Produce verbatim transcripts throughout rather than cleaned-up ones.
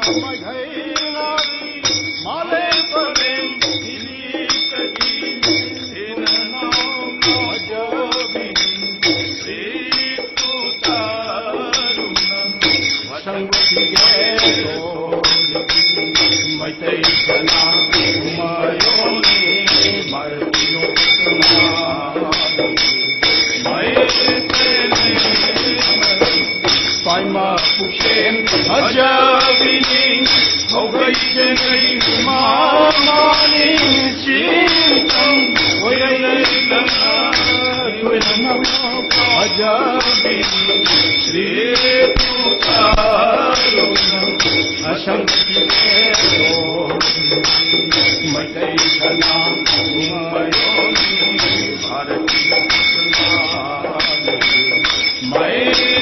ꯃꯥꯏꯀꯩ ꯉꯥꯛ ꯃꯥꯂꯦꯝ ꯄꯔꯦꯡ ꯏꯅꯤꯇꯒꯤ ꯏꯅꯥꯎ ꯐꯖꯕꯤ ꯁꯤꯠꯇꯨ ꯇꯥꯔꯨꯅ ꯃꯁꯪ ꯊꯤꯒꯦ ꯃꯩꯇꯩ ꯁꯅꯥ ꯃꯌꯣꯟꯅꯤ ꯃꯔꯨꯞ ꯄꯥꯏꯃ ꯄꯨꯛꯁꯦꯝ ꯐꯖꯕꯤꯅꯤ ꯍꯧꯒꯩ ꯆꯦꯡꯒꯩ ꯃꯃꯥꯅꯤ ꯆꯤꯡꯇꯝ ꯑꯣꯏꯔꯩ ꯂꯩꯇꯅ ꯑꯣꯏꯔꯝꯃꯕ ꯐꯖꯕꯤꯅꯤ ꯁ꯭ꯔꯤ ꯇꯨꯀꯥꯔꯨꯅ ꯑꯁꯪ ꯃꯩꯇꯩ ꯁꯅꯥ ꯃꯌꯣꯟ ꯚꯥꯔꯠꯀꯤ ꯃꯩꯇꯩ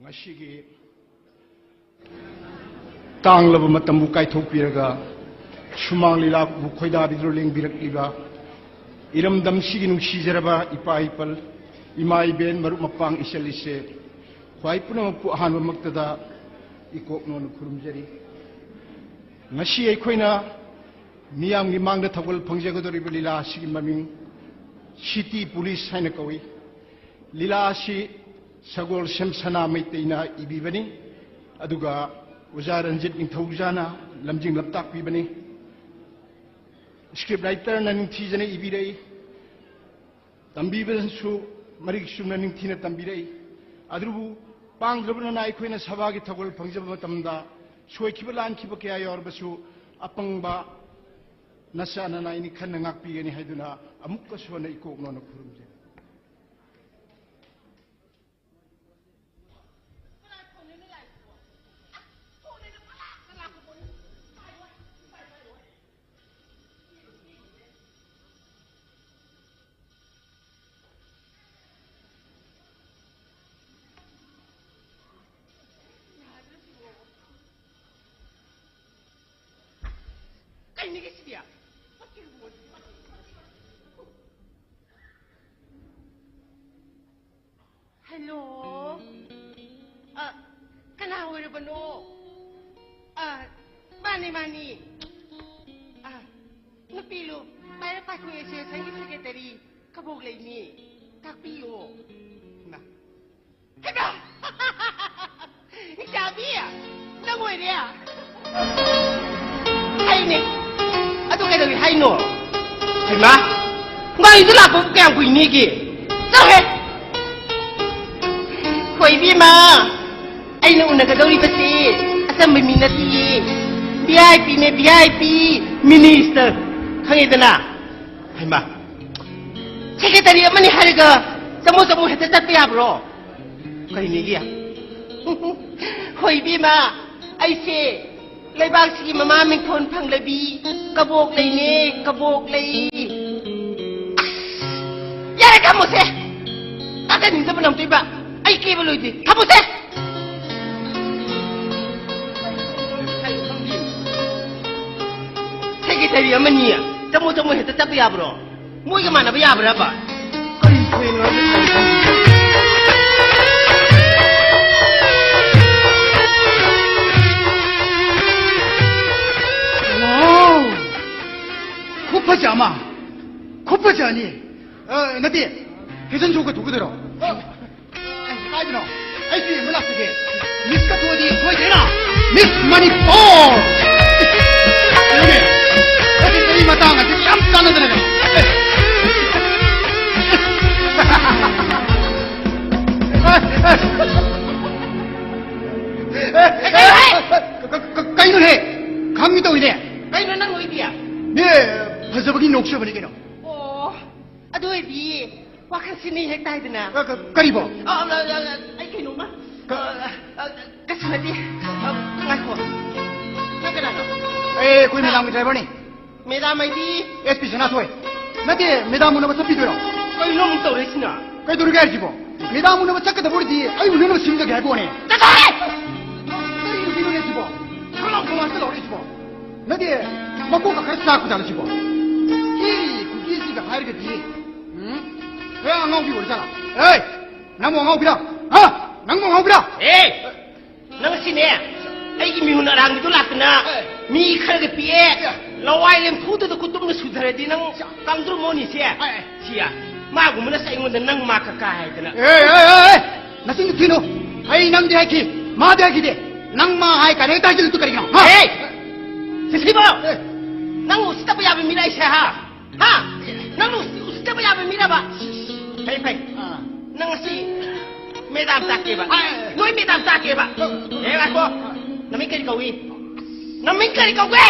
ꯉꯁꯤꯒꯤ ꯇꯥꯡꯂꯕ ꯃꯇꯝꯕꯨ ꯀꯥꯏꯊꯣꯛꯄꯤꯔꯒ ꯁꯨꯃꯥꯡ ꯂꯤꯂꯥꯕꯨ ꯈꯣꯏꯗꯥꯕꯤꯗꯨꯅ ꯂꯦꯡꯕꯤꯔꯛꯂꯤꯕ ꯏꯔꯝꯗꯝꯁꯤꯒꯤ ꯅꯨꯡꯁꯤꯖꯔꯕ ꯏꯄꯥ ꯏꯄꯜ, ꯏꯃꯥ ꯏꯕꯦꯟ, ꯃꯔꯨꯞ ꯃꯄꯥꯡ, ꯏꯆꯜ ꯏꯆꯦ, ꯈ꯭ꯋꯥꯏ ꯄꯨꯝꯅꯃꯛꯄꯨ ꯑꯍꯥꯟꯕꯃꯛꯇꯗ ꯏꯀꯣꯛ ꯅꯣꯟꯅ ꯈꯨꯔꯨꯝꯖꯔꯤ꯫ ꯉꯁꯤ ꯑꯩꯈꯣꯏꯅ ꯃꯤꯌꯥꯝꯒꯤ ꯃꯥꯡꯗ ꯊꯧꯒꯜ ꯐꯪꯖꯒꯗꯧꯔꯤꯕ ꯂꯤꯂꯥ ꯑꯁꯤꯒꯤ ꯃꯃꯤꯡ ꯁꯤꯇꯤ ꯄꯨꯂꯤꯁ ꯍꯥꯏꯅ ꯀꯧꯏ꯫ ꯂꯤꯂꯥ ꯑꯁꯤ ꯁꯒꯣꯜꯁꯦꯝ ꯁꯅꯥ ꯃꯩꯇꯩꯅ ꯏꯕꯤꯕꯅꯤ, ꯑꯗꯨꯒ ꯑꯣꯖꯥ ꯔꯟꯖꯤꯠ ꯅꯤꯡꯊꯧꯖꯥꯅ ꯂꯝꯖꯤꯡ ꯂꯝꯇꯥꯛꯄꯤꯕꯅꯤ꯫ ꯁ꯭ꯀ꯭ꯔꯤꯞ ꯔꯥꯏꯇꯔꯅ ꯅꯤꯡꯊꯤꯖꯅ ꯏꯕꯤꯔꯛꯏ꯫ ꯇꯝꯕꯤꯕꯁꯨ ꯃꯔꯤꯛ ꯆꯨꯝꯅ ꯅꯤꯡꯊꯤꯅ ꯇꯝꯕꯤꯔꯛꯏ꯫ ꯑꯗꯨꯕꯨ ꯄꯥꯡꯗ꯭ꯔꯕ ꯅꯅꯥ ꯑꯩꯈꯣꯏꯅ ꯁꯚꯥꯒꯤ ꯊꯧꯒꯜ ꯐꯪꯖꯕ ꯃꯇꯝꯗ ꯁꯣꯏꯈꯤꯕ ꯂꯥꯟꯈꯤꯕ ꯀꯌꯥ ꯌꯥꯎꯔꯕꯁꯨ ꯑꯄꯪꯕ ꯅꯆꯥ ꯅꯅꯥꯏꯅꯤ ꯈꯟꯅ ꯉꯥꯛꯄꯤꯒꯅꯤ ꯍꯥꯏꯗꯨꯅ ꯑꯃꯨꯛꯀꯁꯨ ꯍꯟꯅ ꯏꯀꯣꯛ ꯅꯣꯟꯅ ꯈꯨꯔꯨꯝꯖꯔꯤ꯫ ꯀꯩꯅꯤꯒꯦ ꯁꯤꯗꯤ? ꯍꯦꯜꯂꯣ꯫ ꯑ, ꯀꯅꯥ ꯑꯣꯏꯔꯕꯅꯣ? ꯑ, ꯃꯥꯅꯤ, ꯃꯥꯅꯤ꯫ ꯑ, ꯅꯨꯄꯤꯂꯨ, ꯄꯥꯏꯔ ꯄꯥꯏꯈꯣꯏ ꯑꯦꯁꯣꯁꯤꯌꯦꯁꯟꯒꯤ ꯁꯦꯀ꯭ꯔꯦꯇꯔꯤ ꯀꯕꯣꯛ ꯂꯩꯅꯤ꯫ ꯇꯥꯛꯄꯤꯌꯣ꯫ ꯍꯩꯃꯥ! ꯍꯩꯃꯥ! ꯏꯆꯥꯕꯤ! ꯅꯪ ꯑꯣꯏꯔꯦ? ꯑꯩꯅꯦ꯫ ꯑꯗꯨ ꯀꯩꯗꯧꯔꯤ ꯍꯥꯏꯅꯣ? ꯍꯩꯃꯥ! ꯒꯥꯔꯤꯗꯨ ꯂꯥꯛꯄꯕꯨ ꯀꯌꯥꯝ ꯀꯨꯏꯅꯤꯒꯦ? ꯆꯠꯂꯣꯍꯦ! ꯍꯣꯏ, ꯏꯕꯦꯝꯃ, ꯑꯩꯅ ꯎꯅꯒꯗꯧꯔꯤꯕꯁꯤ ꯑꯆꯝꯕ ꯃꯤ ꯅꯠꯇꯤꯌꯦ꯫ ꯚꯤ ꯑꯥꯏ ꯄꯤꯅꯦ, ꯚꯤ ꯑꯥꯏ ꯄꯤ, ꯃꯤꯅꯤꯁꯇꯔ꯫ ꯈꯪꯉꯦꯗꯅ? ꯍꯩꯃꯥ! ꯁꯦꯀ꯭ꯔꯦꯇꯔꯤ ꯑꯃꯅꯤ ꯍꯥꯏꯔꯒ ꯆꯃꯣ ꯆꯃꯣ ꯍꯦꯛꯇ ꯆꯠꯄ ꯌꯥꯕ꯭ꯔꯣ? ꯀꯩꯅꯤꯒꯤ? ꯍꯣꯏ, ꯏꯕꯦꯝꯃ, ꯑꯩꯁꯦ ꯂꯩꯕꯥꯛꯁꯤꯒꯤ ꯃꯃꯥ ꯃꯤꯡꯊꯣꯟ ꯐꯪꯂꯕꯤ ꯀꯕꯣꯛ ꯂꯩꯅꯦ, ꯀꯕꯣꯛ ꯂꯩ꯫ ꯑꯁ! ꯌꯥꯔꯦ, ꯊꯝꯃꯣꯁꯦ꯫ ꯇꯥꯖꯅꯤꯡꯗꯕꯅ ꯑꯃꯨꯛꯇꯣꯏꯕ꯫ ꯑꯩ ꯀꯦꯕ ꯂꯣꯏꯗ꯭ꯔꯤ꯫ ꯊꯝꯃꯨꯁꯦ꯫ ꯁꯦꯀ꯭ꯔꯦꯇꯔꯤ ꯑꯃꯅꯤ꯫ ꯆꯃꯣ ꯆꯃꯣ ꯍꯦꯛꯇ ꯆꯠꯄ ꯌꯥꯕ꯭ꯔꯣ? ꯃꯣꯏꯒ ꯃꯥꯟꯅꯕ ꯌꯥꯕ꯭ꯔꯕ? ꯀꯔꯤ ꯊꯣꯛꯏꯅꯣ? ꯋꯥꯎ! ꯈꯨꯐꯖ ꯑꯃ! ꯈꯨꯐꯖ ꯑꯅꯤ! ꯑ, ꯅꯠꯇꯦ, ꯐꯦꯁꯟ ꯁꯣ ꯀꯊꯣꯛꯀꯗꯣꯏꯔꯣ? ꯑꯦ, ꯀꯥꯏꯗꯅꯣ? ꯑꯩꯁꯨ ꯌꯦꯡꯕ ꯂꯥꯛꯆꯒꯦ꯫ ꯃꯤꯁꯀ ꯊꯣꯛꯑꯗꯤ ꯁꯣꯏꯗ꯭ꯔꯦꯅ꯫ ꯃꯤꯁ ꯃꯅꯤꯄꯨꯔ! ꯀꯩꯅꯣꯅꯦ? ꯑꯩ ꯀꯔꯤ ꯃꯇꯥꯡ ꯑꯁꯤ ꯌꯥꯝ ꯆꯥꯟꯅꯗꯅ ꯂꯩ꯫ ꯑꯦ, ꯑꯦ, ꯑꯦ, ꯑꯦ, ꯀ-, ꯀ-, ꯀ-, ꯀꯩꯅꯣꯅꯦ? ꯈꯪꯒꯦ ꯇꯧꯏꯅꯦ꯫ ꯀꯩꯅꯣ ꯅꯪ ꯑꯣꯏꯗꯤ? ꯃꯤ ꯐꯖꯕꯒꯤ ꯅꯣꯛꯆꯕꯅꯤ ꯀꯩꯅꯣ꯫ ꯑꯣ, ꯑꯗꯨ ꯑꯣꯏꯗꯤ ꯋꯥꯈꯜ ꯁꯤꯅꯤ ꯍꯦꯛ ꯇꯥꯏꯗꯅ꯫ ꯑ, ꯀ-, ꯀꯔꯤꯕꯣ? ꯑ, ꯑ, ꯑ, ꯑ, ꯑꯩ ꯀꯩꯅꯣꯝꯃ, ꯀ- ꯑ, ꯑ, ꯀꯩꯁꯨ ꯅꯠꯇꯦ꯫ ꯑ, ꯉꯥꯏꯈꯣ꯫ ꯅꯪ ꯀꯅꯥꯅꯣ? ꯑꯦ, ꯑꯩꯈꯣꯏ ꯃꯦꯗꯥꯝꯒꯤ ꯗ꯭ꯔꯥꯏꯚꯔꯅꯤ꯫ ꯃꯦꯗꯥꯝ ꯑꯩꯗꯤ? ꯑꯦꯁ ꯄꯤ ꯁꯅꯥꯊꯣꯏ꯫ ꯅꯠꯇꯦ, ꯃꯦꯗꯥꯝ ꯎꯅꯕ ꯆꯠꯄꯤꯗꯣꯏꯔꯣ? ꯀꯩꯅꯣ ꯑꯃꯨꯛ ꯇꯧꯔꯛꯏꯁꯤꯅ? ꯀꯩꯗꯧꯔꯒꯦ ꯍꯥꯏꯁꯤꯕꯣ? ꯃꯦꯗꯥꯝ ꯎꯅꯕ ꯆꯠꯀꯗꯕ ꯑꯣꯏꯔꯗꯤ ꯑꯩ ꯎꯅꯅꯕ ꯁꯤꯟꯖꯒꯦ ꯍꯥꯏꯕ ꯋꯥꯅꯦ꯫ ꯆꯠꯂꯣꯍꯦ! ꯀꯔꯤꯅꯣ ꯁꯤꯕꯣ? ꯁꯣꯝꯂꯥꯎ ꯁꯣꯝꯂꯥꯎ ꯍꯦꯛꯇ ꯂꯥꯎꯔꯛꯏꯁꯤꯕꯣ? ꯅꯠꯇꯦ, ꯃꯀꯣꯛꯀ ꯈꯔ ꯆꯥꯛꯄ ꯖꯥꯠꯂꯣ ꯁꯤꯕꯣ? ꯁꯤ ꯀꯨꯀꯤꯁꯤꯒ ꯍꯥꯏꯔꯒꯗꯤ, ꯎꯝ? ꯍꯦ, ꯑꯉꯥꯎꯕꯤ ꯑꯣꯏꯔ ꯖꯥꯠꯂꯥ? ꯍꯦ! ꯅꯪꯕꯨ ꯑꯉꯥꯎꯕꯤꯔꯣ? ꯍꯥ? ꯅꯪꯕꯨ ꯑꯉꯥꯎꯕꯤꯔꯣ? ꯑꯦ! ꯅꯪ ꯁꯤꯅꯦ, ꯑꯩꯒꯤ ꯃꯤꯍꯨꯟ ꯑꯔꯥꯡꯕꯤꯗꯣ ꯂꯥꯛꯇꯅ ꯃꯤ ꯈꯔꯒ ꯄꯤꯛꯑꯦ, ꯂꯋꯥꯏ ꯂꯦꯝꯐꯨꯗꯨꯗ ꯈꯨꯇꯨꯝꯅ ꯁꯨꯊꯔꯗꯤ ꯅꯪ ꯀꯪꯗ꯭ꯔꯣ ꯃꯣꯅꯤꯁꯦ? ꯁꯤꯌꯥ, ꯃꯥꯒꯨꯝꯕꯅ ꯑꯩꯉꯣꯟꯗ ꯅꯪ ꯃꯥ ꯀꯀꯥ ꯍꯥꯏꯗꯅ꯫ ꯑꯦ, ꯑꯦ, ꯑꯦ, ꯑꯦ! ꯅꯆꯤꯟꯗꯣ ꯊꯤꯅꯨ꯫ ꯑꯩ ꯅꯪꯗꯤ ꯍꯥꯏꯈꯤ, ꯃꯥꯗꯤ ꯍꯥꯏꯈꯤꯗꯦ꯫ ꯅꯪ ꯃꯥ ꯍꯥꯏ ꯀꯥꯏꯅ ꯍꯦꯛꯇ ꯍꯥꯏꯖꯤꯜꯂꯛꯇꯨ ꯀꯔꯤꯒꯤꯅꯣ? ꯍꯥ? ꯑꯦ! ꯁꯤꯁꯤꯕꯣ! ꯑꯦ! ꯅꯪ ꯎꯁꯤꯠꯇꯕ ꯌꯥꯕ ꯃꯤꯔ ꯑꯩꯁꯦ, ꯍꯥ? ꯍꯥ? ꯅꯪ ꯎꯁꯤꯠ-, ꯎꯁꯤꯠꯇꯕ ꯌꯥꯕ ꯃꯤꯔꯕ? ꯐꯩ, ꯐꯩ꯫ ꯑꯥ꯫ ꯅꯪ ꯉꯁꯤ ꯃꯦꯗꯥꯝ ꯇꯥꯛꯀꯦꯕ꯫ ꯑꯥ꯫ ꯅꯣꯏ ꯃꯦꯗꯥꯝ ꯇꯥꯛꯀꯦꯕ꯫ ꯑꯥ꯫ ꯑꯦ, ꯉꯥꯏꯈꯣ꯫ ꯅꯃꯤꯡ ꯀꯔꯤ ꯀꯧꯏ? ꯅꯃꯤꯡ ꯀꯔꯤ ꯀꯧꯒꯦ?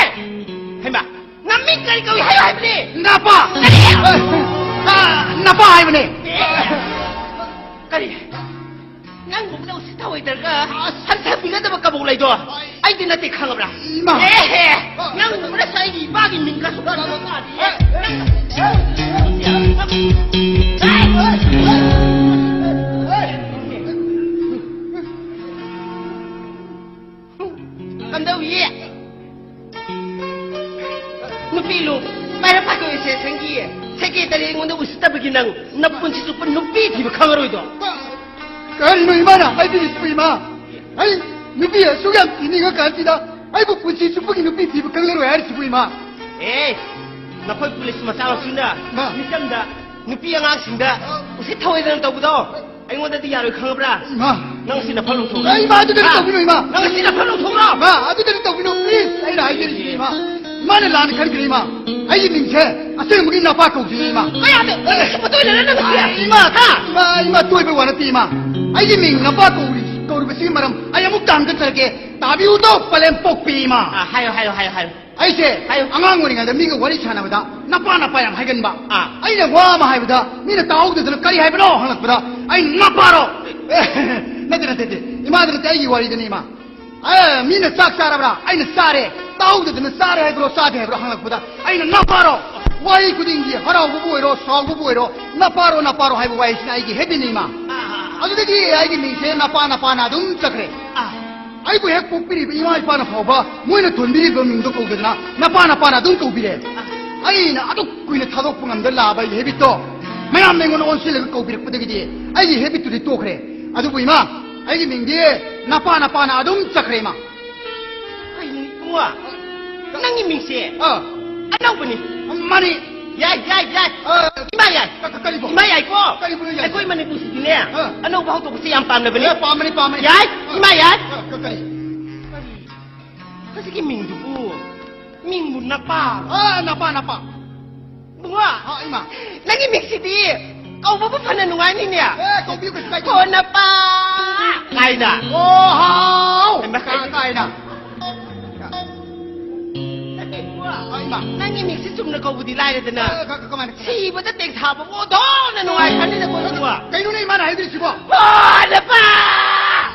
ꯍꯩꯃꯥ, ꯅꯃꯤꯡ ꯀꯔꯤ ꯀꯧꯏ ꯍꯥꯏꯌꯨ ꯍꯥꯏꯕꯅꯦ꯫ ꯅꯄꯥ! ꯀꯔꯤ? ꯑꯥ, ꯅꯄꯥ ꯍꯥꯏꯕꯅꯦ꯫ ꯑꯦ, ꯀꯔꯤ? ꯅꯪꯒꯨꯝꯕꯗ ꯎꯁꯤꯠ ꯊꯑꯣꯏꯗ꯭ꯔꯒ ꯍꯟꯊꯕꯤꯒꯗꯕ ꯀꯕꯣꯛ ꯂꯩꯗꯣ ꯑꯩꯗꯤ ꯅꯠꯇꯦ, ꯈꯪꯉꯕ꯭ꯔꯥ? ꯏꯃꯥ! ꯑꯦꯍꯦ! ꯅꯪꯒꯨꯝꯕꯗꯁꯨ ꯑꯩꯒꯤ ꯏꯄꯥꯒꯤ ꯃꯤꯡ ꯀꯁꯨ ꯈꯪꯕ ꯃꯥꯜꯂꯤ꯫ ꯅꯪ-, ꯊꯤꯕ ꯈꯪꯉꯔꯣꯏꯗꯣ? ꯀꯔꯤꯅꯣ ꯏꯃꯥꯅ ꯍꯥꯏꯕꯤꯔꯤꯁꯤꯕꯨ, ꯏꯃꯥ? ꯑꯩ ꯅꯨꯄꯤ ꯑꯁꯨꯛ ꯌꯥꯝ ꯊꯤꯅꯤꯡꯉ ꯀꯥꯟꯁꯤꯗ ꯑꯩꯕꯨ ꯄꯨꯟꯁꯤ ꯆꯨꯞꯄꯒꯤ ꯅꯨꯄꯤ ꯊꯤꯕ ꯈꯪꯂꯔꯣꯏ ꯍꯥꯏꯔꯤꯁꯤꯕꯨ, ꯏꯃꯥ? ꯑꯦ, ꯅꯈꯣꯏ ꯄꯨꯂꯤꯁ ꯃꯆꯥ ꯃꯁꯨꯅ ꯃꯥ꯫ ꯃꯤꯆꯝꯗ ꯅꯨꯄꯤ ꯑꯉꯥꯡꯁꯤꯡꯗ ꯎꯁꯤꯠ ꯊꯑꯣꯏꯗꯅ ꯇꯧꯕꯗꯣ ꯑꯩꯉꯣꯟꯗꯗꯤ ꯌꯥꯔꯣꯏ, ꯈꯪꯉꯕ꯭ꯔꯥ? ꯏꯃꯥ꯫ ꯅꯪ ꯁꯤ ꯅꯐꯝ ꯂꯧꯊꯣꯛꯎ꯫ ꯑꯦ, ꯏꯃꯥ, ꯑꯗꯨꯗꯤ ꯍꯥ? ꯇꯧꯕꯤꯅꯨ, ꯏꯃꯥ꯫ ꯅꯪ ꯁꯤ ꯅꯐꯝ ꯂꯧꯊꯣꯛꯎ꯫ ꯏꯃꯥ, ꯑꯗꯨꯗꯤ ꯇꯧꯕꯤꯅꯨ, please꯫ ꯑꯩꯅ ꯍꯥꯏꯖꯔꯤꯁꯤꯅꯤ, ꯏꯃꯥ꯫ ꯏꯃꯥꯅ ꯂꯥꯟꯅ ꯈꯟꯈ꯭ꯔꯦ, ꯏꯃꯥ꯫ ꯑꯩꯒꯤ ꯃꯤꯡꯁꯦ ꯑꯁꯦꯡꯕꯒꯤ ꯅꯄꯥ ꯀꯧꯗꯣꯏꯅꯤ, ꯏꯃꯥ꯫ ꯀꯌꯥꯗ? ꯃꯇꯨꯡ ꯏꯟꯅꯔ ꯅꯪ ꯁꯤ? ꯏꯃꯥ, ꯍꯥ? ꯏꯃꯥ, ꯏꯃꯥ, ꯇꯣꯏꯕ ꯋꯥ ꯅꯠꯇꯦ, ꯏꯃꯥ꯫ ꯑꯩꯒꯤ ꯃꯤꯡ ꯅꯄꯥ ꯀꯧꯔꯤ-, ꯀꯧꯔꯤꯕꯁꯤꯒꯤ ꯃꯔꯝ ꯑꯩ ꯑꯃꯨꯛꯇ ꯍꯟꯒꯠꯆꯔꯛꯀꯦ꯫ ꯇꯥꯕꯤꯌꯨꯗꯣ, ꯄꯂꯦꯝ ꯄꯣꯛꯄꯤ ꯏꯃꯥ꯫ ꯑꯥ, ꯍꯥꯏꯌꯣ, ꯍꯥꯏꯌꯣ, ꯍꯥꯏꯌꯣ, ꯍꯥꯏꯌꯣ꯫ ꯑꯩꯁꯦ ꯍꯥꯏꯌꯨ꯫ ꯑꯉꯥꯡ ꯑꯣꯏꯔꯤꯉꯩꯗ ꯃꯤꯒ ꯋꯥꯔꯤ ꯁꯥꯟꯅꯕꯗ ꯅꯄꯥ ꯅꯄꯥ ꯌꯥꯝ ꯍꯥꯏꯒꯟꯕ꯫ ꯑꯥ꯫ ꯑꯩꯅ ꯋꯥ ꯑꯃ ꯍꯥꯏꯕꯗ ꯃꯤꯅ ꯇꯥꯍꯧꯗꯗꯅ ꯀꯔꯤ ꯍꯥꯏꯕꯅꯣ ꯍꯪꯂꯛꯄꯗ ꯑꯩ ꯅꯄꯥꯔꯣ? ꯅꯠꯇꯦ, ꯅꯠꯇꯦ, ꯅꯠꯇꯦ꯫ ꯏꯃꯥꯗ ꯅꯠꯇꯦ, ꯑꯩꯒꯤ ꯋꯥꯔꯤꯗꯅꯤ, ꯏꯃꯥ꯫ ꯑꯦ, ꯃꯤꯅ ꯆꯥꯛ ꯆꯥꯔꯕ꯭ꯔꯥ? ꯑꯩꯅ ꯆꯥꯔꯦ꯫ ꯇꯥꯍꯧꯗꯗꯅ ꯆꯥꯔꯦ ꯍꯥꯏꯕ꯭ꯔꯣ, ꯆꯥꯗꯦ ꯍꯥꯏꯕ꯭ꯔꯣ ꯍꯪꯂꯛꯄꯗ ꯑꯩꯅ ꯅꯄꯥꯔꯣ? ꯋꯥꯍꯩ ꯈꯨꯗꯤꯡꯒꯤ, ꯍꯔꯥꯎꯕꯕꯨ ꯑꯣꯏꯔꯣ, ꯁꯥꯎꯕꯕꯨ ꯑꯣꯏꯔꯣ, ꯅꯄꯥꯔꯣ, ꯅꯄꯥꯔꯣ ꯍꯥꯏꯕ ꯋꯥꯍꯩꯁꯤꯅ ꯑꯩꯒꯤ ꯍꯦꯕꯤꯠꯅꯤ, ꯏꯃꯥ꯫ ꯑꯥ, ꯑꯥ, ꯑꯥ꯫ ꯑꯗꯨꯗꯒꯤ ꯑꯩꯒꯤ ꯃꯤꯡꯁꯦ ꯅꯄꯥ, ꯅꯄꯥꯅ ꯑꯗꯨꯝ ꯆꯠꯈ꯭ꯔꯦ꯫ ꯑꯥ꯫ ꯑꯩꯕꯨ ꯍꯦꯛ ꯄꯣꯛꯄꯤꯔꯤꯕ ꯏꯃꯥ ꯏꯄꯥꯅ ꯐꯥꯎꯕ ꯃꯣꯏꯅ ꯊꯣꯟꯕꯤꯔꯤꯕ ꯃꯤꯡꯗꯣ ꯀꯧꯗꯗꯅ ꯅꯄꯥ, ꯅꯄꯥꯅ ꯑꯗꯨꯝ ꯀꯧꯕꯤꯔꯦ꯫ ꯑꯩꯅ ꯑꯗꯨꯛ ꯀꯨꯏꯅ ꯊꯥꯗꯣꯛꯄ ꯉꯝꯗ ꯂꯥꯛꯑꯕ ꯑꯩꯒꯤ ꯍꯦꯕꯤꯠꯇꯣ ꯃꯌꯥꯝꯅ ꯑꯩꯉꯣꯟꯗ ꯑꯣꯟꯁꯤꯜꯂꯒ ꯀꯧꯕꯤꯔꯛꯄꯗꯒꯤꯗꯤ ꯑꯩꯒꯤ ꯍꯦꯕꯤꯠꯇꯨꯗꯤ ꯇꯣꯛꯈ꯭ꯔꯦ꯫ ꯑꯗꯨꯕꯨ ꯏꯃꯥ, ꯑꯩꯒꯤ ꯃꯤꯡꯗꯤ ꯅꯄꯥ, ꯅꯄꯥꯅ ꯑꯗꯨꯝ ꯆꯠꯈ꯭ꯔꯦ, ꯏꯃꯥ꯫ ꯀꯩꯅꯣ ꯏꯕꯨꯡꯉꯣ? ꯅꯪꯒꯤ ꯃꯤꯡꯁꯦ ꯑꯥ꯫ ꯑꯅꯧꯕꯅꯤ꯫ ꯃꯥꯅꯤ꯫ ꯌꯥꯏ, ꯌꯥꯏ, ꯌꯥꯏ꯫ ꯑꯥ꯫ ꯏꯃꯥ ꯌꯥꯏ꯫ ꯀ-, ꯀ-, ꯀꯔꯤꯕꯣ? ꯏꯃꯥ ꯌꯥꯏꯀꯣ? ꯀꯔꯤꯕꯨ ꯌꯥꯏ? ꯑꯩꯈꯣꯏ ꯃꯅꯤꯄꯨꯔꯁꯤꯗꯤꯅꯦ, ꯑꯥ꯫ ꯑꯅꯧꯕ ꯍꯧꯗꯣꯛꯄꯁꯦ ꯌꯥꯝ ꯄꯥꯝꯅꯕꯅꯤ꯫ ꯑꯦ, ꯄꯥꯝꯕꯅꯤ, ꯄꯥꯝꯕꯅꯤ꯫ ꯌꯥꯏ, ꯑꯥ꯫ ꯏꯃꯥ ꯌꯥꯏ꯫ ꯑꯥ, ꯀ-, ꯀꯔꯤ? ꯀꯔꯤ? ꯍꯧꯖꯤꯛꯀꯤ ꯃꯤꯡꯗꯨꯕꯨ ꯃꯤꯡꯕꯨ ꯅꯄꯥ꯫ ꯑꯥ, ꯅꯄꯥ, ꯅꯄꯥ꯫ ꯕꯨꯡꯉꯣ, ꯍꯥ, ꯏꯃꯥ꯫ ꯅꯪꯒꯤ ꯃꯤꯡꯁꯤꯗꯤ ꯀꯧꯕꯕꯨ ꯐꯅ ꯅꯨꯡꯉꯥꯏꯅꯤꯅꯦ꯫ ꯑꯦ, ꯀꯧꯕꯤꯌꯨ, ꯀꯩꯁꯨ ꯀꯥꯏꯗꯦ꯫ ꯀꯣꯟꯅꯄꯥ ꯀꯥꯏꯅ꯫ ꯑꯣ, ꯍꯥꯎ꯫ ꯍꯩꯃꯥ, ꯀꯥꯏꯅ꯫ ꯍꯥ, ꯏꯃꯥ꯫ ꯅꯪꯒꯤ ꯃꯤꯡꯁꯤ ꯆꯨꯝꯅ ꯀꯧꯕꯗꯤ ꯂꯥꯏꯔꯗꯅ꯫ ꯑꯦ, ꯀ-, ꯀ-, ꯀꯃꯥꯏꯅ? ꯁꯤꯕꯗ ꯇꯦꯡꯊꯥꯕ ꯑꯣꯗꯧꯅ ꯅꯨꯡꯉꯥꯏꯈ꯭ꯔꯅꯤꯅ ꯀꯣꯟꯅꯄꯥ꯫ ꯀꯩꯅꯣꯅꯦ ꯏꯃꯥꯅ ꯍꯥꯏꯗꯣꯏꯁꯤꯕꯣ? ꯀꯣꯟꯅꯄꯥ!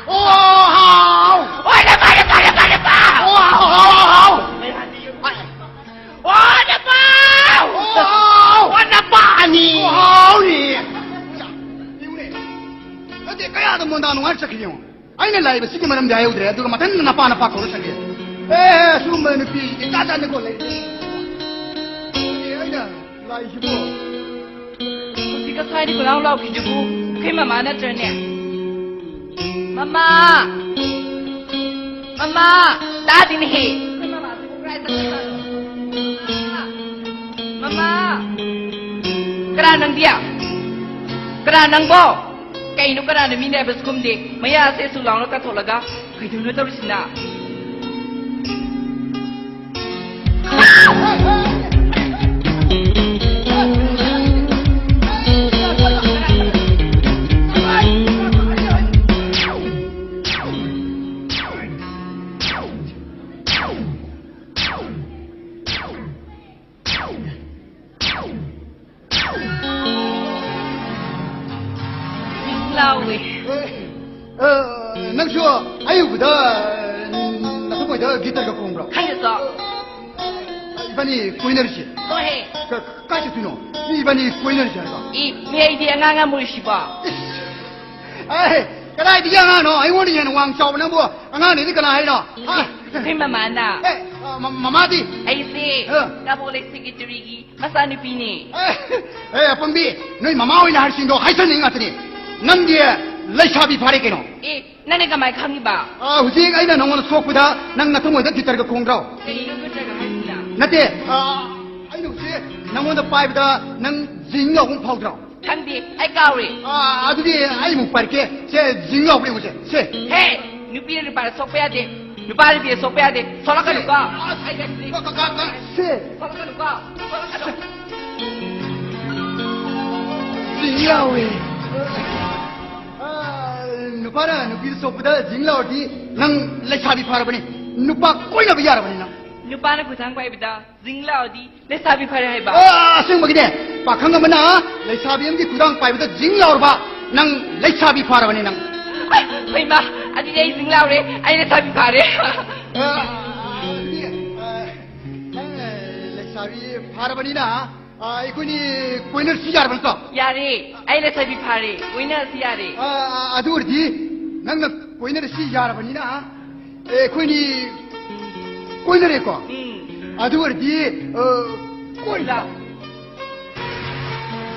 ꯑꯣ, ꯍꯥꯎ꯫ ꯀꯣꯟꯅꯄꯥ, ꯅꯄꯥ, ꯅꯄꯥ, ꯅꯄꯥ! ꯑꯣ, ꯍꯥꯎ, ꯍꯥꯎ, ꯍꯥꯎ, ꯍꯥꯎ꯫ ꯑꯣ, ꯅꯄꯥ! ꯑꯣ, ꯍꯥꯎ! ꯑꯣ, ꯅꯄꯥꯅꯤ! ꯑꯣ, ꯍꯥꯎꯅꯤ! ꯌꯦꯡꯉꯨꯅꯦ꯫ ꯅꯠꯇꯦ, ꯀꯌꯥꯗ ꯃꯣꯟꯗꯥ ꯅꯨꯡꯉꯥꯏ ꯆꯠꯈꯤ ꯌꯦꯡꯉꯨ꯫ ꯑꯩꯅ ꯂꯥꯛꯏꯕꯁꯤꯒꯤ ꯃꯔꯝꯗꯤ ꯍꯥꯏꯍꯧꯗ꯭ꯔꯦ, ꯑꯗꯨꯒ ꯃꯊꯟ ꯅꯄꯥ ꯅꯄꯥ ꯀꯧꯔ ꯆꯠꯈꯤ꯫ ꯑꯦ, ꯁꯤꯒꯨꯝꯕ ꯅꯨꯄꯤ ꯏꯆꯥ ꯆꯥꯅꯀꯣ ꯂꯩ꯫ ꯑꯩꯅ ꯂꯥꯛꯏꯁꯤꯕꯨ꯫ ꯁ꯭ꯋꯥꯏꯗ ꯀꯣꯏꯂꯥꯎ ꯂꯥꯎꯈꯤꯗꯨꯕꯨ ꯑꯩꯈꯣꯏ ꯃꯃꯥ ꯅꯠꯇ꯭ꯔꯅꯦ? ꯃꯃꯥ! ꯃꯃꯥ! ꯇꯥꯗꯦꯅꯦꯍꯦ! ꯑꯩꯈꯣꯏ ꯃꯃꯥꯁꯤꯕꯨ ꯀꯗꯥꯏ ꯆꯠꯈ꯭ꯔꯖꯥꯠꯅꯣ? ꯃꯃꯥ! ꯀꯅꯥ ꯅꯪꯗꯤ? ꯀꯅꯥ ꯅꯪꯕꯣ? ꯀꯩꯅꯣ, ꯀꯅꯥꯅꯣ ꯃꯤꯅꯦ ꯍꯥꯏꯕꯁꯨ ꯈꯨꯝꯗꯦ, ꯃꯌꯥꯁꯦ ꯁꯨꯛ ꯂꯥꯎꯅ ꯀꯥꯊꯣꯛꯂꯒ? ꯀꯩꯗꯧꯅꯣ ꯇꯧꯔꯤꯁꯤꯅ? ꯂꯥꯎꯋꯦ꯫ ꯑꯦ, ꯑꯦ, ꯅꯪꯁꯨ ꯑꯌꯨꯕꯗ ꯅꯊꯃꯣꯏꯗ ꯒꯤꯇꯔꯒ ꯈꯣꯡꯕ꯭ꯔꯣ? ꯈꯪꯗꯦꯗꯣ꯫ ꯏꯕꯥꯅꯤ ꯀꯣꯏꯅꯔꯤꯁꯦ꯫ ꯍꯣꯏꯍꯦ꯫ ꯀ-, ꯀꯥꯏ ꯆꯠꯇꯣꯏꯅꯣ? ꯃꯤ ꯏꯕꯥꯅꯤ ꯀꯣꯏꯅꯔꯤꯁꯦ ꯍꯥꯏꯕ꯫ ꯏ, ꯃꯤ ꯑꯩꯗꯤ ꯑꯉꯥꯡ ꯌꯥꯝ ꯑꯣꯏꯔꯤꯁꯤꯕꯣ꯫ ꯑꯦ, ꯀꯗꯥꯏꯗꯒꯤ ꯑꯉꯥꯡꯅꯣ? ꯑꯩꯉꯣꯟꯗ ꯍꯦꯟꯅ ꯋꯥꯡ ꯆꯥꯎꯕ ꯅꯪꯕꯨ ꯑꯉꯥꯡꯅꯦꯗꯤ ꯀꯅꯥ ꯍꯥꯏꯅꯣ? ꯍꯥ? ꯑꯩꯈꯣꯏ ꯃꯃꯥꯅ꯫ ꯑꯦ, ꯑ, ꯃ-, ꯃꯃꯥꯗꯤ? ꯑꯩꯁꯦ ꯑ꯫ ꯀꯥꯕꯣꯛꯂꯩ ꯁꯦꯀ꯭ꯔꯦꯇꯔꯤꯒꯤ ꯃꯆꯥꯅꯨꯄꯤꯅꯦ꯫ ꯑꯦ, ꯑꯦ, ꯑꯄꯪꯕꯤ, ꯅꯣꯏ ꯃꯃꯥ ꯑꯣꯏꯅ ꯍꯥꯏꯔꯤꯁꯤꯡꯗꯣ ꯍꯥꯏꯁꯟꯅꯤꯡ ꯉꯥꯛꯇꯅꯤ꯫ ꯅꯪꯗꯤ ꯂꯩꯁꯥꯕꯤ ꯐꯥꯔꯦ ꯀꯩꯅꯣ꯫ ꯑꯦ, ꯅꯪꯅ ꯀꯃꯥꯏ ꯈꯪꯉꯤꯕ? ꯑ, ꯍꯧꯖꯤꯛ ꯑꯩꯅ ꯅꯉꯣꯟꯗ ꯁꯣꯛꯄꯗ ꯅꯪ ꯅꯊꯃꯣꯏꯗ ꯒꯤꯇꯔꯒ ꯈꯣꯡꯗ꯭ꯔꯣ? ꯀꯔꯤꯅꯣ ꯒꯤꯇꯔꯒ ꯍꯥꯏꯁꯤꯅ? ꯅꯠꯇꯦ, ꯑ, ꯑꯩꯅ ꯍꯧꯖꯤꯛ ꯅꯉꯣꯟꯗ ꯄꯥꯏꯕꯗ ꯅꯪ ꯖꯤꯡ ꯂꯥꯎꯕ ꯑꯃ ꯐꯥꯎꯗ꯭ꯔꯣ? ꯈꯪꯗꯦ, ꯑꯩ ꯀꯥꯎꯔꯦ꯫ ꯑ, ꯑꯗꯨꯗꯤ ꯑꯩ ꯑꯃꯨꯛ ꯄꯥꯏꯔꯛꯀꯦ꯫ ꯁꯦ, ꯖꯤꯡ ꯂꯥꯎꯕ ꯌꯦꯡꯉꯨꯁꯦ꯫ ꯁꯦ꯫ ꯍꯦ! ꯅꯨꯄꯤꯅ ꯅꯨꯄꯥꯗ ꯁꯣꯛꯄ ꯌꯥꯗꯦ꯫ ꯅꯨꯄꯥꯗ ꯅꯨꯄꯤꯗ ꯁꯣꯛꯄ ꯌꯥꯗꯦ꯫ ꯁꯣꯛꯂꯛꯀꯅꯨꯀꯣ꯫ ꯑꯩ ꯀ-, ꯀ-, ꯀ-, ꯀ-, ꯁꯦ꯫ ꯁꯣꯛꯂꯛꯀꯅꯨꯀꯣ꯫ ꯁꯣꯛꯂꯛꯀꯅꯨ꯫ ꯖꯤꯡ ꯂꯥꯎꯋꯦ꯫ ꯑ, ꯅꯨꯄꯥꯅ ꯅꯨꯄꯤꯗ ꯁꯣꯛꯄꯗ ꯖꯤꯡ ꯂꯥꯎꯔꯗꯤ ꯅꯪ ꯂꯩꯁꯥꯕꯤ ꯐꯥꯔꯕꯅꯤ꯫ ꯅꯨꯄꯥ ꯀꯣꯏꯅꯕ ꯌꯥꯔꯕꯅꯤ ꯅꯪ꯫ ꯅꯨꯄꯥꯅ ꯈꯨꯗꯥꯡ ꯄꯥꯏꯕꯗ ꯖꯤꯡ ꯂꯥꯎꯔꯗꯤ ꯂꯩꯁꯥꯕꯤ ꯐꯔꯦ ꯍꯥꯏꯕ꯫ ꯑ, ꯑꯁꯦꯡꯕꯒꯤꯅꯦ, ꯄꯥꯈꯪ ꯑꯃꯅ ꯂꯩꯁꯥꯕꯤ ꯑꯃꯒꯤ ꯈꯨꯗꯥꯡ ꯄꯥꯏꯕꯗ ꯖꯤꯡ ꯂꯥꯎꯔꯕ, ꯅꯪ ꯂꯩꯁꯥꯕꯤ ꯐꯥꯔꯕꯅꯤ ꯅꯪ꯫ ꯑꯩ, ꯍꯣꯏꯃ, ꯑꯗꯨꯗꯤ ꯑꯩ ꯖꯤꯡ ꯂꯥꯎꯔꯦ, ꯑꯩ ꯂꯩꯁꯥꯕꯤ ꯐꯥꯔꯦ꯫ ꯑ, ꯑꯗꯨꯗꯤ, ꯑ, ꯅꯪ, ꯑ, ꯂꯩꯁꯥꯕꯤ ꯐꯥꯔꯕꯅꯤꯅ, ꯑ, ꯑꯩꯈꯣꯏꯅꯤ ꯀꯣꯏꯅꯔꯁꯤ ꯌꯥꯔꯕ ꯅꯠꯇ꯭ꯔꯣ? ꯌꯥꯔꯦ, ꯑꯩ ꯂꯩꯁꯥꯕꯤ ꯐꯥꯔꯦ, ꯀꯣꯏꯅꯔꯁꯤ ꯌꯥꯔꯦ꯫ ꯑ, ꯑ, ꯑꯗꯨ ꯑꯣꯏꯔꯗꯤ ꯅꯪꯅ ꯀꯣꯏꯅꯔꯁꯤ ꯌꯥꯔꯕꯅꯤꯅ, ꯑꯦ, ꯑꯩꯈꯣꯏꯅꯤ ꯀꯣꯏꯅꯔꯦꯀꯣ? ꯎꯝ꯫ ꯑꯗꯨ ꯑꯣꯏꯔꯗꯤ, ꯑ, ꯀꯣꯏꯅ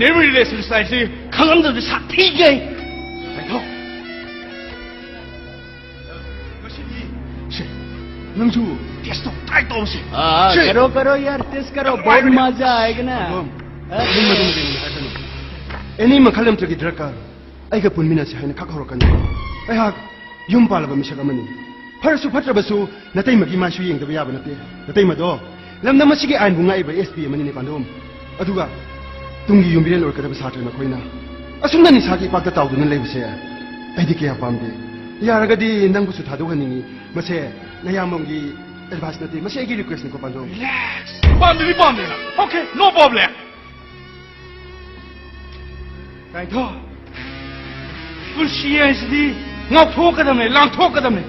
ꯂꯩꯅꯔꯤꯕ ꯔꯤꯂꯦꯁꯟꯁꯤꯞ ꯍꯥꯏꯁꯤ ꯈꯪꯉꯝꯗꯕꯁꯦ ꯁꯥꯊꯤꯒꯩ꯫ ꯀꯥꯏꯊꯣ꯫ ꯉꯁꯤꯗꯤ ꯁꯦ, ꯅꯪꯁꯨ ꯇꯦꯁ ꯇꯧ, ꯇ꯭ꯔꯥꯏ ꯇꯧꯁꯦ꯫ हाँ, हाँ, ꯁꯦ꯫ करो, करो यार, टेस्ट करो, बहुत मजा आएगा ना। ꯑꯗꯨꯝ, हाँ? ꯑꯗꯨꯝ, ꯑꯗꯨꯝ, ꯑꯗꯨꯝ ꯍꯥꯏꯔꯛꯀꯅꯨ꯫ ꯑꯦꯅꯤ ꯃꯈꯜ ꯑꯃꯠꯇꯒꯤ ꯗ꯭ꯔꯒꯀ ꯑꯩꯒ ꯄꯨꯟꯃꯤꯟꯅꯁꯤ ꯍꯥꯏꯅ ꯈꯛ ꯍꯧꯔꯛꯀꯅꯤ꯫ ꯑꯩꯍꯥꯛ ꯌꯨꯝ ꯄꯥꯜꯂꯕ ꯃꯤꯁꯛ ꯑꯃꯅꯤ꯫ ꯐꯔꯁꯨ ꯐꯠꯇ꯭ꯔꯕꯁꯨ ꯅꯇꯩꯃꯒꯤ ꯃꯥꯏꯁꯨ ꯌꯦꯡꯗꯕ ꯌꯥꯕ ꯅꯠꯇꯦ꯫ ꯅꯇꯩꯃꯗꯣ ꯂꯝꯗꯝ ꯑꯁꯤꯒꯤ ꯑꯥꯏꯟꯕꯨ ꯉꯥꯛꯏꯕ ꯑꯦꯁ ꯄꯤ ꯑꯃꯅꯤꯅꯦ, ꯄꯥꯟꯗꯣꯝ꯫ ꯑꯗꯨꯒ ꯇꯨꯡꯒꯤ ꯌꯨꯝꯕꯤꯔꯦꯜ ꯑꯣꯏꯔꯛꯀꯗꯕ ꯁꯥꯇ꯭ꯔ ꯅꯈꯣꯏꯅ ꯑꯁꯨꯝꯅ ꯅꯤꯁꯥꯒꯤ ꯏꯄꯥꯛꯇ ꯇꯥꯎꯗꯨꯅ ꯂꯩꯕꯁꯦ ꯑꯩꯗꯤ ꯀꯌꯥ ꯄꯥꯝꯗꯦ꯫ ꯌꯥꯔꯒꯗꯤ ꯅꯪꯕꯨꯁꯨ ꯊꯥꯗꯣꯛꯍꯟꯅꯤꯡꯉꯤ꯫ ꯃꯁꯦ ꯅꯌꯥꯝꯕꯝꯒꯤ ꯑꯦꯗꯚꯥꯏꯁ ꯅꯠꯇꯦ, ꯃꯁꯤ ꯑꯩꯒꯤ ꯔꯤꯀ꯭ꯋꯦꯁꯅꯤꯀꯣ, ꯄꯥꯟꯗꯣꯝ꯫ ꯔꯤꯂꯦꯛꯁ꯫ ꯄꯥꯝꯗ꯭ꯔꯗꯤ ꯄꯥꯝꯗꯦꯅ꯫ ꯑꯣꯀꯦ, ꯅꯣ ꯄ꯭ꯔꯣꯕ꯭ꯂꯦꯝ꯫ ꯀꯥꯏꯊꯣ꯫ ꯄꯨꯟꯁꯤ ꯍꯥꯏꯁꯤꯗꯤ ꯉꯥꯎꯊꯣꯛꯀꯗꯕꯅꯦ, ꯂꯥꯡꯊꯣꯛꯀꯗꯕꯅꯦ꯫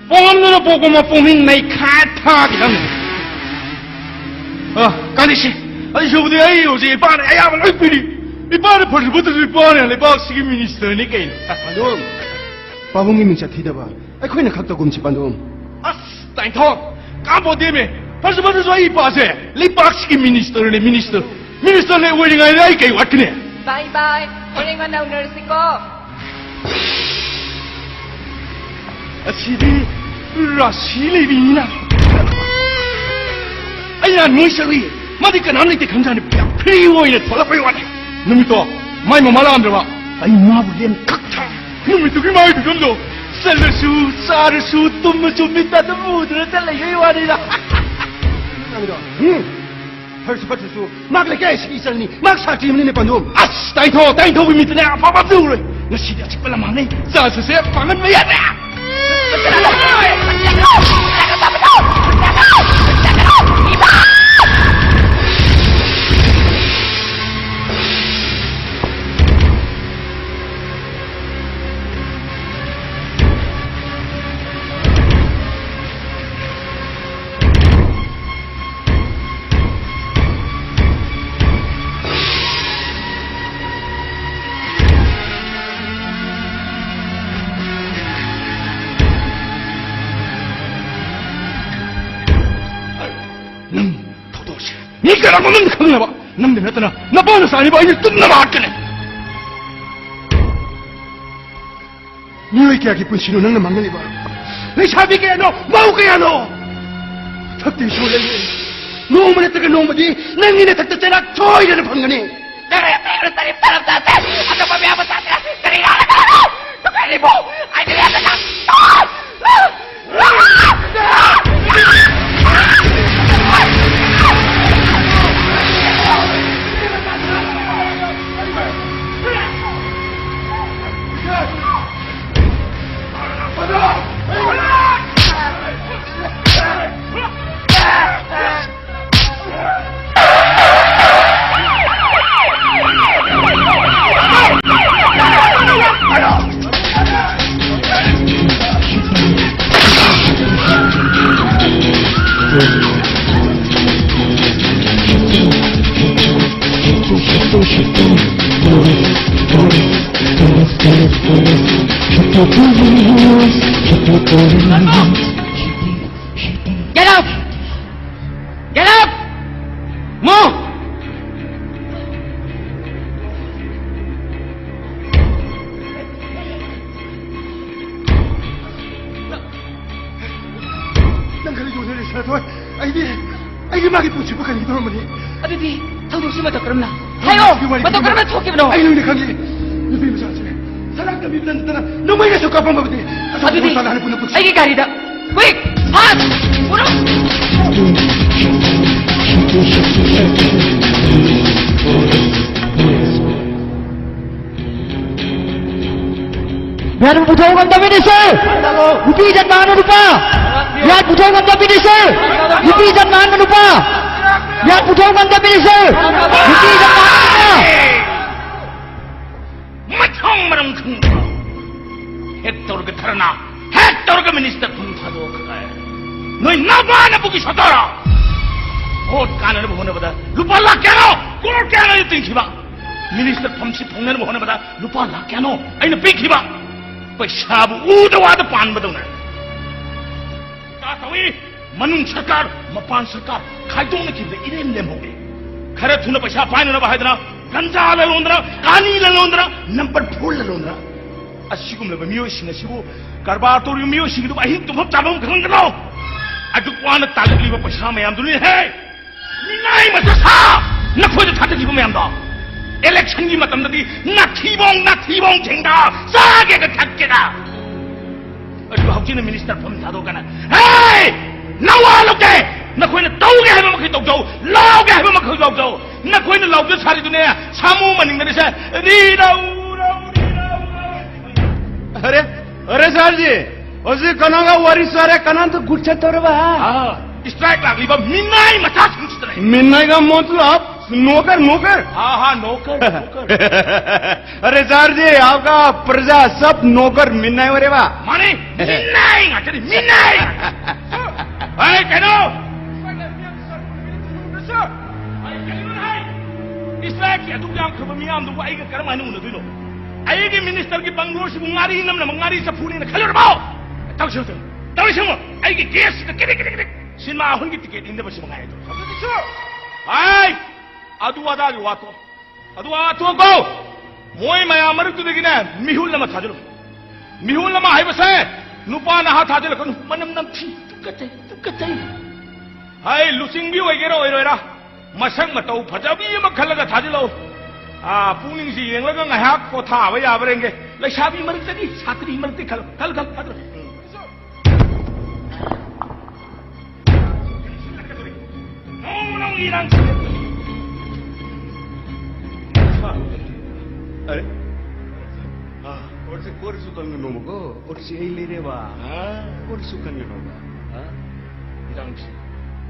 ꯄꯣꯛꯂꯝꯗꯅ ꯄꯣꯛꯄ ꯃꯄꯣꯛꯅꯤꯡ ꯅꯩꯈꯥꯏ ꯊꯥꯈꯤꯗꯕꯅꯦ꯫ ꯑ, ꯀꯥꯟꯅꯁꯤ꯫ ꯑꯗꯨꯁꯨꯕꯨꯗꯤ ꯑꯩ ꯍꯧꯖꯤꯛ ꯏꯄꯥꯅ ꯑꯌꯥꯕ ꯂꯣꯏ ꯄꯤꯔꯤ꯫ ꯏꯄꯥꯅ ꯐꯔꯁꯨ ꯐꯠꯇ꯭ꯔꯁꯨ ꯏꯄꯥꯅ ꯂꯩꯕꯥꯛꯁꯤꯒꯤ ꯃꯤꯅꯤꯁꯇꯔꯅꯤ ꯀꯩꯅꯣ꯫ ꯑꯗꯨꯝ ꯄꯥꯕꯨꯡꯒꯤ ꯃꯤꯡꯆꯠ ꯊꯤꯗꯕ ꯑꯩꯈꯣꯏꯅ ꯈꯛ ꯇꯧꯒꯨꯝꯁꯤ, ꯄꯥꯟꯗꯣꯝ꯫ ꯑꯁ, ꯇꯥꯏꯊꯣꯛ! ꯀꯥꯟꯄꯣꯠꯇꯦꯃꯦ! ꯐꯔꯁꯨ ꯐꯠꯇ꯭ꯔꯁꯨ ꯑꯩ ꯏꯄꯥꯁꯦ ꯂꯩꯕꯥꯛꯁꯤꯒꯤ ꯃꯤꯅꯤꯁꯇꯔꯅꯦ, ꯃꯤꯅꯤꯁꯇꯔ꯫ ꯃꯤꯅꯤꯁꯇꯔ ꯂꯩ ꯑꯣꯏꯔꯤꯉꯩꯗ ꯑꯩ ꯀꯩ ꯋꯥꯠꯀꯅꯤ? ꯕꯥꯏ ꯕꯥꯏ꯫ ꯍꯣꯔꯦꯟ ꯉꯟꯅ ꯎꯅꯔꯁꯤꯀꯣ꯫ ꯑꯁꯤꯗꯤ ꯔꯥꯁꯤ ꯂꯩꯕꯤꯅꯤꯅ꯫ ꯑꯩꯅ ꯅꯣꯏ ꯆꯠꯂꯨꯏ꯫ ꯃꯥꯗꯤ ꯀꯅꯥꯝ ꯂꯩꯇꯦ ꯈꯪꯖꯥꯅꯤ꯫ ꯌꯥꯝ ꯐ꯭ꯔꯤ ꯑꯣꯏꯅ ꯊꯣꯛꯂꯛꯄꯩ ꯋꯥꯅꯤ꯫ ꯅꯨꯃꯤꯠꯇꯣ ꯃꯥꯏ ꯃꯃꯥ ꯂꯥꯛꯑꯝꯗ꯭ꯔꯕ? ꯑꯩ ꯃꯥꯕꯨ ꯂꯦꯝ ꯀꯛ ꯊꯥꯏ꯫ ꯅꯨꯃꯤꯠꯇꯨꯒꯤ ꯃꯥꯒꯤ ꯐꯤꯕꯝꯗꯣ, ꯆꯠꯂꯁꯨ ꯆꯥꯔꯁꯨ ꯇꯨꯝꯃꯁꯨ ꯃꯤꯠꯇ ꯑꯗꯨꯝ ꯎꯗꯨꯅ ꯆꯠ ꯂꯩꯕꯩ ꯋꯥꯅꯤꯗ꯫ ꯅꯪꯗꯣ, ꯎꯝ, ꯐꯔꯁꯨ ꯐꯠꯇ꯭ꯔꯁꯨ ꯃꯍꯥꯛ ꯂꯩꯀꯥꯏ ꯑꯁꯤꯒꯤ ꯏꯆꯜꯅꯤ꯫ ꯃꯍꯥꯛ ꯁꯥꯇ꯭ꯔꯤ ꯑꯃꯅꯤꯅꯦ, ꯄꯥꯟꯗꯣꯝ꯫ ꯑꯁ, ꯇꯥꯏꯊꯣꯛ ꯇꯥꯏꯊꯣꯛꯄ ꯃꯤꯠꯇꯨꯅ ꯑꯐꯕ ꯑꯝꯇ ꯎꯔꯣꯏ꯫ ꯉꯁꯤꯗꯤ ꯑꯆꯤꯛꯄ ꯂꯝꯍꯥꯡꯅꯤ꯫ ꯆꯥꯁꯨꯁꯦ ꯄꯥꯡꯍꯟꯕ ꯌꯥꯗ꯭ꯔꯦ꯫ ꯅꯪ ꯊꯧꯗꯣꯛꯁꯦ ꯃꯤ ꯀꯅꯥꯒꯨꯝꯕꯅ ꯈꯪꯅꯕ, ꯅꯪꯗ ꯅꯠꯇꯅ ꯅꯄꯥ ꯅꯆꯥꯅꯤꯕꯨ ꯑꯩꯅ ꯇꯨꯝꯅꯕ ꯍꯥꯠꯀꯅꯤ꯫ ꯃꯤꯑꯣꯏ ꯀꯌꯥꯒꯤ ꯄꯨꯟꯁꯤꯅꯣ ꯅꯪꯅ ꯃꯥꯡꯍꯜꯂꯤꯕ? ꯂꯩꯁꯥꯕꯤ ꯀꯌꯥꯅꯣ, ꯃꯧ ꯀꯌꯥꯅꯣ? ꯊꯛꯇꯦ ꯁꯨ ꯂꯩꯌꯦ꯫ ꯅꯣꯡꯃ ꯅꯠꯇ꯭ꯔꯒ ꯅꯣꯡꯃꯗꯤ ꯅꯪꯒꯤ ꯅꯊꯛꯇ ꯆꯩꯔꯥꯛ ꯁꯣꯏꯗꯅ ꯐꯪꯒꯅꯤ꯫ ꯅꯪꯅ ꯌꯥꯝ ꯇꯥꯏꯕ ꯇꯥꯔꯤ, ꯇꯥꯔꯝ ꯇꯥꯁꯦ꯫ ꯑꯇꯣꯞꯄ ꯃꯌꯥꯝ ꯑꯃ ꯇꯥꯁꯤꯔ? ꯀꯔꯤ ꯂꯥꯛꯂꯒ ꯍꯥꯏꯔꯣ? ꯇꯨꯀꯠꯂꯤꯕꯣ? ꯑꯩꯗꯤ ꯌꯥꯝꯅ ꯅꯪ-, Get up! Get up! Move! ꯅꯪ ꯈꯔ ꯌꯣꯟꯅꯔꯦ ꯁꯅꯥꯊꯣꯏ꯫ ꯑꯩꯗꯤ, ꯑꯩꯗꯤ ꯃꯥꯒꯤ ꯄꯨꯟꯁꯤꯕꯨ ꯀꯔꯤꯒꯤ ꯇꯧꯔꯝꯕꯅꯤ? ꯑꯗꯨꯗꯤ ꯊꯧꯗꯣꯛꯁꯤ ꯃꯇꯧ ꯀꯔꯝꯅ? ꯍꯥꯏꯌꯣ, ꯍꯧꯖꯤꯛꯀꯤ ꯋꯥꯔꯤ ꯃꯇꯧ ꯀꯔꯝꯅ ꯊꯣꯛꯈꯤꯕꯅꯣ? ꯑꯩ ꯂꯣꯏꯅ ꯈꯪꯉꯤ꯫ ꯅꯨꯄꯤ ꯃꯆꯥꯁꯦ ꯁꯅꯥ ꯀꯝꯕꯤ ꯅꯠꯇꯅ ꯅꯣꯡꯃꯩꯅꯁꯨ ꯀꯥꯞꯄꯝꯕꯗꯤ꯫ ꯑꯗꯨꯗꯤ ꯇꯥꯟꯅ ꯄꯨꯟꯅ ꯄꯨꯟꯁꯤ꯫ ꯑꯩꯒꯤ ꯒꯥꯔꯤꯗ꯫ quick, fast, ꯄꯨꯔꯣ꯫ ꯌꯥꯠ ꯄꯨꯊꯣꯛ ꯉꯝꯗꯕ ꯃꯤꯅꯤꯁꯇꯔ! ꯅꯨꯄꯤ ꯏꯖꯠ ꯃꯥꯡꯍꯟꯕ ꯅꯨꯄꯥ! ꯌꯥꯠ ꯄꯨꯊꯣꯛ ꯉꯝꯗꯕ ꯃꯤꯅꯤꯁꯇꯔ! ꯅꯨꯄꯤ ꯏꯖꯠ ꯃꯥꯡꯍꯟꯕ ꯅꯨꯄꯥ! ꯌꯥꯠ ꯄꯨꯊꯣꯛ ꯉꯝꯗꯕ ꯃꯤꯅꯤꯁꯇꯔ! ꯅꯨꯄꯤ ꯏꯖꯠ ꯃꯥꯡꯍꯟꯕ ꯅꯨꯄꯥ! ꯃꯊꯣꯡ ꯃꯔꯝ ꯈꯪꯗꯕ꯫ ꯍꯦꯛ ꯇꯧꯔꯒ ꯙꯔꯅꯥ, ꯍꯦꯛ ꯇꯧꯔꯒ ꯃꯤꯅꯤꯁꯇꯔ ꯐꯝ ꯊꯥꯗꯣꯛꯈ꯭ꯔꯦ꯫ ꯅꯣꯏ ꯅꯃꯥꯟꯅꯕꯒꯤ ꯁꯣꯇꯣꯔꯣ? ꯚꯣꯠ ꯀꯥꯟꯅꯅꯕ ꯍꯣꯠꯅꯕꯗ ꯂꯨꯄꯥ ꯂꯥꯈ ꯀꯌꯥꯅꯣ, ꯀ꯭ꯔꯣꯔ ꯀꯌꯥꯅꯣ ꯑꯩꯅ ꯇꯤꯡꯈꯤꯕ? ꯃꯤꯅꯤꯁꯇꯔ ꯐꯝꯁꯤ ꯐꯪꯅꯅꯕ ꯍꯣꯠꯅꯕꯗ ꯂꯨꯄꯥ ꯂꯥꯈ ꯀꯌꯥꯅꯣ ꯑꯩꯅ ꯄꯤꯈꯤꯕ? ꯄꯩꯁꯥꯕꯨ ꯎꯗ ꯋꯥꯗ ꯄꯥꯟꯕꯗꯧꯅ꯫ ꯀꯥ ꯇꯧꯏ꯫ ꯃꯅꯨꯡ ꯁꯔꯀꯥꯔ, ꯃꯄꯥꯟ ꯁꯔꯀꯥꯔ ꯈꯥꯏꯗꯣꯛꯅꯈꯤꯕꯗ ꯏꯔꯦꯝ ꯂꯦꯝꯍꯧꯔꯦ꯫ ꯈꯔ ꯊꯨꯅ ꯄꯩꯁꯥ ꯄꯥꯏꯅꯅꯕ ꯍꯥꯏꯗꯅ ꯒꯟꯖꯥ ꯂꯂꯣꯟꯗꯅ, ꯀꯥꯅꯤ ꯂꯂꯣꯟꯗꯅ, ꯅꯝꯕꯔ ꯐꯣꯔ ꯂꯂꯣꯟꯗꯅ꯫ ꯑꯁꯤꯒꯨꯝꯂꯕ ꯃꯤꯑꯣꯏꯁꯤꯡ ꯑꯁꯤꯕꯨ, ꯀꯔꯕꯥꯔ ꯇꯧꯔꯤꯕ ꯃꯤꯑꯣꯏꯁꯤꯡ ꯑꯗꯨꯕꯨ ꯑꯍꯤꯡ ꯇꯨꯝꯐꯝ ꯆꯥꯐꯝ ꯈꯪꯗꯅꯣ? ꯑꯗꯨꯛ ꯋꯥꯅ ꯇꯥꯜꯂꯛꯂꯤꯕ ꯄꯩꯁꯥ ꯃꯌꯥꯝꯗꯨꯅꯤ ꯍꯦ! ꯃꯤꯅꯥꯏ ꯃꯆꯥ ꯁꯥ! ꯅꯈꯣꯏꯗ ꯊꯥꯗꯈꯤꯕ ꯃꯌꯥꯝꯗꯣ꯫ ꯏꯂꯦꯛꯁꯟꯒꯤ ꯃꯇꯝꯗꯗꯤ ꯅꯥꯊꯤꯕꯣꯡ, ꯅꯥꯊꯤꯕꯣꯡ ꯊꯦꯡꯗ ꯆꯥꯒꯦꯒ ꯊꯛꯀꯦꯒ꯫ ꯑꯗꯨꯒ ꯍꯧꯖꯤꯛꯅ ꯃꯤꯅꯤꯁꯇꯔ ꯐꯝ ꯊꯥꯗꯣꯛꯀꯅ, "ꯍꯦ! ꯅꯋꯥ ꯂꯧꯗꯦ! ꯅꯈꯣꯏꯅ ꯇꯧꯒꯦ ꯍꯥꯏꯕ ꯃꯈꯩ ꯇꯧꯖꯧ, ꯂꯥꯎꯒꯦ ꯍꯥꯏꯕ ꯃꯈꯩ ꯂꯥꯎꯖꯧ꯫ ꯅꯈꯣꯏꯅ ꯂꯥꯎꯖ ꯁꯥꯔꯤꯗꯨꯅꯦ, ꯁꯥꯃꯨ ꯃꯅꯤꯡꯗꯅꯤꯁꯦ, ꯔꯤ ꯔꯧ, ꯔꯧ, ꯔꯤ ꯔꯧ, ꯔꯧ"꯫ ꯑꯔꯦ, ꯑꯔꯦ ꯁꯥꯔ ꯖꯤ, ꯍꯧꯖꯤꯛ ꯀꯅꯥꯒ ꯋꯥꯔꯤ ꯁꯥꯔꯦ? ꯀꯅꯥꯗ ꯒꯨꯠ ꯆꯠꯇꯧꯔꯕ? ꯑꯥ, ꯏꯁꯇ꯭ꯔꯥꯏꯛ ꯂꯥꯛꯂꯤꯕ ꯃꯤꯅꯥꯏ ꯃꯆꯥꯁꯤꯡꯁꯤꯗꯅꯦ꯫ ꯃꯤꯅꯥꯏꯒ ꯃꯣꯠꯂꯣ꯫ ꯅꯣꯀꯔ, ꯅꯣꯀꯔ꯫ हाँ, हाँ, नौकर, नौकर। अरे सर जी, आपका प्रजा सब नौकर मिन्ना है रे बा। माने, मिन्ना ही ना, चलिए, मिन्ना ही। अरे, कह दो। ꯏꯁꯇ꯭ꯔꯥꯏꯛꯀꯤ ꯑꯗꯨꯛ ꯌꯥꯝꯈ꯭ꯔꯕ ꯃꯤꯌꯥꯝꯗꯨꯕꯨ ꯑꯩꯒ ꯀꯔꯝ ꯍꯥꯏꯅ ꯎꯅꯗꯣꯏꯅꯣ? ꯑꯩꯒꯤ ꯃꯤꯅꯤꯁꯇꯔꯒꯤ ꯕꯪꯒ꯭ꯂꯣꯁꯤꯕꯨ ꯉꯥꯔꯤ ꯅꯝꯅꯕ ꯉꯥꯔꯤ ꯆꯐꯨꯅꯦꯅ ꯈꯜꯂꯨꯔꯕꯣ? ꯇꯧꯁꯤ, ꯇꯧꯁꯤ, ꯇꯧꯁꯤ, ꯇꯧꯁꯤ꯫ ꯑꯩꯒꯤ ꯒꯦꯁꯁꯤꯗ ꯀꯤꯔꯤꯛ, ꯀꯤꯔꯤꯛ, ꯀꯤꯔꯤꯛ꯫ ꯁꯤꯅꯦꯃꯥ ꯑꯍꯨꯝꯒꯤ ꯇꯤꯀꯦꯠ ꯏꯟꯗꯕꯁꯤ ꯃꯉꯥꯏ ꯑꯗꯣ꯫ ꯍꯥꯏ! ꯑꯗꯨ ꯑꯗꯥꯒꯤ ꯋꯥ ꯇꯣꯛꯑꯣ꯫ ꯑꯗꯨ ꯋꯥ ꯇꯣꯛꯑꯣ꯫ ꯃꯣꯏ ꯃꯌꯥꯝ ꯃꯔꯛꯇꯨꯗꯒꯤꯅꯦ, ꯃꯤꯍꯨꯜ ꯑꯃ ꯊꯥꯖꯤꯜꯂꯨ꯫ ꯃꯤꯍꯨꯜ ꯑꯃ ꯍꯥꯏꯕꯁꯦ ꯅꯨꯄꯥ ꯅꯍꯥ ꯊꯥꯖꯤꯜꯂꯛꯀꯅꯨ, ꯃꯅꯝ ꯅꯝꯊꯤ, ꯇꯨꯀꯠꯆꯩ, ꯇꯨꯀꯠꯆꯩ꯫ ꯍꯥꯏ, ꯂꯨꯆꯤꯡꯕꯤ ꯑꯣꯏꯒꯦꯔꯥ ꯑꯣꯏꯔꯣꯏꯔꯥ, ꯃꯁꯛ ꯃꯇꯧ ꯐꯖꯕꯤ ꯑꯃ ꯈꯜꯂꯒ ꯊꯥꯖꯤꯜꯂꯛꯎ꯫ ꯑꯥ, ꯄꯨꯛꯅꯤꯡꯁꯤ ꯌꯦꯡꯂꯒ ꯉꯥꯏꯍꯥꯛ ꯄꯣꯊꯥꯕ ꯌꯥꯕ꯭ꯔꯥ ꯌꯦꯡꯒꯦ꯫ ꯂꯩꯁꯥꯕꯤ ꯃꯔꯛꯇꯒꯤ ꯁꯥꯇ꯭ꯔꯤ ꯃꯔꯛꯇꯤ ꯈꯜꯂꯨ, ꯈꯜꯂꯨ, ꯈꯜꯂꯨ, ꯈꯜꯂꯨ꯫ ꯅꯣꯡꯃ ꯅꯣꯡꯃꯒꯤ ꯏꯔꯥꯡꯁꯤꯅ꯫ ꯑꯔꯦ? ꯑꯥ, ꯑꯣꯔꯁꯦ ꯀꯣꯔꯁꯨ ꯀꯪꯒꯅꯣ ꯃꯒꯣ, ꯑꯣꯔꯁꯦ ꯑꯩ ꯂꯩꯔꯦꯕ꯫ ꯑꯥ꯫ ꯀꯣꯔꯁꯨ ꯀꯪꯒꯅꯣꯕ꯫ ꯑꯥ? ꯏꯔꯥꯡꯁꯤ,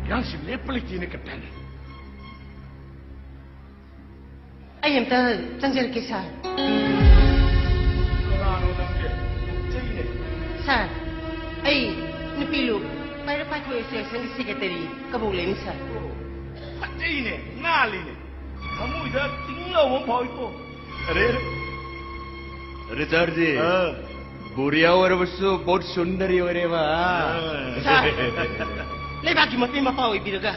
ꯏꯔꯥꯡꯁꯤ ꯂꯦꯞꯄ ꯂꯩꯇꯦꯅꯦ, ꯀꯦꯞꯇꯦꯟ꯫ ꯑꯩ ꯑꯝꯇ ꯆꯪꯖꯔꯛꯀꯦ, ꯁꯥꯔ꯫ ꯀꯅꯥꯅꯣ ꯅꯪꯁꯦ? ꯆꯩꯅꯦ꯫ ꯁꯥꯔ, ꯑꯩ ꯅꯨꯄꯤ ꯂꯨꯞ ꯄꯥꯏꯔꯛ ꯄꯥꯏꯈꯣꯏ ꯑꯦꯁꯣꯁꯤꯌꯦꯁꯟꯒꯤ ꯁꯦꯀ꯭ꯔꯦꯇꯔꯤ ꯀꯕꯣꯛꯂꯩꯅꯤ, ꯁꯥꯔ꯫ ꯑꯣ, ꯐꯖꯩꯅꯦ, ꯅꯥꯜꯂꯤꯅꯦ꯫ ꯊꯃꯣꯏꯗ ꯇꯤꯡ ꯂꯥꯎꯕ ꯑꯃ ꯐꯥꯎꯏꯀꯣ꯫ ꯑꯔꯦ, ꯑꯔꯦ, ꯁꯥꯔꯖꯤ꯫ ꯑꯥ꯫ ꯕꯣꯔꯤꯌꯥ ꯑꯣꯏꯔꯕꯁꯨ ꯕꯣꯠ ꯁꯨꯟꯗꯔꯤ ꯑꯣꯏꯔꯦꯕ꯫ ꯑꯥ꯫ ꯁꯥꯔ, ꯂꯩꯕꯥꯛꯀꯤ ꯃꯄꯤ ꯃꯄꯥ ꯑꯣꯏꯕꯤꯔꯒ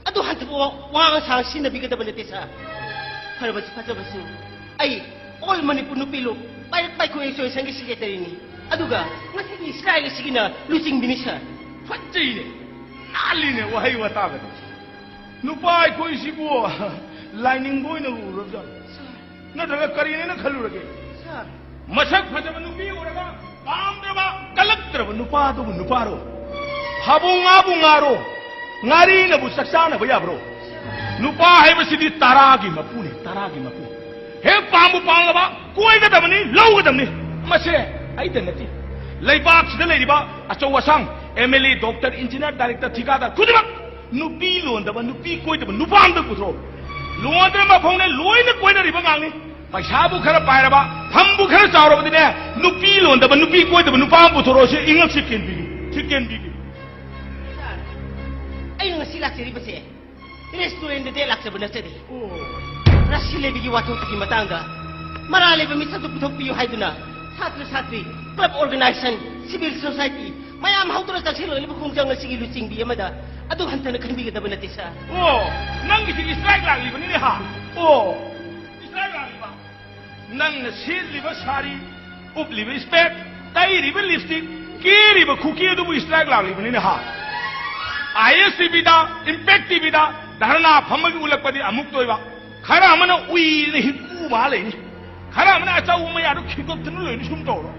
ꯑꯗꯨ ꯍꯟꯊꯕ ꯋꯥ-, ꯋꯥꯉꯥꯡ ꯁꯉꯥꯡ ꯁꯤꯖꯤꯟꯅꯕꯤꯒꯗꯕ ꯅꯠꯇꯦ, ꯁꯥꯔ꯫ ꯐꯔꯕꯁꯨ ꯐꯖꯕꯁꯨ ꯑꯩ ꯑꯣꯜ ꯃꯅꯤꯄꯨꯔ ꯅꯨꯄꯤ ꯂꯨꯞ ꯄꯥꯏꯔꯛ ꯄꯥꯏꯈꯣꯏ ꯑꯦꯁꯣꯁꯤꯌꯦꯁꯟꯒꯤ ꯁꯦꯀ꯭ꯔꯦꯇꯔꯤꯅꯤ꯫ ꯑꯗꯨꯒ ꯉꯁꯤꯒꯤ ꯏꯁꯇ꯭ꯔꯥꯏꯛ ꯑꯁꯤꯒꯤꯅ ꯂꯨꯆꯤꯡꯕꯤꯅꯤ, ꯁꯥꯔ꯫ ꯐꯖꯩꯅꯦ, ꯅꯥꯜꯂꯤꯅꯦ ꯋꯥꯍꯩ ꯋꯥꯇꯥꯒꯗꯤ꯫ ꯅꯨꯄꯥ ꯑꯩꯈꯣꯏꯁꯤꯕꯨ ꯂꯥꯏꯅꯤꯡꯕ ꯑꯣꯏꯅ ꯎꯔꯕꯖꯥꯠꯂꯣ? ꯁꯥꯔ꯫ ꯅꯠꯇ꯭ꯔꯒ ꯀꯔꯤꯅꯦꯅ ꯈꯜꯂꯨꯔꯒꯦ? ꯁꯥꯔ꯫ ꯃꯁꯛ ꯐꯖꯕ ꯅꯨꯄꯤ ꯎꯔꯒ ꯄꯥꯝꯗ꯭ꯔꯕ, ꯀꯜꯂꯛꯇ꯭ꯔꯕ ꯅꯨꯄꯥꯗꯨꯕꯨ ꯅꯨꯄꯥꯔꯣ? ꯍꯥꯕꯨ ꯉꯥꯕꯨ ꯉꯥꯔꯣ? ꯉꯥꯔꯤꯅꯕꯨ ꯆꯥꯛ ꯆꯥꯅꯕ ꯌꯥꯕ꯭ꯔꯣ? ꯅꯨꯄꯥ ꯍꯥꯏꯕꯁꯤꯗꯤ ꯇꯔꯥꯒꯤ ꯃꯄꯨꯅꯤ, ꯇꯔꯥꯒꯤ ꯃꯄꯨ꯫ ꯍꯦꯛ ꯄꯥꯝꯕꯨ ꯄꯥꯝꯂꯕ ꯀꯣꯏꯒꯗꯕꯅꯤ, ꯂꯧꯒꯗꯕꯅꯤ꯫ ꯃꯁꯦ ꯑꯩꯗ ꯅꯠꯇꯦ, ꯂꯩꯕꯥꯛꯁꯤꯗ ꯂꯩꯔꯤꯕ ꯑꯆꯧ ꯑꯁꯥꯡ, M L A, doctor, engineer, director, ꯊꯤꯀꯥꯗꯥꯔ ꯈꯨꯗꯤꯡꯃꯛ ꯅꯨꯄꯤ ꯂꯣꯟꯗꯕ, ꯅꯨꯄꯤ ꯀꯣꯏꯗꯕ ꯅꯨꯄꯥ ꯑꯝꯇ ꯄꯨꯊꯣꯔꯛꯑꯣ꯫ ꯂꯣꯟꯗ꯭ꯔꯦ ꯃꯐꯧꯅꯦ, ꯂꯣꯏꯅ ꯀꯣꯏꯅꯔꯤꯕ ꯉꯥꯛꯅꯤ꯫ ꯄꯩꯁꯥꯕꯨ ꯈꯔ ꯄꯥꯏꯔꯕ, ꯐꯝꯕꯨ ꯈꯔ ꯆꯥꯎꯔꯕꯗꯤꯅꯦ, ꯅꯨꯄꯤ ꯂꯣꯟꯗꯕ, ꯅꯨꯄꯤ ꯀꯣꯏꯗꯕ ꯅꯨꯄꯥ ꯑꯃ ꯄꯨꯊꯣꯔꯛꯑꯣ꯫ ꯁꯤ ꯏꯉꯛꯁꯤ ꯀꯦꯟꯕꯤꯒꯦ, ꯁꯤ ꯀꯦꯟꯕꯤꯒꯦ꯫ ꯁꯥꯔ, ꯑꯩꯅ ꯉꯁꯤ ꯂꯥꯛꯆꯔꯤꯕꯁꯦ ꯔꯦꯁꯇꯨꯔꯦꯟꯗꯗꯤ ꯂꯥꯛꯆꯕ ꯅꯠꯆꯗꯦ꯫ ꯑꯣ꯫ ꯔꯥꯁꯤ ꯂꯩꯕꯤꯒꯤ ꯋꯥꯊꯣꯛꯇꯨꯒꯤ ꯃꯇꯥꯡꯗ ꯃꯔꯥꯜ ꯂꯩꯕ ꯃꯤꯁꯛꯇꯨ ꯄꯨꯊꯣꯛꯄꯤꯌꯨ ꯍꯥꯏꯗꯨꯅ ꯁꯥꯇ꯭ꯔ ꯁꯥꯇ꯭ꯔꯤ, ꯀ꯭ꯂꯕ ꯑꯣꯔꯒꯅꯥꯏꯖꯦꯁꯟ, ꯁꯤꯚꯤꯜ ꯁꯣꯁꯥꯏꯇꯤ ꯃꯌꯥꯝ ꯍꯧꯗꯨꯅ ꯆꯪꯁꯤꯜꯂꯛꯂꯤꯕ ꯈꯣꯡꯖꯪ ꯑꯁꯤꯒꯤ ꯂꯨꯆꯤꯡꯕꯤ ꯑꯃꯗ ꯑꯗꯨ ꯍꯟꯊꯅ ꯈꯟꯕꯤꯒꯗꯕ ꯅꯠꯇꯦ, ꯁꯥꯔ꯫ ꯑꯣ, ꯅꯪꯒꯤꯁꯤ ꯏꯁꯇ꯭ꯔꯥꯏꯛ ꯂꯥꯛꯂꯤꯕꯅꯤꯅꯦ, ꯍꯥ? ꯑꯣ, ꯏꯁꯇ꯭ꯔꯥꯏꯛ ꯂꯥꯛꯂꯤꯕ? ꯅꯪꯅ ꯁꯦꯠꯂꯤꯕ ꯁꯥꯔꯤ, ꯎꯞꯂꯤꯕ ꯏꯁꯄꯦꯛ, ꯇꯩꯔꯤꯕ ꯂꯤꯞꯁꯇꯤꯛ, ꯀꯦꯔꯤꯕ ꯈꯨꯀꯦ ꯑꯗꯨꯕꯨ strike ꯂꯥꯛꯂꯤꯕꯅꯤꯅꯦ ꯍꯥ꯫ ISTVꯗ, Impact TVꯗ ꯙꯔꯅꯥ ꯐꯝꯕꯒꯤ ꯎꯠꯂꯛꯄꯗꯤ ꯑꯃꯨꯛꯇ ꯑꯣꯏꯕ, ꯈꯔ ꯑꯃꯅ ꯎꯏꯅ ꯍꯤꯞꯄꯨ ꯃꯥ ꯂꯩꯅꯤ, ꯈꯔ ꯑꯃꯅ ꯑꯆꯧꯕ ꯃꯌꯥꯗꯨ ꯈꯤꯒꯠꯇꯅ ꯂꯩꯅꯤ, ꯁꯨꯝ ꯇꯧꯔꯣ,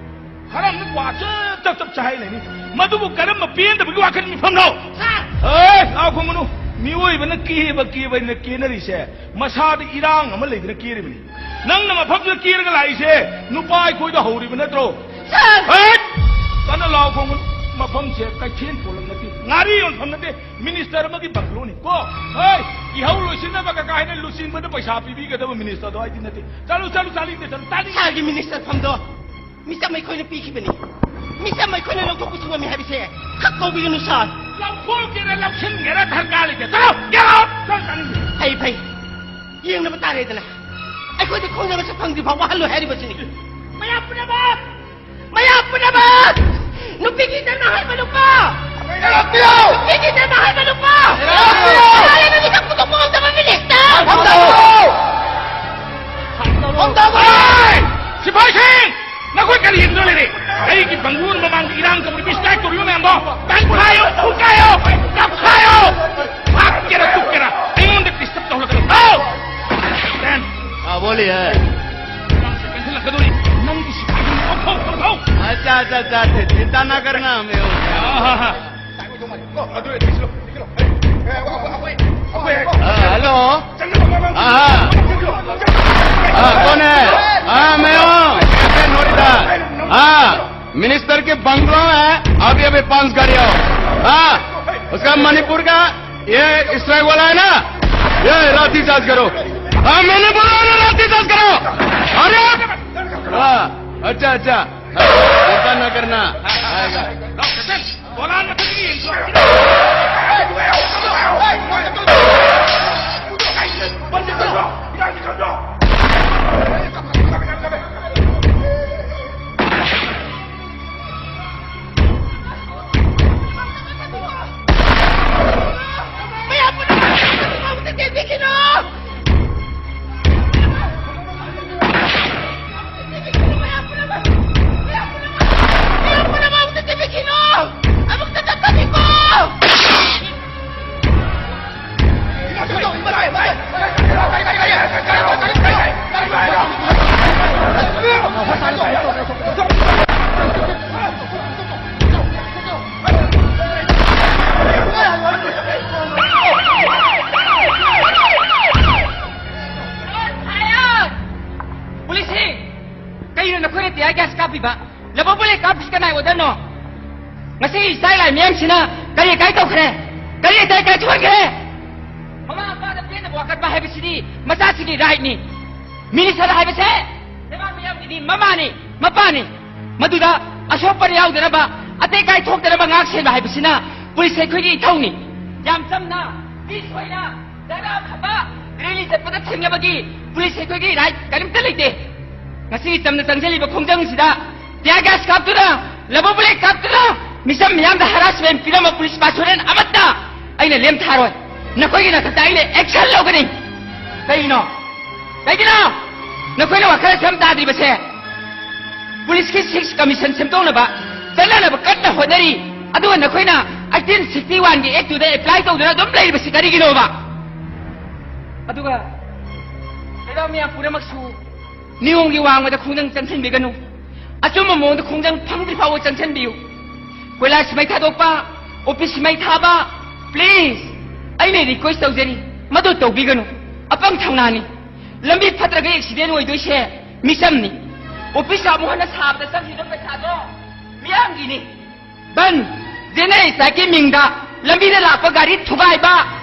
ꯈꯔ ꯑꯃꯅ ꯀ꯭ꯋꯥ ꯆꯞ ꯆꯞ ꯆꯞ ꯆꯥꯏ ꯂꯩꯅꯤ꯫ ꯃꯗꯨꯕꯨ ꯀꯔꯝꯕ ꯄꯦꯟꯗꯕꯒꯤ ꯋꯥꯈꯜ ꯃꯤꯐꯝꯅꯣ? ꯁꯥꯔ! ꯑꯦ, ꯂꯥꯎ ꯈꯣꯡꯒꯅꯨ꯫ ꯃꯤꯑꯣꯏꯕꯅ ꯀꯦꯕ ꯀꯦꯕ ꯍꯥꯏꯅ ꯀꯦꯅꯔꯤꯁꯦ ꯃꯁꯥꯗ ꯏꯔꯥꯡ ꯑꯃ ꯂꯩꯗꯅ ꯀꯦꯔꯤꯕꯅꯤ꯫ ꯅꯪꯅ ꯃꯐꯝꯗꯨꯗ ꯀꯦꯔꯒ ꯂꯥꯛꯏꯁꯦ ꯅꯨꯄꯥ ꯑꯩꯈꯣꯏꯗ ꯍꯧꯔꯤꯕ ꯅꯠꯇ꯭ꯔꯣ? ꯁꯥꯔ! ꯍꯦꯠ! ꯀꯟꯅ ꯂꯥꯎ ꯈꯣꯡꯒꯅꯨ꯫ ꯃꯐꯝꯁꯦ ꯀꯩꯊꯦꯜ ꯄꯣꯂꯛ ꯅꯠꯇꯦ, ꯉꯥꯔꯤ ꯌꯣꯟꯐꯝ ꯅꯠꯇꯦ, ꯃꯤꯅꯤꯁꯇꯔ ꯑꯃꯒꯤ ꯕꯪꯒ꯭ꯂꯣꯅꯤ ꯀꯣ꯫ ꯍꯣꯏ, ꯏꯍꯧ ꯂꯣꯏꯁꯤꯟꯅꯕ ꯀꯀꯥ ꯍꯥꯏꯅ ꯂꯨꯆꯤꯡꯕꯗ ꯄꯩꯁꯥ ꯄꯤꯕꯤꯒꯗꯕ ꯃꯤꯅꯤꯁꯇꯔꯗꯣ ꯑꯩꯗꯤ ꯅꯠꯇꯦ꯫ ꯆꯠꯂꯨ, ꯆꯠꯂꯨ, ꯆꯠꯂꯨ, ꯆꯠꯂꯨ, ꯆꯠꯂꯨ꯫ ꯁꯥꯔꯒꯤ ꯃꯤꯅꯤꯁꯇꯔ ꯐꯝꯗꯣ ꯃꯤꯆꯝ ꯑꯩꯈꯣꯏꯅ ꯄꯤꯈꯤꯕꯅꯤ꯫ ꯃꯤꯆꯝ ꯑꯩꯈꯣꯏꯅ ꯂꯧꯊꯣꯛꯄꯁꯨ ꯉꯝꯃꯤ ꯍꯥꯏꯕꯁꯦ ꯈꯛ ꯀꯧꯕꯤꯒꯅꯨ, ꯁꯥꯔ꯫ ꯂꯧꯊꯣꯛꯀꯦꯔꯥ ꯂꯧꯁꯤꯟꯒꯦꯔꯥ ꯗꯔꯀꯥꯔ ꯂꯩꯇꯦ꯫ ꯆꯠꯂꯣ, get out! ꯆꯠꯂꯣ, ꯆꯠꯂꯣ꯫ ꯐꯩ, ꯐꯩ꯫ ꯌꯦꯡꯅꯕ ꯇꯥꯔꯦꯗꯅ꯫ ꯑꯩꯈꯣꯏꯗꯤ ꯈꯣꯡꯖꯕꯁꯨ ꯐꯪꯗ꯭ꯔꯤ ꯐꯥꯎ ꯋꯥꯍꯜꯂꯣꯏ ꯍꯥꯏꯔꯤꯕꯁꯤꯅꯤ꯫ ꯃꯌꯥꯝ ꯄꯨꯝꯅꯃꯛ! ꯃꯌꯥꯝ ꯄꯨꯝꯅꯃꯛ! ꯅꯨꯄꯤꯒꯤ ꯏꯆꯟ ꯅꯍꯥꯟꯕ ꯅꯨꯄꯥ! ꯂꯥꯛꯄꯤꯌꯨ! ꯅꯨꯄꯤꯒꯤ ꯏꯆꯟ ꯅꯍꯥꯟꯕ ꯅꯨꯄꯥ! ꯂꯥꯛꯄꯤꯌꯨ! ꯅꯍꯥꯟꯕ ꯃꯤꯁꯛ ꯄꯨꯊꯣꯛꯄ ꯉꯝꯗꯕ ꯃꯤꯅꯤꯁꯇꯔ! ꯐꯝꯗꯧ! ꯐꯝꯗꯧ! ꯍꯦ! ꯁꯤꯐꯥꯏꯁꯤꯡ! ꯅꯈꯣꯏ ꯀꯔꯤ ꯌꯦꯡꯗꯨꯅ ꯂꯩꯔꯦ? ꯑꯩꯒꯤ ꯕꯪꯒ꯭ꯂꯣ ꯃꯃꯥꯡꯗ ꯏꯔꯥꯡ ꯇꯧꯔꯤꯕ, strike ꯇꯧꯔꯤꯕ ꯃꯌꯥꯝꯗꯣ ꯇꯥꯟꯊꯥꯌꯣ, ꯐꯨꯒꯥꯏꯌꯣ, ꯀꯞꯈꯥꯏꯌꯣ! ꯍꯥꯠꯀꯦꯔꯥ, ꯇꯨꯞꯀꯦꯔꯥ, ꯑꯩꯉꯣꯟꯗ disturb ꯇꯧꯍꯜꯂꯛꯀꯅꯨ꯫ ꯍꯥꯎ! ꯁꯦꯟ! हाँ, बोलिए। ꯅꯪꯁꯦ ꯀꯟꯁꯤꯜꯂꯛꯀꯗꯧꯔꯤ꯫ ꯅꯪꯒꯤ ꯁꯤꯐꯥꯏꯁꯤꯡ ꯂꯧꯊꯧ, ꯂꯧꯊꯧ! अच्छा, अच्छा, अच्छा, चिंता ना करना, मैं हूँ। हाँ, हाँ, हाँ। हाँ, हेलो। हाँ, हाँ। हाँ, कौन है? हाँ, मैं हूँ। कैप्टन नोरिता। हाँ, मिनिस्टर के बंगलो में अभी अभी पहुंच गया हूँ। हाँ, उसका मणिपुर का ये स्ट्राइक वाला है ना, ये लाठी चार्ज करो। हाँ, मैंने बोला ना, लाठी चार्ज करो। अरे, हाँ, अच्छा, अच्छा। हाँ, चिंता ना करना। आएगा। ꯀꯅꯥꯏ ꯑꯣꯔꯗꯔꯅꯣ? ꯉꯁꯤ ꯏꯆꯥ ꯏꯂꯥꯏ ꯃꯤꯌꯥꯝꯁꯤꯅ ꯀꯔꯤ ꯑꯀꯥꯏ ꯇꯧꯈ꯭ꯔꯦ? ꯀꯔꯤ ꯑꯇꯩ ꯑꯀꯥꯏ ꯊꯣꯛꯍꯟꯈ꯭ꯔꯦ? ꯃꯃꯥ ꯃꯄꯥꯗ ꯄꯦꯟꯗꯕ ꯋꯥꯀꯠꯄ ꯍꯥꯏꯕꯁꯤꯗꯤ ꯃꯆꯥꯁꯤꯒꯤ ꯔꯥꯏꯠꯅꯤ꯫ ꯃꯤꯅꯤꯁꯇꯔ ꯍꯥꯏꯕꯁꯦ ꯂꯩꯕꯥꯛ ꯃꯤꯌꯥꯝꯒꯤꯗꯤ ꯃꯃꯥꯅꯤ, ꯃꯄꯥꯅꯤ꯫ ꯃꯗꯨꯗ ꯑꯁꯣꯛꯄ ꯌꯥꯎꯗꯅꯕ, ꯑꯇꯩ ꯑꯀꯥꯏ ꯊꯣꯛꯇꯅꯕ ꯉꯥꯛ ꯁꯦꯟꯕ ꯍꯥꯏꯕꯁꯤꯅ ꯄꯨꯂꯤꯁ ꯑꯩꯈꯣꯏꯒꯤ ꯏꯊꯧꯅꯤ꯫ ꯌꯥꯝ ꯆꯝꯅ, ꯃꯤ ꯁꯣꯏꯅ ꯖꯒꯥ ꯐꯕ ꯔꯦꯂꯤ ꯆꯠꯄꯗ ꯊꯦꯡꯅꯕꯒꯤ ꯄꯨꯂꯤꯁ ꯑꯩꯈꯣꯏꯒꯤ ꯔꯥꯏꯠ ꯀꯔꯤꯝꯇ ꯂꯩꯇꯦ꯫ ꯉꯁꯤꯒꯤ ꯆꯝꯅ ꯆꯪꯁꯤꯜꯂꯤꯕ ꯈꯣꯡꯖꯪꯁꯤꯗ ꯇꯤꯌꯥꯔ ꯒ꯭ꯌꯥꯁ ꯀꯥꯞꯇꯨꯅ, ꯂꯕꯨꯛ ꯕꯨꯂꯦꯠ ꯀꯥꯞꯇꯨꯅ ꯃꯤꯆꯝ ꯃꯤꯌꯥꯝꯗ ꯍꯔꯥꯁꯃꯦꯟ ꯄꯤꯔꯝꯕ ꯄꯨꯂꯤꯁ ꯄꯥꯁꯣꯔꯦꯟ ꯑꯃꯠꯇ ꯑꯩꯅ ꯂꯦꯝꯊꯥꯔꯣꯏ꯫ ꯅꯈꯣꯏꯒꯤ ꯅꯊꯛꯇ ꯑꯩꯅ ꯑꯦꯛꯁꯟ ꯂꯧꯒꯅꯤ꯫ ꯀꯩꯒꯤꯅꯣ? ꯀꯩꯒꯤꯅꯣ? ꯅꯈꯣꯏꯅ ꯋꯥꯈꯜ ꯑꯁꯤ ꯑꯃ ꯇꯥꯗ꯭ꯔꯤꯕꯁꯦ? ꯄꯨꯂꯤꯁꯀꯤ ꯁꯤꯛꯁ ꯀꯃꯤꯁꯟ ꯁꯦꯝꯗꯣꯛꯅꯕ ꯆꯠꯅꯅꯕ ꯀꯟꯅ ꯍꯣꯠꯅꯔꯤ꯫ ꯑꯗꯨꯒ ꯅꯈꯣꯏꯅ ꯑꯩꯠꯇꯤꯟ ꯁꯤꯛꯁꯇꯤ ꯋꯥꯟꯒꯤ ꯑꯦꯛꯇꯨꯗ ꯑꯦꯄ꯭ꯂꯥꯏ ꯇꯧꯗꯨꯅ ꯑꯗꯨꯝ ꯂꯩꯔꯤꯕꯁꯤ ꯀꯔꯤꯒꯤꯅꯣꯕ? ꯑꯗꯨꯒ ꯂꯩꯕꯥꯛ ꯃꯤꯌꯥꯝ ꯄꯨꯝꯅꯃꯛꯁꯨ ꯅꯤꯌꯣꯝꯒꯤ ꯋꯥꯡꯃꯗ ꯈꯣꯡꯖꯪ ꯆꯪꯁꯤꯟꯕꯤꯒꯅꯨ꯫ ꯑꯆꯨꯝꯕ ꯃꯑꯣꯡꯗ ꯈꯣꯡꯖꯪ ꯐꯪꯗ꯭ꯔꯤ ꯐꯥꯎꯕ ꯆꯪꯁꯤꯟꯕꯤꯌꯨ꯫ ꯀꯣꯏꯂꯥꯁ ꯃꯩ ꯊꯥꯗꯣꯛꯄ, ꯑꯣꯐꯤꯁ ꯃꯩ ꯊꯥꯕ, ꯄ꯭ꯂꯤꯖ, ꯑꯩꯅ ꯔꯤꯀ꯭ꯋꯦꯁ ꯇꯧꯖꯔꯤ, ꯃꯗꯨ ꯇꯧꯕꯤꯒꯅꯨ꯫ ꯑꯄꯪ ꯊꯧꯅꯥꯅꯤ꯫ ꯂꯝꯕꯤ ꯐꯠꯇ꯭ꯔꯒ ꯑꯦꯛꯁꯤꯗꯦꯟ ꯑꯣꯏꯗꯣꯏꯁꯦ ꯃꯤꯆꯝꯅꯤ꯫ ꯑꯣꯐꯤꯁ ꯑꯃꯨꯛ ꯍꯟꯅ ꯁꯥꯕꯗ ꯆꯪꯈꯤꯕ ꯄꯩꯁꯥꯗꯣ ꯃꯤꯌꯥꯝꯒꯤꯅꯤ꯫ ꯕꯟ, ꯖꯦꯅꯦꯔꯦꯜ ꯁ꯭ꯇ꯭ꯔꯥꯏꯛꯀꯤ ꯃꯤꯡꯗ ꯂꯝꯕꯤꯗ ꯂꯥꯛꯄ ꯒꯥꯔꯤ ꯊꯨꯒꯥꯏꯕ,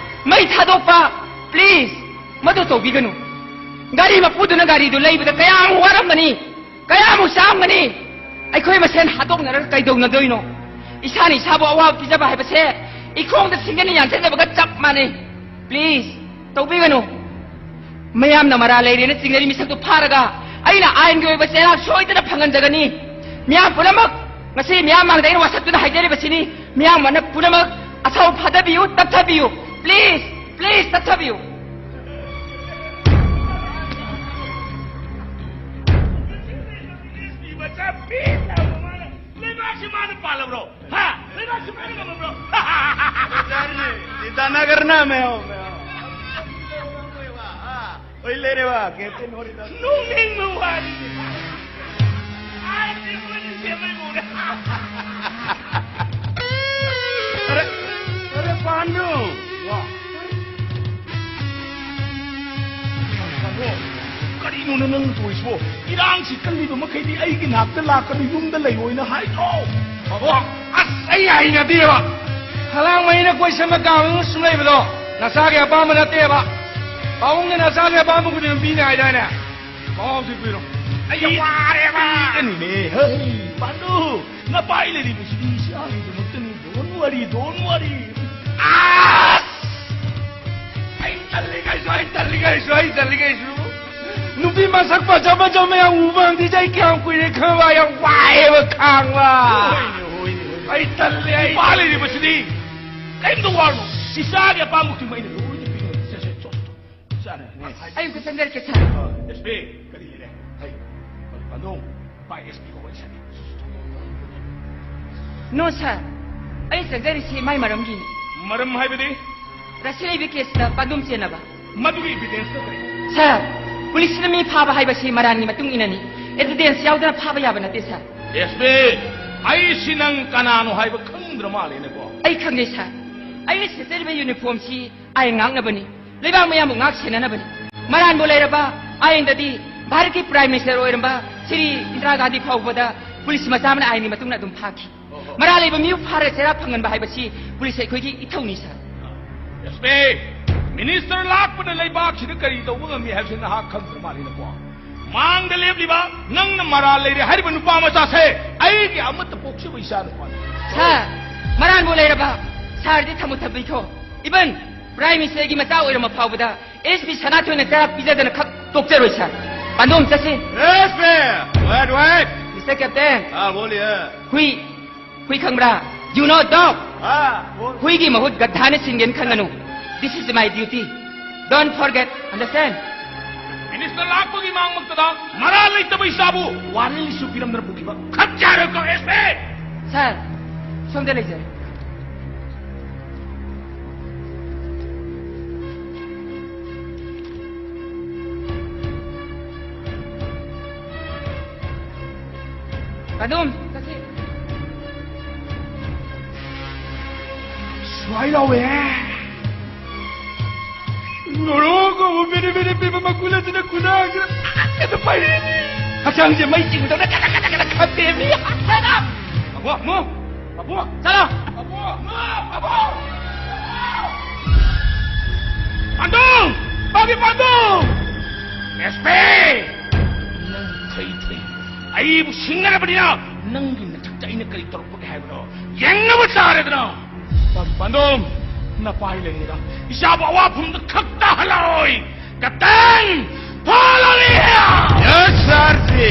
ꯃꯩ ꯊꯥꯗꯣꯛꯄ, ꯄ꯭ꯂꯤꯖ, ꯃꯗꯨ ꯇꯧꯕꯤꯒꯅꯨ꯫ ꯒꯥꯔꯤ ꯃꯄꯨꯗꯨꯅ ꯒꯥꯔꯤꯗꯨ ꯂꯩꯕꯗ ꯀꯌꯥꯃꯨꯛ ꯋꯥꯔꯝꯒꯅꯤ, ꯀꯌꯥꯃꯨꯛ ꯆꯥꯔꯝꯒꯅꯤ꯫ ꯑꯩꯈꯣꯏ ꯃꯁꯦꯟ ꯍꯥꯠꯇꯣꯛꯅꯔꯒ ꯀꯩꯗꯧꯅꯗꯣꯏꯅꯣ? ꯏꯁꯥꯅ ꯏꯁꯥꯕꯨ ꯑꯋꯥꯕ ꯄꯤꯖꯕ ꯍꯥꯏꯕꯁꯦ ꯏꯈꯣꯡꯗ ꯁꯤꯡꯒꯅꯤ ꯌꯥꯟꯁꯤꯟꯖꯕꯒ ꯆꯞ ꯃꯥꯟꯅꯩ꯫ ꯄ꯭ꯂꯤꯖ, ꯇꯧꯕꯤꯒꯅꯨ꯫ ꯃꯌꯥꯝꯅ ꯃꯔꯥ ꯂꯩꯔꯦꯅ ꯆꯤꯡꯅꯔꯤ ꯃꯤꯁꯛꯇꯨ ꯐꯥꯔꯒ ꯑꯩꯅ ꯑꯥꯏꯟꯒꯤ ꯑꯣꯏꯕ ꯆꯩꯔꯥꯛ ꯁꯣꯏꯗꯅ ꯐꯪꯍꯟꯖꯒꯅꯤ꯫ ꯃꯤꯌꯥꯝ ꯄꯨꯝꯅꯃꯛ ꯉꯁꯤ ꯃꯤꯌꯥꯝ ꯃꯥꯡꯗ ꯑꯩꯅ ꯋꯥꯁꯛꯇꯨꯅ ꯍꯥꯏꯖꯔꯤꯕꯁꯤꯅꯤ꯫ ꯃꯤꯌꯥꯝ ꯄꯨꯝꯅꯃꯛ ꯑꯁꯥꯎ ꯐꯥꯗꯕꯤꯌꯨ, ꯇꯞꯊꯕꯤꯌꯨ꯫ Please, please, ꯇꯞꯊꯕꯤꯌꯨ꯫ ꯂꯩꯕꯥꯛꯁꯤ ꯃꯥꯅ ꯄꯥꯜꯂꯕ꯭ꯔꯣ? ꯍꯥ? ꯂꯩꯕꯥꯛꯁꯤ ꯃꯥꯅ ꯉꯝꯃꯕ꯭ꯔꯣ? ꯏꯇꯥ ꯅꯒꯔꯅ ꯃꯌꯥꯝ, ꯃꯌꯥꯝ꯫ ꯑꯣꯏ ꯂꯩꯔꯦ ꯋꯥ, ꯀꯦꯞꯇꯦꯟ ꯍꯣꯔꯤꯗꯥꯁ꯫ ꯅꯣꯛꯅꯤꯡꯕ ꯋꯥꯔꯤꯅꯤ꯫ ꯑꯥꯏ ꯇꯤ ꯃꯣꯏꯅ ꯁꯦꯝꯕꯩ ꯃꯑꯣꯡꯅꯦ꯫ ꯑꯔꯦ, ꯑꯔꯦ, ꯄꯥꯟꯗꯨ꯫ ꯋꯥ꯫ ꯀꯔꯤꯅꯣ? ꯅꯪ ꯇꯧꯔꯤꯁꯤꯕꯣ? ꯏꯔꯥꯡꯁꯤ ꯀꯜꯂꯤꯕ ꯃꯈꯩꯗꯤ ꯑꯩꯒꯤ ꯅꯥꯛꯇ ꯂꯥꯛꯀꯅꯨ, ꯌꯨꯝꯗ ꯂꯩꯌꯣꯅ ꯍꯥꯏꯗ꯭ꯔꯣ? ꯕꯥꯕꯣ, ꯑꯁ, ꯑꯩ ꯍꯩꯅꯗꯦꯕ꯫ ꯐꯂꯥꯡꯃꯩꯅ ꯀꯣꯏꯁꯟꯕ ꯀꯥꯡ ꯁꯨꯝ ꯂꯩꯕꯗꯣ ꯅꯆꯥꯒꯤ ꯑꯄꯥꯝꯕ ꯅꯠꯇꯦꯕ꯫ ꯄꯥꯕꯨꯡꯅ ꯅꯆꯥꯒꯤ ꯑꯄꯥꯝꯕ ꯈꯨꯗꯤꯡꯃꯛ ꯄꯤꯅꯤ ꯍꯥꯏꯗꯥꯏꯅꯦ? ꯃꯋꯥꯁꯤ ꯄꯤꯔꯣ꯫ ꯑꯩ ꯋꯥꯔꯦꯕ꯫ ꯄꯤꯒꯅꯤꯅꯦ꯫ ꯍꯩ, ꯄꯥꯟꯗꯨ, ꯅꯄꯥꯏ ꯂꯩꯔꯤꯕꯁꯤꯗꯤ ꯏꯆꯥꯒꯤꯗꯃꯛꯇꯅꯤ꯫ Don't worry, don't worry. ꯑꯁ! ꯑꯩ ꯇꯜꯂꯤ ꯀꯩꯁꯨ, ꯑꯩ ꯇꯜꯂꯤ ꯀꯩꯁꯨ, ꯑꯩ ꯇꯜꯂꯤ ꯀꯩꯁꯨ꯫ ꯅꯨꯄꯤ ꯃꯁꯛ ꯐꯖ ꯐꯖꯕ ꯃꯌꯥꯝ ꯎꯕ ꯐꯪꯗ꯭ꯔꯤꯁꯦ ꯑꯩ ꯀꯌꯥꯝ ꯀꯨꯏꯔꯦ ꯈꯪꯕ? ꯌꯥꯝ ꯋꯥꯏꯑꯦꯕ ꯈꯥꯡꯕ꯫ ꯍꯣꯏꯅꯦ, ꯍꯣꯏꯅꯦ, ꯍꯣꯏꯅꯦ꯫ ꯑꯩ ꯇꯜꯂꯦ, ꯑꯩ ꯅꯨꯄꯥ ꯂꯩꯔꯤꯕꯁꯤꯗꯤ ꯀꯔꯤꯝꯇ ꯋꯥꯔꯨꯅꯨ꯫ ꯏꯆꯥꯒꯤ ꯑꯄꯥꯝꯕ ꯈꯨꯗꯤꯡꯃꯛ ꯑꯩꯅ ꯂꯣꯏꯅ ꯄꯤꯒꯅꯤ꯫ ꯆꯠꯁꯦ, ꯆꯠꯁꯦ, ꯆꯠꯁꯦ꯫ ꯁꯥꯔ, ꯑꯩ ꯑꯝꯇ ꯆꯪꯖꯔꯛꯀꯦ, ꯁꯥꯔ꯫ ꯑꯦꯁ ꯄꯤ, ꯀꯔꯤ ꯂꯩꯔꯦ? ꯍꯩ, ꯄꯥꯟꯗꯣ, ꯄꯥꯏ ꯑꯦꯁ ꯄꯤꯒ ꯋꯥꯔꯤ ꯁꯥꯟꯅꯩ꯫ ꯅꯣ, ꯁꯥꯔ꯫ ꯑꯩ ꯆꯪꯖꯔꯤꯁꯤ ꯃꯥꯏ ꯃꯔꯝꯒꯤꯅꯤ꯫ ꯃꯔꯝ ꯍꯥꯏꯕꯗꯤ? ꯔꯁꯤ ꯂꯩꯕꯤ ꯀꯦꯁꯇ ꯄꯥꯟꯗꯨꯝ ꯆꯦꯟꯅꯕ꯫ ꯃꯗꯨꯒꯤ ꯏꯚꯤꯗꯦꯟꯁꯇ ꯀꯔꯤ? ꯁꯥꯔ, ꯄꯨꯂꯤꯁꯁꯤꯅ ꯃꯤ ꯐꯥꯕ ꯍꯥꯏꯕꯁꯤ ꯃꯔꯥꯟꯒꯤ ꯃꯇꯨꯡ ꯏꯟꯅꯅꯤ꯫ ꯑꯦꯚꯤꯗꯦꯟꯁ ꯌꯥꯎꯗꯅ ꯐꯥꯕ ꯌꯥꯕ ꯅꯠꯇꯦ, ꯁꯥꯔ꯫ ꯑꯦꯁ ꯄꯤ, ꯑꯩꯁꯤ ꯅꯪ ꯀꯅꯥꯅꯣ ꯍꯥꯏꯕ ꯈꯪꯗ꯭ꯔ ꯃꯥꯜꯂꯦꯅꯦꯀꯣ? ꯑꯩ ꯈꯪꯖꯩ, ꯁꯥꯔ꯫ ꯑꯩꯅ ꯁꯦꯠꯆꯔꯤꯕ ꯌꯨꯅꯤꯐꯣꯔꯝꯁꯤ ꯑꯥꯏꯟ ꯉꯥꯛꯅꯕꯅꯤ, ꯂꯩꯕꯥꯛ ꯃꯌꯥꯝꯕꯨ ꯉꯥꯛ ꯁꯦꯟꯅꯅꯕꯅꯤ꯫ ꯃꯔꯥꯟꯕꯨ ꯂꯩꯔꯕ ꯑꯥꯏꯟꯗꯗꯤ ꯚꯥꯔꯠꯀꯤ ꯄ꯭ꯔꯥꯏꯝ ꯃꯤꯅꯤꯁꯇꯔ ꯑꯣꯏꯔꯝꯕ ꯁ꯭ꯔꯤ ꯏꯟꯗꯤꯔꯥ ꯒꯥꯟꯙꯤ ꯐꯥꯎꯕꯗ ꯄꯨꯂꯤꯁ ꯃꯆꯥ ꯑꯃꯅ ꯑꯥꯏꯟꯒꯤ ꯃꯇꯨꯡ ꯏꯟꯅ ꯑꯗꯨꯝ ꯐꯥꯈꯤ꯫ ꯃꯔꯥꯜ ꯂꯩꯕ ꯃꯤꯕꯨ ꯐꯥꯔ ꯆꯩꯔꯥꯛ ꯐꯪꯍꯟꯕ ꯍꯥꯏꯕꯁꯤ ꯄꯨꯂꯤꯁ ꯑꯩꯈꯣꯏꯒꯤ ꯏꯊꯧꯅꯤ, ꯁꯥꯔ꯫ ꯑꯦꯁ ꯄꯤ, ꯃꯤꯅꯤꯁꯇꯔ ꯂꯥꯛꯄꯅ ꯂꯩꯕꯥꯛꯁꯤꯗ ꯀꯔꯤ ꯇꯧꯕ ꯉꯝꯃꯤ ꯍꯥꯏꯕꯁꯤ ꯅꯍꯥꯛ ꯈꯪꯗ꯭ꯔ ꯃꯥꯜꯂꯤꯅꯀꯣ? ꯃꯥꯡꯗ ꯂꯦꯞꯂꯤꯕ ꯅꯪꯅ ꯃꯔꯥꯜ ꯂꯩꯔꯦ ꯍꯥꯏꯔꯤꯕ ꯅꯨꯄꯥ ꯃꯆꯥꯁꯦ ꯑꯩꯒꯤ ꯑꯃꯠꯇ ꯄꯣꯛꯆꯕ ꯏꯆꯥ ꯅꯨꯄꯥꯅꯤ꯫ ꯁꯥꯔ, ꯃꯔꯥꯟꯕꯨ ꯂꯩꯔꯕ ꯁꯥꯔꯗꯤ ꯊꯝꯃꯨ ꯊꯝꯕꯤꯈꯣ꯫ ꯏꯕꯟ ꯄ꯭ꯔꯥꯏꯝ ꯃꯤꯅꯤꯁꯇꯔꯒꯤ ꯃꯆꯥ ꯑꯣꯏꯔꯝꯕ ꯐꯥꯎꯕꯗ ꯑꯦꯁ ꯄꯤ ꯁꯅꯥꯊꯣꯏꯅ ꯆꯩꯔꯥꯛ ꯄꯤꯖꯗꯅ ꯈꯛ ꯇꯣꯛꯆꯔꯣꯏ, ꯁꯥꯔ꯫ ꯄꯥꯟꯗꯣꯝ ꯆꯠꯁꯤ꯫ Yes, sir. Wait, wait. Mister captain. हाँ, बोलिए. ꯍꯨꯏ, ꯍꯨꯏ ꯈꯪꯕ꯭ꯔꯥ? You know dog? हाँ, बोल. ꯍꯨꯏꯒꯤ ꯃꯍꯨꯠ ꯒꯙꯥꯅ ꯁꯤꯟꯒꯦꯅ ꯈꯟꯒꯅꯨ꯫ This is my duty. Don't forget, understand? Minister ꯂꯥꯛꯄꯒꯤ ꯃꯥꯡꯃꯛꯇꯗ ꯃꯔꯥꯜ ꯂꯩꯇꯕ ꯏꯆꯥꯕꯨ ꯋꯥꯔꯦꯟ ꯏꯁꯨ ꯄꯤꯔꯝꯗꯅ ꯄꯨꯈꯤꯕ ꯈꯠꯆꯔꯣꯏꯀꯣ, ꯑꯦꯁ ꯄꯤ! ꯁꯥꯔ, ꯁꯣꯝꯗ ꯂꯩꯖꯔꯦ꯫ ꯑꯗꯨꯝ ꯆꯠꯁꯤ꯫ ꯁ꯭ꯋꯥꯏ ꯂꯥꯎꯋꯦ꯫ ꯉꯣꯔꯣꯛ ꯉꯧꯕ ꯕꯤꯔꯤ ꯕꯤꯔꯤ ꯄꯤꯕ ꯃꯀꯨꯟ ꯑꯁꯤꯅ ꯈꯨꯗꯥꯡꯁꯤꯗ ꯑꯗꯨ ꯄꯥꯏꯔꯦ꯫ ꯍꯛꯆꯥꯡꯁꯦ ꯃꯩ ꯆꯤꯡꯕꯗꯧꯅ ꯀꯗꯛ ꯀꯗꯛ ꯀꯗꯛ ꯈꯞꯄꯦꯃꯤ꯫ ꯄꯥꯕꯨꯡ, ꯄꯥꯕꯨꯡ, ꯆꯠꯂꯣ꯫ ꯄꯥꯕꯨꯡ, ꯄꯥꯕꯨꯡ꯫ ꯄꯥꯟꯗꯣꯡ! ꯄꯥꯕꯤ ꯄꯥꯟꯗꯣꯡ! S P! ꯅꯪ ꯊꯩ ꯊꯩ꯫ ꯑꯩꯕꯨ ꯁꯤꯡꯅꯔꯕꯅꯤꯅ ꯅꯪꯒꯤ ꯅꯊꯛꯇ ꯑꯩꯅ ꯀꯔꯤ ꯇꯧꯔꯛꯄꯒꯦ ꯍꯥꯏꯕꯅꯣ? ꯌꯦꯡꯅꯕ ꯇꯥꯔꯦꯗꯅ꯫ ꯄꯥꯟꯗꯣꯝ, ꯅꯄꯥꯏ ꯂꯩꯔꯤꯉꯩꯗ ꯏꯆꯥꯕꯨ ꯑꯋꯥꯐꯝꯗ ꯈꯛ ꯇꯥꯍꯜꯂꯛꯑꯣꯏ꯫ Captain, follow me here! Yes, sir, ꯁꯤ꯫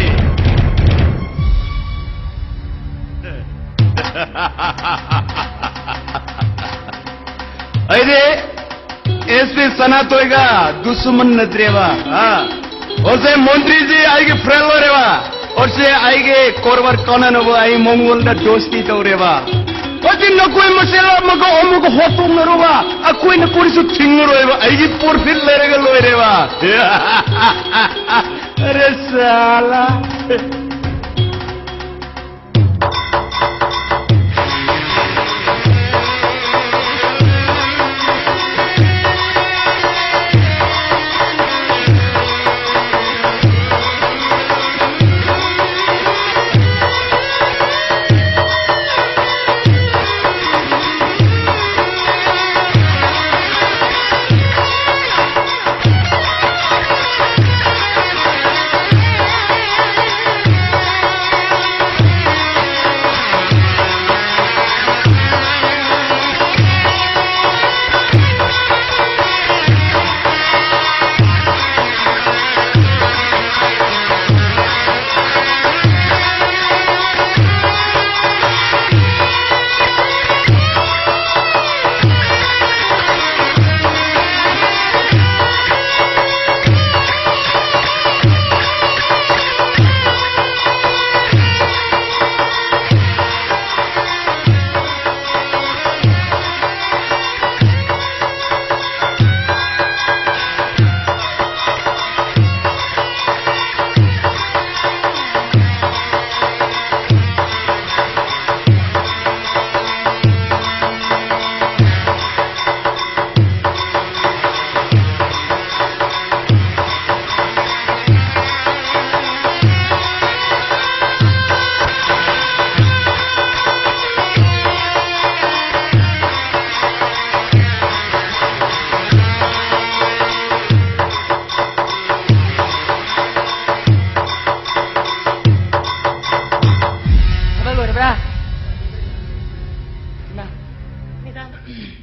ꯑꯩꯗꯤ ꯑꯦꯁ ꯄꯤ ꯁꯅꯥꯇꯣꯏꯒ ꯗꯨꯁꯃꯟ ꯅꯠꯇ꯭ꯔꯦꯕ, ꯍꯥ? ꯑꯣꯁꯦ ꯃꯣꯟꯇ꯭ꯔꯤꯁꯤ ꯑꯩꯒꯤ friend ꯑꯣꯏꯔꯦꯕ꯫ ꯑꯣꯁꯦ ꯑꯩꯒꯤ ꯀꯣꯔꯕꯥꯔ ꯀꯥꯟꯅꯅꯕ ꯑꯩ ꯃꯉꯣꯟꯗ ꯗꯣꯁꯇꯤ ꯇꯧꯔꯦꯕ꯫ ꯑꯣꯁꯦ ꯅꯈꯣꯏ ꯃꯁꯦꯜ ꯑꯃꯒ ꯑꯃꯒ ꯍꯣꯠꯇꯣꯛꯅꯔꯨꯕ, ꯑꯩꯈꯣꯏꯅ ꯀꯔꯤꯁꯨ ꯊꯤꯡꯉꯔꯣꯏꯕ, ꯑꯩꯒꯤ profit ꯂꯩꯔꯒ ꯂꯣꯏꯔꯦꯕ꯫ ꯑꯔꯦ ꯁꯥꯂꯥ꯫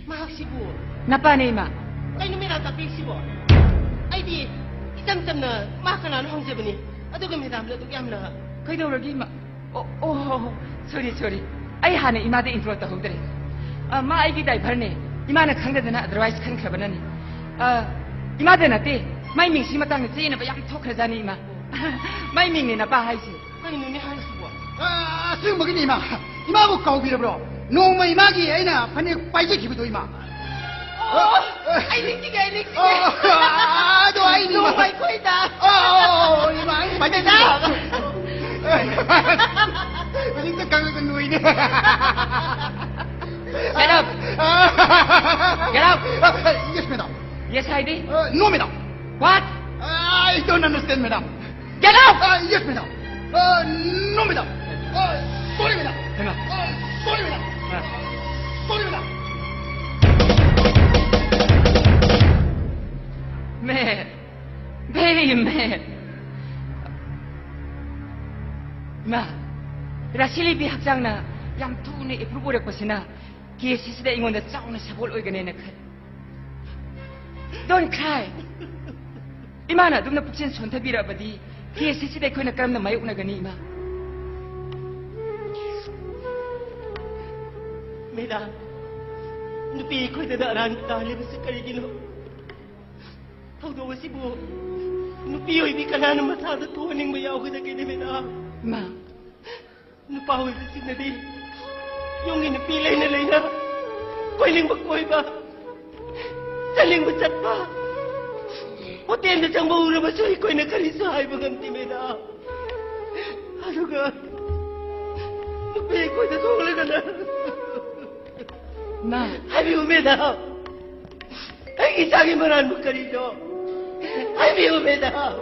ꯃꯍꯥꯛꯁꯤꯕꯨ? ꯅꯄꯥꯅꯦ, ꯏꯃꯥ꯫ ꯀꯩꯅꯣ ꯃꯦꯗꯥꯝ ꯇꯥꯛꯄꯤꯔꯤꯁꯤꯕꯣ? ꯑꯩꯗꯤ ꯏꯆꯝ ꯆꯝꯅ ꯃꯥ ꯀꯅꯥꯅꯣ ꯍꯪꯖꯕꯅꯤ꯫ ꯑꯗꯨꯒ ꯃꯦꯗꯥꯝꯅ ꯑꯗꯨꯛ ꯌꯥꯝꯅ ꯀꯩꯗꯧꯔꯒꯦ, ꯏꯃꯥ? ꯑꯣ, ꯑꯣ, ꯍꯣ, ꯍꯣ꯫ ꯁꯣꯔꯤ, ꯁꯣꯔꯤ꯫ ꯑꯩ ꯍꯥꯟꯅ ꯏꯃꯥꯗ ꯏꯟꯇ꯭ꯔꯣ ꯇꯧꯍꯧꯗ꯭ꯔꯦ꯫ ꯑ, ꯃꯥ ꯑꯩꯒꯤ ꯗ꯭ꯔꯥꯏꯚꯔꯅꯦ꯫ ꯏꯃꯥꯅ ꯈꯪꯗꯗꯅ ꯑꯗꯔꯋꯥꯏꯁ ꯈꯟꯈ꯭ꯔꯕꯅꯅꯤ꯫ ꯑ, ꯏꯃꯥꯗ ꯅꯠꯇꯦ꯫ ꯃꯥꯏ ꯃꯤꯡꯁꯤ ꯃꯇꯥꯡꯗ ꯆꯌꯦꯠꯅꯕ ꯌꯥꯝ ꯊꯣꯛꯈ꯭ꯔꯖꯥꯠꯅꯤ, ꯏꯃꯥ꯫ ꯃꯥꯏ ꯃꯤꯡꯅꯦ ꯅꯄꯥ ꯍꯥꯏꯁꯦ꯫ ꯀꯩꯅꯣꯅꯦ ꯍꯥꯏꯁꯤꯕꯣ? ꯑ, ꯑꯁꯦꯡꯕꯒꯤꯅꯤ, ꯏꯃꯥ꯫ ꯏꯃꯥꯕꯨ ꯀꯥꯎꯕꯤꯔꯕ꯭ꯔꯣ? ꯅꯣꯡꯃ ꯏꯃꯥꯒꯤ ꯑꯩꯅ ꯐꯅꯦꯛ ꯄꯥꯏꯖꯈꯤꯕꯗꯣ, ꯏꯃꯥ꯫ ꯑꯣ, ꯑꯩ ꯅꯤꯡꯁꯤꯡꯉꯦ, ꯑꯩ ꯅꯤꯡꯁꯤꯡꯉꯦ꯫ ꯑꯣ, ꯑꯗꯣ ꯑꯩꯅꯤ, ꯏꯃꯥ꯫ ꯅꯣꯡꯃ ꯑꯩꯈꯣꯏꯗ꯫ ꯑꯣ, ꯏꯃꯥ, ꯑꯩ ꯄꯥꯏꯖꯈꯤꯕꯗꯣ꯫ ꯍꯧꯖꯤꯛꯇ ꯈꯪꯉꯒ ꯅꯣꯏꯅꯦ꯫ Shut up! Get out! Yes, madam. Yes ꯍꯥꯏꯗꯤ? Uh, no, madam. What? I don't understand, madam. Get out! Uh, yes, madam. Uh, no, madam. Uh, sorry, madam. ꯍꯩꯃꯥ꯫ Uh, sorry, madam. ꯑ꯫ Sorry, madam. Mad. Very mad. ꯏꯃꯥ, ꯔꯥꯁꯤꯂꯤꯕꯤ ꯍꯛꯆꯥꯡꯅ ꯌꯥꯝ ꯊꯨꯅ approve ꯑꯣꯏꯔꯛꯄꯁꯤꯅ case ꯑꯁꯤꯗ ꯑꯩꯉꯣꯟꯗ ꯆꯥꯎꯅ support ꯑꯣꯏꯒꯅꯦꯅ ꯈꯜꯂꯤ꯫ Don't cry. ꯏꯃꯥꯅ ꯑꯗꯨꯝꯅ ꯄꯨꯛꯆꯦꯜ ꯁꯣꯟꯊꯕꯤꯔꯛꯑꯕꯗꯤ ꯀꯦꯁ ꯑꯁꯤꯗ ꯑꯩꯈꯣꯏꯅ ꯀꯔꯝꯅ ꯃꯥꯌꯣꯛꯅꯒꯅꯤ, ꯏꯃꯥ? ꯃꯦꯗꯥꯝ, ꯅꯨꯄꯤ ꯑꯩꯈꯣꯏꯗꯗ ꯑꯔꯥꯟꯕ ꯇꯥꯍꯜꯂꯤꯕꯁꯤ ꯀꯔꯤꯒꯤꯅꯣ? ꯊꯧꯗꯣꯛ ꯑꯁꯤꯕꯨ ꯅꯨꯄꯤ ꯑꯣꯏꯕꯤ ꯀꯅꯥꯅ ꯃꯁꯥꯗ ꯊꯣꯛꯍꯟꯅꯤꯡꯕ ꯌꯥꯎꯒꯗꯒꯦꯅꯦ, ꯃꯦꯗꯥꯝ? ꯏꯃꯥ, ꯅꯨꯄꯥ ꯑꯣꯏꯕꯁꯤꯡꯅꯗꯤ ꯌꯨꯝꯒꯤ ꯅꯨꯄꯤ ꯂꯩꯅ ꯂꯩꯅ ꯀꯣꯏꯅꯤꯡꯕ ꯀꯣꯏꯕ, ꯆꯠꯅꯤꯡꯕ ꯆꯠꯄ, ꯍꯣꯇꯦꯜꯗ ꯆꯪꯕ ꯎꯔꯕꯁꯨ ꯑꯩꯈꯣꯏꯅ ꯀꯔꯤꯁꯨ ꯍꯥꯏꯕ ꯉꯝꯗꯦ, ꯃꯦꯗꯥꯝ꯫ ꯑꯗꯨꯒ ꯅꯨꯄꯤ ꯑꯩꯈꯣꯏꯗ ꯊꯣꯛꯂꯒꯅ ꯃꯥ꯫ ꯍꯥꯏꯕꯤꯌꯨ, ꯃꯦꯗꯥꯝ꯫ ꯑꯩꯒꯤ ꯏꯆꯥꯒꯤ ꯃꯔꯥꯟꯕꯨ ꯀꯔꯤꯅꯣ? ꯍꯥꯏꯕꯤꯌꯨ, ꯃꯦꯗꯥꯝ꯫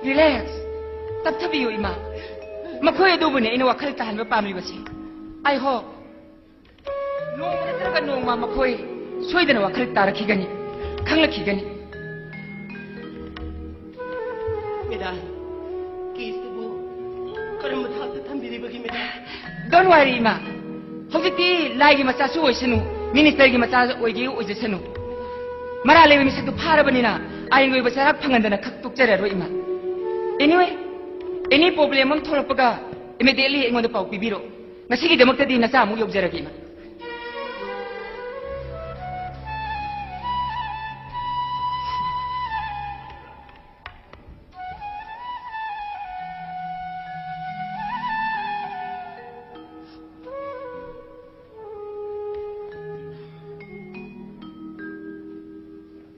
Relax. ꯇꯞꯊꯕꯤꯌꯨ, ꯏꯃꯥ꯫ ꯃꯈꯣꯏ ꯑꯗꯨꯕꯨꯅꯦ ꯑꯩꯅ ꯋꯥꯈꯜ ꯇꯥꯍꯟꯕ ꯄꯥꯝꯂꯤꯕꯁꯦ꯫ I hope ꯅꯣꯡꯃ ꯅꯠꯇ꯭ꯔꯒ ꯅꯣꯡꯃ ꯃꯈꯣꯏ ꯁꯣꯏꯗꯅ ꯋꯥꯈꯜ ꯇꯥꯔꯛꯈꯤꯒꯅꯤ, ꯈꯪꯂꯛꯈꯤꯒꯅꯤ꯫ ꯃꯦꯗꯥꯝ, ꯀꯦꯁꯇꯨꯕꯨ ꯀꯔꯝꯕ ꯊꯥꯛꯇ ꯊꯝꯕꯤꯔꯤꯕꯒꯦ, ꯃꯦꯗꯥꯝ? Don't worry, ꯏꯃꯥ꯫ ꯍꯧꯖꯤꯛꯇꯤ ꯂꯥꯏꯒꯤ ꯃꯆꯥꯁꯨ ꯑꯣꯏꯁꯅꯨ, ꯃꯤꯅꯤꯁꯇꯔꯒꯤ ꯃꯆꯥ ꯑꯣꯏꯒꯦ ꯑꯣꯏꯖꯁꯅꯨ, ꯃꯔꯥꯜ ꯂꯩꯕ ꯃꯤꯁꯛꯇꯨ ꯐꯥꯔꯕꯅꯤꯅ ꯑꯥꯏꯟꯒꯤ ꯑꯣꯏꯕ ꯆꯩꯔꯥꯛ ꯐꯪꯍꯟꯗꯅ ꯈꯛ ꯇꯣꯛꯆꯔꯔꯣꯏ, ꯏꯃꯥ꯫ Anyway, any problem ꯑꯃ ꯊꯣꯛꯂꯛꯄꯒ immediately ꯑꯩꯉꯣꯟꯗ ꯄꯥꯎ ꯄꯤꯕꯤꯔꯣ꯫ ꯉꯁꯤꯒꯤꯗꯃꯛꯇꯗꯤ ꯅꯆꯥ ꯑꯃꯨꯛ ꯌꯧꯖꯔꯒꯦ, ꯏꯃꯥ꯫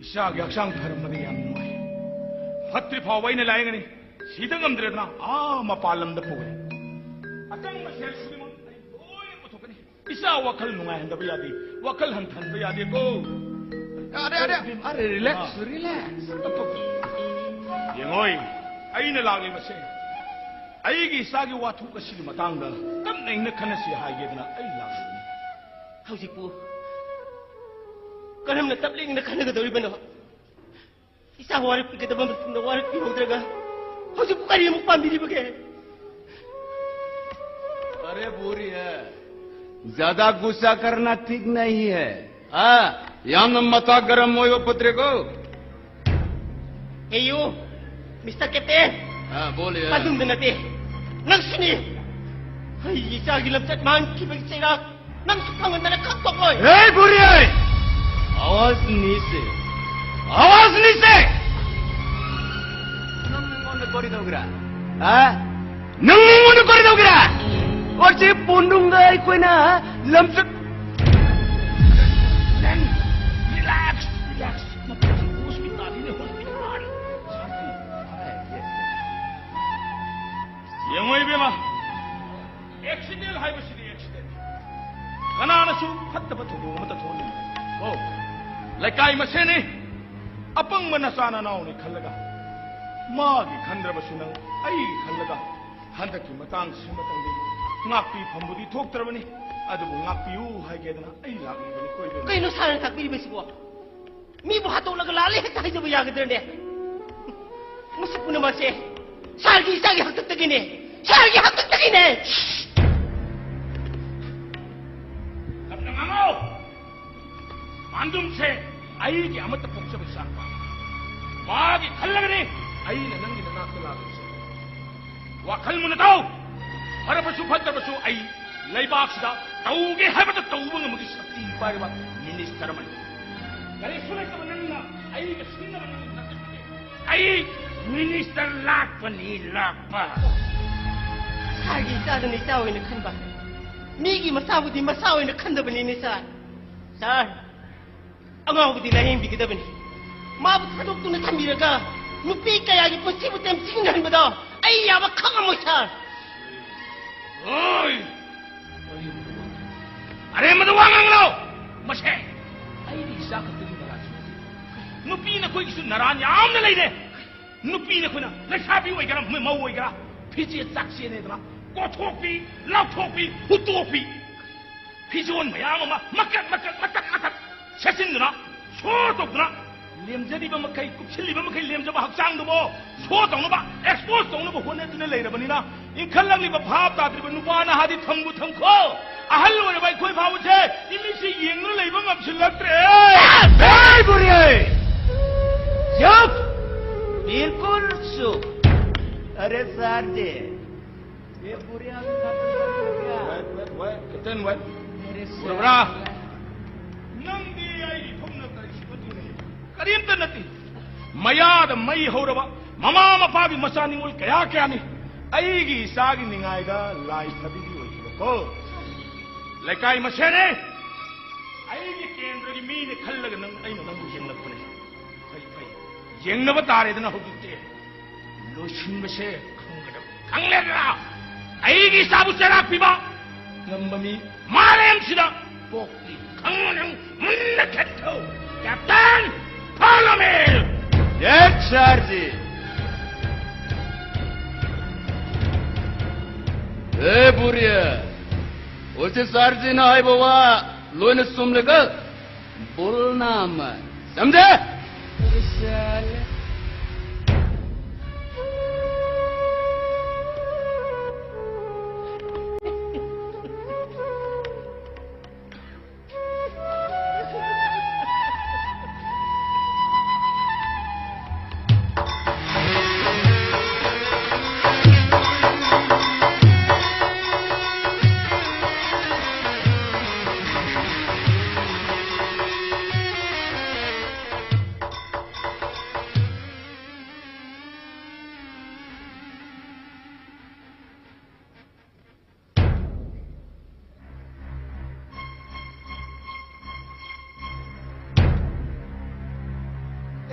ꯏꯆꯥꯒꯤ ꯍꯛꯆꯥꯡ ꯐꯔꯝꯕꯗ ꯌꯥꯝ ꯅꯨꯡꯉꯥꯏ꯫ ꯐꯠꯇ꯭ꯔꯤ ꯐꯥꯎꯕ ꯑꯩꯅ ꯂꯥꯌꯦꯡꯒꯅꯤ꯫ ꯁꯤꯗ ꯉꯝꯗ꯭ꯔꯦꯗꯅ ꯑꯥ ꯃꯄꯥꯟ ꯂꯝꯗ ꯄꯨꯒꯅꯤ꯫ ꯑꯆꯪꯕ ꯁꯦꯜ ꯈꯨꯗꯤꯡꯃꯛ ꯑꯩ ꯂꯣꯏꯅ ꯄꯨꯊꯣꯛꯀꯅꯤ꯫ ꯏꯆꯥ ꯋꯥꯈꯜ ꯅꯨꯡꯉꯥꯏꯍꯟꯗꯕ ꯌꯥꯗꯦ, ꯋꯥꯈꯜ ꯍꯟꯊꯍꯟꯕ ꯌꯥꯗꯦꯀꯣ꯫ ꯑꯔꯦ, ꯑꯔꯦ, ꯑꯔꯦ, relax, ꯑꯥ꯫ Relax꯫ ꯌꯦꯡꯉꯣꯏ, ꯑꯩꯅ ꯂꯥꯛꯂꯤꯕꯁꯦ ꯑꯩꯒꯤ ꯏꯆꯥꯒꯤ ꯋꯥꯊꯣꯛ ꯑꯁꯤꯒꯤ ꯃꯇꯥꯡꯗ ꯇꯞꯅ ꯏꯪꯅ ꯈꯟꯅꯁꯤ ꯍꯥꯏꯒꯦꯗꯅ ꯑꯩ ꯂꯥꯛꯂꯤꯕꯅꯤ꯫ ꯍꯧꯖꯤꯛꯄꯨ ꯀꯔꯝꯅ ꯇꯞꯅ ꯏꯪꯅ ꯈꯟꯅꯒꯗꯧꯔꯤꯕꯅꯣ? ꯏꯆꯥ ꯋꯥꯔꯛꯄꯤꯒꯗꯕ ꯃꯇꯝꯗ ꯋꯥꯔꯛꯄꯤꯍꯧꯗ꯭ꯔꯒ ꯍꯧꯖꯤꯛꯄꯨ ꯀꯔꯤ ꯑꯃꯨꯛ ꯄꯥꯝꯕꯤꯔꯤꯕꯒꯦ? अरे बूढ़ी है, ज्यादा गुस्सा करना ठीक नहीं है। हाँ, ꯌꯥꯝꯅ ꯃꯊꯥ ꯒꯔꯝ ꯑꯣꯏꯕ ꯐꯠꯇ꯭ꯔꯦꯀꯣ꯫ Hey you, Mister Captain. हाँ, बोलिए। ꯑꯗꯨꯝꯗ ꯅꯠꯇꯦ, ꯅꯪꯁꯨꯅꯤ꯫ ꯑꯩ ꯏꯆꯥꯒꯤ ꯂꯝꯆꯠ ꯃꯥꯡꯈꯤꯕꯒꯤ ꯆꯩꯔꯥꯛ ꯅꯪꯁꯨ ꯈꯪꯍꯟꯗꯅ ꯈꯪꯗꯣꯛꯂꯣꯏ꯫ ए बुढ़ी, आवाज नीचे, आवाज नीचे। ꯅꯪ ꯑꯩꯉꯣꯟꯗ ꯀꯣꯔꯤꯗꯧꯒ꯭ꯔꯥ? ꯍꯥ? ꯅꯪ ꯑꯩꯉꯣꯟꯗ ꯀꯣꯔꯤꯗꯧꯒ꯭ꯔꯥ? ꯑꯣ, ꯁꯤ ꯄꯣꯟꯗꯨꯝꯗ ꯑꯩꯈꯣꯏꯅ ꯂꯝꯆꯠ꯫ Relax, relax. ꯃꯐꯝꯁꯤ ꯍꯣꯁꯄꯤꯇꯥꯜꯅꯤꯅꯦ, ꯍꯣꯁꯄꯤꯇꯥꯜ꯫ ꯌꯦꯡꯉꯣ ꯏꯕꯦꯝꯃ, ꯑꯦꯛꯁꯤꯗꯦꯟ ꯍꯥꯏꯕꯁꯤꯗꯤ ꯑꯦꯛꯁꯤꯗꯦꯟ꯫ ꯀꯅꯥꯅꯁꯨ ꯐꯠꯇꯕ ꯊꯧꯗꯣꯛ ꯑꯃꯠꯇ ꯊꯣꯛꯍꯟꯅꯤꯡꯗꯦ꯫ ꯑꯣ, ꯂꯩꯀꯥꯏ ꯃꯁꯦꯟꯅꯤ, ꯑꯄꯪꯕ ꯅꯆꯥ ꯅꯅꯥꯎꯅꯤ ꯈꯜꯂꯒ, ꯃꯥꯒꯤ ꯈꯟꯗ꯭ꯔꯕꯁꯨ ꯅꯪ ꯑꯩꯒꯤ ꯈꯜꯂꯒ, ꯍꯟꯗꯛꯀꯤ ꯃꯇꯥꯡꯁꯤꯃꯇꯪꯗꯤ ꯉꯥꯛꯄꯤꯐꯝꯕꯨꯗꯤ ꯊꯣꯛꯇ꯭ꯔꯕꯅꯤ, ꯑꯗꯨꯕꯨ ꯉꯥꯛꯄꯤꯌꯨ ꯍꯥꯏꯒꯦꯗꯅ ꯑꯩ ꯂꯥꯛꯂꯤꯕꯅꯤ꯫ ꯀꯣꯏꯕ ꯀꯩꯅꯣ ꯁꯥꯔꯅ ꯇꯥꯛꯄꯤꯔꯤꯕꯁꯤꯕꯣ? ꯃꯤꯕꯨ ꯍꯥꯠꯇꯣꯛꯂꯒ ꯂꯥꯜꯂꯦ ꯍꯦꯛꯇ ꯍꯥꯏꯖꯕ ꯌꯥꯒꯗ꯭ꯔꯅꯦ? ꯃꯁꯤ ꯄꯨꯝꯅꯃꯛꯁꯦ ꯁꯥꯔꯒꯤ ꯏꯆꯥꯒꯤ ꯍꯥꯛꯇꯛꯇꯒꯤꯅꯦ! ꯁꯥꯔꯒꯤ ꯍꯥꯛꯇꯛꯇꯒꯤꯅꯦ! ꯈꯣꯡꯗ꯭ꯔꯨꯝꯁꯦ ꯑꯩꯒꯤ ꯑꯃꯠꯇ ꯄꯣꯛꯆꯕ ꯏꯆꯥꯅꯨꯄꯥ꯫ ꯃꯥꯒꯤ ꯈꯜꯂꯒꯅꯤ ꯑꯩꯅ ꯅꯪꯒꯤ ꯅꯅꯥꯛꯇ ꯂꯥꯛꯂꯤꯕꯁꯦ꯫ ꯋꯥꯈꯜ ꯃꯨꯟꯅ ꯇꯥꯎ꯫ ꯐꯔꯕꯁꯨ ꯐꯠꯇ꯭ꯔꯕꯁꯨ ꯑꯩ ꯂꯩꯕꯥꯛꯁꯤꯗ ꯇꯧꯒꯦ ꯍꯥꯏꯕꯗ ꯇꯧꯕ ꯉꯝꯕꯒꯤ ꯁꯛꯇꯤ ꯄꯥꯏꯔꯕ ꯃꯤꯅꯤꯁꯇꯔ ꯑꯃꯅꯤ꯫ ꯀꯔꯤꯁꯨ ꯂꯩꯇꯕ ꯅꯪꯅ ꯑꯩꯒ ꯁꯤꯟꯅꯕ ꯅꯪꯒꯤ ꯅꯠꯇꯦ꯫ ꯑꯩ ꯃꯤꯅꯤꯁꯇꯔ ꯂꯥꯛꯄꯅꯤ, ꯂꯥꯛꯄ꯫ ꯁꯥꯔꯒꯤ ꯏꯆꯥꯗꯨꯅ ꯏꯆꯥ ꯑꯣꯏꯅ ꯈꯟꯕ, ꯃꯤꯒꯤ ꯃꯆꯥꯕꯨꯗꯤ ꯃꯆꯥ ꯑꯣꯏꯅ ꯈꯟꯗꯕꯅꯤꯅꯦ, ꯁꯥꯔ꯫ ꯁꯥꯔ, ꯑꯉꯥꯎꯕꯗꯤ ꯂꯥꯌꯦꯡꯕꯤꯒꯗꯕꯅꯤ꯫ ꯃꯥꯕꯨ ꯊꯥꯗꯣꯛꯇꯨꯅ ꯊꯝꯕꯤꯔꯒ ꯅꯨꯄꯤ ꯀꯌꯥꯒꯤ ꯄꯨꯟꯁꯤꯕꯨ ꯇꯦꯝꯊꯤꯅꯍꯟꯕꯗꯣ ꯑꯩ ꯌꯥꯕ ꯈꯪꯉꯝꯃꯣꯏ, ꯁꯥꯔ꯫ ꯑꯣꯏ! ꯑꯔꯦꯝꯕꯗ ꯋꯥ ꯉꯥꯡꯒꯅꯨ! ꯃꯁꯦ ꯑꯩꯒꯤ ꯏꯆꯥ ꯈꯛꯇꯒꯤ ꯅꯔꯥꯟꯁꯨ ꯅꯠꯇꯦ꯫ ꯅꯨꯄꯤ ꯅꯈꯣꯏꯒꯤꯁꯨ ꯅꯔꯥꯟ ꯌꯥꯝꯅ ꯂꯩꯔꯦ꯫ ꯅꯨꯄꯤ ꯅꯈꯣꯏꯅ ꯂꯩꯁꯥꯕꯤ ꯑꯣꯏꯒꯦꯔꯥ, ꯃ-, ꯃꯧ ꯑꯣꯏꯒꯦꯔꯥ, ꯐꯤꯖꯦꯠ ꯆꯥꯛꯆꯦꯅꯦꯗꯅ ꯀꯣꯠꯊꯣꯛꯄꯤ, ꯂꯥꯎꯊꯣꯛꯄꯤ, ꯍꯨꯠꯇꯣꯛꯄꯤ꯫ ꯐꯤꯖꯣꯜ ꯃꯌꯥꯝ ꯑꯃ ꯃꯀꯛ ꯃꯀꯛ, ꯃꯇꯠ ꯃꯇꯠ ꯁꯦꯠꯆꯤꯟꯗꯨꯅ, ꯁꯣ ꯇꯧꯗꯨꯅ, ꯂꯦꯝꯖꯔꯤꯕ ꯃꯈꯩ, ꯀꯨꯞꯁꯤꯜꯂꯤꯕ ꯃꯈꯩ ꯂꯦꯝꯖꯕ ꯍꯛꯆꯥꯡꯗꯨꯕꯨ ꯁꯣ ꯇꯧꯅꯕ, ꯑꯦꯛꯁꯄꯣꯖ ꯇꯧꯅꯕ ꯍꯣꯠꯅꯗꯨꯅ ꯂꯩꯔꯕꯅꯤꯅ, ꯏꯟꯈꯠꯂꯛꯂꯤꯕ ꯚꯥꯞ ꯇꯥꯗ꯭ꯔꯤꯕ ꯅꯨꯄꯥ ꯅꯍꯥꯗꯤ ꯊꯝꯕꯨ ꯊꯝꯈꯣ꯫ ꯑꯍꯜ ꯑꯣꯏꯔꯕ ꯑꯩꯈꯣꯏ ꯐꯥꯎꯕꯁꯦ ꯏꯃꯤꯠꯁꯦ ꯌꯦꯡꯗꯨꯅ ꯂꯩꯕ ꯉꯝꯁꯤꯜꯂꯛꯇ꯭ꯔꯦ꯫ ए बुढ़िया, चुप! बिल्कुल चुप! अरे सर जी, ये बुढ़िया भी खत्म कर दो क्या? Wait, wait, wait, captain, wait. ꯑꯔꯦ ꯎꯔꯕ꯭ꯔꯥ? ꯁꯥꯔ꯫ ꯅꯪꯗꯤ ꯑꯩꯒꯤ ꯏꯐꯝꯅ ꯀꯔꯤꯁꯨ ꯅꯠꯇꯦꯅꯦ꯫ ꯀꯔꯤꯝꯇ ꯅꯠꯇꯦ꯫ ꯃꯌꯥꯗ ꯃꯩ ꯍꯧꯔꯕ ꯃꯃꯥ ꯃꯄꯥꯒꯤ ꯃꯆꯥ ꯅꯤꯉꯣꯜ ꯀꯌꯥ ꯀꯌꯥꯅꯤ꯫ ꯑꯩꯒꯤ ꯏꯆꯥꯒꯤ ꯅꯤꯡꯉꯥꯏꯗ ꯂꯥꯏ ꯊꯕꯤꯒꯤ ꯑꯣꯏꯈꯤꯕꯀꯣ꯫ ꯂꯩꯀꯥꯏ ꯃꯁꯦꯟꯅꯦ꯫ ꯑꯩꯒꯤ ꯀꯦꯟꯗ꯭ꯔꯒꯤ ꯃꯤꯅꯦ ꯈꯜꯂꯒ ꯅꯪ, ꯑꯩꯅ ꯅꯪꯕꯨ ꯌꯦꯡꯂꯛꯄꯅꯦ꯫ ꯐꯩ, ꯐꯩ꯫ ꯌꯦꯡꯅꯕ ꯇꯥꯔꯦꯗꯅ ꯍꯧꯖꯤꯛꯇꯤ꯫ ꯂꯣꯏꯁꯤꯟꯕꯁꯦ ꯈꯪꯒꯗꯕ꯫ ꯈꯪꯂꯦꯗꯅ? ꯑꯩꯒꯤ ꯏꯆꯥꯕꯨ ꯆꯩꯔꯥꯛ ꯄꯤꯕ ꯉꯝꯕ ꯃꯤ ꯃꯥꯂꯦꯝꯁꯤꯗ ꯄꯣꯛꯇ꯭ꯔꯤ꯫ ꯈꯪꯉꯣ ꯅꯪ ꯃꯨꯟꯅ ꯈꯟꯊꯧ꯫ Captain, follow me! Yes, sir जी. ए बुढ़िया, उसे सर जी ना आए बाबा, लोन सुम लेकर बोलना मत, समझे?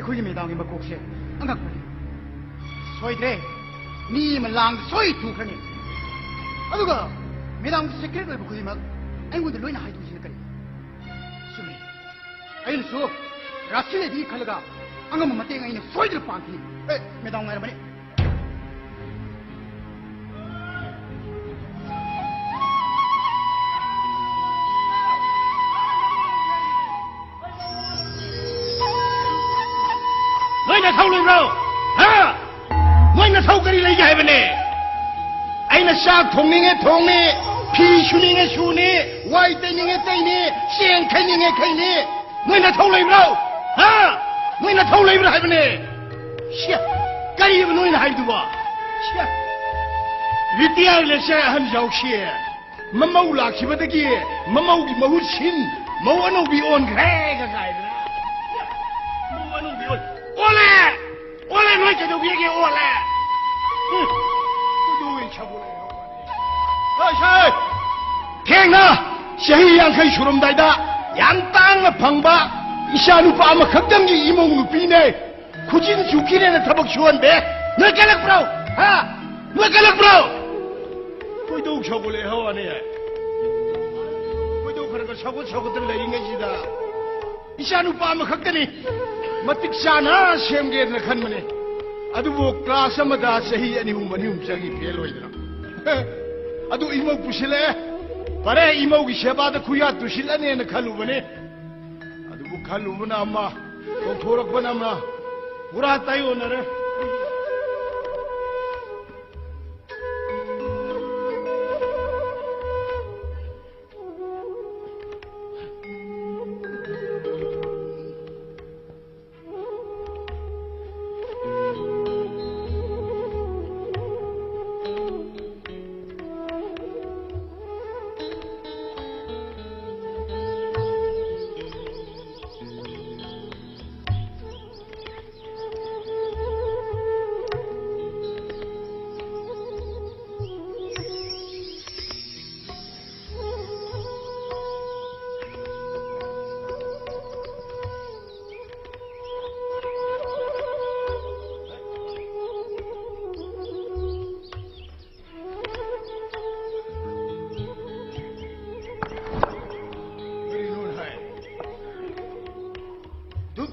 ꯑꯩꯈꯣꯏꯒꯤ ꯃꯦꯗꯥꯝꯒꯤ ꯃꯀꯣꯛꯁꯦ ꯑꯉꯛꯄꯅꯤ꯫ ꯁꯣꯏꯗ꯭ꯔꯦ, ꯃꯤ ꯑꯃ ꯂꯥꯡꯗ ꯁꯣꯏ ꯊꯨꯈ꯭ꯔꯅꯤ꯫ ꯑꯗꯨꯒ ꯃꯦꯗꯥꯝꯒꯤ ꯁꯤꯀ꯭ꯔꯦꯠ ꯑꯣꯏꯕ ꯈꯨꯗꯤꯡꯃꯛ ꯑꯩꯉꯣꯟꯗ ꯂꯣꯏꯅ ꯍꯥꯏꯗꯣꯛꯏꯁꯤꯅ ꯀꯔꯤ? ꯆꯨꯝꯃꯤ, ꯑꯩꯅꯁꯨ ꯔꯥꯁꯤ ꯂꯩꯕꯤ ꯈꯜꯂꯒ ꯑꯉꯝꯕ ꯃꯇꯦꯡ ꯑꯩꯅ ꯁꯣꯏꯗꯅ ꯄꯥꯡꯈꯤꯅꯤ꯫ ꯑꯦ, ꯃꯦꯗꯥꯝ ꯉꯥꯏꯔꯝꯕꯅꯤ꯫ ꯅꯣꯏ ꯅꯊꯧ ꯂꯩꯕ꯭ꯔꯣ? ꯍꯥ? ꯅꯣꯏ ꯅꯊꯧ ꯀꯔꯤ ꯂꯩꯒꯦ ꯍꯥꯏꯕꯅꯦ? ꯑꯩꯅ ꯆꯥꯛ ꯊꯣꯡꯅꯤꯡꯉꯦ ꯊꯣꯡꯅꯤ, ꯐꯤ ꯁꯨꯅꯤꯡꯉꯦ ꯁꯨꯅꯤ, ꯋꯥꯏ ꯇꯩꯅꯤꯡꯉꯦ ꯇꯩꯅꯤ, ꯆꯦꯡ ꯈꯩꯅꯤꯡꯉꯦ ꯈꯩꯅꯤ꯫ ꯅꯣꯏ ꯅꯊꯧ ꯂꯩꯕ꯭ꯔꯣ? ꯍꯥ? ꯅꯣꯏ ꯅꯊꯧ ꯂꯩꯕ꯭ꯔꯥ ꯍꯥꯏꯕꯅꯦ? ꯁꯤꯌꯥ, ꯀꯔꯤꯕ ꯅꯣꯏꯅ ꯍꯥꯏꯕꯗꯨꯕꯣ? ꯁꯤꯌꯥ, ꯔꯤꯇꯤꯌꯥꯔ ꯂꯦꯛꯆꯔ ꯑꯍꯟ ꯌꯥꯎꯁꯤ꯫ ꯃꯃꯧ ꯂꯥꯛꯈꯤꯕꯗꯒꯤ ꯃꯃꯧꯒꯤ ꯃꯍꯨꯠ ꯁꯤꯟ, ꯃꯧ ꯑꯅꯧꯕꯤ ꯑꯣꯟꯈ꯭ꯔꯦꯒ ꯀꯥꯏꯗꯅ꯫ ꯃꯧ ꯑꯅꯧꯕꯤ ꯑꯣꯟ-, ꯑꯣꯜꯂꯦ! ꯑꯣꯜꯂꯦ! ꯅꯣꯏ ꯀꯩꯗꯧꯕꯤꯒꯦ? ꯑꯣꯜꯂꯦ! ꯎꯝ꯫ ꯀꯩꯗꯧꯕꯤ ꯁꯥꯒꯠꯂꯛꯏꯅꯣ? ꯍꯣꯏ, ꯁꯥꯏ! ꯊꯦꯡꯅ ꯆꯍꯤ ꯌꯥꯡꯈꯩ ꯁꯨꯔꯝꯗꯥꯏꯗ ꯌꯥꯝ ꯇꯥꯡꯅ ꯐꯪꯕ ꯏꯆꯥ ꯅꯨꯄꯥ ꯑꯃꯈꯛꯇꯪꯒꯤ ꯏꯃꯧ ꯅꯨꯄꯤꯅꯦ꯫ ꯈꯨꯖꯤꯟ ꯆꯨꯈꯤꯔꯦꯅ ꯊꯕꯛ ꯁꯨꯍꯟꯕꯦ꯫ ꯅꯣꯏ ꯀꯜꯂꯛꯄ꯭ꯔꯣ? ꯍꯥ? ꯅꯣꯏ ꯀꯜꯂꯛꯄ꯭ꯔꯣ? ꯈꯣꯏꯗꯧ ꯁꯥꯎꯒꯠꯂꯛꯑꯦ ꯍꯋꯥꯅꯦ꯫ ꯈꯣꯏꯗꯧ ꯈꯔ ꯈꯔ ꯁꯥꯎꯒꯠ ꯁꯥꯎꯒꯠꯇꯅ ꯂꯩꯔꯤꯉꯩꯁꯤꯗ ꯏꯆꯥ ꯅꯨꯄꯥ ꯑꯃꯈꯛꯇꯅꯤ꯫ ꯃꯇꯤꯛ ꯆꯥꯅ ꯁꯦꯝꯒꯦꯅ ꯈꯟꯕꯅꯦ꯫ ꯑꯗꯨꯕꯨ ꯀ꯭ꯂꯥꯁ ꯑꯃꯗ ꯆꯍꯤ ꯑꯅꯤ ꯑꯍꯨꯝ, ꯑꯅꯤ ꯑꯍꯨꯝ ꯆꯪꯉꯤ ꯐꯦꯜ ꯑꯣꯏꯗꯅ꯫ ꯑꯗꯨ ꯏꯃꯧ ꯄꯨꯁꯤꯜꯂꯛꯑꯦ꯫ ꯐꯔꯦ, ꯏꯃꯧꯒꯤ ꯁꯦꯕꯥꯗ ꯈꯨꯌꯥ ꯇꯨꯁꯤꯜꯂꯅꯦꯅ ꯈꯜꯂꯨꯕꯅꯦ꯫ ꯑꯗꯨꯕꯨ ꯈꯜꯂꯨꯕꯅ ꯑꯃ, ꯇꯧꯊꯣꯔꯛꯄꯅ ꯑꯃ, ꯄꯨꯔꯥ ꯇꯥꯏꯑꯣꯟꯅꯔꯦ꯫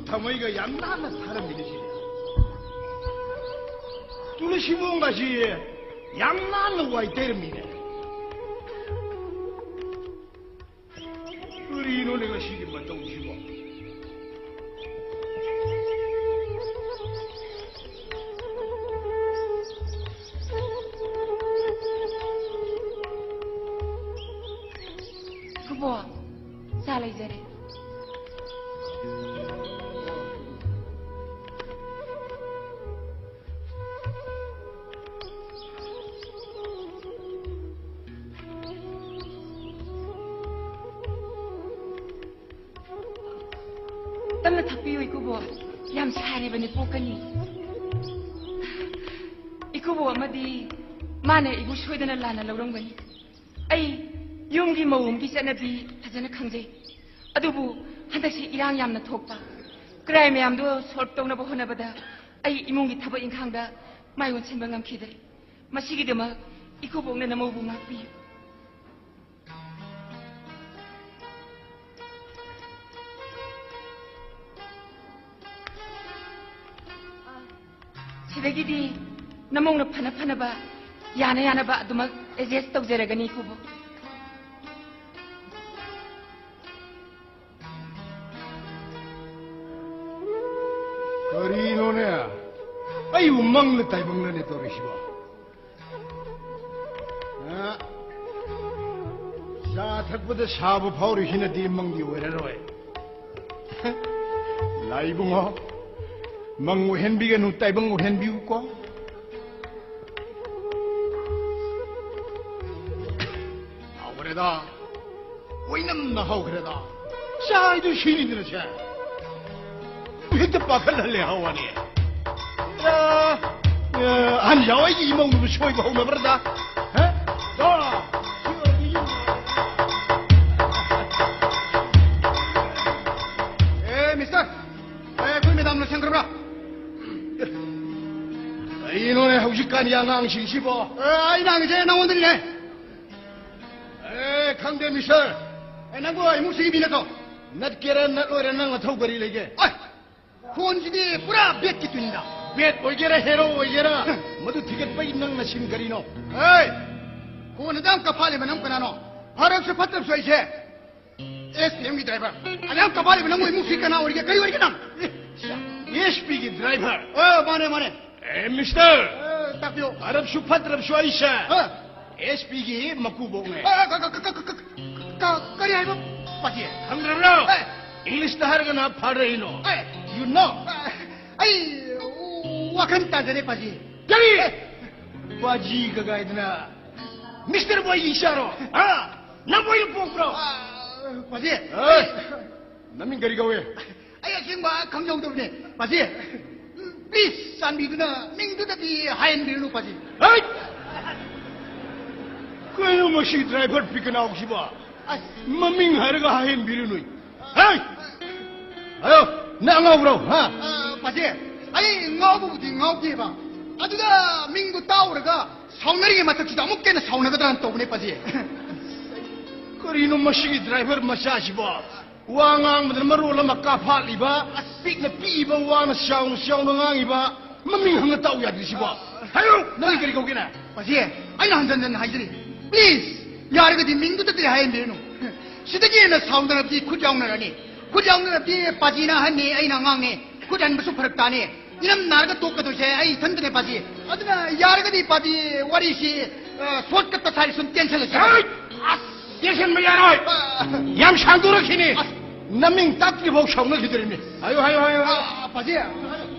ꯁꯥꯃꯩꯒ ꯌꯥꯝ ꯅꯥꯟꯅ ꯊꯥꯔꯝꯃꯤꯅꯦ ꯁꯤꯗꯤ꯫ ꯇꯨꯂꯁꯤꯕꯣꯡꯒꯁꯤ ꯌꯥꯝ ꯅꯥꯟꯅ ꯋꯥꯏ ꯇꯩꯔꯝꯃꯤꯅꯦ꯫ ꯀꯔꯤꯅꯣꯅꯦ ꯉꯁꯤꯒꯤ ꯃꯇꯧꯁꯤꯕꯣ? ꯏꯀꯨꯕꯣꯛ, ꯆꯥ ꯂꯩꯖꯔꯦ꯫ ꯇꯞꯅ ꯊꯛꯄꯤꯌꯨ ꯏꯀꯨꯕꯣꯛ, ꯌꯥꯝ ꯁꯥꯔꯤꯕꯅꯤ ꯄꯣꯛꯀꯅꯤ꯫ ꯏꯀꯨꯕꯣꯛ ꯑꯃꯗꯤ ꯃꯥꯅ ꯑꯩꯕꯨ ꯁꯣꯏꯗꯅ ꯂꯥꯟꯅ ꯂꯧꯔꯝꯒꯅꯤ꯫ ꯑꯩ ꯌꯨꯝꯒꯤ ꯃꯧ ꯑꯃꯒꯤ ꯆꯠꯅꯕꯤ ꯐꯖꯅ ꯈꯪꯖꯩ꯫ ꯑꯗꯨꯕꯨ ꯍꯟꯗꯛꯁꯤ ꯏꯔꯥꯡ ꯌꯥꯝꯅ ꯊꯣꯛꯄ, crime ꯃꯌꯥꯝꯗꯣ solve ꯇꯧꯅꯕ ꯍꯣꯠꯅꯕꯗ ꯑꯩ ꯏꯃꯨꯡꯒꯤ ꯊꯕꯛ ꯏꯪꯈꯥꯡꯗ ꯃꯥꯏ ꯑꯣꯟꯁꯤꯟꯕ ꯉꯝꯈꯤꯗ꯭ꯔꯦ꯫ ꯃꯁꯤꯒꯤꯗꯃꯛ ꯏꯀꯨꯕꯣꯛꯅ ꯅꯃꯧꯕꯨ ꯉꯥꯛꯄꯤꯌꯨ꯫ ꯁꯤꯗꯒꯤꯗꯤ ꯅꯃꯧꯅ ꯐꯅ ꯐꯅꯕ, ꯌꯥꯅ ꯌꯥꯅꯕ ꯑꯗꯨꯃꯛ adjust ꯇꯧꯖꯔꯒꯅꯤ ꯏꯀꯨꯕꯣꯛ꯫ ꯀꯔꯤꯅꯣꯅꯦ? ꯑꯩꯕꯨ ꯃꯪꯂ ꯇꯥꯏꯕꯪꯂꯅꯦ ꯇꯧꯔꯤꯁꯤꯕꯣ? ꯑ, ꯆꯥ ꯊꯛꯄꯗ ꯁꯥꯕ ꯐꯥꯎꯔꯤꯁꯤꯅꯗꯤ ꯃꯪꯗꯤ ꯑꯣꯏꯔꯔꯣꯏ꯫ ꯂꯥꯏꯕꯨꯡꯉꯣ, ꯃꯪ ꯑꯣꯏꯍꯟꯕꯤꯒꯅꯨ, ꯇꯥꯏꯕꯪ ꯑꯣꯏꯍꯟꯕꯤꯌꯨꯀꯣ꯫ ꯍꯥꯎꯈ꯭ꯔꯦꯗ, ꯑꯣꯏꯅꯝꯅ ꯍꯥꯎꯈ꯭ꯔꯦꯗ꯫ ꯆꯥꯏꯗꯨ ꯁꯤꯅꯤꯗꯅ ꯁꯦ꯫ ꯍꯦꯛꯇ ꯄꯥꯈꯠꯍꯜꯂꯦ ꯍꯋꯥꯅꯤ꯫ ꯑ, ꯑ, ꯑꯍꯟ ꯌꯥꯎ ꯑꯩꯒꯤ ꯏꯃꯧꯅꯕꯨ ꯁꯣꯏꯕ ꯍꯧꯅꯕ꯭ꯔꯗ? ꯍ? ꯗꯣ, ꯁꯤ ꯑꯣꯏꯔꯗꯤ ꯌꯨꯝ꯫ ꯑꯦ, ꯃꯤꯁꯇꯔ, ꯑꯦ, ꯑꯩꯈꯣꯏ ꯃꯦꯗꯥꯝ ꯂꯣꯏꯁꯟꯈ꯭ꯔꯕ꯭ꯔꯥ? ꯀꯩꯅꯣꯅꯦ ꯍꯧꯖꯤꯛꯀꯥꯟꯒꯤ ꯑꯉꯥꯡꯁꯤꯡꯁꯤꯕꯣ? ꯑꯦ, ꯑꯩꯅ ꯍꯪꯉꯤꯁꯦ ꯅꯉꯣꯟꯗꯅꯤꯅꯦ꯫ ꯑꯦ, ꯈꯪꯗꯦ, ꯃꯤꯁꯇꯔ꯫ ꯑꯦ, ꯅꯪꯕꯨ ꯏꯃꯨꯡꯁꯤꯒꯤ ꯃꯤ ꯅꯠꯇ꯭ꯔꯣ? ꯅꯠꯀꯦꯔꯥ ꯅꯠꯂꯣꯏꯔꯥ ꯅꯪ ꯅꯊꯧ ꯀꯔꯤ ꯂꯩꯒꯦ? ꯑꯣꯏ! ꯈꯣꯟꯁꯤꯗꯤ ꯄꯨꯔꯥ ꯕꯦꯠꯀꯤ ꯇꯨꯅꯤꯗ꯫ ꯕꯦꯠ ꯑꯣꯏꯒꯦꯔꯥ, ꯍꯦꯔꯣ ꯑꯣꯏꯒꯦꯔꯥ, ꯃꯗꯨ ꯊꯤꯒꯠꯄꯒꯤ ꯅꯪ ꯅꯁꯤꯡ ꯀꯔꯤꯅꯣ? ꯍꯦ! ꯈꯣꯟ ꯑꯗꯨꯌꯥꯝ ꯀꯐꯥꯜꯂꯤꯕ ꯅꯪ ꯀꯅꯥꯅꯣ? ꯐꯔꯕꯁꯨ ꯐꯠꯇ꯭ꯔꯕꯁꯨ ꯑꯩꯁꯦ ꯑꯦꯁ ꯄꯤ ꯑꯦꯝꯒꯤ ꯗ꯭ꯔꯥꯏꯚꯔ꯫ ꯑꯗꯨꯌꯥꯝ ꯀꯐꯥꯜꯂꯤꯕ ꯅꯪꯕꯨ ꯏꯃꯨꯡꯁꯤ ꯀꯅꯥ ꯑꯣꯏꯔꯤꯒꯦ? ꯀꯔꯤ ꯑꯣꯏꯔꯤꯒꯦ ꯅꯪ? ꯑꯦ, ꯑꯦꯁ ꯄꯤꯒꯤ ꯗ꯭ꯔꯥꯏꯚꯔ? ꯑ, ꯃꯥꯅꯦ, ꯃꯥꯅꯦ꯫ ꯑꯦ, ꯃꯤꯁꯇꯔ! ꯑ, ꯇꯥꯛꯄꯤꯌꯨ꯫ ꯐꯔꯕꯁꯨ ꯐꯠꯇ꯭ꯔꯕꯁꯨ ꯑꯩꯁꯦ ꯑ꯫ ꯑꯦꯁ ꯄꯤꯒꯤ ꯃꯀꯨꯕꯣꯛꯅꯦ꯫ ꯑ, ꯀ-, ꯀ-, ꯀꯔꯤ ꯍꯥꯏꯕ, ꯄꯥꯖꯤ? ꯈꯪꯗ꯭ꯔꯕ꯭ꯔꯣ? ꯑꯦ꯫ ꯏꯪꯂꯤꯁꯇ ꯍꯥꯏꯔꯒꯅ ꯐꯥꯗꯔ ꯏꯟ ꯂꯣ꯫ ꯑꯦ꯫ You know? ꯑ, ꯑꯩ ꯋꯥꯈꯜ ꯇꯥꯖꯔꯦ, ꯄꯥꯖꯤ꯫ ꯀꯔꯤ? ꯑꯦ꯫ ꯄꯥꯖꯤ ꯀꯒꯥꯏꯗꯅ ꯃꯤꯁꯇꯔ ꯕꯣꯏꯒꯤ ꯏꯆꯥꯔꯣ? ꯍꯥ? ꯅꯪꯕꯨ ꯑꯩꯅ ꯄꯣꯛꯄ꯭ꯔꯣ? ꯑ, ꯄꯥꯖꯤ꯫ ꯑꯦ꯫ ꯅꯃꯤꯡ ꯀꯔꯤ ꯀꯧꯏ? ꯑꯩ ꯑꯁꯦꯡꯕ ꯈꯪꯖꯍꯧꯗꯕꯅꯦ, ꯄꯥꯖꯤ꯫ ꯄ꯭ꯂꯤꯖ, ꯆꯥꯟꯕꯤꯗꯨꯅ ꯃꯤꯡꯗꯨꯗꯗꯤ ꯍꯥꯏꯍꯟꯕꯤꯔꯨꯅꯨ, ꯄꯥꯖꯤ꯫ ꯍꯩꯠ! ꯀꯩꯅꯣ ꯃꯁꯤ ꯗ꯭ꯔꯥꯏꯚꯔ ꯄꯤꯀꯅꯥꯎꯁꯤꯕꯣ? ꯑꯁ꯫ ꯃꯃꯤꯡ ꯍꯥꯏꯔꯒ ꯍꯥꯏꯍꯟꯕꯤꯔꯨꯅꯨ꯫ ꯍꯩ! ꯍꯥꯏꯌꯣ, ꯅꯪ ꯑꯉꯥꯎꯕ꯭ꯔꯣ, ꯍꯥ? ꯑ, ꯄꯥꯖꯤ, ꯑꯩ ꯉꯥꯎꯕꯕꯨꯗꯤ ꯉꯥꯎꯗꯦꯕ꯫ ꯑꯗꯨꯗ ꯃꯤꯡꯗꯨ ꯇꯥꯎꯔꯒ ꯁꯥꯎꯅꯔꯤꯉꯩ ꯃꯊꯛꯁꯤꯗ ꯑꯃꯨꯛꯀ ꯍꯦꯟꯅ ꯁꯥꯎꯅꯒꯗ꯭ꯔꯥꯅ ꯇꯧꯕꯅꯦ, ꯄꯥꯖꯤ꯫ ꯀꯔꯤꯅꯣ ꯃꯁꯤꯒꯤ ꯗ꯭ꯔꯥꯏꯚꯔ ꯃꯆꯥꯁꯤꯕꯣ? ꯋꯥ ꯉꯥꯡꯕꯗꯅ ꯃꯔꯣꯜ ꯑꯃ ꯀꯥꯐꯥꯠꯂꯤꯕ, ꯄꯤꯛꯅ ꯄꯤꯛꯏꯕ ꯋꯥꯅ ꯆꯥꯎꯅ ꯆꯥꯎꯅ ꯉꯥꯡꯉꯤꯕ, ꯃꯃꯤꯡ ꯍꯪꯉ ꯇꯥꯎ ꯌꯥꯗ꯭ꯔꯤꯁꯤꯕꯣ? ꯍꯥꯏꯌꯨ! ꯅꯪ ꯀꯔꯤ ꯀꯧꯒꯦꯅꯦ? ꯄꯥꯖꯤ, ꯑꯩꯅ ꯍꯟꯖꯟ ꯍꯟꯖꯟ ꯍꯥꯏꯖꯔꯤ, ꯄ꯭ꯂꯤꯖ, ꯌꯥꯔꯒꯗꯤ ꯃꯤꯡꯗꯨꯗꯗꯤ ꯍꯥꯏꯍꯟꯕꯤꯔꯅꯨ꯫ ꯁꯤꯗꯒꯤ ꯍꯦꯟꯅ ꯁꯥꯎꯅꯔꯕꯗꯤ ꯈꯨꯠ ꯌꯥꯎꯅꯔꯅꯤ꯫ ꯈꯨꯠ ꯌꯥꯎꯅꯔꯕꯗꯤ ꯄꯥꯖꯤꯅ ꯑꯍꯟꯅꯤ, ꯑꯩꯅ ꯑꯉꯥꯡꯅꯤ꯫ ꯈꯨꯠ ꯍꯟꯕꯁꯨ ꯐꯔꯛ ꯇꯥꯅꯤ꯫ ꯏꯅꯝ ꯅꯥꯔꯒ ꯇꯣꯛꯀꯗꯣꯏꯁꯦ ꯑꯩ ꯏꯊꯟꯇꯅꯦ, ꯄꯥꯖꯤ꯫ ꯑꯗꯨꯅ ꯌꯥꯔꯒꯗꯤ, ꯄꯥꯖꯤ, ꯋꯥꯔꯤꯁꯤ, ꯑ, ꯁꯣꯔꯠꯀꯠꯇ ꯁꯥꯔꯤ ꯁꯨꯝ ꯇꯦꯟꯁꯜꯂꯁꯤ꯫ ꯍꯩꯠ! ꯑꯁ! ꯇꯦꯟꯁꯟꯕ ꯌꯥꯔꯣꯏ꯫ ꯑ, ꯌꯥꯝ ꯁꯥꯡꯗꯣꯔꯛꯈꯤꯅꯤ꯫ ꯑꯁ꯫ ꯅꯃꯤꯡ ꯇꯥꯛꯇ꯭ꯔꯤꯐꯥꯎ ꯁꯥꯎꯅꯈꯤꯗꯣꯏꯔꯤꯅꯤ꯫ ꯍꯥꯏꯌꯨ, ꯍꯥꯏꯌꯨ, ꯍꯥꯏꯌꯨ, ꯍꯥꯏꯌꯨ꯫ ꯑ, ꯄꯥꯖꯤ,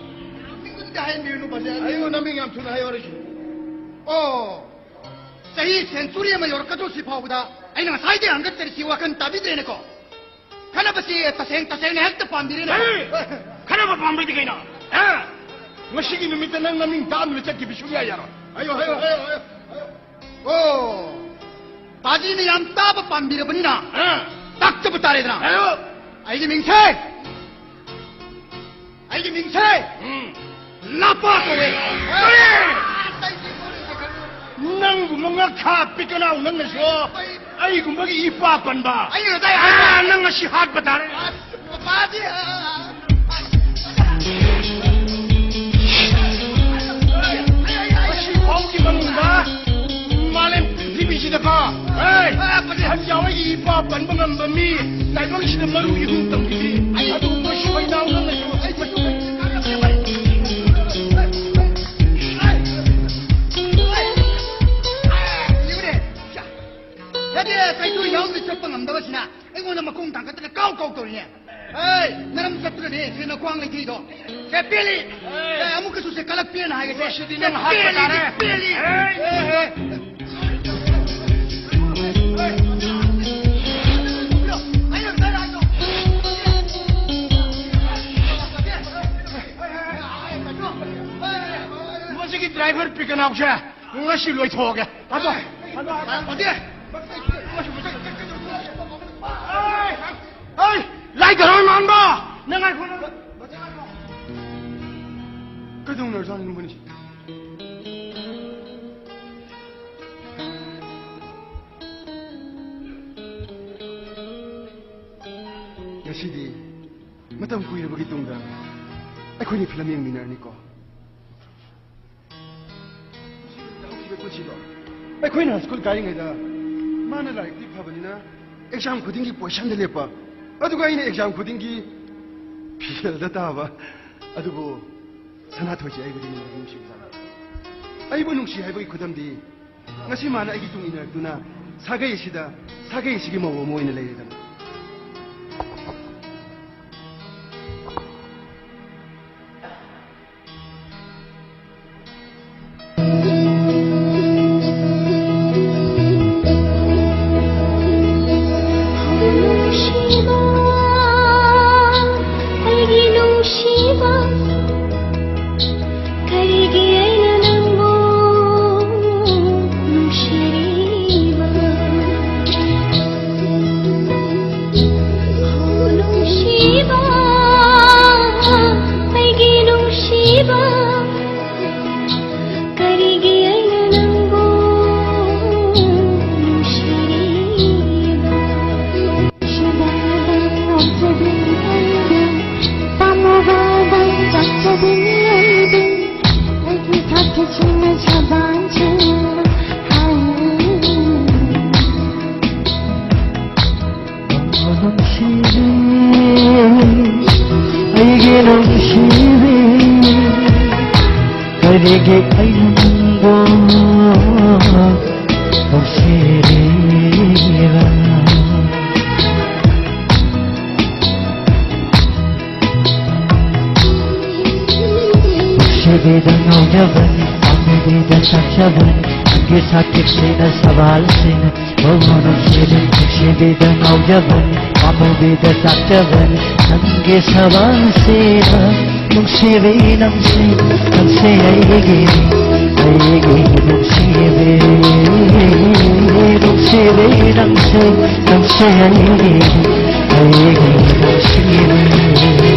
ꯃꯤꯡꯗꯨꯗꯤ ꯍꯥꯏꯍꯟꯕꯤꯔꯨꯅꯨ, ꯄꯥꯖꯤ꯫ ꯍꯥꯏꯌꯨ, ꯅꯃꯤꯡ ꯌꯥꯝ ꯊꯨꯅ ꯍꯥꯏꯌꯨ, ꯋꯥꯔꯤꯁꯤ꯫ ꯑꯣ, ꯆꯍꯤ ꯁꯦꯟꯆꯨꯔꯤ ꯑꯃ ꯌꯧꯔꯛꯀꯗꯧꯁꯤ ꯐꯥꯎꯕꯗ ꯑꯩꯅ ꯉꯁꯥꯏꯗꯩ ꯍꯪꯒꯠꯆꯔꯤꯁꯤ ꯋꯥꯈꯜ ꯇꯥꯕꯤꯗ꯭ꯔꯦꯅꯦꯀꯣ꯫ ꯈꯟꯅꯕꯁꯤ ꯇꯁꯦꯡ ꯇꯁꯦꯡꯅ ꯍꯦꯛꯇ ꯄꯥꯝꯕꯤꯔꯦꯅꯦ꯫ ꯍꯦ! ꯈꯟꯅꯕ ꯄꯥꯝꯕꯩꯗꯤ ꯀꯩꯅꯣ? ꯍꯥ? ꯉꯁꯤꯒꯤ ꯅꯨꯃꯤꯠꯇ ꯅꯪ ꯅꯃꯤꯡ ꯇꯥꯛꯑꯝꯗꯅ ꯆꯠꯈꯤꯕ ꯁꯨꯡꯌꯥ ꯌꯥꯔꯣꯏ꯫ ꯍꯥꯏꯌꯣ, ꯍꯥꯏꯌꯣ, ꯍꯥꯏꯌꯣ, ꯍꯥꯏꯌꯣ, ꯍꯥꯏꯌꯣ꯫ ꯑꯣ, ꯄꯥꯖꯤꯅ ꯌꯥꯝ ꯇꯥꯕ ꯄꯥꯝꯕꯤꯔꯕꯅꯤꯅ, ꯑꯥ꯫ ꯇꯥꯛꯆꯕ ꯇꯥꯔꯦꯗꯅ꯫ ꯍꯥꯏꯌꯣ꯫ ꯑꯩꯒꯤ ꯃꯤꯡꯁꯦ, ꯑꯩꯒꯤ ꯃꯤꯡꯁꯦ ꯎꯝ꯫ ꯂꯥꯄꯥ ꯀꯧꯋꯦ꯫ ꯀꯔꯤ? ꯅꯪꯒꯨꯝꯕ ꯉꯛꯈꯥ ꯄꯤꯛꯀꯅꯥꯎ ꯅꯪꯅꯁꯨ ꯑꯩꯒꯨꯝꯕꯒꯤ ꯏꯄꯥ ꯄꯟꯕ꯫ ꯑꯩꯅ ꯉꯁꯥꯏ ꯍꯥꯏꯕ꯫ ꯑꯥ, ꯅꯪ ꯉꯁꯤ ꯍꯥꯠꯄ ꯇꯥꯔꯦ꯫ ꯑꯁ, ꯄꯥꯖꯤ, ꯑ, ꯑ, ꯑ, ꯏꯄꯥ ꯄꯟꯕ ꯉꯝꯕ ꯃꯤ ꯇꯥꯏꯕꯪꯁꯤꯗ ꯃꯔꯨ ꯏꯍꯨꯝ ꯇꯝꯈꯤꯗ꯭ꯔꯤ꯫ ꯑꯩ ꯑꯗꯨꯒꯨꯝꯕ ꯁꯤꯕꯥꯏ ꯅꯥꯎ ꯅꯪꯅꯁꯨ ꯑꯩ ꯃꯁꯨ ꯀꯔꯤ ꯀꯥꯟꯅꯕ ꯂꯩ? ꯌꯦꯡꯉꯨꯅꯦ꯫ ꯅꯠꯇꯦ, ꯀꯩꯁꯨ ꯌꯥꯎꯗꯅ ꯆꯠꯄ ꯉꯝꯗꯕꯁꯤꯅ ꯑꯩꯉꯣꯟꯗ ꯃꯈꯣꯡ ꯊꯥꯡꯒꯠꯇꯅ ꯀꯥꯎ ꯀꯥꯎ ꯇꯧꯔꯤꯅꯦ꯫ ꯍꯦ, ꯅꯔꯝ ꯆꯠꯇ꯭ꯔꯗꯤ ꯁꯤ ꯅꯈ꯭ꯋꯥꯡ ꯂꯩꯊꯤꯗꯣ꯫ ꯁꯦ, ꯄꯦꯜꯂꯤ꯫ ꯑꯦ, ꯑꯃꯨꯛꯀꯁꯨ ꯁꯦ ꯀꯜꯂꯛꯄꯦꯅ ꯍꯥꯏꯒꯦꯁꯦ꯫ ꯉꯁꯤꯗꯤ ꯅꯪ ꯁꯦ, ꯍꯥꯠꯄ ꯄꯦꯜꯂꯤ, ꯇꯥꯔꯦ꯫ ꯄꯦꯜꯂꯤ꯫ ꯑꯦ, ꯑꯦ, ꯑꯦ꯫ ꯃꯁꯤꯒꯤ ꯗ꯭ꯔꯥꯏꯚꯔ ꯄꯤꯀꯅꯥꯎꯁꯦ ꯉꯁꯤ ꯂꯣꯏꯊꯣꯛꯑꯒꯦ꯫ ꯑꯗꯣ, ꯑꯗꯣ, ꯑꯗꯣ꯫ ꯑꯩ, ꯂꯥꯏ ꯙꯔꯃ ꯃꯥꯟꯕ! ꯅꯪ ꯉꯥꯏꯈꯣ, ꯅꯪ꯫ ꯀꯩꯗꯧꯅꯔꯖꯥꯠꯅꯣ ꯃꯣꯏꯅꯤꯁꯦ? ꯉꯁꯤꯗꯤ ꯃꯇꯝ ꯀꯨꯏꯔꯕꯒꯤ ꯇꯨꯡꯗ ꯑꯩꯈꯣꯏꯅꯤ ꯐꯤꯂꯝ ꯌꯦꯡꯃꯤꯟꯅꯔꯅꯤꯀꯣ꯫ ꯍꯧꯈꯤꯕ ꯄꯨꯟꯁꯤꯗꯣ ꯑꯩꯈꯣꯏꯅ ꯁ꯭ꯀꯨꯜ ꯀꯥꯔꯤꯉꯩꯗ ꯃꯥꯅ ꯂꯥꯏꯔꯤꯛꯇꯤ ꯐꯕꯅꯤꯅ ꯑꯦꯛꯖꯥꯝ ꯈꯨꯗꯤꯡꯒꯤ ꯄꯣꯖꯤꯁꯟꯗ ꯂꯦꯞꯄ, ꯑꯗꯨꯒ ꯑꯩꯅ ꯑꯦꯛꯖꯥꯝ ꯈꯨꯗꯤꯡꯒꯤ ꯐꯦꯜꯗ ꯇꯥꯕ꯫ ꯑꯗꯨꯕꯨ ꯁꯅꯥꯊꯣꯏꯁꯦ ꯑꯩꯕꯨꯗꯤ ꯅꯨꯡꯗꯤ ꯅꯨꯡꯁꯤꯕꯖꯥꯠꯅꯤ꯫ ꯑꯩꯕꯨ ꯅꯨꯡꯁꯤ ꯍꯥꯏꯕꯒꯤ ꯈꯨꯗꯝꯗꯤ ꯉꯁꯤ ꯃꯥꯅ ꯑꯩꯒꯤ ꯇꯨꯡ ꯏꯟꯅꯔꯛꯇꯨꯅ ꯁꯥꯒꯩ ꯑꯁꯤꯗ, ꯁꯥꯒꯩ ꯑꯁꯤꯒꯤ ꯃꯧ ꯑꯃ ꯑꯣꯏꯅ ꯂꯩꯔꯦꯗꯅ꯫ ꯅꯨꯡꯁꯤꯕ, ꯑꯩꯒꯤ ꯅꯨꯡꯁꯤꯕ, ꯀꯔꯤꯒꯤ ꯑꯩꯅ ꯅꯪꯕꯨ ꯅꯨꯡꯁꯤꯔꯤꯕ? ꯑꯩꯒꯤ ꯅꯨꯡꯁꯤꯕꯤ, ꯀꯔꯤꯒꯤ ꯑꯩꯅ ꯅꯪꯕꯨ ꯅꯨꯡꯁꯤꯔꯤꯕ? ꯅꯨꯡꯁꯤꯕꯤꯗ ꯉꯥꯎꯖꯕꯅꯤ, ꯄꯥꯝꯃꯨꯕꯤꯗ ꯆꯥꯛꯆꯕꯅꯤ, ꯅꯪꯒꯤ ꯁꯥꯊꯤꯕꯁꯤꯅ ꯁꯕꯥꯜꯁꯤꯅ ꯅꯪꯕꯨ ꯅꯨꯡꯁꯤꯕꯤ, ꯅꯨꯡꯁꯤꯕꯤꯗ ꯉꯥꯎꯖꯕꯅꯤ, ꯄꯥꯝꯃꯨꯕꯤꯗ ꯆꯥꯛꯆꯕꯅꯤ, ꯅꯪꯒꯤ ꯁꯕꯥꯜꯁꯤꯗ꯫ ꯅꯨꯡꯁꯤꯕꯤ ꯅꯪꯁꯤ, ꯅꯪꯁꯤ ꯑꯩꯒꯤ, ꯑꯩꯒꯤ ꯅꯨꯡꯁꯤꯕꯤ, ꯅꯨꯡꯁꯤꯕꯤ ꯅꯪꯁꯤ, ꯅꯪꯁꯤ ꯑꯩꯒꯤ, ꯑꯩꯒꯤ ꯅꯨꯡꯁꯤꯕꯤ꯫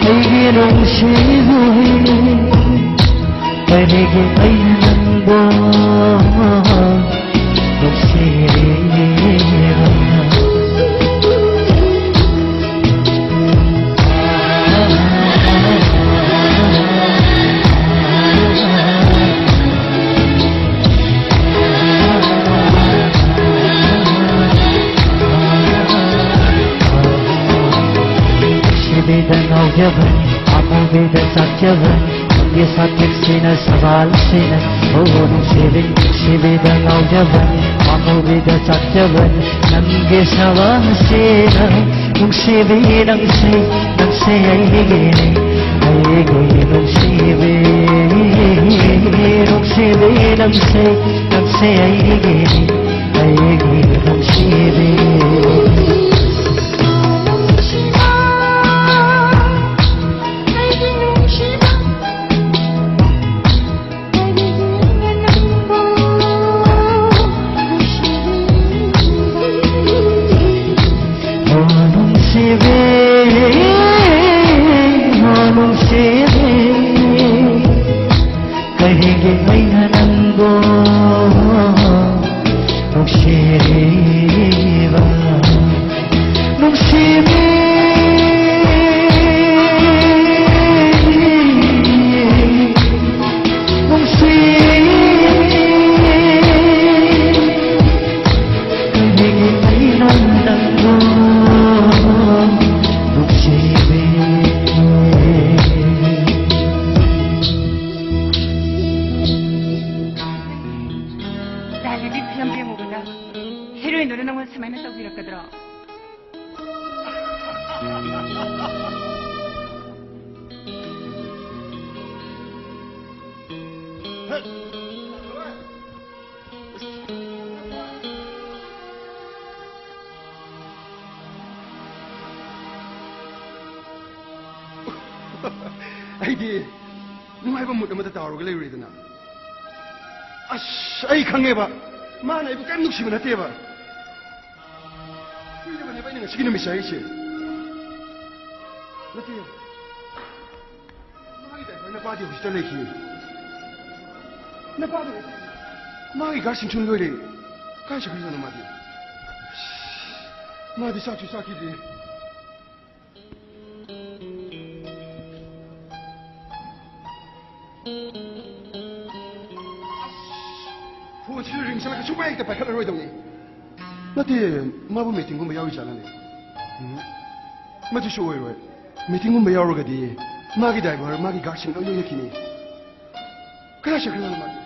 ꯑꯩꯒꯤ ꯅꯨꯡꯁꯤꯕꯤ, ꯀꯔꯤꯒꯤ ꯑꯩꯅ ꯅꯪꯕꯨ ꯅꯨꯡꯁꯤꯔꯤꯕ? ꯅꯨꯡꯁꯤꯕꯤꯗ ꯉꯥꯎꯖꯕꯅꯤ, ꯄꯥꯝꯃꯨꯕꯤꯗ ꯆꯥꯛꯆꯕꯅꯤ, ꯅꯪꯒꯤ ꯁꯥꯊꯤꯕꯁꯤꯅ ꯁꯕꯥꯜꯁꯤꯅ ꯅꯪꯕꯨ ꯅꯨꯡꯁꯤꯕꯤ, ꯅꯨꯡꯁꯤꯕꯤꯗ ꯉꯥꯎꯖꯕꯅꯤ, ꯄꯥꯝꯃꯨꯕꯤꯗ ꯆꯥꯛꯆꯕꯅꯤ, ꯅꯪꯒꯤ ꯁꯕꯥꯜꯁꯤꯅ꯫ ꯅꯨꯡꯁꯤꯕꯤ ꯅꯪꯁꯤ, ꯅꯪꯁꯤ ꯑꯩꯒꯤꯅꯤ, ꯑꯩꯒꯤ ꯅꯨꯡꯁꯤꯕꯤ꯫ ꯅꯪꯁꯦ, ꯅꯪꯁꯦ ꯑꯩꯒꯤ, ꯑꯩꯒꯤ ꯅꯨꯡꯁꯤꯕꯤ꯫ ꯑꯣ ꯅꯨꯡꯁꯤꯕꯤ, ꯑꯣ ꯅꯨꯡꯁꯤꯕꯤ, ꯀꯔꯤꯒꯤ ꯑꯩꯅ ꯅꯪꯕꯨ ꯅꯨꯡꯁꯤꯔꯤꯕ? ꯅꯨꯡꯁꯤꯕꯤ, ꯅꯨꯡꯁꯤꯕꯤ, ꯀꯔꯤꯒꯤ ꯑꯩꯅ ꯅꯪꯕꯨ ꯅꯨꯡꯁꯤꯕꯤ? ꯗꯥꯏꯂꯤꯗꯤ ꯐꯤꯂꯝ ꯌꯦꯡꯉꯨꯕꯗ ꯍꯦꯔꯣꯏꯟꯗꯨꯅ ꯅꯪꯉꯣꯟꯗ ꯁꯨꯃꯥꯏꯅ ꯇꯧꯕꯤꯔꯛꯀꯗ꯭ꯔꯣ? ꯑꯩꯗꯤ ꯅꯨꯡꯉꯥꯏꯕ ꯃꯨꯠ ꯑꯃꯗ ꯇꯥꯎꯔꯒ ꯂꯩꯔꯨꯔꯦꯗꯅ꯫ ꯑꯁ, ꯑꯩ ꯈꯪꯉꯦꯕ, ꯃꯥꯅ ꯑꯩꯕꯨ ꯀꯔꯤꯝ ꯅꯨꯡꯁꯤꯕ ꯅꯠꯇꯦꯕ꯫ ꯀꯨꯏꯔꯕꯅꯦꯕ ꯑꯩꯅ ꯉꯁꯤꯒꯤ ꯅꯨꯃꯤꯠꯁꯦ ꯍꯥꯏꯔꯤꯁꯦ꯫ ꯅꯠꯇꯦ꯫ ꯃꯥꯒꯤ ꯗ꯭ꯔꯥꯏꯚꯔ ꯅꯄꯥꯗꯤ ꯑꯣꯐꯤꯁꯇ ꯂꯩꯈꯤ꯫ ꯅꯄꯥꯗꯣ ꯃꯥꯒꯤ ꯒꯥꯔꯤ ꯁꯤꯟꯊꯨꯟ ꯂꯣꯏꯔꯦ꯫ ꯀꯥꯏ ꯆꯠꯈ꯭ꯔꯖꯥꯠꯅꯣ ꯃꯥꯗꯤ? ꯃꯥꯗꯤ ꯆꯥꯛꯁꯨ ꯆꯥꯈꯤꯗ꯭ꯔꯤ꯫ ꯐꯣꯟꯁꯤꯁꯨ ꯔꯤꯡ ꯆꯠꯂꯒ ꯁꯨꯡꯄꯥꯏ ꯍꯦꯛꯇ ꯄꯥꯏꯈꯠꯂꯔꯣꯏꯗꯧꯅꯤ꯫ ꯅꯠꯇꯦ, ꯃꯥꯕꯨ ꯃꯤꯇꯤꯡꯒꯨꯝꯕ ꯌꯥꯎꯔꯤ ꯖꯥꯠꯂꯅꯦ? ꯎꯝ, ꯃꯗꯨꯁꯨ ꯑꯣꯏꯔꯣꯏ꯫ ꯃꯤꯇꯤꯡꯒꯨꯝꯕ ꯌꯥꯎꯔꯒꯗꯤ ꯃꯥꯒꯤ ꯗ꯭ꯔꯥꯏꯚꯔ, ꯃꯥꯒꯤ ꯒꯥꯔꯗꯁꯤꯡ ꯂꯣꯏ ꯂꯣꯏꯅꯈꯤꯅꯤ꯫ ꯀꯗꯥꯏ ꯆꯠꯈ꯭ꯔꯖꯥꯠꯅꯣ ꯃꯥꯗꯤ?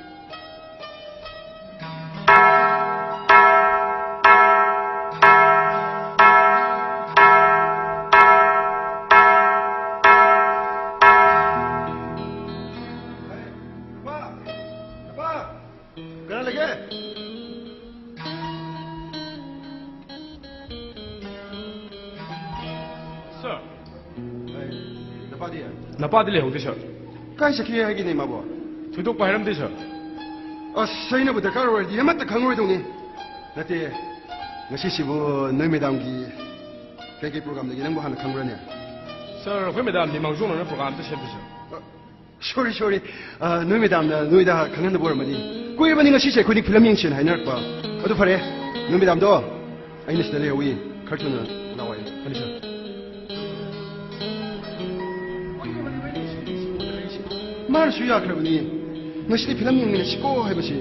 ꯅꯄꯥ! ꯅꯄꯥ! ꯁꯥꯔ꯫ ꯅꯄꯥꯗꯤ? ꯅꯄꯥꯗꯤ ꯂꯩꯍꯧꯗꯦ, ꯁꯥꯔ꯫ ꯀꯥꯏ ꯆꯠꯈꯤ ꯍꯥꯏꯒꯦꯅꯦ ꯃꯥꯕꯣ? ꯊꯣꯏꯗꯣꯛꯄ ꯍꯥꯏꯔꯝꯗꯦ, ꯁꯥꯔ꯫ ꯑꯁ, ꯑꯩꯅꯕꯨ ꯗꯔꯀꯥꯔ ꯑꯣꯏꯔꯗꯤ ꯑꯃꯠꯇ ꯈꯪꯉꯔꯣꯏꯗꯧꯅꯤ꯫ ꯅꯠꯇꯦ, ꯉꯁꯤꯁꯤꯕꯨ ꯅꯣꯏ ꯃꯦꯗꯥꯝꯒꯤ ꯀꯩꯀꯩ ꯄ꯭ꯔꯣꯒ꯭ꯔꯥꯝ ꯂꯩꯒꯦ ꯅꯪꯕꯨ ꯍꯥꯟꯅ ꯈꯪꯕ꯭ꯔꯅꯦ? ꯁꯥꯔ, ꯑꯩꯈꯣꯏ ꯃꯦꯗꯥꯝꯗꯤ ꯃꯥꯡꯖꯧꯅꯅ ꯄ꯭ꯔꯣꯒ꯭ꯔꯥꯝ ꯑꯝꯇ ꯁꯦꯝꯗꯦ, ꯁꯥꯔ꯫ ꯑ, ꯁꯣꯔꯤ, ꯁꯣꯔꯤ꯫ ꯑ, ꯅꯣꯏ ꯃꯦꯗꯥꯝꯅ ꯅꯣꯏꯗ ꯈꯪꯍꯟꯗꯕ ꯑꯣꯏꯔꯝꯃꯅꯤ꯫ ꯀꯨꯏꯔꯕꯅꯤ ꯉꯁꯤꯁꯦ ꯑꯩꯈꯣꯏꯅꯤ ꯐꯤꯂꯝ ꯌꯦꯡꯁꯦꯅ ꯍꯥꯏꯅꯔꯛꯄ꯫ ꯑꯗꯨ ꯐꯔꯦ, ꯅꯣꯏ ꯃꯦꯗꯥꯝꯗꯣ ꯑꯩꯅ ꯁꯤꯗ ꯂꯩꯍꯧꯏ꯫ ꯈꯔ ꯊꯨꯅ ꯂꯥꯛꯑꯣ ꯍꯥꯏꯌꯨ꯫ ꯐꯅꯤ, ꯁꯥꯔ꯫ ꯃꯥꯅꯁꯨ ꯌꯥꯈ꯭ꯔꯕꯅꯤ꯫ ꯉꯁꯤꯗꯤ ꯐꯤꯂꯝ ꯌꯦꯡꯃꯤꯟꯅꯁꯤꯀꯣ ꯍꯥꯏꯕꯁꯤ꯫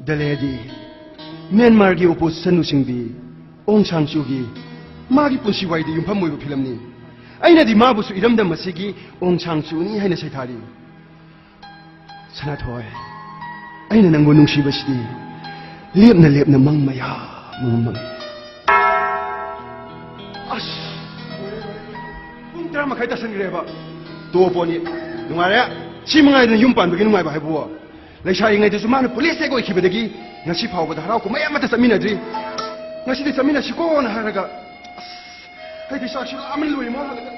The Lady, ꯃ꯭ꯌꯥꯟꯃꯥꯔꯒꯤ ꯑꯣꯄꯣꯖꯤꯁꯟ ꯂꯨꯆꯤꯡꯕꯤ ꯑꯣꯡ ꯁꯥꯡ ꯆꯨꯒꯤ ꯃꯥꯒꯤ ꯄꯨꯟꯁꯤ ꯋꯥꯔꯤꯗ ꯌꯨꯝꯐꯝ ꯑꯣꯏꯕ ꯐꯤꯂꯝꯅꯤ꯫ ꯑꯩꯅꯗꯤ ꯃꯥꯕꯨꯁꯨ ꯏꯔꯝꯗꯝ ꯑꯁꯤꯒꯤ ꯑꯣꯡ ꯁꯥꯡ ꯆꯨꯅꯤ ꯍꯥꯏꯅ ꯁꯩꯊꯥꯔꯤ꯫ ꯁꯅꯥꯊꯣꯏ, ꯑꯩꯅ ꯅꯪꯕꯨ ꯅꯨꯡꯁꯤꯕꯁꯤꯗꯤ ꯂꯦꯞꯅ ꯂꯦꯞꯅ ꯃꯪ ꯃꯌꯥꯝ ꯑꯃ ꯃꯪꯉꯤ꯫ ꯑꯁ! ꯄꯨꯡ ꯇꯔꯥ ꯃꯈꯥꯏ ꯇꯥꯁꯟꯈ꯭ꯔꯦꯕ꯫ ꯇꯣꯛꯑꯣ ꯄꯣꯠꯅꯤ꯫ ꯅꯨꯡꯉꯥꯏꯔꯦ꯫ ꯁꯤ ꯃꯉꯥꯏꯗꯅ ꯌꯨꯝ ꯄꯥꯟꯕꯒꯤ ꯅꯨꯡꯉꯥꯏꯕ ꯍꯥꯏꯕꯨ꯫ ꯂꯩꯁꯥꯔꯤꯉꯩꯗꯁꯨ ꯃꯥꯅ ꯄꯨꯂꯤꯁ ꯍꯦꯛ ꯑꯣꯏꯈꯤꯕꯗꯒꯤ ꯉꯁꯤ ꯐꯥꯎꯕꯗ ꯍꯔꯥꯎ ꯀꯨꯝꯍꯩ ꯑꯃꯠꯇ ꯆꯠꯃꯤꯟꯅꯗ꯭ꯔꯤ꯫ ꯉꯁꯤꯗꯤ ꯆꯠꯃꯤꯟꯅꯁꯤꯀꯣꯅ ꯍꯥꯏꯔꯒ, ꯑꯁ, ꯑꯩꯗꯤ ꯆꯥꯛꯁꯨ ꯂꯥꯝꯕꯅ ꯂꯣꯏꯔꯦ ꯃꯥ ꯍꯜꯂꯒ꯫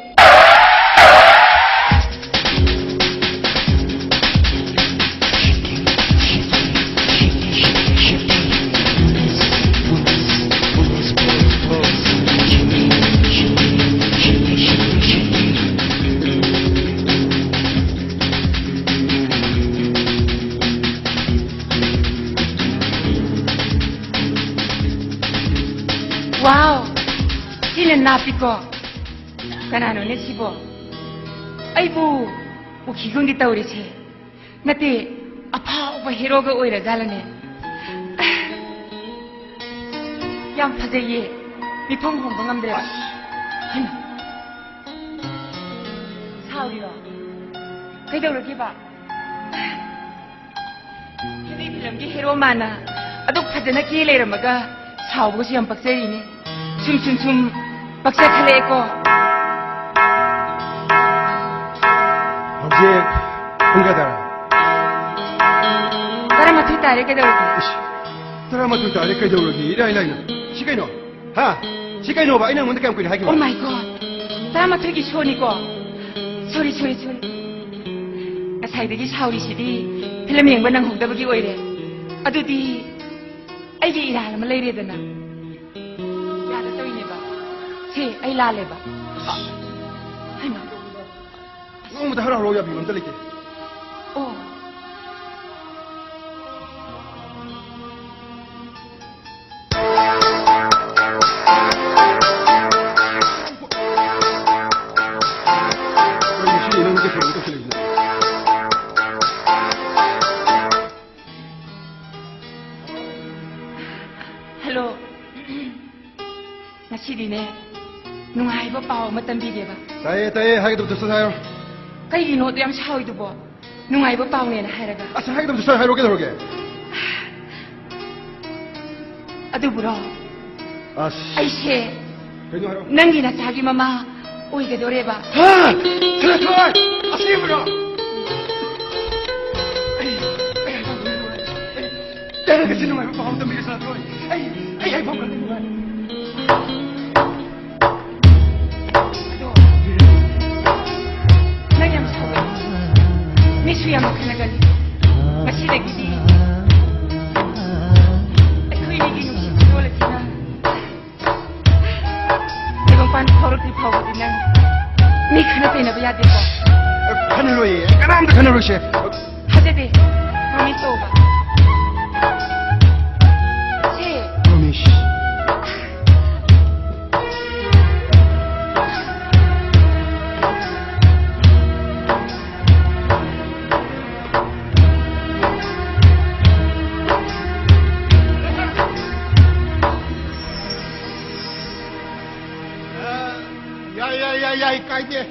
ꯋꯥꯎ! ꯊꯤꯅ ꯅꯥꯞꯄꯤꯀꯣ꯫ ꯀꯅꯥꯅꯣꯅꯦ ꯁꯤꯕꯣ? ꯑꯩꯕꯨ ꯎꯈꯤꯒꯨꯝꯗꯤ ꯇꯧꯔꯤꯁꯦ꯫ ꯅꯠꯇꯦ, ꯑꯐꯥꯎꯕ ꯍꯦꯔꯣꯒ ꯑꯣꯏꯔꯖꯥꯠꯂꯅꯦ? ꯌꯥꯝ ꯐꯖꯩꯌꯦ꯫ ꯃꯤꯐꯝ ꯍꯣꯡꯕ ꯉꯝꯗ꯭ꯔꯦꯕ꯫ ꯍꯩꯃꯥ꯫ ꯁꯥꯎꯔꯤꯔꯣ? ꯀꯩꯗꯧꯔꯒꯦꯕ? ꯍꯤꯟꯗꯤ ꯐꯤꯂꯝꯒꯤ ꯍꯦꯔꯣ ꯃꯥꯅ ꯑꯗꯨꯛ ꯐꯖꯅ ꯀꯦ ꯂꯩꯔꯝꯃꯒ ꯁꯥꯎꯕꯒꯁꯨ ꯌꯥꯝ ꯄꯛꯆꯔꯤꯅꯦ꯫ ꯁꯨꯝ ꯁꯨꯝ ꯁꯨꯝ ꯄꯛꯆꯈꯠꯂꯛꯑꯦꯀꯣ꯫ ꯍꯧꯖꯤꯛ ꯄꯨꯡ ꯀꯌꯥ ꯇꯥꯔꯦ? ꯇꯔꯥ ꯁꯤ ꯇꯥꯔꯦ, ꯀꯩꯗꯧꯔꯒꯦ? ꯏꯁ, ꯇꯔꯥꯃꯥꯊꯣꯏ ꯇꯥꯔꯦ, ꯀꯩꯗꯧꯔꯒꯦ? ꯏꯔꯥꯏ ꯂꯥꯏꯅ꯫ ꯁꯤ ꯀꯩꯅꯣ? ꯍꯥ? ꯁꯤ ꯀꯩꯅꯣꯕ? ꯑꯩꯅ ꯅꯉꯣꯟꯗ ꯀꯌꯥꯝ ꯀꯨꯏꯅ ꯍꯥꯏꯈꯤꯕ? Oh my God! ꯇꯔꯥꯃꯥꯊꯣꯏꯒꯤ ꯁꯣꯅꯤꯀꯣ꯫ Sorry, sorry, sorry. ꯉꯁꯥꯏꯗꯒꯤ ꯁꯥꯎꯔꯤꯁꯤꯗꯤ ꯐꯤꯂꯝ ꯌꯦꯡꯕ ꯅꯪꯍꯧꯗꯕꯒꯤ ꯑꯣꯏꯔꯦ꯫ ꯑꯗꯨꯗꯤ ꯑꯩꯒꯤ ꯏꯔꯥꯜ ꯑꯃ ꯂꯩꯔꯦꯗꯅ꯫ ꯌꯥꯗ ꯇꯧꯔꯤꯅꯦꯕ꯫ ꯁꯦ, ꯑꯩ ꯂꯥꯜꯂꯦꯕ꯫ ꯍꯩꯃꯥ꯫ ꯅꯣꯡꯃꯗ ꯍꯔꯥꯎ ꯍꯔꯥꯎ ꯌꯥꯕꯤꯕ ꯑꯝꯇ ꯂꯩꯇꯦ꯫ ꯑꯣ꯫ ꯀꯩꯅꯣ ꯁꯤ ꯅꯪ ꯀꯩꯁꯨ ꯑꯃꯨꯛ ꯇꯧꯁꯤꯜꯂꯛꯏꯁꯤꯅ? ꯍꯜꯂꯣ꯫ ꯉꯁꯤꯗꯤꯅꯦ, ꯅꯨꯡꯉꯥꯏꯕ ꯄꯥꯎ ꯑꯃ ꯇꯝꯕꯤꯒꯦꯕ꯫ ꯇꯥꯏꯌꯦ, ꯇꯥꯏꯌꯦ, ꯍꯥꯏꯒꯗꯕꯗꯨ ꯁꯠ ꯍꯥꯏꯔꯣ꯫ ꯀꯩꯒꯤꯅꯣ ꯑꯗꯨ ꯌꯥꯝ ꯁꯥꯎꯔꯤꯗꯨꯕꯣ? ꯅꯨꯡꯉꯥꯏꯕ ꯄꯥꯎꯅꯦꯅ ꯍꯥꯏꯔꯒ꯫ ꯑꯁ, ꯍꯥꯏꯒꯗꯕꯗꯨ ꯁꯠ ꯍꯥꯏꯔꯣ, ꯀꯩꯗꯧꯔꯒꯦ? ꯑꯗꯨꯕꯨꯔꯣ? ꯑꯁ꯫ ꯑꯩꯁꯦ ꯀꯩꯅꯣ ꯍꯥꯏꯔꯣ꯫ ꯅꯪꯒꯤ ꯅꯆꯥꯒꯤ ꯃꯃꯥ ꯑꯣꯏꯒꯗꯣꯔꯦꯕ꯫ ꯍꯥ? ꯁꯅꯥꯊꯣꯏ! ꯑꯁꯦꯡꯕꯔꯣ? ꯑꯩ, ꯑꯩ ꯍꯥꯏꯐꯝ ꯈꯪꯗꯦ, ꯑꯩ, ꯑꯩ, ꯇꯦꯔꯦꯒꯁꯤ ꯅꯨꯡꯉꯥꯏꯕ ꯄꯥꯎ ꯑꯝꯇ ꯃꯤꯒ ꯁꯅꯥꯊꯣꯏ꯫ ꯑꯩ, ꯑꯩ ꯍꯥꯏꯐꯝ ꯈꯪꯗꯦ, ꯅꯨꯡꯉꯥꯏ꯫ ꯑꯗꯣ, ꯅꯪ ꯌꯥꯝ ꯁꯥꯎꯒꯠꯂꯤ꯫ ꯃꯤꯁꯨ ꯌꯥꯝꯅ ꯈꯠꯅꯒꯜꯂꯤ꯫ ꯉꯁꯤꯗꯒꯤꯗꯤ ꯑꯩꯈꯣꯏ ꯑꯅꯤꯒꯤ ꯅꯨꯡꯁꯤꯕ ꯂꯣꯜ ꯑꯁꯤꯅ ꯇꯥꯏꯕꯪꯄꯥꯟ ꯐꯥꯎꯔꯛꯇ꯭ꯔꯤ ꯐꯥꯎꯕꯗꯤ ꯅꯪ ꯃꯤ ꯈꯠꯅ ꯆꯩꯅꯕ ꯌꯥꯗꯦꯀꯣ? ꯈꯠꯅꯔꯣꯏꯌꯦ, ꯀꯅꯥꯝꯇ ꯈꯠꯅꯔꯣꯏꯁꯦ꯫ ꯊꯥꯖꯗꯦ꯫ Promise ꯇꯧꯕ꯫ ꯁꯦ꯫ Promise꯫ ꯌꯥꯏ, ꯌꯥꯏ, ꯌꯥꯏ, ꯌꯥꯏ, ꯀꯥꯏꯗꯦ꯫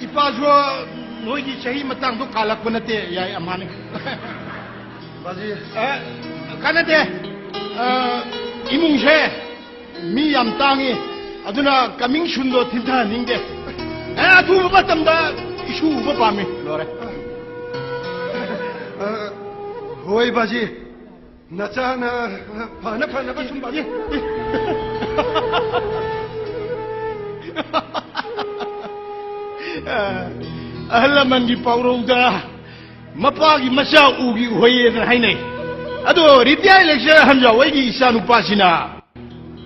ꯏꯄꯥꯁꯨ ꯅꯣꯏꯒꯤ ꯆꯍꯤ ꯃꯇꯥꯡꯗꯣ ꯀꯥꯜꯂꯛꯄ ꯅꯠꯇꯦ, ꯌꯥꯏ, ꯑꯃꯅꯤ꯫ ꯕꯥꯖꯤ꯫ ꯑ, ꯀꯥꯟꯅꯗꯦ꯫ ꯑ, ꯏꯃꯨꯡꯁꯦ ꯃꯤ ꯌꯥꯝ ꯇꯥꯡꯉꯤ, ꯑꯗꯨꯅ coming soonꯗꯣ ꯊꯤꯟꯊꯍꯟꯅꯤꯡꯗꯦ꯫ ꯑꯦ, ꯑꯊꯨꯕ ꯃꯇꯝꯗ ꯏꯁꯨ ꯎꯕ ꯄꯥꯝꯃꯤ꯫ ꯂꯣꯏꯔꯦ꯫ ꯑ, ꯍꯣꯏ, ꯕꯥꯖꯤ꯫ ꯅꯆꯥꯅ ꯐꯅ ꯐꯅꯕ ꯁꯨꯝ ꯕꯥꯖꯤ꯫ ꯑꯍꯜ ꯂꯃꯟꯒꯤ ꯄꯥꯎꯔꯧꯗ ꯃꯄꯥꯒꯤ ꯃꯆꯥ ꯎꯒꯤ ꯎꯍꯩꯌꯦꯅ ꯍꯥꯏꯅꯩ꯫ ꯑꯗꯣ ꯔꯤꯇꯥꯌꯔ ꯂꯦꯛꯆꯔ ꯍꯟꯖꯥꯎ ꯑꯩꯒꯤ ꯏꯆꯥꯅꯨꯄꯥꯁꯤꯅ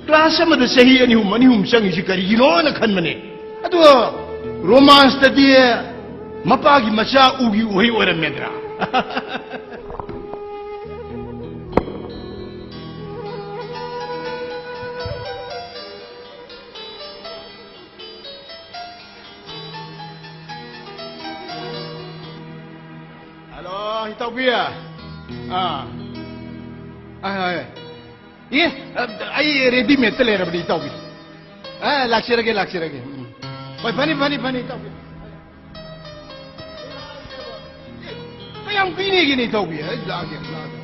ꯀ꯭ꯂꯥꯁ ꯑꯃꯗ ꯆꯍꯤ ꯑꯅꯤ ꯑꯍꯨꯝ, ꯑꯅꯤ ꯑꯍꯨꯝ ꯆꯪꯉꯤꯁꯤ ꯀꯔꯤꯒꯤꯅꯣꯅ ꯈꯟꯕꯅꯦ꯫ ꯑꯗꯣ ꯔꯣꯃꯥꯟꯁꯇꯗꯤ ꯃꯄꯥꯒꯤ ꯃꯆꯥ ꯎꯒꯤ ꯎꯍꯩ ꯑꯣꯏꯔꯝꯃꯦꯗ꯭ꯔꯥ? ꯍꯜꯂꯣ, ꯏꯇꯥꯎꯕꯤ꯫ ꯑꯥ꯫ ꯑꯥ, ꯑꯥ꯫ ꯑꯦ, ꯑ, ꯑꯩ ꯔꯦꯗꯤꯃꯦꯗꯇ ꯂꯩꯔꯕꯅꯤ, ꯏꯇꯥꯎꯕꯤ꯫ ꯑ, ꯂꯥꯛꯆꯔꯒꯦ, ꯂꯥꯛꯆꯔꯒꯦ꯫ ꯎꯝ꯫ ꯍꯣꯏ, ꯐꯅꯤ, ꯐꯅꯤ, ꯐꯅꯤ, ꯏꯇꯥꯎꯕꯤ꯫ ꯀꯌꯥꯝ ꯀꯨꯏꯅꯦꯒꯦꯅꯦ, ꯏꯇꯥꯎꯕꯤ? ꯑꯩ ꯂꯥꯛꯑꯒꯦ, ꯂꯥꯛꯑꯒꯦ꯫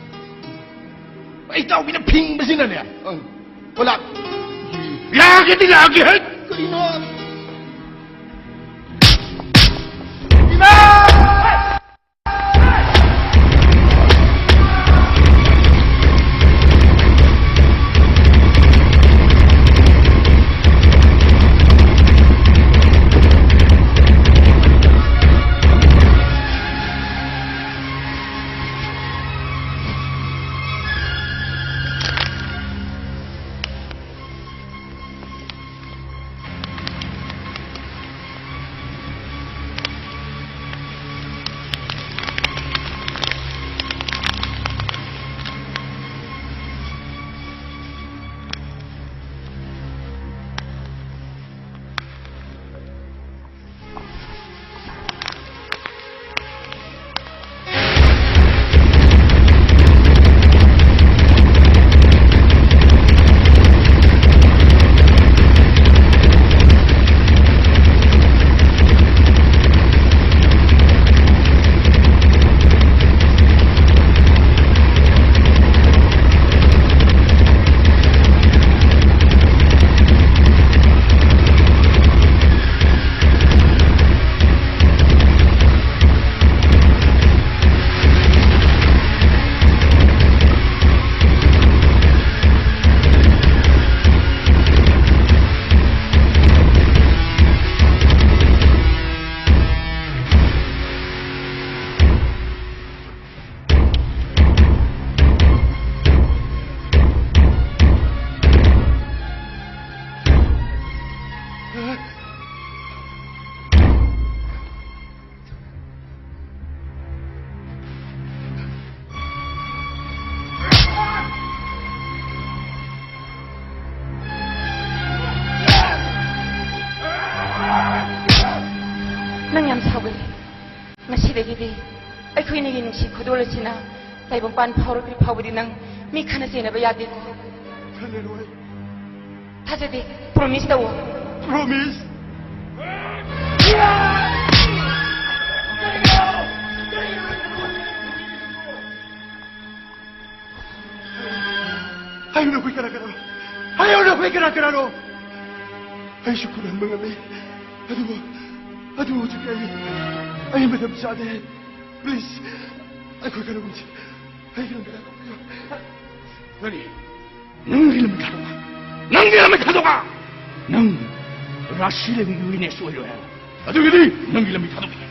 ꯑꯩ ꯏꯇꯥꯎꯕꯤꯅ ꯐꯤꯡꯕꯁꯤꯅꯅꯦ꯫ ꯑꯪ꯫ ꯍꯣ, ꯂꯥꯛ-, ꯂꯥꯛꯑꯒꯦꯗꯤ ꯂꯥꯛꯑꯒꯦ, ꯍꯩꯠ! ꯀꯔꯤꯅꯣ? ꯏꯃꯥ! ꯉꯁꯤꯗꯒꯤꯗꯤ ꯑꯩꯈꯣꯏ ꯑꯅꯤꯒꯤ ꯅꯨꯡꯁꯤ ꯈꯨꯗꯣꯜ ꯑꯁꯤꯅ ꯇꯥꯏꯕꯪꯄꯥꯟ ꯐꯥꯎꯔꯛꯇ꯭ꯔꯤ ꯐꯥꯎꯕꯗꯤ ꯅꯪ ꯃꯤ ꯈꯠꯅ ꯆꯩꯅꯕ ꯌꯥꯗꯦꯀꯣ꯫ ꯈꯜꯂꯔꯣꯏ꯫ ꯊꯥꯖꯗꯦ꯫ ꯄ꯭ꯔꯣꯃꯤꯁ ꯇꯧꯑꯣ꯫ ꯄ꯭ꯔꯣꯃꯤꯁ꯫ ꯍꯥꯏꯌꯨ, ꯅꯈꯣꯏ ꯀꯅꯥ ꯀꯅꯥꯅꯣ? ꯍꯥꯏꯌꯨ, ꯅꯈꯣꯏ ꯀꯅꯥ ꯀꯅꯥꯅꯣ? ꯑꯩꯁꯨ ꯈꯨꯠ ꯍꯟꯕ ꯉꯝꯃꯤ, ꯑꯗꯨꯕꯨ ꯑꯗꯨꯕꯨ ꯍꯧꯖꯤꯛ ꯑꯩ ꯑꯩ ꯃꯇꯝ ꯆꯥꯗꯦ꯫ ꯄ꯭ꯂꯤꯖ, ꯑꯩꯈꯣꯏ ꯀꯩꯅꯣꯒꯨꯝꯁꯤ꯫ ꯑꯩꯒꯤ ꯂꯝꯕꯤ ꯊꯥꯗꯣꯛꯄꯤꯌꯨ꯫ ꯀꯔꯤ? ꯅꯪꯒꯤ ꯂꯝꯕꯤ ꯊꯥꯗꯣꯛꯄ? ꯅꯪꯒꯤ ꯂꯝꯕꯤ ꯊꯥꯗꯣꯛꯄ? ꯅꯪ ꯔꯥꯁꯤ ꯂꯩꯕꯒꯤ ꯋꯤꯛꯅꯦꯁ ꯑꯣꯏꯔꯣꯏ ꯍꯥꯏꯕ꯫ ꯑꯗꯨꯒꯤꯗꯤ ꯅꯪꯒꯤ ꯂꯝꯕꯤ ꯊꯥꯗꯣꯛꯄ꯫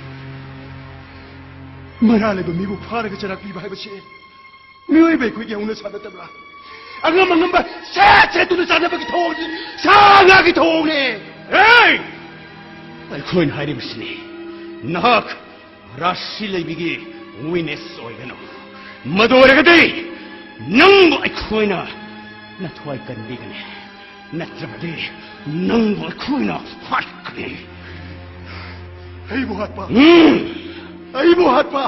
ꯃꯔꯥ ꯂꯩꯕ ꯃꯤꯕꯨ ꯐꯥꯔꯒ ꯆꯩꯔꯥꯛ ꯄꯤꯕ ꯍꯥꯏꯕꯁꯤ ꯃꯤꯑꯣꯏꯕ ꯑꯩꯈꯣꯏꯒꯤ ꯍꯧꯅꯁꯥ ꯅꯠꯇꯕ꯭ꯔꯥ? ꯑꯉꯝ ꯑꯉꯝꯕ ꯁꯦꯠ ꯁꯦꯠꯇꯨꯅ ꯆꯥꯅꯕꯒꯤ ꯊꯧꯑꯣꯡꯁꯤ ꯁꯥ ꯉꯥꯒꯤ ꯊꯧꯑꯣꯡꯅꯦ꯫ ꯑꯦ! ꯑꯩꯈꯣꯏꯅ ꯍꯥꯏꯔꯤꯕꯁꯤꯅꯤ, ꯅꯍꯥꯛ ꯔꯥꯁꯤ ꯂꯩꯕꯤꯒꯤ ꯋꯤꯛꯅꯦꯁ ꯑꯣꯏꯒꯅꯨ꯫ ꯃꯗꯨ ꯑꯣꯏꯔꯒꯗꯤ ꯅꯪꯕꯨ ꯑꯩꯈꯣꯏꯅ ꯅꯊ꯭ꯋꯥꯏ ꯀꯟꯕꯤꯒꯅꯤ, ꯅꯠꯇ꯭ꯔꯕꯗꯤ ꯅꯪꯕꯨ ꯑꯩꯈꯣꯏꯅ ꯍꯥꯠꯀꯅꯤ꯫ ꯑꯩꯕꯨ ꯍꯥꯠꯄ? ꯎꯝ꯫ ꯑꯩꯕꯨ ꯍꯥꯠꯄ?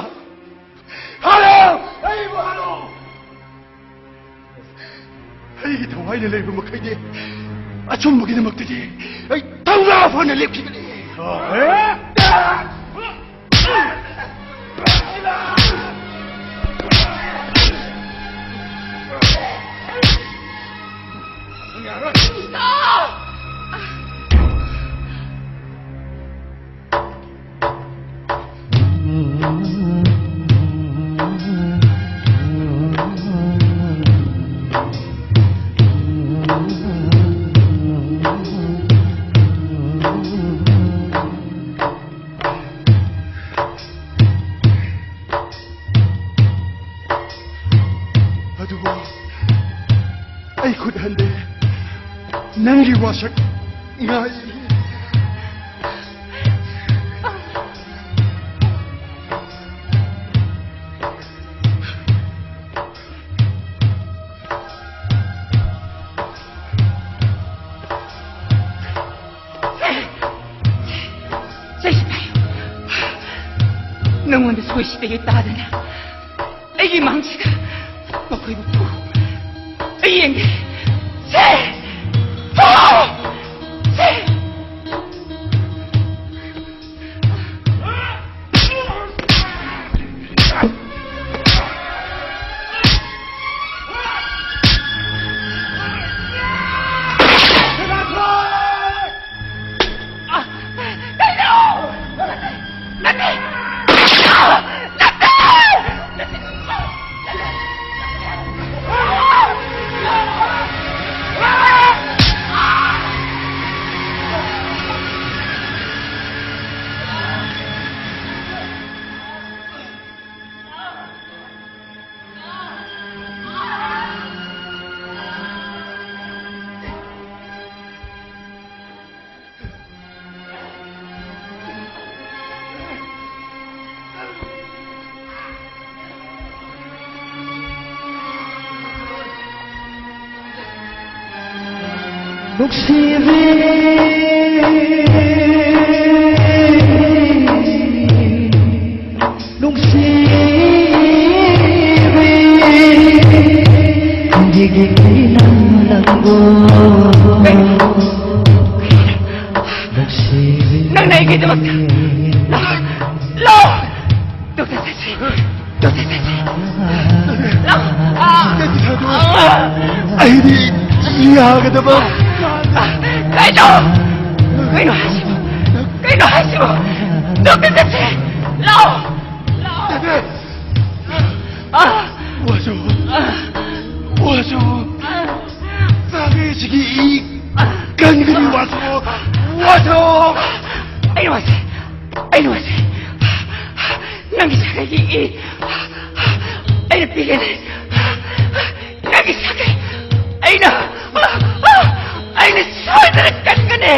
ꯍꯥꯠꯂꯣ! ꯑꯩꯕꯨ ꯍꯥꯠꯂꯣ! ꯑꯩꯒꯤ ꯊꯋꯥꯏꯅ ꯂꯩꯔꯤꯕ ꯃꯈꯩꯗꯤ ꯑꯆꯨꯝꯕꯒꯤꯗꯃꯛꯇꯗꯤ ꯑꯩ ꯊꯧꯅꯥ ꯐꯅ ꯂꯦꯞꯈꯤꯒꯅꯤ꯫ ꯑꯗꯨꯕꯨ ꯑꯩ ꯈꯨꯠ ꯍꯟꯗꯦ꯫ ꯅꯪꯒꯤ ꯋꯥꯁꯛ ꯉꯥꯏ꯫ ꯅꯉꯣꯟꯗ ꯁꯣꯏꯁꯤꯗꯒꯤ ꯇꯥꯗꯅ ꯑꯩꯒꯤ ꯃꯥꯡꯁꯤꯗ ꯃꯈꯣꯏꯕꯨ ꯄꯨ꯫ ꯑꯩ ꯌꯦꯡꯒꯦ꯫ ꯁꯦ! ꯄꯨ! ꯁꯦ! ꯅꯨꯡꯁꯤꯕꯤ, ꯅꯨꯡꯁꯤꯕꯤ, ꯅꯪꯒꯤ ꯅꯪ ꯂꯥꯛꯑꯣ꯫ ꯅꯨꯡꯁꯤꯕꯤ꯫ ꯅꯪꯅ ꯑꯩꯒꯤꯗꯃꯛꯇ ꯂꯥꯛꯑꯣ꯫ ꯂꯥꯛꯑꯣ꯫ ꯗꯣꯛꯇꯔ ꯆꯠꯁꯤ꯫ ꯗꯣꯛꯇꯔ ꯆꯠꯁꯤ꯫ ꯂꯥꯛꯑꯣ꯫ ꯑꯩꯗꯤ ꯌꯥꯒꯗꯕ꯫ ꯀꯩꯅꯣ? ꯀꯩꯅꯣ ꯍꯥꯏꯁꯤꯕꯣ? ꯀꯩꯅꯣ ꯍꯥꯏꯁꯤꯕꯣ? ꯗꯣꯛꯇꯔ ꯆꯠꯁꯤ꯫ ꯂꯥꯛꯑꯣ꯫ ꯂꯥꯛꯑꯣ꯫ ꯋꯥꯁꯨ꯫ ꯋꯥꯁꯨ꯫ ꯆꯥꯕꯤꯁꯤꯒꯤ ꯏ ꯀꯟꯒꯅꯤ ꯋꯥꯁꯨ꯫ ꯋꯥꯁꯨ꯫ ꯑꯩ ꯋꯥꯁꯦ꯫ ꯑꯩ ꯋꯥꯁꯦ꯫ ꯅꯪꯒꯤ ꯁꯥꯒꯩꯒꯤ ꯏ ꯑꯩꯅ ꯄꯤꯒꯅꯤ꯫ ꯅꯪꯒꯤ ꯁꯥꯒꯩ ꯑꯩꯅ, ꯑꯩꯅ ꯁꯣꯏꯗꯅ ꯀꯟꯒꯅꯤ꯫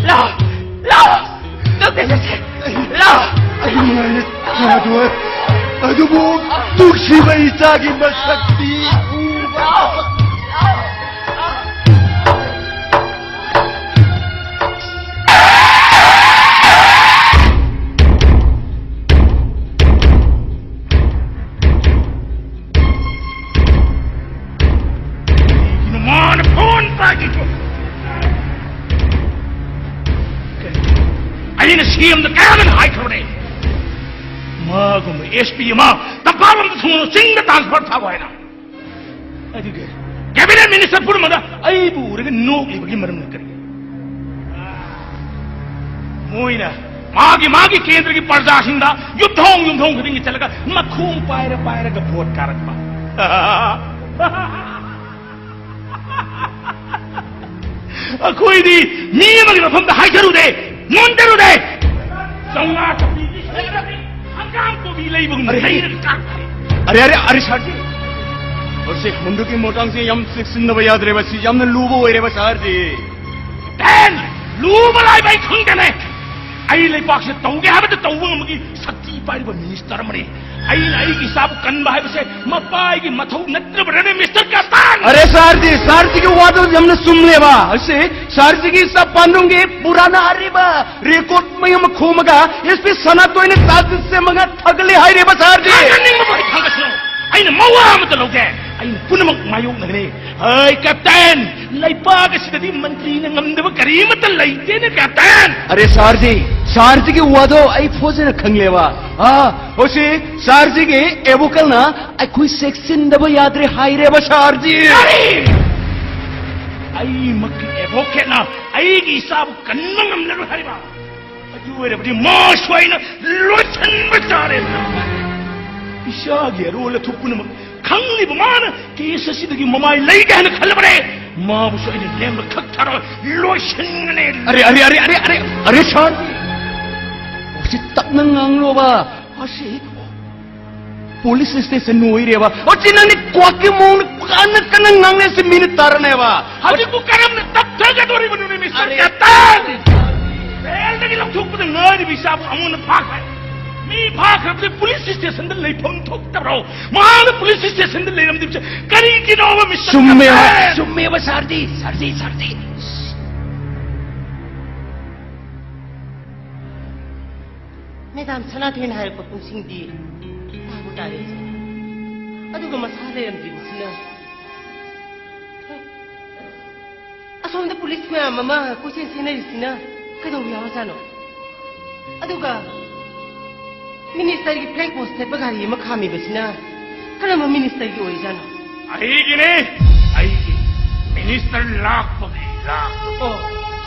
ꯂꯥꯛꯑꯣ, ꯂꯥꯛꯑꯣ, ꯗꯣꯛꯇꯔ ꯆꯠꯁꯦ꯫ ꯂꯥꯛꯑꯣ꯫ ꯑꯩ ꯅꯨꯡꯉꯥꯏꯅ ꯆꯥꯗꯣꯏ꯫ ꯑꯗꯨꯕꯨ ꯅꯨꯡꯁꯤꯕ ꯏꯆꯥꯒꯤ ꯃꯁꯛꯇꯤ ꯎꯕ꯫ ꯂꯥꯛꯑꯣ, ꯂꯥꯛꯑꯣ꯫ ꯁꯤ ꯑꯦꯝꯗ ꯀꯌꯥꯗꯅ ꯍꯥꯏꯈ꯭ꯔꯕꯅꯦ, ꯃꯥꯒꯨꯝꯕ ꯑꯦꯁ ꯄꯤ ꯑꯃ ꯇꯝꯄꯥꯛꯂꯣꯝꯗ ꯊꯨꯡꯅ ꯆꯤꯡꯗ ꯇ꯭ꯔꯥꯟꯁꯐꯔ ꯊꯥꯕ ꯍꯥꯏꯅ꯫ ꯑꯗꯨꯒ ꯀꯦꯕꯤꯅꯦꯠ ꯃꯤꯅꯤꯁꯇꯔ ꯄꯨꯝꯅꯃꯛꯅ ꯑꯩꯕꯨ ꯎꯔꯒ ꯅꯣꯛꯂꯤꯕꯒꯤ ꯃꯔꯝꯅ ꯀꯔꯤ? ꯃꯣꯏꯅ ꯃꯥꯒꯤ ꯃꯥꯒꯤ ꯀꯦꯟꯗ꯭ꯔꯒꯤ ꯄ꯭ꯔꯖꯥꯁꯤꯡꯗ ꯌꯨꯝꯊꯣꯡ ꯌꯨꯝꯊꯣꯡ ꯈꯨꯗꯤꯡꯒꯤ ꯆꯠꯂꯒ ꯃꯈꯣꯡ ꯄꯥꯏꯔ ꯄꯥꯏꯔꯒ ꯚꯣꯠ ꯀꯥꯔꯛꯄ꯫ ꯑꯩꯈꯣꯏꯗꯤ ꯃꯤ ꯑꯃꯒꯤ ꯃꯐꯝꯗ ꯍꯥꯏꯊꯔꯨꯗꯦ, ꯅꯣꯟꯊꯔꯨꯗꯦ꯫ ꯆꯥꯝꯃꯉꯥ ꯆꯥꯄꯤꯒꯤ ꯁꯦꯜꯗꯤ ꯍꯪꯒꯥꯝ ꯀꯣꯕꯤ ꯂꯩꯕꯒꯨꯝꯅ ꯑꯔꯦ, ꯂꯩꯔꯒ ꯆꯥꯈ꯭ꯔꯦ꯫ ꯑꯔꯦ, ꯑꯔꯦ, ꯑꯔꯦ, ꯁꯥꯔꯖꯤ꯫ ꯍꯧꯖꯤꯛ ꯃꯗꯨꯒꯤ ꯃꯇꯥꯡꯁꯦ ꯌꯥꯝ ꯆꯦꯛꯁꯤꯟꯗꯕ ꯌꯥꯗ꯭ꯔꯦꯕ꯫ ꯁꯤ ꯌꯥꯝꯅ ꯂꯨꯕ ꯑꯣꯏꯔꯦꯕ, ꯁꯥꯔꯖꯤ꯫ ꯀꯦꯞꯇꯦꯟ, ꯂꯨꯕ ꯂꯥꯏꯕ ꯑꯩ ꯈꯪꯗꯦꯅꯦ꯫ ꯑꯩ ꯂꯩꯄꯥꯛꯁꯤꯗ ꯇꯧꯒꯦ ꯍꯥꯏꯕꯗ ꯇꯧꯕ ꯉꯝꯕꯒꯤ ꯁꯛꯇꯤ ꯄꯥꯏꯔꯤꯕ ꯃꯤꯅꯤꯁꯇꯔ ꯑꯃꯅꯤ꯫ ꯑꯩꯅ ꯑꯩꯒꯤ ꯏꯆꯥꯕꯨ ꯀꯟꯕ ꯍꯥꯏꯕꯁꯦ ꯃꯄꯥꯒꯤ ꯃꯊꯧ ꯅꯠꯇ꯭ꯔꯕ꯭ꯔꯅꯦ, ꯃꯤꯁꯇꯔ ꯀꯦꯞꯇꯦꯟ? ꯑꯔꯦ ꯁꯥꯔꯖꯤ, ꯁꯥꯔꯖꯤꯒꯤ ꯋꯥꯗꯣ ꯌꯥꯝꯅ ꯆꯨꯝꯂꯦꯕ꯫ ꯑꯁꯤ ꯁꯥꯔꯖꯤꯒꯤ ꯏꯆꯥ ꯄꯥꯟꯗꯨꯡꯒꯤ ꯄꯨꯔꯥꯅ ꯑꯔꯤꯕ ꯔꯦꯀꯣꯔꯗ ꯃꯌꯥꯝ ꯑꯃ ꯈꯣꯝꯃꯒ ꯑꯦꯁ ꯄꯤ ꯁꯅꯥꯇꯣꯏꯅ ꯆꯥꯔꯖ ꯁꯦꯝꯃꯒ ꯊꯥꯒꯠꯂꯦ ꯍꯥꯏꯔꯦꯕ ꯁꯥꯔꯖꯤ꯫ ꯊꯥꯒꯠꯅꯤꯡꯕ ꯃꯈꯩ ꯊꯥꯒꯠꯁꯅꯨ꯫ ꯑꯩꯅ ꯃꯋꯥ ꯑꯃꯇ ꯂꯧꯗꯦ꯫ ꯑꯩꯅ ꯄꯨꯝꯅꯃꯛ ꯃꯥꯌꯣꯛꯅꯒꯅꯤ꯫ ꯍꯩ ꯀꯦꯞꯇꯦꯟ, ꯂꯩꯄꯥꯛ ꯑꯁꯤꯗꯗꯤ ꯃꯟꯇ꯭ꯔꯤꯅ ꯉꯝꯗꯕ ꯀꯔꯤꯃꯠꯇ ꯂꯩꯇꯦꯅꯦ ꯀꯦꯞꯇꯦꯟ꯫ ꯑꯔꯦ ꯁꯥꯔꯖꯤ, ꯁꯥꯔꯖꯤꯒꯤ ꯋꯥꯗꯣ ꯑꯩ ꯐꯖꯅ ꯈꯪꯂꯦꯕ꯫ ꯑꯥ, ꯍꯧꯖꯤꯛ ꯁꯥꯔꯖꯤꯒꯤ ꯑꯦꯕꯣꯀꯜꯅ ꯑꯩꯈꯣꯏ ꯆꯦꯛꯁꯤꯟꯗꯕ ꯌꯥꯗ꯭ꯔꯦ ꯍꯥꯏꯔꯦꯕ ꯁꯥꯔꯖꯤ꯫ ꯀꯔꯤ? ꯑꯩꯃꯛꯀꯤ ꯑꯦꯚꯣꯀꯦꯠꯅ ꯑꯩꯒꯤ ꯏꯆꯥꯕꯨ ꯀꯟꯕ ꯉꯝꯂꯔꯣꯏ ꯍꯥꯏꯕ? ꯑꯗꯨ ꯑꯣꯏꯔꯕꯗꯤ ꯃꯥꯁꯨ ꯑꯩꯅ ꯂꯣꯏꯁꯤꯟꯕ ꯇꯥꯔꯦ꯫ ꯏꯆꯥꯒꯤ ꯑꯔꯣꯜ ꯑꯊꯨꯞ ꯄꯨꯝꯅꯃꯛ ꯈꯪꯂꯤꯕ ꯃꯥꯅ ꯀꯦꯁ ꯑꯁꯤꯗꯒꯤ ꯃꯃꯥꯏ ꯂꯩꯒꯦ ꯍꯥꯏꯅ ꯈꯜꯂꯕꯅꯦ꯫ ꯃꯥꯕꯨꯁꯨ ꯑꯩꯅ ꯂꯦꯝꯕ ꯈꯛ ꯊꯥꯔꯣꯏ, ꯂꯣꯏꯁꯤꯟꯒꯅꯤ꯫ ꯑꯔꯦ, ꯑꯔꯦ, ꯑꯔꯦ, ꯑꯔꯦ, ꯑꯔꯦ, ꯑꯔꯦ, ꯁꯥꯔ, ꯍꯧꯖꯤꯛ ꯇꯞꯅ ꯉꯥꯡꯂꯣꯕ꯫ ꯃꯁꯤ ꯄꯨꯂꯤꯁ ꯁ꯭ꯇꯦꯁꯟ ꯑꯣꯏꯔꯦꯕ꯫ ꯍꯧꯖꯤꯛ ꯅꯪꯗꯤ ꯀ꯭ꯋꯥꯛꯀꯤ ꯃꯑꯣꯡꯗ ꯀꯟꯅ ꯀꯟꯅ ꯉꯥꯡꯅꯩꯁꯤ ꯃꯤꯅ ꯇꯥꯔꯅꯦꯕ꯫ ꯍꯧꯖꯤꯛꯄꯨ ꯀꯔꯝꯅ ꯇꯞꯊꯒꯗꯧꯔꯤꯕꯅꯣꯅꯦ, ꯃꯤꯁꯇꯔ ꯑꯔꯦ꯫ ꯀꯦꯞꯇꯦꯟ? ꯖꯦꯜꯗꯒꯤ ꯂꯧꯊꯣꯛꯄꯗ ꯉꯥꯏꯔꯤꯕ ꯏꯆꯥꯕꯨ ꯑꯃꯨꯛ ꯍꯟꯅ ꯐꯥꯈ꯭ꯔꯦ꯫ ꯃꯤ ꯐꯥꯈ꯭ꯔꯕꯗꯤ ꯄꯨꯂꯤꯁ ꯁ꯭ꯇꯦꯁꯟꯗ ꯂꯩꯐꯝ ꯊꯣꯛꯇꯕ꯭ꯔꯣ? ꯃꯍꯥꯛꯅ ꯄꯨꯂꯤꯁ ꯁ꯭ꯇꯦꯁꯟꯗ ꯂꯩꯔꯝꯗꯕꯁꯦ ꯀꯔꯤꯒꯤꯅꯣꯕ, ꯃꯤꯁꯇꯔ ꯆꯨꯝꯃꯦꯕ, ꯀꯦꯞꯇꯦꯟ? ꯆꯨꯝꯃꯦꯕ, ꯁꯥꯔꯖꯤ, ꯁꯥꯔꯖꯤ, ꯁꯥꯔꯖꯤ꯫ ꯃꯦꯗꯥꯝ ꯁꯅꯥꯊꯣꯏꯅ ꯍꯥꯏꯔꯛꯄ ꯄꯨꯡꯁꯤꯡꯗꯤ ꯇꯥꯕꯨ ꯇꯥꯔꯦ꯫ ꯑꯗꯨꯒ ꯃꯁꯥ ꯂꯩꯔꯝꯗ꯭ꯔꯤꯕꯁꯤꯅ? ꯑꯁꯣꯝꯗ ꯄꯨꯂꯤꯁ ꯃꯌꯥꯝ ꯑꯃ ꯀꯣꯏꯆꯦꯟ ꯆꯦꯟꯅꯔꯤꯁꯤꯅ ꯀꯩꯗꯧꯕ ꯌꯥꯎꯔꯖꯥꯠꯅꯣ? ꯑꯗꯨꯒ ꯃꯤꯅꯤꯁꯇꯔꯒꯤ ꯐ꯭ꯂꯦꯒ ꯄꯣꯁ ꯊꯦꯠꯄ ꯒꯥꯔꯤ ꯑꯃ ꯈꯥꯝꯃꯤꯕꯁꯤꯅ ꯀꯔꯝꯕ ꯃꯤꯅꯤꯁꯇꯔꯒꯤ ꯑꯣꯏꯖꯥꯠꯅꯣ? ꯑꯩꯒꯤꯅꯦ, ꯑꯩꯒꯤ꯫ ꯃꯤꯅꯤꯁꯇꯔ ꯂꯥꯛꯄꯒꯤ ꯂꯥꯛꯄ꯫ ꯑꯣ,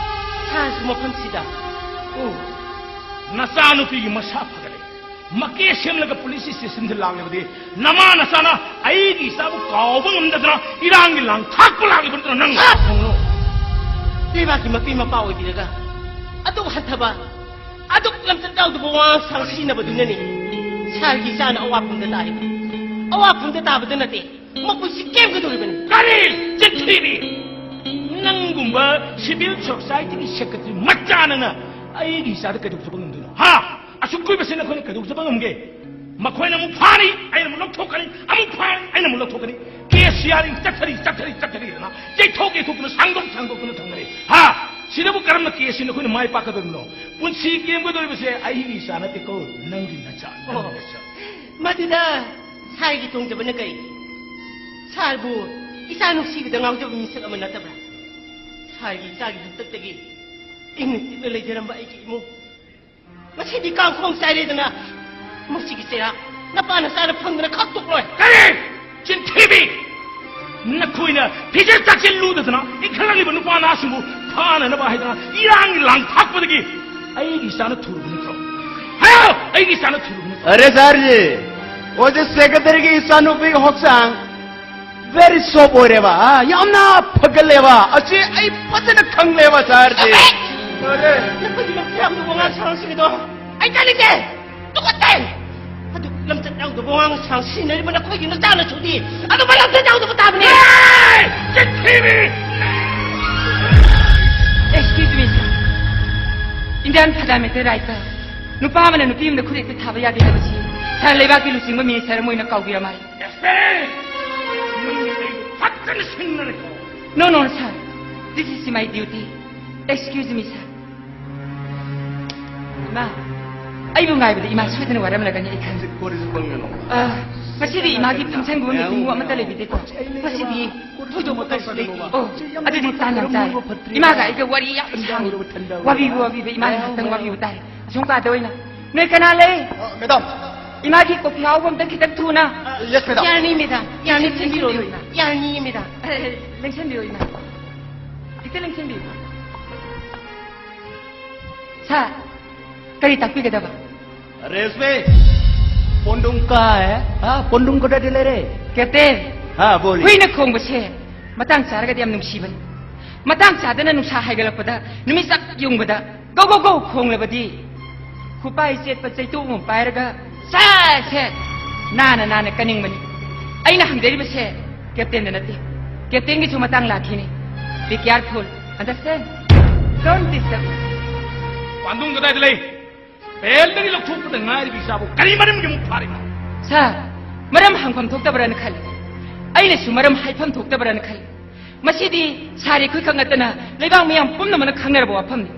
ꯁꯥꯔꯁꯨ ꯃꯐꯝꯁꯤꯗ꯫ ꯑꯣ, ꯅꯆꯥꯅꯨꯄꯤꯒꯤ ꯃꯁꯥ ꯐꯒꯠꯂꯦ꯫ ꯃꯀꯦ ꯁꯦꯝꯂꯒ ꯄꯨꯂꯤꯁ ꯁ꯭ꯇꯦꯁꯟꯗ ꯂꯥꯛꯂꯕꯗꯤ ꯅꯃꯥ ꯅꯆꯥꯅ ꯑꯩꯒꯤ ꯏꯆꯥꯕꯨ ꯀꯥꯎꯕ ꯉꯝꯗꯗꯅ ꯏꯔꯥꯡꯒꯤ ꯂꯥꯡ ꯊꯥꯛꯄ ꯂꯥꯛꯂꯤꯕ ꯅꯠꯇ꯭ꯔꯣ ꯅꯪ? ꯁꯥꯔ ꯈꯣꯡꯅꯣ! ꯂꯩꯕꯥꯛꯀꯤ ꯃꯄꯤ ꯃꯄꯥ ꯑꯣꯏꯕꯤꯔꯒ ꯑꯗꯨꯛ ꯍꯟꯊꯕ, ꯑꯗꯨꯛ ꯂꯝꯆꯠ ꯌꯥꯎꯗꯕ ꯋꯥꯉꯥꯡ ꯁꯥꯉꯥꯡ ꯁꯤꯖꯤꯟꯅꯕꯗꯨꯅꯅꯤ ꯁꯥꯔꯒꯤ ꯏꯆꯥꯅ ꯑꯋꯥꯐꯝꯗ ꯇꯥꯔꯤꯕ꯫ ꯑꯋꯥꯐꯝꯗ ꯇꯥꯕꯗ ꯅꯠꯇꯦ, ꯃꯄꯨꯟꯁꯤ ꯀꯦꯝꯒꯗꯧꯔꯤꯕꯅꯤ꯫ ꯀꯔꯤ? ꯆꯤꯟꯊꯤꯕꯤ! ꯅꯪꯒꯨꯝꯕ ꯁꯤꯚꯤꯜ ꯁꯣꯁꯥꯏꯇꯤꯒꯤ ꯁꯦꯀ꯭ꯔꯦꯇꯔꯤ ꯃꯆꯥ ꯅꯪꯅ ꯑꯩꯒꯤ ꯏꯆꯥꯗ ꯀꯩꯗꯧꯖꯕ ꯉꯝꯗꯣꯏꯅꯣ? ꯍꯥ? ꯑꯁꯨꯛ ꯀꯨꯏꯕꯁꯤ ꯅꯈꯣꯏꯅ ꯀꯩꯗꯧꯖꯕ ꯉꯝꯒꯦ? ꯃꯈꯣꯏꯅ ꯑꯃꯨꯛ ꯐꯥꯅꯤ, ꯑꯩꯅ ꯑꯃꯨꯛ ꯂꯧꯊꯣꯛꯀꯅꯤ, ꯑꯃꯨꯛ ꯐꯥꯅꯤ, ꯑꯩꯅ ꯑꯃꯨꯛ ꯂꯧꯊꯣꯛꯀꯅꯤ꯫ ꯀꯦꯁ ꯍꯤꯌꯥꯔꯤꯡ ꯆꯠꯊꯔꯤ, ꯆꯠꯊꯔꯤ, ꯆꯠꯊꯔꯤꯗꯅ ꯌꯩꯊꯣꯛ ꯌꯩꯊꯣꯛꯇꯨꯅ, ꯁꯥꯡꯗꯣꯛ ꯁꯥꯡꯗꯣꯛꯇꯨꯅ ꯊꯝꯒꯅꯤ꯫ ꯍꯥ? ꯁꯤꯗꯕꯨ ꯀꯔꯝꯅ ꯀꯦꯁꯁꯤ ꯅꯈꯣꯏꯅ ꯃꯥꯏ ꯄꯥꯛꯀꯗꯧꯔꯤꯕꯅꯣ? ꯄꯨꯟꯁꯤ ꯀꯦꯝꯒꯗꯧꯔꯤꯕꯁꯦ ꯑꯩꯒꯤ ꯏꯆꯥ ꯅꯠꯇꯦꯀꯣ, ꯅꯪꯒꯤ ꯅꯆꯥ, ꯅꯪꯒꯤ ꯑꯣ, ꯅꯆꯥ꯫ ꯃꯗꯨꯗ ꯁꯥꯔꯒꯤ ꯇꯣꯡꯖꯕꯅ ꯀꯔꯤ? ꯁꯥꯔꯕꯨ ꯏꯆꯥ ꯅꯨꯡꯁꯤꯕꯗ ꯉꯥꯎꯖꯕ ꯃꯤꯁꯛ ꯑꯃ ꯅꯠꯇꯕ꯭ꯔꯥ? ꯁꯥꯔꯒꯤ ꯏꯆꯥꯒꯤ ꯍꯥꯛꯇꯛꯇꯒꯤ ꯏꯪꯅ ꯆꯤꯛꯅ ꯂꯩꯖꯔꯝꯕ ꯑꯩꯒꯤ ꯏꯃꯨꯡ ꯉꯁꯤꯗꯤ ꯀꯥꯡꯈꯣꯡ ꯆꯥꯏꯔꯦꯗꯅ, ꯃꯁꯤꯒꯤ ꯆꯩꯔꯥꯛ ꯅꯄꯥ ꯅꯆꯥꯅ ꯐꯪꯗꯅ ꯈꯥꯛꯇꯣꯛꯂꯣꯏ꯫ ꯀꯔꯤ? ꯆꯤꯟꯊꯤꯕꯤ! ꯅꯈꯣꯏꯅ ꯐꯤꯖꯦꯠ ꯆꯥꯛꯁꯦꯠ ꯂꯨꯗꯗꯅ ꯏꯟꯈꯠꯂꯛꯂꯤꯕ ꯅꯨꯄꯥ ꯅꯍꯥꯁꯤꯡꯕꯨ ꯐꯥꯅꯅꯕ ꯍꯥꯏꯗꯅ ꯏꯔꯥꯡꯒꯤ ꯂꯥꯡ ꯊꯥꯛꯄꯗꯒꯤ ꯑꯩꯒꯤ ꯏꯆꯥꯅ ꯊꯨꯔꯕ ꯅꯠꯇ꯭ꯔꯣ? ꯍꯥꯏꯌꯣ! ꯑꯩꯒꯤ ꯏꯆꯥꯅ ꯊꯨꯔꯕ ꯅꯠꯇ꯭ꯔꯣ? ꯑꯔꯦ ꯁꯥꯔꯖꯤ, ꯍꯧꯖꯤꯛ ꯁꯦꯀ꯭ꯔꯦꯇꯔꯤꯒꯤ ꯏꯆꯥꯅꯨꯄꯤꯒꯤ ꯍꯛꯆꯥꯡ very soft ꯑꯣꯏꯔꯦꯕ, ꯑ, ꯌꯥꯝꯅ ꯐꯒꯠꯂꯦꯕ꯫ ꯑꯁꯤ ꯑꯩ ꯐꯖꯅ ꯈꯪꯂꯦꯕ, ꯁꯥꯔꯖꯤ꯫ ꯑꯔꯦ! ꯅꯈꯣꯏꯒꯤ ꯂꯝꯆꯠ ꯌꯥꯎꯗꯕ ꯋꯥꯉꯥꯡ ꯁꯉꯥꯡꯁꯤꯡ ꯑꯗꯣ ꯑꯩ ꯇꯥꯅꯤꯡꯗꯦ꯫ ꯇꯨꯀꯠꯆꯩ! ꯑꯗꯨ ꯂꯝꯆꯠ ꯌꯥꯎꯗꯕ ꯋꯥꯉꯥꯡ ꯁꯉꯥꯡ ꯁꯤꯖꯤꯟꯅꯔꯤꯕ ꯅꯈꯣꯏꯒꯤ ꯅꯆꯥꯅꯁꯨꯗꯤ ꯑꯗꯨꯝꯕ ꯂꯝꯆꯠ ꯌꯥꯎꯗꯕ ꯇꯥꯕꯅꯤ꯫ ꯑꯦ! ꯆꯤꯟꯊꯤꯕꯤ! Excuse me, sir. Indian fundamental right ꯇ ꯅꯨꯄꯥ ꯑꯃꯅ ꯅꯨꯄꯤ ꯑꯃꯗ ꯈꯨꯠ ꯍꯦꯛꯇ ꯊꯥꯕ ꯌꯥꯗꯦ ꯍꯥꯏꯕꯁꯤ ꯁꯥꯔ ꯂꯩꯕꯥꯛꯀꯤ ꯂꯨꯆꯤꯡꯕ ꯃꯤꯅꯤꯁꯇꯔ ꯑꯃ ꯑꯣꯏꯅ ꯀꯥꯎꯕꯤꯔ ꯃꯥꯜꯂꯦ꯫ ꯅꯪ ꯑꯩꯕꯨ ꯐꯠꯇꯅ ꯁꯤꯡꯅꯔꯦꯀꯣ꯫ No, no, sir. This is my duty. Excuse me, sir. ꯏꯃꯥ, ꯑꯩꯕꯨ ꯉꯥꯏꯕꯗ ꯏꯃꯥ ꯁꯣꯏꯗꯅ ꯋꯥꯔꯝꯂꯒꯅꯤ ꯑꯩ ꯈꯪꯉꯤ꯫ ꯑ, ꯉꯁꯤꯗꯤ ꯏꯃꯥꯒꯤ ꯐꯪꯁꯟꯒꯨꯝꯕ ꯃꯤꯇꯤꯡꯒꯨꯝꯕ ꯑꯃꯠꯇ ꯂꯩꯕꯤꯗꯦꯀꯣ? ꯉꯁꯤꯗꯤ ꯊꯣꯏꯗꯣꯛꯄ ꯀꯔꯤꯁꯨ ꯂꯩꯇꯦ꯫ ꯑꯣ, ꯑꯗꯨꯗꯤ ꯇꯥꯟ ꯌꯥꯝ ꯆꯥꯔꯦ꯫ ꯏꯃꯥꯒ ꯑꯩꯒ ꯋꯥꯔꯤ ꯌꯥꯝ ꯁꯥꯡꯉꯤ꯫ ꯋꯥꯕꯤꯕ, ꯋꯥꯕꯤꯕ, ꯏꯃꯥꯅ ꯉꯥꯏꯍꯥꯛꯇꯪ ꯋꯥꯕꯤꯕ ꯇꯥꯔꯦ꯫ ꯁꯨꯝ ꯀꯥꯗ ꯑꯣꯏꯅ꯫ ꯅꯣꯏ ꯀꯅꯥ ꯂꯩ? ꯑ, ꯃꯦꯗꯥꯝ꯫ ꯏꯃꯥꯒꯤ ꯀꯣꯐꯤ ꯍꯥꯎꯕ ꯑꯝꯇ ꯈꯤꯇꯪ ꯊꯨꯅ꯫ ꯑ, ꯌꯦꯁ, ꯃꯦꯗꯥꯝ꯫ ꯌꯥꯔꯅꯤ, ꯃꯦꯗꯥꯝ꯫ ꯌꯥꯔꯅꯤ, ꯂꯦꯡꯁꯤꯟꯕꯤꯔꯣ, ꯊꯤꯟꯕꯤꯔꯣ, ꯏꯃꯥ꯫ ꯏꯃꯥ꯫ ꯌꯥꯔꯅꯤ, ꯃꯦꯗꯥꯝ꯫ ꯑꯦ, ꯂꯦꯡꯁꯤꯟꯕꯤꯔꯣ, ꯏꯃꯥ꯫ ꯈꯤꯇ ꯂꯦꯡꯁꯤꯟꯕꯤꯌꯨ꯫ ꯁꯥꯔ, ꯀꯔꯤ ꯇꯥꯛꯄꯤꯒꯗꯕ? रेशमी, पोंडुम कहाँ है? हाँ, पोंडुम को डर ले रे। ꯀꯦꯞꯇꯦꯟ, हाँ, बोलिए। ꯍꯨꯏꯅ ꯈꯣꯡꯕꯁꯦ ꯃꯇꯥꯡ ꯆꯥꯔꯒꯗꯤ ꯌꯥꯝ ꯅꯨꯡꯁꯤꯕꯅꯤ꯫ ꯃꯇꯥꯡ ꯆꯥꯗꯅ ꯅꯨꯡꯁꯥ ꯍꯥꯏꯒꯠꯂꯛꯄꯗ ꯅꯨꯃꯤꯠ ꯆꯞ ꯌꯨꯡꯕꯗ ꯒꯧ ꯒꯧ ꯒꯧ ꯈꯣꯡꯂꯕꯗꯤ ꯈꯨꯄꯥꯏ ꯆꯦꯠꯄ ꯆꯩꯇꯣꯛ ꯑꯃ ꯄꯥꯏꯔꯒ ꯁꯦ ꯁꯦ ꯅꯥꯅ ꯅꯥꯅ ꯀꯟꯅꯤꯡꯕꯅꯤ꯫ ꯑꯩꯅ ꯍꯪꯖꯔꯤꯕꯁꯦ ꯀꯦꯞꯇꯦꯟꯗ ꯅꯠꯇꯦ, ꯀꯦꯞꯇꯦꯟꯒꯤꯁꯨ ꯃꯇꯥꯡ ꯂꯥꯛꯈꯤꯅꯤ꯫ Be careful, understand? Don't disturb. ꯄꯥꯟꯗꯨꯡ ꯀꯗꯥꯏꯗ ꯂꯩ? ꯕꯦꯜꯗꯒꯤ ꯂꯧꯊꯣꯛꯄꯗ ꯉꯥꯏꯔꯤꯕ ꯏꯆꯥꯕꯨ ꯀꯔꯤ ꯃꯔꯝꯒꯤ ꯑꯃꯨꯛ ꯐꯥꯔꯤꯕ? ꯁꯥꯔ, ꯃꯔꯝ ꯍꯪꯐꯝ ꯊꯣꯛꯇꯕ꯭ꯔꯥꯅ ꯈꯜꯂꯤ꯫ ꯑꯩꯅꯁꯨ ꯃꯔꯝ ꯍꯥꯏꯐꯝ ꯊꯣꯛꯇꯕ꯭ꯔꯥꯅ ꯈꯜꯂꯤ꯫ ꯃꯁꯤꯗꯤ ꯁꯥꯔ ꯑꯩꯈꯣꯏ ꯈꯛ ꯅꯠꯇꯅ ꯂꯩꯕꯥꯛ ꯃꯤꯌꯥꯝ ꯄꯨꯝꯅꯃꯛꯅ ꯈꯪꯅꯔꯕ ꯋꯥꯐꯝꯅꯤ꯫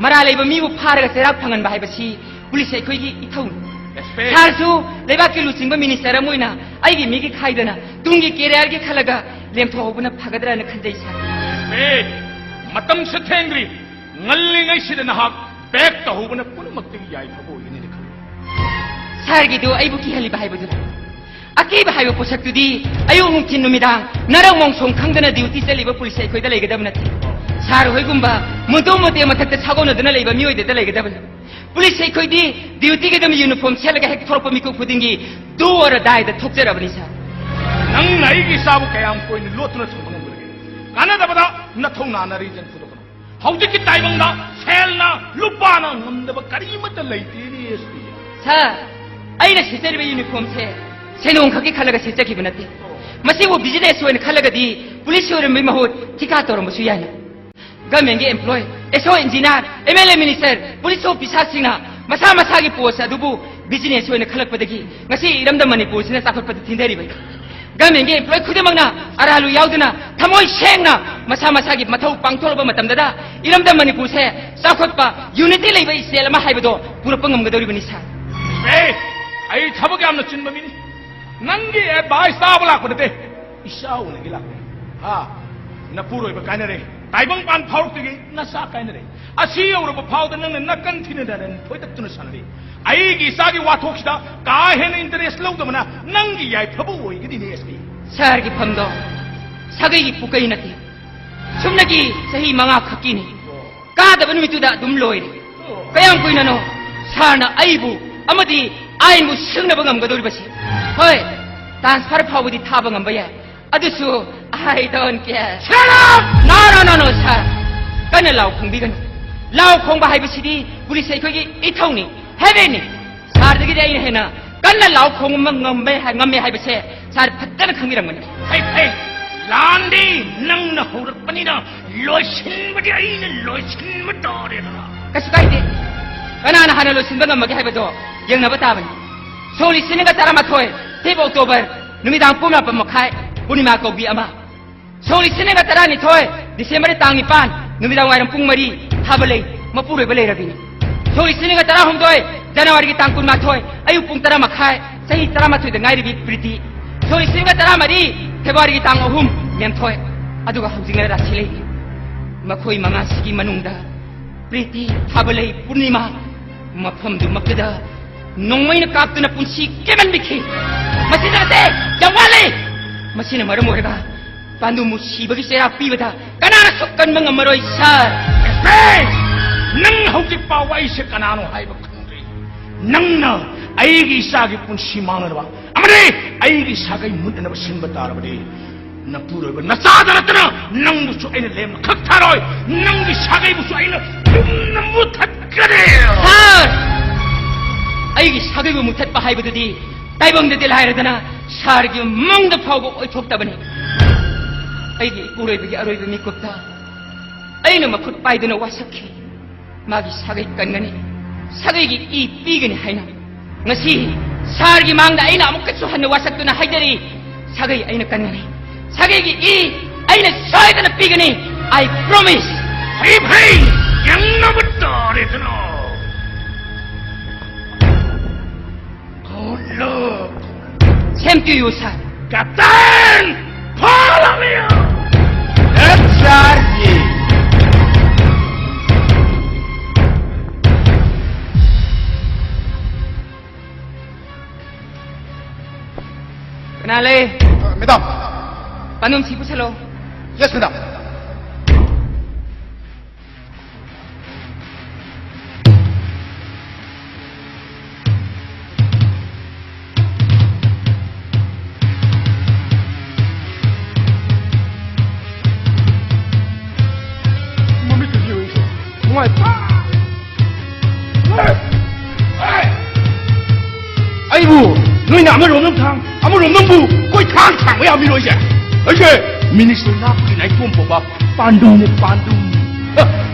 ꯃꯔꯥꯜ ꯂꯩꯕ ꯃꯤꯕꯨ ꯐꯥꯔꯒ ꯆꯩꯔꯥꯛ ꯐꯪꯍꯟꯕ ꯍꯥꯏꯕꯁꯤ ꯄꯨꯂꯤꯁ ꯑꯩꯈꯣꯏꯒꯤ ꯏꯊꯧꯅꯤ꯫ ꯔꯦꯁꯄꯦꯛ꯫ ꯁꯥꯔꯁꯨ ꯂꯩꯕꯥꯛꯀꯤ ꯂꯨꯆꯤꯡꯕ ꯃꯤꯅꯤꯁꯇꯔ ꯑꯃ ꯑꯣꯏꯅ ꯑꯩꯒꯤ ꯃꯤꯒꯤ ꯈꯥꯏꯗꯅ ꯇꯨꯡꯒꯤ ꯀꯦꯔꯤꯌꯔꯒꯤ ꯈꯜꯂꯒ ꯂꯦꯝꯊꯣꯛꯍꯧꯕꯅ ꯐꯒꯗ꯭ꯔꯥꯅ ꯈꯟꯖꯩ, ꯁꯥꯔ꯫ ꯔꯦꯁꯄꯦꯛ꯫ ꯃꯇꯝꯁꯨ ꯊꯦꯡꯗ꯭ꯔꯤ꯫ ꯉꯜꯂꯤꯉꯩꯁꯤꯗ ꯅꯍꯥꯛ ꯕꯦꯛ ꯇꯧꯍꯧꯕꯅ ꯄꯨꯝꯅꯃꯛꯇꯒꯤ ꯌꯥꯏꯐꯕ ꯑꯣꯏꯒꯅꯤꯅ ꯈꯜꯂꯤ꯫ ꯁꯥꯔꯒꯤꯗꯨ ꯑꯩꯕꯨ ꯀꯤꯍꯜꯂꯤꯕ ꯍꯥꯏꯕꯗꯨꯅꯤ꯫ ꯑꯀꯤꯕ ꯍꯥꯏꯕ ꯄꯣꯠꯁꯛꯇꯨꯗꯤ ꯑꯌꯨꯛ ꯅꯨꯡꯊꯤꯟ ꯅꯨꯃꯤꯗꯥꯡ ꯅꯔꯛ ꯃꯣꯡꯁꯣꯡ ꯈꯪꯗꯅ ꯗ꯭ꯌꯨꯇꯤ ꯆꯠꯂꯤꯕ ꯄꯨꯂꯤꯁ ꯑꯩꯈꯣꯏꯗ ꯂꯩꯒꯗꯕ ꯅꯠꯇꯦ꯫ ꯁꯥꯔ ꯍꯣꯏꯒꯨꯝꯕ ꯃꯨꯟꯇꯨ ꯃꯨꯇꯦ ꯃꯊꯛꯇ ꯁꯥꯒꯣꯟꯅꯗꯨꯅ ꯂꯩꯕ ꯃꯤꯑꯣꯏꯗꯗ ꯂꯩꯒꯗꯕꯅꯤ꯫ ꯄꯨꯂꯤꯁ ꯑꯩꯈꯣꯏꯗꯤ ꯗ꯭ꯌꯨꯇꯤꯒꯤꯗꯃꯛ ꯌꯨꯅꯤꯐꯣꯔꯝ ꯁꯦꯠꯂꯒ ꯍꯦꯛ ꯊꯣꯔꯛꯄ ꯃꯤꯀꯨꯞ ꯈꯨꯗꯤꯡꯒꯤ ꯗꯨ ꯑꯣꯔ ꯗꯥꯏꯗ ꯊꯣꯛꯆꯔꯕꯅꯤ, ꯁꯥꯔ꯫ ꯅꯪꯅ ꯑꯩꯒꯤ ꯏꯆꯥꯕꯨ ꯀꯌꯥꯝ ꯀꯨꯏꯅ ꯂꯣꯠꯇꯨꯅ ꯊꯝꯕ ꯉꯝꯒꯗꯒꯦ? ꯀꯥꯟꯅꯗꯕꯗ ꯅꯊꯧ ꯅꯥꯅ ꯔꯤꯖꯟ ꯐꯨꯗꯣꯛꯀꯅꯨ꯫ ꯍꯧꯖꯤꯛꯀꯤ ꯇꯥꯏꯕꯪꯗ ꯁꯦꯜꯅ ꯂꯨꯄꯥꯅ ꯉꯝꯗꯕ ꯀꯔꯤꯃꯠꯇ ꯂꯩꯇꯦꯅꯦ, ꯑꯦꯁ ꯄꯤ꯫ ꯁꯥꯔ, ꯑꯩꯅ ꯁꯦꯠꯆꯔꯤꯕ ꯌꯨꯅꯤꯐꯣꯔꯝꯁꯦ ꯁꯦꯟꯗꯣꯡ ꯈꯛꯀꯤ ꯈꯜꯂꯒ ꯁꯦꯠꯆꯈꯤꯕ ꯅꯠꯇꯦ꯫ ꯃꯁꯤꯕꯨ ꯕꯤꯖꯤꯅꯦꯁ ꯑꯣꯏꯅ ꯈꯜꯂꯒꯗꯤ ꯄꯨꯂꯤꯁ ꯑꯣꯏꯔꯝꯕꯒꯤ ꯃꯍꯨꯠ ꯊꯤꯀꯥ ꯇꯧꯔꯝꯕꯁꯨ ꯌꯥꯏ꯫ ꯒꯃꯦꯟꯒꯤ employ, S O engineer, M L A minister, police ꯑꯣꯐꯤꯁꯥꯔꯁꯤꯡꯅ ꯃꯁꯥ ꯃꯁꯥꯒꯤ ꯄꯣꯁ ꯑꯗꯨꯕꯨ ꯕꯤꯖꯤꯅꯦꯁ ꯑꯣꯏꯅ ꯈꯜꯂꯛꯄꯗꯒꯤ ꯉꯁꯤ ꯏꯔꯝꯗꯝ ꯃꯅꯤꯄꯨꯔꯁꯤꯅ ꯆꯥꯎꯈꯠꯄꯗ ꯊꯤꯟꯊꯔꯤꯕꯅꯤ꯫ ꯒꯃꯦꯟꯒꯤ ꯑꯦꯝꯄ꯭ꯂꯣꯏ ꯈꯨꯗꯤꯡꯃꯛꯅ ꯑꯔꯥꯜꯂꯨ ꯌꯥꯎꯗꯅ ꯊꯃꯣꯏ ꯁꯦꯡꯅ ꯃꯁꯥ ꯃꯁꯥꯒꯤ ꯃꯊꯧ ꯄꯥꯡꯊꯣꯛꯂꯕ ꯃꯇꯝꯗꯗ ꯏꯔꯝꯗꯝ ꯃꯅꯤꯄꯨꯔꯁꯦ ꯆꯥꯎꯈꯠꯄ, ꯌꯨꯅꯤꯇꯤ ꯂꯩꯕ ꯏꯁꯇꯦꯠ ꯑꯃ ꯍꯥꯏꯕꯗꯣ ꯄꯨꯔꯛꯄ ꯉꯝꯒꯗꯧꯔꯤꯕꯅꯤ, ꯁꯥꯔ꯫ ꯑꯦ, ꯑꯩ ꯊꯕꯛ ꯌꯥꯝꯅ ꯆꯤꯟꯕ ꯃꯤꯅꯤ꯫ ꯅꯪꯒꯤ ꯑꯦꯗꯚꯥꯏꯁ ꯇꯥꯕ ꯂꯥꯛꯄ ꯅꯠꯇꯦ, ꯏꯆꯥ ꯎꯅꯒꯦ ꯂꯥꯛꯄꯅꯤ꯫ ꯍꯥ, ꯅꯄꯨꯔꯣꯏꯕ ꯀꯥꯏꯅꯔꯦ, ꯇꯥꯏꯕꯪꯄꯥꯟ ꯐꯥꯎꯔꯛꯇ꯭ꯔꯤꯉꯩ ꯅꯆꯥ ꯀꯥꯏꯅꯔꯦ꯫ ꯑꯁꯤ ꯌꯧꯔꯕ ꯐꯥꯎꯗ ꯅꯪꯅ ꯅꯥꯀꯟ ꯊꯤꯅꯗꯅ ꯊꯣꯏꯗꯠꯇꯨꯅ ꯁꯥꯟꯅꯔꯤ꯫ ꯑꯩꯒꯤ ꯏꯆꯥꯒꯤ ꯋꯥꯊꯣꯛꯁꯤꯗ ꯀꯥ ꯍꯦꯟꯅ interest ꯂꯧꯗꯕꯅ ꯅꯪꯒꯤ ꯌꯥꯏꯐꯕ ꯑꯣꯏꯒꯅꯤꯅꯦ ꯑꯁꯤ꯫ ꯁꯍꯔꯒꯤ ꯐꯝꯗꯣ ꯁꯥꯒꯩꯒꯤ ꯄꯨꯀꯩ ꯅꯠꯇꯦ꯫ ꯁꯨꯞꯅꯒꯤ ꯆꯍꯤ ꯃꯉꯥ ꯈꯛꯀꯤꯅꯤ꯫ ꯀꯥꯗꯕ ꯅꯨꯃꯤꯠꯇꯨꯗ ꯑꯗꯨꯝ ꯂꯣꯏꯔꯦ꯫ ꯀꯌꯥꯝ ꯀꯨꯏꯅꯅꯣ ꯁꯥꯔꯅ ꯑꯩꯕꯨ ꯑꯃꯗꯤ ꯑꯥꯏꯟꯕꯨ ꯁꯤꯡꯅꯕ ꯉꯝꯒꯗꯧꯔꯤꯕꯁꯤ? ꯍꯣꯏ, transfer ꯐꯥꯎꯕꯗꯤ ꯊꯥꯕ ꯉꯝꯕ ꯌꯥꯏ, ꯑꯗꯨꯁꯨ I don't care. Shut up! No, no, no, no, sir. ꯀꯟꯅ ꯂꯥꯎ ꯈꯣꯡꯕꯤꯒꯅꯨ꯫ ꯂꯥꯎ ꯈꯣꯡꯕ ꯍꯥꯏꯕꯁꯤꯗꯤ ꯄꯨꯂꯤꯁ ꯑꯩꯈꯣꯏꯒꯤ ꯏꯊꯧꯅꯤ, habit ꯅꯤ꯫ ꯁꯥꯔꯗꯒꯤꯗꯤ ꯑꯩꯅ ꯍꯦꯟꯅ ꯀꯟꯅ ꯂꯥꯎ ꯈꯣꯡꯕ ꯉꯝꯃꯦ ꯍꯥꯏ-, ꯉꯝꯃꯦ ꯍꯥꯏꯕꯁꯦ ꯁꯥꯔ ꯐꯖꯅ ꯈꯪꯕꯤꯔꯝꯒꯅꯤ꯫ ꯐꯩ, ꯐꯩ꯫ ꯂꯥꯟꯗꯤ ꯅꯪꯅ ꯍꯧꯔꯛꯄꯅꯤꯅ ꯂꯣꯏꯁꯤꯟꯕꯗꯤ ꯑꯩꯅ ꯂꯣꯏꯁꯤꯟꯕ ꯇꯥꯔꯦꯗꯅ꯫ ꯀꯩꯁꯨ ꯀꯥꯏꯗꯦ꯫ ꯀꯅꯥꯅ ꯍꯥꯟꯅ ꯂꯣꯏꯁꯤꯟꯕ ꯉꯝꯃꯒꯦ ꯍꯥꯏꯕꯗꯣ ꯌꯦꯡꯅꯕ ꯇꯥꯕꯅꯤ꯫ ꯁꯣꯛ ꯂꯤꯁꯤꯡ ꯑꯅꯤꯒ ꯇꯔꯥꯃꯥꯊꯣꯏ, fifth October, ꯅꯨꯃꯤꯗꯥꯡ ꯄꯨꯡ ꯃꯥꯄꯟ ꯃꯈꯥꯏ, ꯄꯨꯔꯅꯤꯃꯥ ꯀꯧꯕꯤ ꯑꯃ꯫ ꯁꯣꯛ ꯂꯤꯁꯤꯡ ꯑꯅꯤꯒ ꯇꯔꯥꯅꯤꯊꯣꯏ, December ꯇꯥꯡ ꯅꯤꯄꯥꯟ, ꯅꯨꯃꯤꯗꯥꯡ ꯋꯥꯏꯔꯝ ꯄꯨꯡ ꯃꯔꯤ, ꯊꯥꯕ ꯂꯩ, ꯃꯄꯨꯔꯣꯏꯕ ꯂꯩꯔꯕꯤꯅꯤ꯫ ꯁꯣꯛ ꯂꯤꯁꯤꯡ ꯑꯅꯤꯒ ꯇꯔꯥꯍꯨꯝꯗꯣꯏ, January ꯒꯤ ꯇꯥꯡ ꯀꯨꯟꯃꯥꯊꯣꯏ, ꯑꯌꯨꯛ ꯄꯨꯡ ꯇꯔꯥ ꯃꯈꯥꯏ, ꯆꯍꯤ ꯇꯔꯥꯃꯥꯊꯣꯏꯗ ꯉꯥꯏꯔꯤꯕꯤ ꯄ꯭ꯔꯤꯇꯤ꯫ ꯁꯣꯛ ꯂꯤꯁꯤꯡ ꯑꯅꯤꯒ ꯇꯔꯥꯃꯔꯤ, February ꯒꯤ ꯇꯥꯡ ꯑꯍꯨꯝ, ꯃꯦꯝꯊꯣꯏ꯫ ꯑꯗꯨꯒ ꯍꯧꯖꯤꯛꯅ ꯔꯥꯁꯤ ꯂꯩꯔꯤ꯫ ꯃꯈꯣꯏ ꯃꯉꯥꯁꯤꯒꯤ ꯃꯅꯨꯡꯗ ꯄ꯭ꯔꯤꯇꯤ, ꯊꯥꯕꯂꯩ, ꯄꯨꯔꯅꯤꯃꯥ, ꯃꯐꯝꯗꯨꯃꯛꯇꯗ ꯅꯣꯡꯃꯩꯅ ꯀꯥꯞꯇꯨꯅ ꯄꯨꯟꯁꯤ ꯀꯦꯝꯍꯟꯕꯤꯈꯤ꯫ ꯃꯁꯤꯗ ꯅꯠꯇꯦ, ꯌꯥꯝ ꯋꯥꯠꯂꯤ꯫ ꯃꯁꯤꯅ ꯃꯔꯝ ꯑꯣꯏꯔꯒ ꯄꯥꯟꯗꯨꯃꯨ ꯁꯤꯕꯒꯤ ꯆꯩꯔꯥꯛ ꯄꯤꯕꯗ ꯀꯅꯥꯅꯁꯨ ꯀꯟꯕ ꯉꯝꯃꯔꯣꯏ, ꯁꯥꯔ꯫ ꯑꯦ, ꯅꯪ ꯍꯧꯖꯤꯛ ꯐꯥꯎꯕ ꯑꯩꯁꯦ ꯀꯅꯥꯅꯣ ꯍꯥꯏꯕ ꯈꯪꯗ꯭ꯔꯤ꯫ ꯅꯪꯅ ꯑꯩꯒꯤ ꯏꯆꯥꯒꯤ ꯄꯨꯟꯁꯤ ꯃꯥꯡꯅꯅꯕ ꯑꯃꯗꯤ ꯑꯩꯒꯤ ꯁꯥꯒꯩ ꯃꯨꯠꯅꯅꯕ ꯁꯤꯟꯕ ꯇꯥꯔꯕꯗꯤ, ꯅꯄꯨꯔꯣꯏꯕ ꯅꯆꯥꯗ ꯅꯠꯇꯅ ꯅꯪꯕꯨꯁꯨ ꯑꯩꯅ ꯂꯦꯝꯅ ꯈꯛ ꯊꯥꯔꯣꯏ, ꯅꯪꯒꯤ ꯁꯥꯒꯩꯕꯨꯁꯨ ꯑꯩꯅ ꯆꯨꯝꯅ ꯃꯨꯊꯠꯀꯅꯤ꯫ ꯁꯥꯔ! ꯑꯩꯒꯤ ꯁꯥꯒꯩꯕꯨ ꯃꯨꯊꯠꯄ ꯍꯥꯏꯕꯗꯨꯗꯤ ꯇꯥꯏꯕꯪꯗꯗꯤ ꯂꯥꯏꯔꯗꯅ ꯁꯥꯔꯒꯤ ꯃꯪꯗ ꯐꯥꯎꯕ ꯑꯣꯏꯊꯣꯛꯇꯕꯅꯤ꯫ ꯑꯩꯒꯤ ꯏꯄꯨꯔꯣꯏꯕꯒꯤ ꯑꯔꯣꯏꯕ ꯃꯤꯀꯨꯞꯇ ꯑꯩꯅ ꯃꯈꯨꯠ ꯄꯥꯏꯗꯨꯅ ꯋꯥꯁꯛꯈꯤ꯫ ꯃꯥꯒꯤ ꯁꯥꯒꯩ ꯀꯟꯒꯅꯤ, ꯁꯥꯒꯩꯒꯤ ꯏ ꯄꯤꯒꯅꯤ ꯍꯥꯏꯅ꯫ ꯉꯁꯤ ꯁꯥꯔꯒꯤ ꯃꯥꯡꯗ ꯑꯩꯅ ꯑꯃꯨꯛꯀꯁꯨ ꯍꯟꯅ ꯋꯥꯁꯛꯇꯨꯅ ꯍꯥꯏꯖꯔꯤ, ꯁꯥꯒꯩ ꯑꯩꯅ ꯀꯟꯒꯅꯤ, ꯁꯥꯒꯩꯒꯤ ꯏ ꯑꯩꯅ ꯁꯣꯏꯗꯅ ꯄꯤꯒꯅꯤ꯫ I promise. ꯐꯩ, ꯐꯩ, ꯌꯦꯡꯅꯕ ꯇꯥꯔꯦꯗꯅ꯫ Good luck. Same to you, sir. Captain, follow me. Yes, sir. ꯀꯅꯥ ꯂꯩ? ꯑ, ꯃꯦꯗꯥꯝ꯫ ꯄꯥꯟꯗꯣꯝ ꯁꯤ ꯄꯨꯁꯜꯂꯣ꯫ Yes, madam. ꯃꯃꯤꯠꯇꯨ ꯌꯦꯡꯉꯨ꯫ ꯅꯨꯡꯉꯥꯏ-, ꯑꯩꯕꯨ ꯅꯣꯏꯅ ꯑꯃꯔꯣꯝꯗ ꯊꯥꯡ, ꯑꯃꯔꯣꯝꯗ ꯑꯃꯨꯛ ꯀꯣꯏ ꯊꯥꯡ ꯊꯥꯡꯕ ꯌꯥꯕ ꯃꯤꯔꯣ ꯑꯩꯁꯦ? ꯑꯩꯁꯦ ꯃꯤꯅꯤꯁꯇꯔ ꯂꯥꯛꯄꯒꯤ ꯅꯥꯏꯇꯣꯝ ꯄꯣꯛꯄ ꯄꯥꯟꯗꯨꯝꯅꯦ, ꯄꯥꯟꯗꯨꯝ꯫ ꯑ,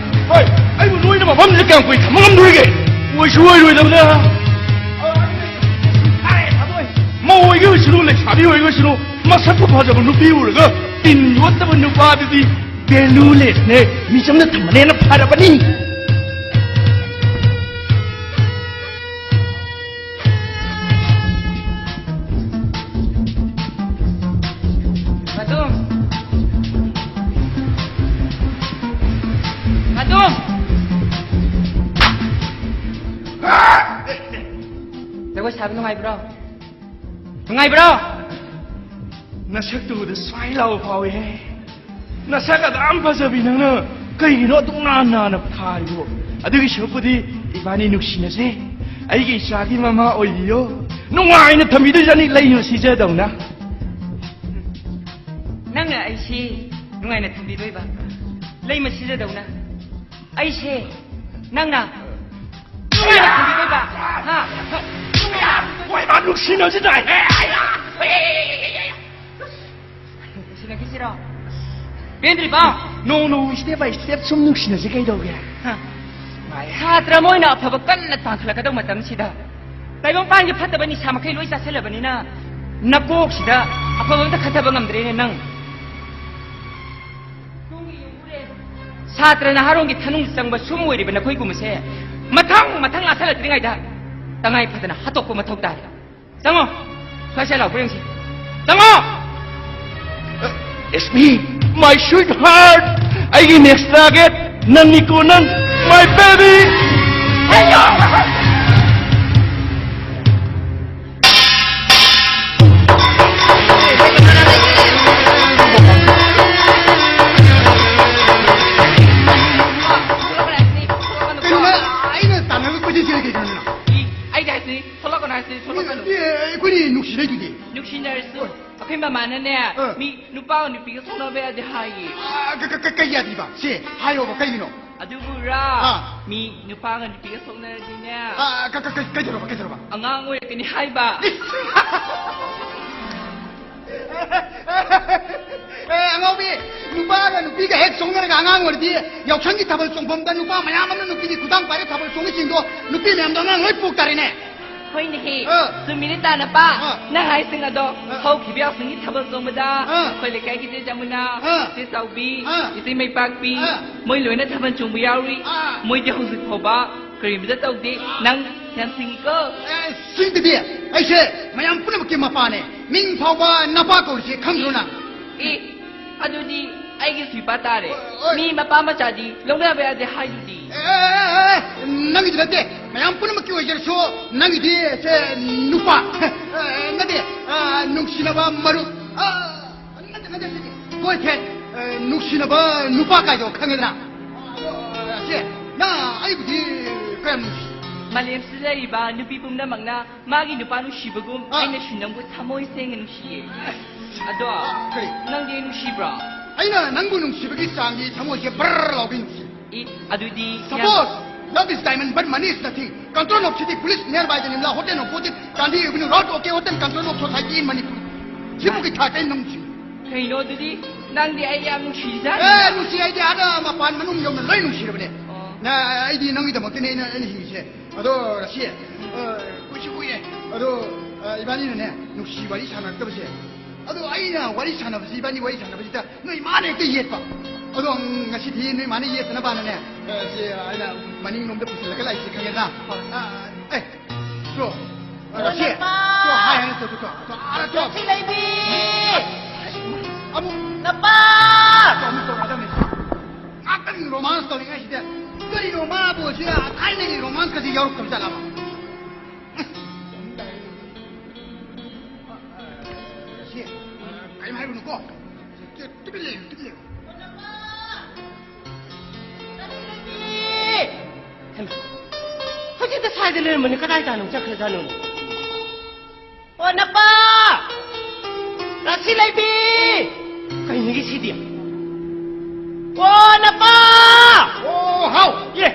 ꯍꯣꯏ, ꯑꯩꯕꯨ ꯅꯣꯏꯅ ꯃꯐꯝꯁꯤꯗ ꯀꯌꯥꯝ ꯀꯨꯏ ꯊꯝꯕ ꯉꯝꯗꯣꯔꯤꯒꯦ? ꯑꯣꯏꯁꯨ ꯑꯣꯏꯔꯣꯏꯗꯕꯗ꯫ ꯃꯧ ꯑꯣꯏꯒꯦ ꯑꯣꯏꯁꯅꯨ, ꯂꯩꯁꯥꯕꯤ ꯑꯣꯏꯒꯦ ꯑꯣꯏꯁꯅꯨ, ꯃꯁꯛꯄꯨ ꯐꯖꯕ ꯅꯨꯄꯤ ꯎꯔꯒ ꯄꯤꯟ ꯌꯣꯠꯇꯕ ꯅꯨꯄꯥꯗꯨꯗꯤ ꯚꯦꯂꯨꯂꯦꯁꯅꯦ, ꯃꯤꯆꯝꯅ ꯊꯝꯕꯅ ꯍꯦꯟꯅ ꯐꯔꯕꯅꯤ꯫ ꯃꯗꯨꯝ! ꯃꯗꯨꯝ! ꯖꯒꯣꯏ ꯁꯥꯕ ꯅꯨꯡꯉꯥꯏꯕ꯭ꯔꯣ? ꯅꯨꯡꯉꯥꯏꯕ꯭ꯔꯣ? ꯅꯁꯛꯇꯨ ꯎꯕꯗ ꯁ꯭ꯋꯥꯏ ꯂꯥꯎꯕ ꯐꯥꯎꯏꯍꯦ꯫ ꯅꯁꯛ ꯑꯗꯨꯛ ꯌꯥꯝ ꯐꯖꯕꯤ ꯅꯪꯅ ꯀꯩꯒꯤꯅꯣ ꯑꯗꯨꯛ ꯅꯥꯟ ꯅꯥꯟꯅ ꯊꯥꯔꯤꯕꯣ? ꯑꯗꯨꯒꯤ ꯁꯔꯨꯛꯄꯨꯗꯤ ꯏꯕꯥꯅꯤ ꯅꯨꯡꯁꯤꯅꯁꯦ꯫ ꯑꯩꯒꯤ ꯏꯆꯥꯒꯤ ꯃꯃꯥ ꯑꯣꯏꯕꯤꯌꯣ꯫ ꯅꯨꯡꯉꯥꯏꯅ ꯊꯝꯕꯤꯗꯣꯏꯖꯥꯠꯅꯤ ꯂꯩ ꯃꯁꯤꯗꯧꯅ꯫ ꯅꯪꯅ ꯑꯩꯁꯤ ꯅꯨꯡꯉꯥꯏꯅ ꯊꯝꯕꯤꯗꯣꯏꯕ? ꯂꯩ ꯃꯁꯤꯗꯧꯅ꯫ ꯑꯩꯁꯦ ꯅꯪꯅ ꯅꯨꯡꯉꯥꯏꯅ ꯊꯝꯕꯤꯗꯣꯏꯕ? ꯍꯥ? ꯍꯣꯏ, ꯃꯥ ꯅꯨꯡꯁꯤꯅꯁꯤ ꯇꯥꯏ꯫ ꯅꯨꯡꯁꯤꯅꯈꯤꯁꯤꯔꯣ? ꯄꯦꯟꯗ꯭ꯔꯤꯕꯣ? No, no, step by step ꯁꯨꯝ ꯅꯨꯡꯁꯤꯅꯁꯤ ꯀꯩꯗꯧꯒꯦ? ꯍꯥ? ꯁꯥꯇ꯭ꯔ ꯑꯃ ꯑꯣꯏꯅ ꯑꯐꯕ ꯀꯟꯅ ꯇꯥꯟꯈꯠꯂꯛꯀꯗꯧꯕ ꯃꯇꯝꯁꯤꯗ ꯇꯥꯏꯕꯪꯄꯥꯟꯒꯤ ꯐꯠꯇꯕ ꯅꯤꯁꯥ ꯃꯈꯩ ꯂꯣꯏ ꯆꯥꯁꯤꯜꯂꯕꯅꯤꯅ ꯅꯀꯣꯛꯁꯤꯗ ꯑꯐꯕ ꯑꯝꯇ ꯈꯟꯊꯕ ꯉꯝꯗ꯭ꯔꯦꯅꯦ ꯅꯪ꯫ ꯁꯥꯇ꯭ꯔ ꯅꯍꯥꯔꯣꯟꯒꯤ ꯊꯅꯨꯡ ꯆꯪꯕ ꯁꯨꯝ ꯑꯣꯏꯔꯤꯕ ꯅꯈꯣꯏꯒꯨꯝꯕꯁꯦ ꯃꯊꯪ ꯃꯊꯪ ꯂꯥꯛꯁꯜꯂꯛꯇ꯭ꯔꯤꯉꯩꯗ ꯇꯉꯥꯏ ꯐꯗꯅ ꯍꯥꯠꯇꯣꯛꯄ ꯃꯊꯧ ꯇꯥꯔꯦ꯫ ꯆꯪꯉꯣ, ꯁ꯭ꯋꯥꯏ ꯁ꯭ꯋꯥꯏ ꯂꯥꯎꯕ꯭ꯔꯥ ꯌꯦꯡꯁꯤ꯫ ꯆꯪꯉꯣ! It's me, my sweetheart, ꯑꯩꯒꯤ next target ꯅꯪꯅꯤꯀꯣ ꯅꯪ, my baby. ꯑꯩꯌꯣ! ꯍꯥꯏꯁꯦ ꯁꯣꯛꯂꯛꯀꯅꯨ꯫ ꯑꯦ, ꯑꯩꯈꯣꯏꯅꯤ ꯅꯨꯡꯁꯤꯅꯩꯗꯨꯗꯤ꯫ ꯅꯨꯡꯁꯤꯅꯔꯁꯨ ꯑꯩꯈꯣꯏ ꯃꯃꯥꯅꯅꯦ, ꯑꯥ꯫ ꯃꯤ ꯅꯨꯄꯥꯒ ꯅꯨꯄꯤꯒ ꯁꯣꯛꯅꯕ ꯌꯥꯗꯦ ꯍꯥꯏꯌꯦ꯫ ꯑꯥ, ꯀ-, ꯀ-, ꯀ-, ꯀꯩ ꯌꯥꯗ꯭ꯔꯤꯕ? ꯁꯦ, ꯍꯥꯏꯌꯣꯕ, ꯀꯩꯒꯤꯅꯣ? ꯑꯗꯨꯕꯨꯔꯥ, ꯑꯥ꯫ ꯃꯤ ꯅꯨꯄꯥꯒ ꯅꯨꯄꯤꯒ ꯁꯣꯛꯅꯔꯗꯤꯅꯦ, ꯑꯥ, ꯀ-, ꯀ-, ꯀ-, ꯀꯩꯗꯧꯔꯕ, ꯀꯩꯗꯧꯔꯕ? ꯑꯉꯥꯡ ꯑꯣꯏꯔꯛꯀꯅꯤ ꯍꯥꯏꯕ꯫ ꯑꯦ, ꯑꯉꯥꯎꯕꯤ, ꯅꯨꯄꯥꯒ ꯅꯨꯄꯤꯒ ꯍꯦꯛ ꯁꯣꯛꯅꯔꯒ ꯑꯉꯥꯡ ꯑꯣꯏꯔꯗꯤ ꯌꯥꯎꯁꯪꯒꯤ ꯊꯥꯕꯜ ꯆꯣꯡꯐꯝꯗ ꯅꯨꯄꯥ ꯃꯌꯥꯝ ꯑꯃꯅ ꯅꯨꯄꯤꯒꯤ ꯈꯨꯗꯥꯡ ꯄꯥꯏꯔ ꯊꯥꯕꯜ ꯆꯣꯡꯉꯤꯁꯤꯡꯗꯣ ꯅꯨꯄꯤ ꯃꯌꯥꯝꯗꯣ ꯑꯉꯥꯡ ꯂꯣꯏ ꯄꯣꯛ ꯇꯥꯔꯦꯅꯦ꯫ ꯍꯣꯏꯅꯦꯍꯦ, ꯑ꯫ ꯆꯨꯝꯃꯤꯅꯦ ꯇꯥꯅꯄꯥ꯫ ꯑ꯫ ꯅꯪ ꯍꯥꯏꯁꯤꯡ ꯑꯗꯣ ꯑ꯫ ꯍꯧꯈꯤꯕ ꯌꯥꯎꯁꯪꯒꯤ ꯊꯥꯕꯜ ꯆꯣꯡꯕꯗ ꯑ꯫ ꯑꯩꯈꯣꯏ ꯂꯩꯀꯥꯏꯒꯤ ꯏꯆꯦ ꯖꯃꯨꯅꯥ, ꯑ꯫ ꯏꯆꯦ ꯆꯥꯎꯕꯤ, ꯑ꯫ ꯏꯆꯦ ꯃꯩꯄꯥꯛꯄꯤ, ꯑ꯫ ꯃꯣꯏ ꯂꯣꯏꯅ ꯊꯥꯕꯜ ꯆꯣꯡꯕ ꯌꯥꯎꯔꯤ꯫ ꯑ꯫ ꯃꯣꯏꯗꯤ ꯍꯧꯖꯤꯛ ꯐꯥꯎꯕ ꯀꯔꯤꯝꯇ ꯇꯧꯗꯦ꯫ ꯅꯪ ꯌꯥꯝ ꯁꯤꯡꯉꯤꯀꯣ꯫ ꯑꯦ, ꯁꯤꯡꯗꯗꯤ ꯑꯩꯁꯦ ꯃꯌꯥꯝ ꯄꯨꯝꯅꯃꯛꯀꯤ ꯃꯄꯥꯅꯦ꯫ ꯃꯤꯡ ꯐꯥꯎꯕ ꯅꯄꯥ ꯀꯧꯔꯤꯁꯦ ꯈꯪꯗ꯭ꯔꯣ ꯅꯪ? ꯑꯦ, ꯑꯗꯨꯗꯤ ꯑꯩꯒꯤꯁꯨ ꯏꯄꯥ ꯇꯥꯔꯦ꯫ ꯑꯣꯏ, ꯑꯣꯏ꯫ ꯃꯤ ꯃꯄꯥ ꯃꯆꯥꯗꯤ ꯂꯧꯅꯕ ꯌꯥꯗꯦ ꯍꯥꯏꯗꯨꯗꯤ꯫ ꯑꯦ, ꯑꯦ, ꯑꯦ, ꯑꯦ, ꯅꯪꯒꯤꯗꯤ ꯅꯠꯇꯦ꯫ ꯃꯌꯥꯝ ꯄꯨꯝꯅꯃꯛꯀꯤ ꯑꯣꯏꯖꯔꯁꯨ ꯅꯪꯒꯤꯗꯤ ꯁꯦ ꯅꯨꯄꯥ꯫ ꯑꯦ, ꯅꯠꯇꯦ, ꯑ, ꯅꯨꯡꯁꯤꯅꯕ ꯃꯔꯨꯞ꯫ ꯑ, ꯅꯠꯇꯦ, ꯅꯠꯇꯦ, ꯅꯠꯇꯦ꯫ ꯕꯣꯏꯐ꯭ꯔꯦꯟ, ꯑ, ꯅꯨꯡꯁꯤꯅꯕ ꯅꯨꯄꯥ ꯀꯥꯏꯗꯣ ꯈꯪꯉꯦꯗꯅ? ꯑꯗꯣ, ꯑ, ꯁꯦ, ꯅꯪ ꯑꯩꯕꯨꯗꯤ ꯀꯌꯥꯝ ꯅꯨꯡꯁꯤ? ꯃꯥꯂꯦꯝꯁꯤꯗ ꯂꯩꯔꯤꯕ ꯅꯨꯄꯤ ꯄꯨꯝꯅꯃꯛꯅ ꯃꯥꯒꯤ ꯅꯨꯄꯥ ꯅꯨꯡꯁꯤꯕꯒꯨꯝ ꯑ꯫ ꯑꯩꯅꯁꯨ ꯅꯪꯕꯨ ꯊꯃꯣꯏ ꯁꯦꯡꯅ ꯅꯨꯡꯁꯤꯌꯦ꯫ ꯑꯗꯣ ꯑ, ꯀꯔꯤ? ꯅꯪꯗꯤ ꯑꯩ ꯅꯨꯡꯁꯤꯕ꯭ꯔꯣ? ꯑꯩꯅ ꯅꯪꯕꯨ ꯅꯨꯡꯁꯤꯕꯒꯤ ꯆꯥꯡꯗꯤ ꯊꯃꯣꯏꯁꯦ ꯕꯔ ꯂꯥꯎꯒꯩ ꯅꯨꯡꯁꯤ꯫ ꯏ, ꯑꯗꯨꯗꯤ ꯌꯥꯝ Suppose love is diamond, but money is nothing. Control of city, police nearby, the Nimla Hotel, no fortune, Gandhi Avenue Road, okay, hotel, control of society in Manipur. ꯁꯤꯕꯨ ꯀꯩ ꯊꯥꯛꯇ ꯑꯩꯅ ꯅꯪ ꯅꯨꯡꯁꯤ? ꯀꯩꯅꯣ ꯑꯗꯨꯗꯤ? ꯅꯪꯗꯤ ꯑꯩ ꯌꯥꯝ ꯅꯨꯡꯁꯤꯖꯥꯠꯅꯤ꯫ ꯑꯦ, ꯅꯨꯡꯁꯤ, ꯑꯩꯗꯤ ꯑꯥꯗ ꯃꯄꯥꯟ ꯃꯅꯨꯡ ꯌꯧꯅ ꯂꯣꯏ ꯅꯨꯡꯁꯤꯔꯕꯅꯦ꯫ ꯑꯣ꯫ ꯅ-, ꯑꯩꯗꯤ ꯅꯪꯒꯤꯗꯃꯛꯇꯅꯦ ꯑꯩꯅ, ꯑꯩꯅ ꯍꯤꯡꯉꯤꯁꯦ꯫ ꯑꯗꯣ ꯔꯥꯁꯤ, ꯑ, ꯀꯨꯏꯁꯨ ꯀꯨꯏꯔꯦ꯫ ꯑꯗꯣ, ꯑ, ꯏꯕꯥꯅꯤꯅꯅꯦ ꯅꯨꯡꯁꯤ ꯋꯥꯔꯤ ꯁꯥꯟꯅꯔꯛꯇꯕꯁꯦ꯫ ꯑꯗꯣ ꯑꯩꯅ ꯋꯥꯔꯤ ꯁꯥꯟꯅꯕꯁꯤ, ꯏꯕꯥꯅꯤ ꯋꯥꯔꯤ ꯁꯥꯟꯅꯕꯁꯤꯗ ꯅꯣꯏ ꯏꯃꯥꯅ ꯍꯦꯛꯇ ꯌꯦꯠꯄ꯫ ꯑꯗꯣ, ꯎꯝ, ꯉꯁꯤꯗꯤ ꯅꯣꯏ ꯏꯃꯥꯅ ꯌꯦꯠꯇꯅꯕꯅꯅꯦ, ꯑ, ꯁꯤ ꯑꯩꯅ ꯃꯅꯤꯡꯂꯣꯝꯗ ꯄꯨꯁꯤꯜꯂꯒ ꯂꯥꯛꯏꯁꯦ ꯈꯪꯉꯦꯗ꯫ ꯍꯣꯏ꯫ ꯑ, ꯑꯦ, ꯇꯣ, ꯑ, ꯔꯥꯁꯤ, ꯅꯄꯥ! ꯇꯣ, ꯍꯥꯏ ꯍꯥꯏꯅ ꯇꯧ, ꯇꯣ, ꯇꯣ, ꯑꯥ, ꯇꯣ꯫ ꯔꯥꯁꯤ ꯂꯩꯕꯤ! ꯑꯃꯨꯛ ꯅꯄꯥ! ꯇꯣ, ꯑꯃꯨꯛ ꯇꯧꯔꯛꯑꯗꯕꯅꯤ꯫ ꯉꯥꯛꯇꯪ romance ꯇꯧꯔꯤꯉꯩꯁꯤꯗ ꯀꯔꯤꯅꯣ ꯃꯥꯕꯨ ꯁꯤ ꯊꯥꯏꯅꯒꯤ romance ꯀꯁꯤ ꯌꯥꯎꯔꯛꯇꯕ ꯖꯥꯠꯂꯕ? ꯁꯤ, ꯀꯔꯤꯝ ꯍꯥꯏꯔꯨꯅꯨꯀꯣ꯫ ꯇꯨꯃꯤꯟ ꯂꯩꯌꯨ, ꯇꯨꯃꯤꯟ ꯂꯩꯌꯨ꯫ ꯍꯩꯃꯥ, ꯍꯧꯖꯤꯛꯇ ꯁ꯭ꯋꯥꯏꯗ ꯂꯩꯔꯝꯕꯅꯤ, ꯀꯗꯥꯏ ꯇꯥꯅ ꯆꯠꯈ꯭ꯔꯖꯥꯠꯅꯣ? ꯅꯄꯥ! ꯔꯥꯁꯤ ꯂꯩꯕꯤ! ꯀꯩꯅꯣꯒꯤ ꯁꯤꯗꯤ? ꯑꯣ, ꯅꯄꯥ! ꯑꯣ, ꯍꯥꯎ! ꯑꯦ!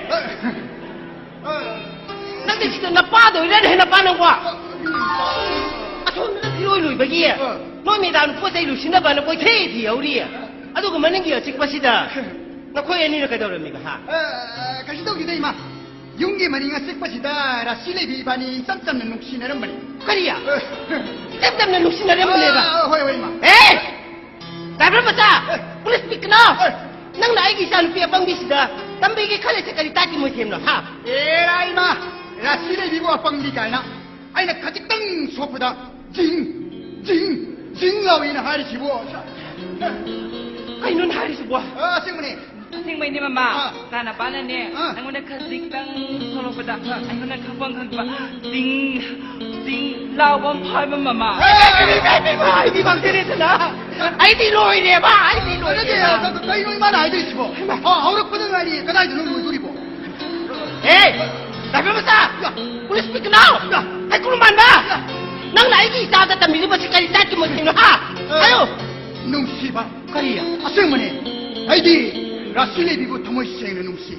ꯅꯪꯗꯤ ꯁꯤꯗ ꯅꯄꯥꯗ ꯑꯣꯏꯔꯅꯦ, ꯅꯄꯥ ꯅꯪꯕꯣ? ꯑꯁꯣꯝꯗ ꯐꯤꯔꯣꯏ ꯂꯣꯏꯕꯒꯤ ꯑ꯫ ꯅꯣꯏ ꯃꯦꯗꯥꯝ ꯄꯣꯠ ꯆꯩ ꯂꯣꯏꯁꯤꯟꯅꯕꯅ ꯀꯣꯏꯊꯤ ꯊꯤꯍꯧꯔꯤ꯫ ꯑꯗꯨꯒ ꯃꯅꯤꯡꯒꯤ ꯑꯆꯤꯛꯄꯁꯤꯗ ꯅꯈꯣꯏ ꯑꯅꯤꯅ ꯀꯩꯗꯧꯔꯝꯃꯤꯕ, ꯍꯥ? ꯑ, ꯀꯩꯁꯨ ꯇꯧꯗꯦꯗ, ꯏꯃꯥ꯫ ꯌꯨꯝꯒꯤ ꯃꯅꯤꯡ ꯑꯆꯤꯛꯄꯁꯤꯗ ꯔꯥꯁꯤ ꯂꯩꯕꯤ ꯏꯕꯥꯅꯤ ꯏꯆꯝ ꯆꯝꯅ ꯅꯨꯡꯁꯤꯅꯔꯝꯕꯅꯤ꯫ ꯀꯔꯤ? ꯑ꯫ ꯏꯆꯝ ꯆꯝꯅ ꯅꯨꯡꯁꯤꯅꯔꯝꯕꯅꯦꯕ? ꯑ, ꯍꯣꯏ, ꯍꯣꯏ, ꯏꯃꯥ꯫ ꯑꯦ! ꯗ꯭ꯔꯥꯏꯚꯔ ꯃꯆꯥ! ꯑ꯫ ꯄꯨꯂꯤꯁ ꯄꯤꯛꯀꯅꯣ! ꯑ꯫ ꯅꯪꯅ ꯑꯩꯒꯤ ꯏꯆꯥ ꯅꯨꯄꯤ ꯑꯄꯪꯕꯤꯁꯤꯗ ꯇꯝꯕꯤꯒꯦ ꯈꯜꯂꯤꯁꯦ ꯀꯔꯤ ꯇꯥꯏꯞꯀꯤ ꯃꯣꯏꯊꯦꯝꯅꯣ, ꯍꯥ? ꯑꯦꯔꯥ ꯏꯃꯥ! ꯔꯥꯁꯤ ꯂꯩꯕꯤꯕꯨ ꯑꯄꯪꯕꯤ ꯀꯥꯏꯅ꯫ ꯑꯩꯅ ꯈꯖꯤꯛꯇꯪ ꯁꯣꯛꯄꯗ ꯖꯤꯡ, ꯖꯤꯡ, ꯖꯤꯡ ꯂꯥꯎꯏꯅ ꯍꯥꯏꯔꯤꯁꯤꯕꯨ꯫ ꯀꯩꯅꯣꯅ ꯍꯥꯏꯔꯤꯁꯤꯕꯣ? ꯑ, ꯑꯁꯦꯡꯕꯅꯦ꯫ ꯑꯁꯦꯡꯕꯩꯅꯦ, ꯃꯃꯥ꯫ ꯑꯥ꯫ ꯇꯥꯅꯕꯅꯅꯦ, ꯑꯥ꯫ ꯅꯪꯉꯣꯟꯗ ꯈꯖꯤꯛꯇꯪ ꯊꯣꯛꯂꯛꯄꯗ, ꯑꯥ꯫ ꯑꯩꯉꯣꯟꯗ ꯈꯪꯐꯝ ꯈꯪꯗꯕ ꯖꯤꯡ, ꯖꯤꯡ ꯂꯥꯎꯕ ꯑꯃ ꯐꯥꯎꯕ, ꯃꯃꯥ꯫ ꯑꯦ, ꯑꯩꯗꯤ ꯃꯥꯡꯖꯔꯦꯗꯅ꯫ ꯑꯩꯗꯤ ꯂꯣꯏꯔꯦꯕ, ꯑꯩꯗꯤ ꯅꯠꯇꯦ, ꯂꯣꯏꯔꯦꯕ꯫ ꯀ-, ꯀ-, ꯀꯩꯅꯣ ꯏꯃꯥꯅ ꯍꯥꯏꯗꯣꯏꯁꯤꯕꯣ? ꯍꯩꯃꯥ꯫ ꯑ, ꯍꯧꯔꯛꯄꯗ ꯉꯥꯏꯔꯤ, ꯀꯗꯥꯏꯗꯅꯣ ꯂꯣꯏꯗꯣꯔꯤꯕꯣ? ꯑꯦ, ꯗ꯭ꯔꯥꯏꯚꯔ ꯃꯆꯥ! ꯌꯥ꯫ ꯄꯨꯂꯤꯁ ꯄꯤꯛꯀꯅꯣ! ꯌꯥ꯫ ꯍꯩꯀ꯭ꯔꯨ ꯃꯥꯟꯕ! ꯌꯥ꯫ ꯅꯪꯅ ꯑꯩꯒꯤ ꯏꯆꯥꯗ ꯇꯝꯕꯤꯔꯤꯕꯁꯤ ꯀꯔꯤ ꯖꯥꯠꯀꯤ ꯃꯣꯏꯊꯦꯝꯅꯣ, ꯍꯥ? ꯑ, ꯍꯥꯏꯌꯨ! ꯅꯨꯡꯁꯤꯕ꯫ ꯀꯔꯤ? ꯑꯁꯦꯡꯕꯅꯦ꯫ ꯑꯩꯗꯤ ꯔꯥꯁꯤ ꯂꯩꯕꯤꯕꯨ ꯊꯃꯣꯏ ꯁꯦꯡꯅ ꯅꯨꯡꯁꯤ꯫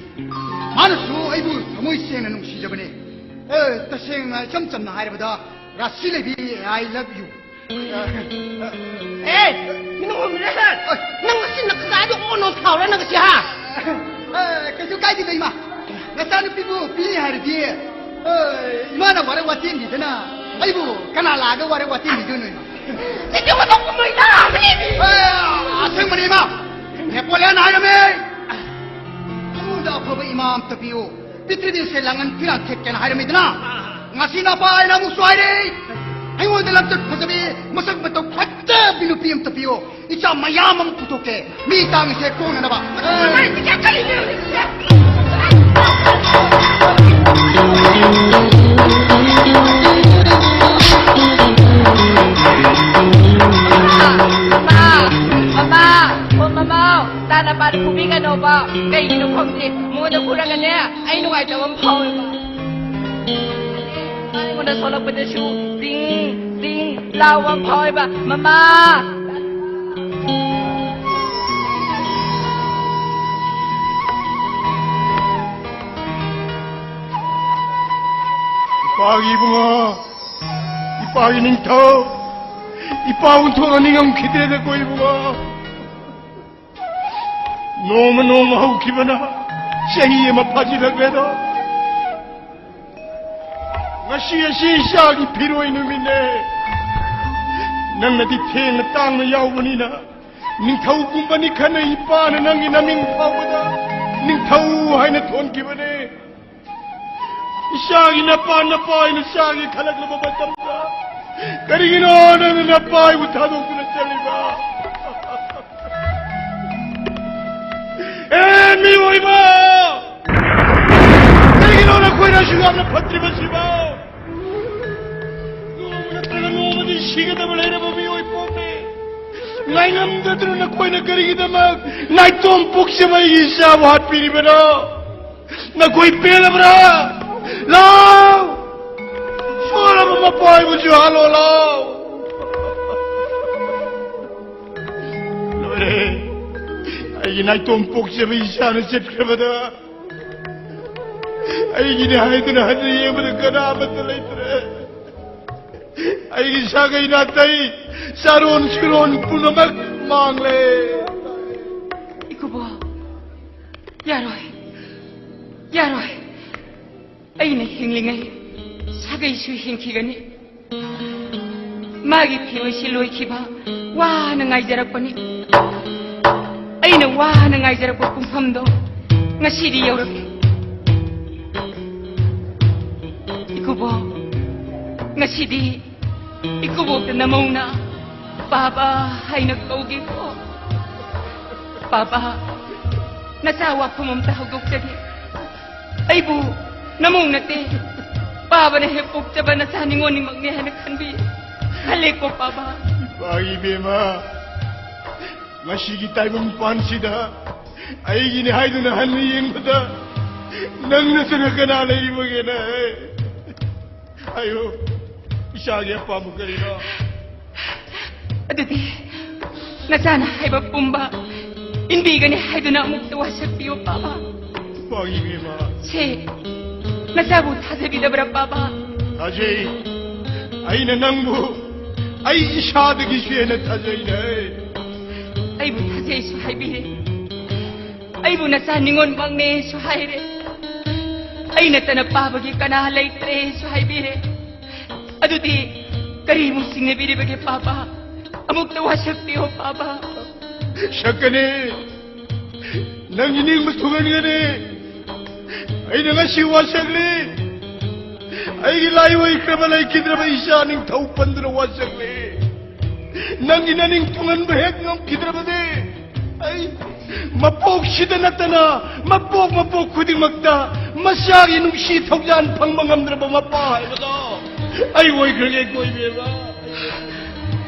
ꯃꯥꯅꯁꯨ ꯑꯩꯕꯨ ꯊꯃꯣꯏ ꯁꯦꯡꯅ ꯅꯨꯡꯁꯤꯖꯕꯅꯦ꯫ ꯑꯦ, ꯇꯁꯦꯡꯅ, ꯏꯆꯝ ꯆꯝꯅ ꯍꯥꯏꯔꯕꯗ, ꯔꯥꯁꯤ ꯂꯩꯕꯤ, I love you꯫ ꯑꯦ, ꯃꯤꯅꯨ ꯍꯣꯡꯕꯤꯔꯦ, ꯁꯥꯔ꯫ ꯅꯪ ꯉꯁꯤ ꯅꯈꯨꯠꯇ ꯑꯣꯟ ꯑꯣꯟ ꯊꯥꯎꯔꯦ ꯅꯪ ꯉꯁꯤ, ꯍꯥ? ꯑꯦ, ꯀꯩꯁꯨ ꯀꯥꯏꯗꯦꯗ, ꯏꯃꯥ꯫ ꯅꯆꯥꯅꯨꯄꯤꯕꯨ ꯄꯤꯅꯤ ꯍꯥꯏꯔꯗꯤ, ꯑꯦ, ꯏꯃꯥꯅ ꯋꯥꯔꯦ ꯋꯥꯇꯦꯟꯕꯤꯗꯅ ꯑꯩꯕꯨ ꯀꯅꯥ ꯂꯥꯛꯑꯒ ꯋꯥꯔꯦ ꯋꯥꯇꯦꯟꯕꯤꯗꯣꯏꯅꯣ, ꯏꯃꯥ? ꯁꯤꯗꯤ ꯃꯇꯧ ꯀꯨꯝꯍꯩ ꯇꯥꯕꯅꯤꯅꯦ꯫ ꯑꯦ, ꯑꯁꯦꯡꯕꯅꯤ, ꯏꯃꯥ꯫ ꯅꯦꯄꯣꯂꯤꯌꯟ ꯍꯥꯏꯔꯝꯃꯦ꯫ ꯊꯃꯣꯏꯗ ꯑꯐꯕ ꯏꯃꯥ ꯑꯝꯇ ꯄꯤꯌꯨ꯫ ꯄ꯭ꯔꯤꯊꯤꯕꯤꯁꯦ ꯂꯥꯡꯉꯟ ꯐꯤꯔꯥꯟ ꯊꯦꯠꯀꯦꯅ ꯍꯥꯏꯔꯝꯃꯤꯗꯅ? ꯉꯁꯤ ꯅꯄꯥ ꯑꯩꯅ ꯑꯃꯨꯛꯁꯨ ꯍꯥꯏꯔꯦ꯫ ꯑꯩꯉꯣꯟꯗ ꯂꯝꯆꯠ ꯐꯖꯕꯤ, ꯃꯁꯛ ꯃꯇꯧ ꯐꯖꯕꯤ ꯅꯨꯄꯤ ꯑꯝꯇ ꯄꯤꯌꯨ꯫ ꯏꯆꯥ ꯃꯌꯥꯝ ꯑꯃ ꯄꯨꯊꯣꯛꯀꯦ꯫ ꯃꯤ ꯇꯥꯡꯉꯤꯁꯦ ꯀꯣꯟꯅꯅꯕ꯫ ꯃꯃꯥ! ꯃꯃꯥ! ꯑꯣ, ꯃꯃꯥ! ꯇꯥꯅ ꯄꯥꯅ ꯐꯨꯕꯤꯒꯅꯣꯕ꯫ ꯀꯩꯒꯤꯅꯣ ꯈꯪꯗꯦ꯫ ꯃꯉꯣꯟꯗ ꯐꯨꯔꯒꯅꯦ, ꯑꯩ ꯅꯨꯡꯉꯥꯏꯇꯕ ꯑꯃ ꯐꯥꯎꯋꯦꯕ꯫ ꯃꯥ ꯑꯩꯉꯣꯟꯗ ꯁꯣꯜꯂꯛꯄꯗꯁꯨ ꯖꯤꯡ, ꯖꯤꯡ꯫ ꯂꯥꯎꯕ ꯑꯃ ꯐꯥꯎꯋꯦꯕ, "ꯃꯃꯥ!" ꯏꯄꯥꯒꯤ ꯏꯕꯨꯡꯉꯣ, ꯏꯄꯥꯒꯤ ꯅꯤꯡꯊꯧ, ꯏꯄꯥ ꯑꯣꯟꯊꯣꯛꯅ ꯅꯤꯡꯉꯝꯈꯤꯗ꯭ꯔꯦꯗꯀꯣ ꯏꯕꯨꯡꯉꯣ꯫ ꯅꯣꯡꯃ ꯅꯣꯡꯃ ꯍꯧꯈꯤꯕꯅ ꯆꯍꯤ ꯑꯃ ꯐꯥꯖꯤꯜꯂꯛꯂꯦꯗꯣ꯫ ꯉꯁꯤ ꯑꯁꯤ ꯏꯆꯥꯒꯤ ꯐꯤꯔꯣꯏ ꯅꯨꯃꯤꯠꯅꯦ꯫ ꯅꯪꯅꯗꯤ ꯊꯦꯡꯅ ꯇꯥꯡꯅ ꯌꯥꯎꯕꯅꯤꯅ, ꯅꯤꯡꯊꯧꯒꯨꯝꯕꯅꯤ ꯈꯟꯅ ꯏꯄꯥꯅ ꯅꯪꯒꯤ ꯅꯃꯤꯡ ꯐꯥꯎꯕꯗ ꯅꯤꯡꯊꯧ ꯍꯥꯏꯅ ꯊꯣꯟꯈꯤꯕꯅꯦ꯫ ꯏꯆꯥꯒꯤ ꯅꯄꯥ ꯅꯄꯥ ꯍꯥꯏꯅ ꯏꯆꯥꯒꯤ ꯈꯜꯂꯛꯂꯕ ꯃꯇꯝꯗ, ꯀꯔꯤꯒꯤꯅꯣ ꯅꯪꯅ ꯅꯄꯥ ꯑꯩꯕꯨ ꯊꯥꯗꯣꯛꯇꯨꯅ ꯆꯠꯂꯤꯕ? ꯑꯦ ꯃꯤꯑꯣꯏꯕ! ꯀꯔꯤꯒꯤꯅꯣ ꯅꯈꯣꯏꯅ ꯑꯁꯨꯛ ꯌꯥꯝꯅ ꯐꯠꯇ꯭ꯔꯤꯕꯁꯤꯕꯣ? ꯅꯣꯡꯃ ꯅꯠꯇ꯭ꯔꯒ ꯅꯣꯡꯃꯗꯤ ꯁꯤꯒꯗꯕ ꯂꯩꯔꯕ ꯃꯤꯑꯣꯏ ꯄꯣꯛꯄꯅꯤ꯫ ꯉꯥꯏꯉꯝꯗꯗꯨꯅ ꯅꯈꯣꯏꯅ ꯀꯔꯤꯒꯤꯗꯃꯛ ꯅꯥꯏꯇꯣꯝ ꯄꯣꯛꯆꯕ ꯑꯩꯒꯤ ꯏꯆꯥꯕꯨ ꯍꯥꯠꯄꯤꯔꯤꯕꯅꯣ? ꯅꯈꯣꯏ ꯄꯦꯜꯂꯕ꯭ꯔꯥ? ꯂꯥꯎ! ꯁꯣꯜꯂꯕ ꯃꯄꯥ ꯑꯩꯕꯨꯁꯨ ꯍꯥꯠꯂꯣ, ꯂꯥꯎ! ꯂꯣꯏꯔꯦ꯫ ꯑꯩꯒꯤ ꯅꯥꯏꯇꯣꯝ ꯄꯣꯛꯆꯕ ꯏꯆꯥꯅ ꯆꯠꯈ꯭ꯔꯕꯗ, ꯑꯩꯒꯤꯅꯦ ꯍꯥꯏꯗꯨꯅ ꯍꯟꯅ ꯌꯦꯡꯕꯗ ꯀꯅꯥ ꯑꯃꯠꯇ ꯂꯩꯇ꯭ꯔꯦ꯫ ꯑꯩꯒꯤ ꯁꯥꯒꯩ ꯅꯥꯇꯩ, ꯆꯥꯔꯣꯟ ꯁꯨꯔꯣꯟ ꯄꯨꯝꯅꯃꯛ ꯃꯥꯡꯂꯦ꯫ ꯏꯀꯨꯕꯣꯛ, ꯌꯥꯔꯣꯏ, ꯌꯥꯔꯣꯏ꯫ ꯑꯩꯅ ꯍꯤꯡꯂꯤꯉꯩ ꯁꯥꯒꯩꯁꯨ ꯍꯤꯡꯈꯤꯒꯅꯤ꯫ ꯃꯥꯒꯤ ꯐꯤꯔꯣꯏꯁꯤ ꯂꯣꯏꯈꯤꯕ ꯋꯥꯅ ꯉꯥꯏꯖꯔꯛꯄꯅꯤ꯫ ꯑꯩꯅ ꯋꯥꯅ ꯉꯥꯏꯖꯔꯛꯄ ꯄꯨꯡꯐꯝꯗꯣ ꯉꯁꯤꯗꯤ ꯌꯧꯔꯛꯂꯦ꯫ ꯏꯀꯨꯕꯣꯛ, ꯉꯁꯤꯗꯤ ꯏꯀꯨꯕꯣꯛꯇ ꯅꯃꯧꯅ ꯄꯥꯕ ꯍꯥꯏꯅ ꯀꯧꯒꯦꯀꯣ꯫ ꯄꯥꯕ, ꯅꯆꯥ ꯋꯥꯐꯝ ꯑꯝꯇ ꯍꯧꯗꯣꯛꯆꯒꯦ꯫ ꯑꯩꯕꯨ ꯅꯃꯧ ꯅꯠꯇꯦ, ꯄꯥꯕꯅ ꯍꯦꯛ ꯄꯣꯛꯆꯕ ꯅꯆꯥ ꯅꯤꯉꯣꯜꯅꯤꯃꯛꯅꯦ ꯍꯥꯏꯅ ꯈꯟꯕꯤ, ꯈꯜꯂꯦꯀꯣ ꯄꯥꯕ? ꯏꯄꯥꯒꯤ ꯏꯕꯦꯝꯃ, ꯃꯁꯤꯒꯤ ꯇꯥꯏꯕꯪ ꯄꯥꯟꯁꯤꯗ ꯑꯩꯒꯤꯅꯤ ꯍꯥꯏꯗꯨꯅ ꯍꯟꯅ ꯌꯦꯡꯕꯗ ꯅꯪ ꯅꯠꯇꯅ ꯀꯅꯥ ꯂꯩꯔꯤꯕꯒꯦꯅ? ꯍꯥꯏꯌꯨ, ꯏꯆꯥꯒꯤ ꯑꯄꯥꯝꯕ ꯀꯔꯤꯅꯣ? ꯑꯗꯨꯗꯤ ꯅꯆꯥꯅ ꯍꯥꯏꯕ ꯄꯨꯝꯕ ꯏꯟꯕꯤꯒꯅꯤ ꯍꯥꯏꯗꯨꯅ ꯑꯃꯨꯛꯇ ꯋꯥꯁꯛꯄꯤꯌꯨ, ꯄꯥꯕ꯫ ꯄꯥꯡꯉꯤ, ꯏꯕꯦꯝꯃ꯫ ꯁꯦ, ꯅꯆꯥꯕꯨ ꯊꯥꯖꯕꯤꯗꯕ꯭ꯔꯥ, ꯄꯥꯕ? ꯊꯥꯖꯩ꯫ ꯑꯩꯅ ꯅꯪꯕꯨ ꯑꯩ ꯏꯁꯥꯗꯒꯤꯁꯨ ꯍꯦꯟꯅ ꯊꯥꯖꯩꯅꯦ꯫ ꯑꯩꯕꯨ ꯊꯥꯖꯩꯁꯨ ꯍꯥꯏꯕꯤꯔꯦ, ꯑꯩꯕꯨ ꯅꯆꯥ ꯅꯤꯉꯣꯜꯃꯛꯅꯦꯁꯨ ꯍꯥꯏꯔꯦ, ꯑꯩ ꯅꯠꯇꯅ ꯄꯥꯕꯒꯤ ꯀꯅꯥ ꯂꯩꯇ꯭ꯔꯦꯁꯨ ꯍꯥꯏꯕꯤꯔꯦ꯫ ꯑꯗꯨꯗꯤ ꯀꯔꯤꯃꯨꯛ ꯆꯤꯡꯅꯕꯤꯔꯤꯕꯒꯦ, ꯄꯥꯕ? ꯑꯃꯨꯛꯇ ꯋꯥꯁꯛꯄꯤꯌꯣ, ꯄꯥꯕ꯫ ꯁꯛꯀꯅꯤ, ꯅꯪꯒꯤ ꯅꯤꯡꯕ ꯊꯨꯡꯍꯟꯒꯅꯤ꯫ ꯑꯩꯅ ꯉꯁꯤ ꯋꯥꯁꯛꯂꯤ, ꯑꯩꯒꯤ ꯂꯥꯏ ꯑꯣꯏꯈ꯭ꯔꯕ ꯂꯩꯈꯤꯗ꯭ꯔꯕ ꯏꯆꯥ ꯅꯤꯡꯊꯧ ꯄꯟꯗꯨꯅ ꯋꯥꯁꯛꯂꯤ꯫ ꯅꯪꯒꯤ ꯅꯅꯤꯡ ꯊꯨꯡꯍꯟꯕ ꯍꯦꯛ ꯉꯝꯈꯤꯗ꯭ꯔꯕꯗꯤ, ꯑꯩ ꯃꯄꯣꯛꯁꯤꯗ ꯅꯠꯇꯅ ꯃꯄꯣꯛ ꯃꯄꯣꯛ ꯈꯨꯗꯤꯡꯃꯛꯇ ꯃꯆꯥꯒꯤ ꯅꯨꯡꯁꯤ ꯊꯧꯖꯥꯟ ꯐꯪꯕ ꯉꯝꯗ꯭ꯔꯕ ꯃꯄꯥ ꯍꯥꯏꯕꯗꯣ ꯑꯩ ꯑꯣꯏꯈ꯭ꯔꯒꯦ, ꯀꯣꯏꯕꯦꯝꯃ꯫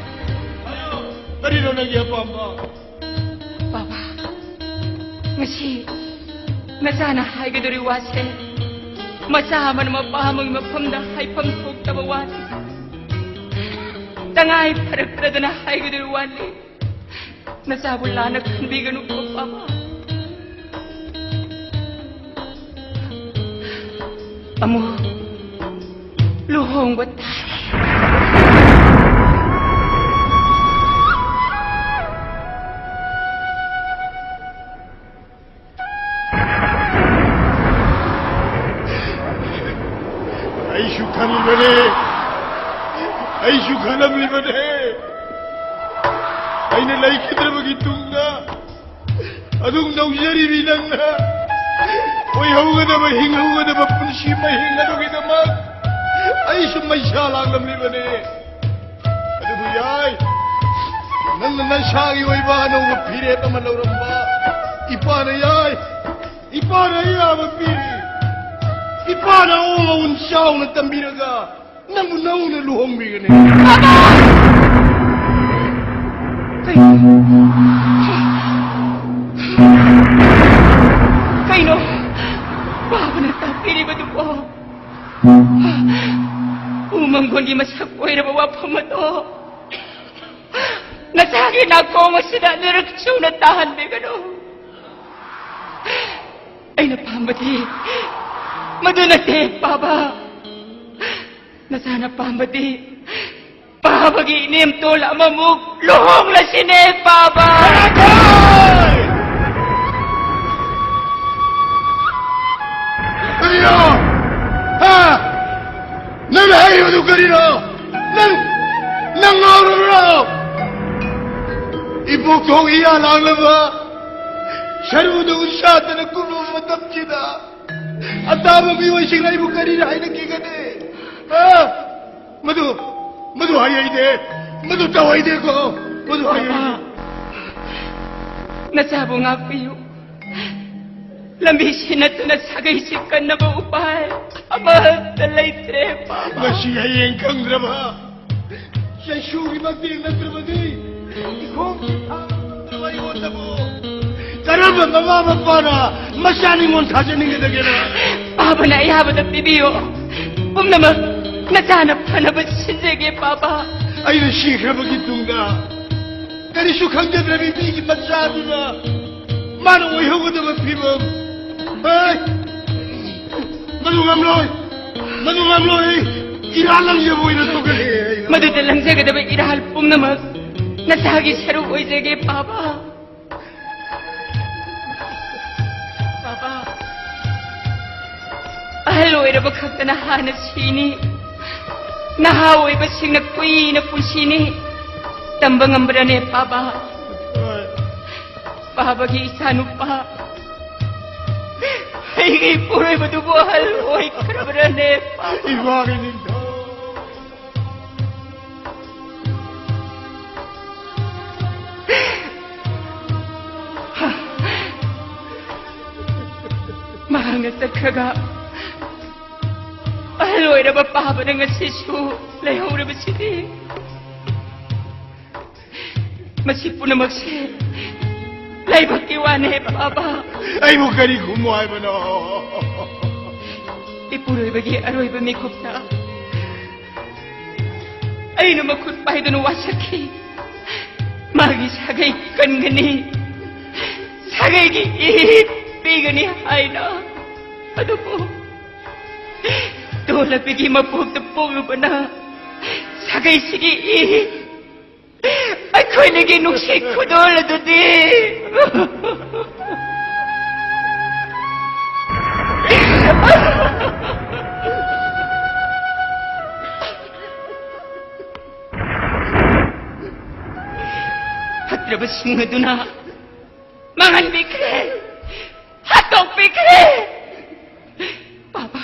ꯀꯔꯤꯅꯣ ꯅꯪꯒꯤ ꯑꯄꯥꯝꯕ? ꯕꯥꯕꯥ, ꯉꯁꯤ ꯅꯆꯥꯅ ꯍꯥꯏꯒꯗꯧꯔꯤ ꯋꯥꯁꯦ ꯃꯆꯥ ꯑꯃꯅ ꯃꯄꯥ ꯑꯃꯒꯤ ꯃꯐꯝꯗ ꯍꯥꯏꯐꯝ ꯊꯣꯛꯇꯕ ꯋꯥꯅꯤ꯫ ꯇꯉꯥꯏ ꯐꯔꯛꯇ꯭ꯔꯗꯅ ꯍꯥꯏꯒꯗꯧꯔꯤ ꯋꯥꯅꯤ꯫ ꯅꯆꯥꯕꯨ ꯂꯥꯟꯅ ꯈꯟꯕꯤꯒꯅꯨꯀꯣ, ꯕꯥꯕꯥ꯫ ꯑꯃꯨꯛ ꯂꯨꯍꯣꯡꯕ ꯇꯥꯔꯦ꯫ ꯑꯩꯁꯨ ꯈꯜꯂꯤꯕꯅꯦ, ꯑꯩꯁꯨ ꯈꯜꯂꯝꯂꯤꯕꯅꯦ꯫ ꯑꯩꯅ ꯂꯩꯈꯤꯗ꯭ꯔꯕꯒꯤ ꯇꯨꯡꯗ ꯑꯗꯨꯝ ꯅꯧꯖꯔꯤꯕꯤ ꯅꯪꯅ ꯑꯣꯏꯍꯧꯒꯗꯕ, ꯍꯤꯡꯍꯧꯒꯗꯕ ꯄꯨꯟꯁꯤ ꯃꯍꯤꯡ ꯑꯗꯨꯒꯤꯗꯃꯛ ꯑꯩꯁꯨ ꯃꯩꯁꯥ ꯂꯥꯡꯂꯝꯂꯤꯕꯅꯦ꯫ ꯑꯗꯨꯕꯨ ꯌꯥꯏ, ꯅꯪꯅ ꯅꯁꯥꯒꯤ ꯑꯣꯏꯕ ꯑꯅꯧꯕ ꯐꯤꯔꯦꯞ ꯑꯃ ꯂꯧꯔꯝꯕ꯫ ꯏꯄꯥꯅ ꯌꯥꯏ, ꯏꯄꯥꯅ ꯑꯌꯥꯕ ꯄꯤꯔꯤ꯫ ꯏꯄꯥꯅ ꯑꯑꯣꯟ ꯑꯑꯣꯟ ꯆꯥꯎꯅ ꯇꯝꯕꯤꯔꯒ ꯅꯪꯕꯨ ꯅꯧꯅ ꯂꯨꯍꯣꯡꯕꯤꯒꯅꯤ꯫ ꯀꯩꯅꯣ? ꯀꯩꯅꯣ ꯄꯥꯕꯅ ꯇꯥꯛꯄꯤꯔꯤꯕꯗꯨꯕꯣ? ꯎꯃꯪꯒꯣꯟꯒꯤ ꯃꯁꯛ ꯑꯣꯏꯔꯕ ꯋꯥꯐꯝ ꯑꯗꯣ ꯅꯆꯥꯒꯤ ꯅꯥꯀꯣꯡ ꯑꯁꯤꯗ ꯑꯅꯤꯔꯛ ꯁꯨꯅ ꯇꯥꯍꯟꯕꯤꯒꯅꯨ꯫ ꯑꯩꯅ ꯄꯥꯝꯕꯗꯤ ꯃꯗꯨ ꯅꯠꯇꯦ, ꯄꯥꯕ꯫ ꯅꯆꯥꯅ ꯄꯥꯝꯕꯗꯤ ꯄꯥꯕꯒꯤ ꯏꯅꯦꯝꯇꯣꯜ ꯑꯃꯃꯨꯛ ꯂꯨꯍꯣꯡꯂꯁꯤꯅꯦ, ꯄꯥꯕ꯫ ꯀꯔꯤꯅꯣ? ꯍꯥ? ꯅꯪꯅ ꯍꯥꯏꯔꯤꯕꯗꯨ ꯀꯔꯤꯅꯣ? ꯅꯪ, ꯅꯪ ꯉꯥꯎꯔꯕ꯭ꯔꯣ? ꯏꯄꯣꯛꯊꯣꯡ ꯏꯌꯥ ꯂꯥꯡꯂꯕ ꯁꯔꯨꯗ ꯎꯟꯁꯥꯗꯅ ꯀꯨꯝꯂꯕ ꯃꯇꯝꯁꯤꯗ ꯑꯇꯥꯕ ꯃꯤꯑꯣꯏꯁꯤꯡꯅ ꯑꯩꯕꯨ ꯀꯔꯤꯅ ꯍꯥꯏꯅꯈꯤꯒꯅꯤ? ꯍꯥ? ꯃꯗꯨ, ꯃꯗꯨ ꯍꯥꯏꯍꯩꯗꯦ꯫ ꯃꯗꯨ ꯇꯧꯍꯩꯗꯦꯀꯣ꯫ ꯃꯗꯨ ꯍꯥꯏꯍꯩꯗꯦ꯫ ꯅꯆꯥꯕꯨ ꯉꯥꯛꯄꯤꯌꯨ꯫ ꯂꯝꯕꯤꯁꯤ ꯅꯠꯇꯅ ꯁꯥꯒꯩꯁꯤ ꯀꯟꯅꯕ ꯎꯄꯥꯏ ꯑꯃꯠꯇ ꯂꯩꯇ꯭ꯔꯦ, ꯄꯥꯕ꯫ ꯉꯁꯤ ꯍꯌꯦꯡ ꯈꯪꯗ꯭ꯔꯕ ꯆꯩꯁꯨꯒꯤ ꯃꯇꯦꯡ ꯅꯠꯇ꯭ꯔꯕꯗꯤ ꯏꯈꯣꯡꯒꯤ ꯊꯥꯡ ꯑꯩꯉꯣꯟꯗꯕꯨ ꯀꯔꯝꯕ ꯃꯃꯥ ꯃꯄꯥꯅ ꯃꯆꯥ ꯅꯤꯉꯣꯜ ꯊꯥꯖꯅꯤꯡꯒꯗꯒꯦꯅ? ꯄꯥꯕꯅ ꯑꯌꯥꯕꯗ ꯄꯤꯕꯤꯌꯣ꯫ ꯄꯨꯝꯅꯃꯛ ꯅꯆꯥꯅ ꯐꯅꯕ ꯁꯤꯟꯖꯒꯦ, ꯄꯥꯕ꯫ ꯑꯩꯅ ꯁꯤꯈ꯭ꯔꯕꯒꯤ ꯇꯨꯡꯗ ꯀꯔꯤꯁꯨ ꯈꯪꯖꯗ꯭ꯔꯕꯤ ꯃꯤꯒꯤ ꯃꯆꯥꯗꯨꯅ ꯃꯥꯅ ꯑꯣꯏꯍꯧꯒꯗꯕ ꯐꯤꯕꯝ꯫ ꯍꯦ! ꯃꯗꯨ ꯉꯝꯂꯣꯏ! ꯃꯗꯨ ꯉꯝꯂꯣꯏ! ꯏꯔꯥꯜ ꯂꯪꯖꯕ ꯑꯣꯏꯅ ꯊꯣꯛꯀꯅꯤ꯫ ꯃꯗꯨꯗ ꯂꯪꯖꯒꯗꯕ ꯏꯔꯥꯜ ꯄꯨꯝꯅꯃꯛ ꯅꯆꯥꯒꯤ ꯁꯔꯨꯛ ꯑꯣꯏꯖꯒꯦ, ꯄꯥꯕ꯫ ꯄꯥꯕ, ꯑꯍꯜ ꯑꯣꯏꯔꯕ ꯈꯛꯇꯅ ꯍꯥꯟꯅ ꯁꯤꯅꯤ, ꯅꯍꯥ ꯑꯣꯏꯕꯁꯤꯡꯅ ꯀꯨꯏꯅ ꯄꯨꯟꯁꯤꯅꯤ꯫ ꯇꯝꯕ ꯉꯝꯕ꯭ꯔꯅꯦ, ꯄꯥꯕ? ꯄꯥꯕꯒꯤ ꯏꯆꯥꯅꯨꯄꯥ, ꯑꯩꯒꯤ ꯏꯄꯨꯔꯣꯏꯕꯗꯨꯕꯨ ꯑꯍꯜ ꯑꯣꯏꯈ꯭ꯔꯕ꯭ꯔꯅꯦ, ꯄꯥꯕ? ꯏꯃꯥꯒꯤ ꯅꯤꯡꯊꯧ꯫ ꯃꯍꯥꯛꯅ ꯆꯠꯈ꯭ꯔꯒ ꯑꯍꯜ ꯑꯣꯏꯔꯕ ꯄꯥꯕꯅ ꯉꯁꯤꯁꯨ ꯂꯩꯍꯧꯔꯕꯁꯤꯗꯤ꯫ ꯃꯁꯤ ꯄꯨꯝꯅꯃꯛꯁꯦ ꯂꯥꯏꯕꯛꯀꯤ ꯋꯥꯅꯦ, ꯄꯥꯕ꯫ ꯑꯩꯕꯨ ꯀꯔꯤ ꯈꯨꯝꯃꯣ ꯍꯥꯏꯕꯅꯣ? ꯏꯄꯨꯔꯣꯏꯕꯒꯤ ꯑꯔꯣꯏꯕ ꯃꯤꯀꯨꯞꯇ ꯑꯩꯅ ꯃꯈꯨꯠ ꯄꯥꯏꯗꯨꯅ ꯋꯥꯁꯛꯈꯤ꯫ ꯃꯥꯒꯤ ꯁꯥꯒꯩ ꯀꯟꯒꯅꯤ, ꯁꯥꯒꯩꯒꯤ ꯏꯍꯤꯠ ꯄꯤꯒꯅꯤ ꯍꯥꯏꯅ꯫ ꯑꯗꯨꯕꯨ ꯇꯣꯜꯂꯕꯤꯒꯤ ꯃꯄꯣꯛꯇ ꯄꯣꯛꯂꯨꯕꯅ ꯁꯥꯒꯩꯁꯤꯒꯤ ꯏꯍꯤꯠ, ꯑꯩꯈꯣꯏꯅꯤꯒꯤ ꯅꯨꯡꯁꯤ ꯈꯨꯗꯣꯜ ꯑꯗꯨꯗꯤ꯫ ꯐꯠꯇ꯭ꯔꯕꯁꯤꯡ ꯑꯗꯨꯅ ꯃꯥꯡꯍꯟꯕꯤꯈ꯭ꯔꯦ, ꯍꯥꯠꯇꯣꯛꯄꯤꯈ꯭ꯔꯦ꯫ ꯄꯥꯕ,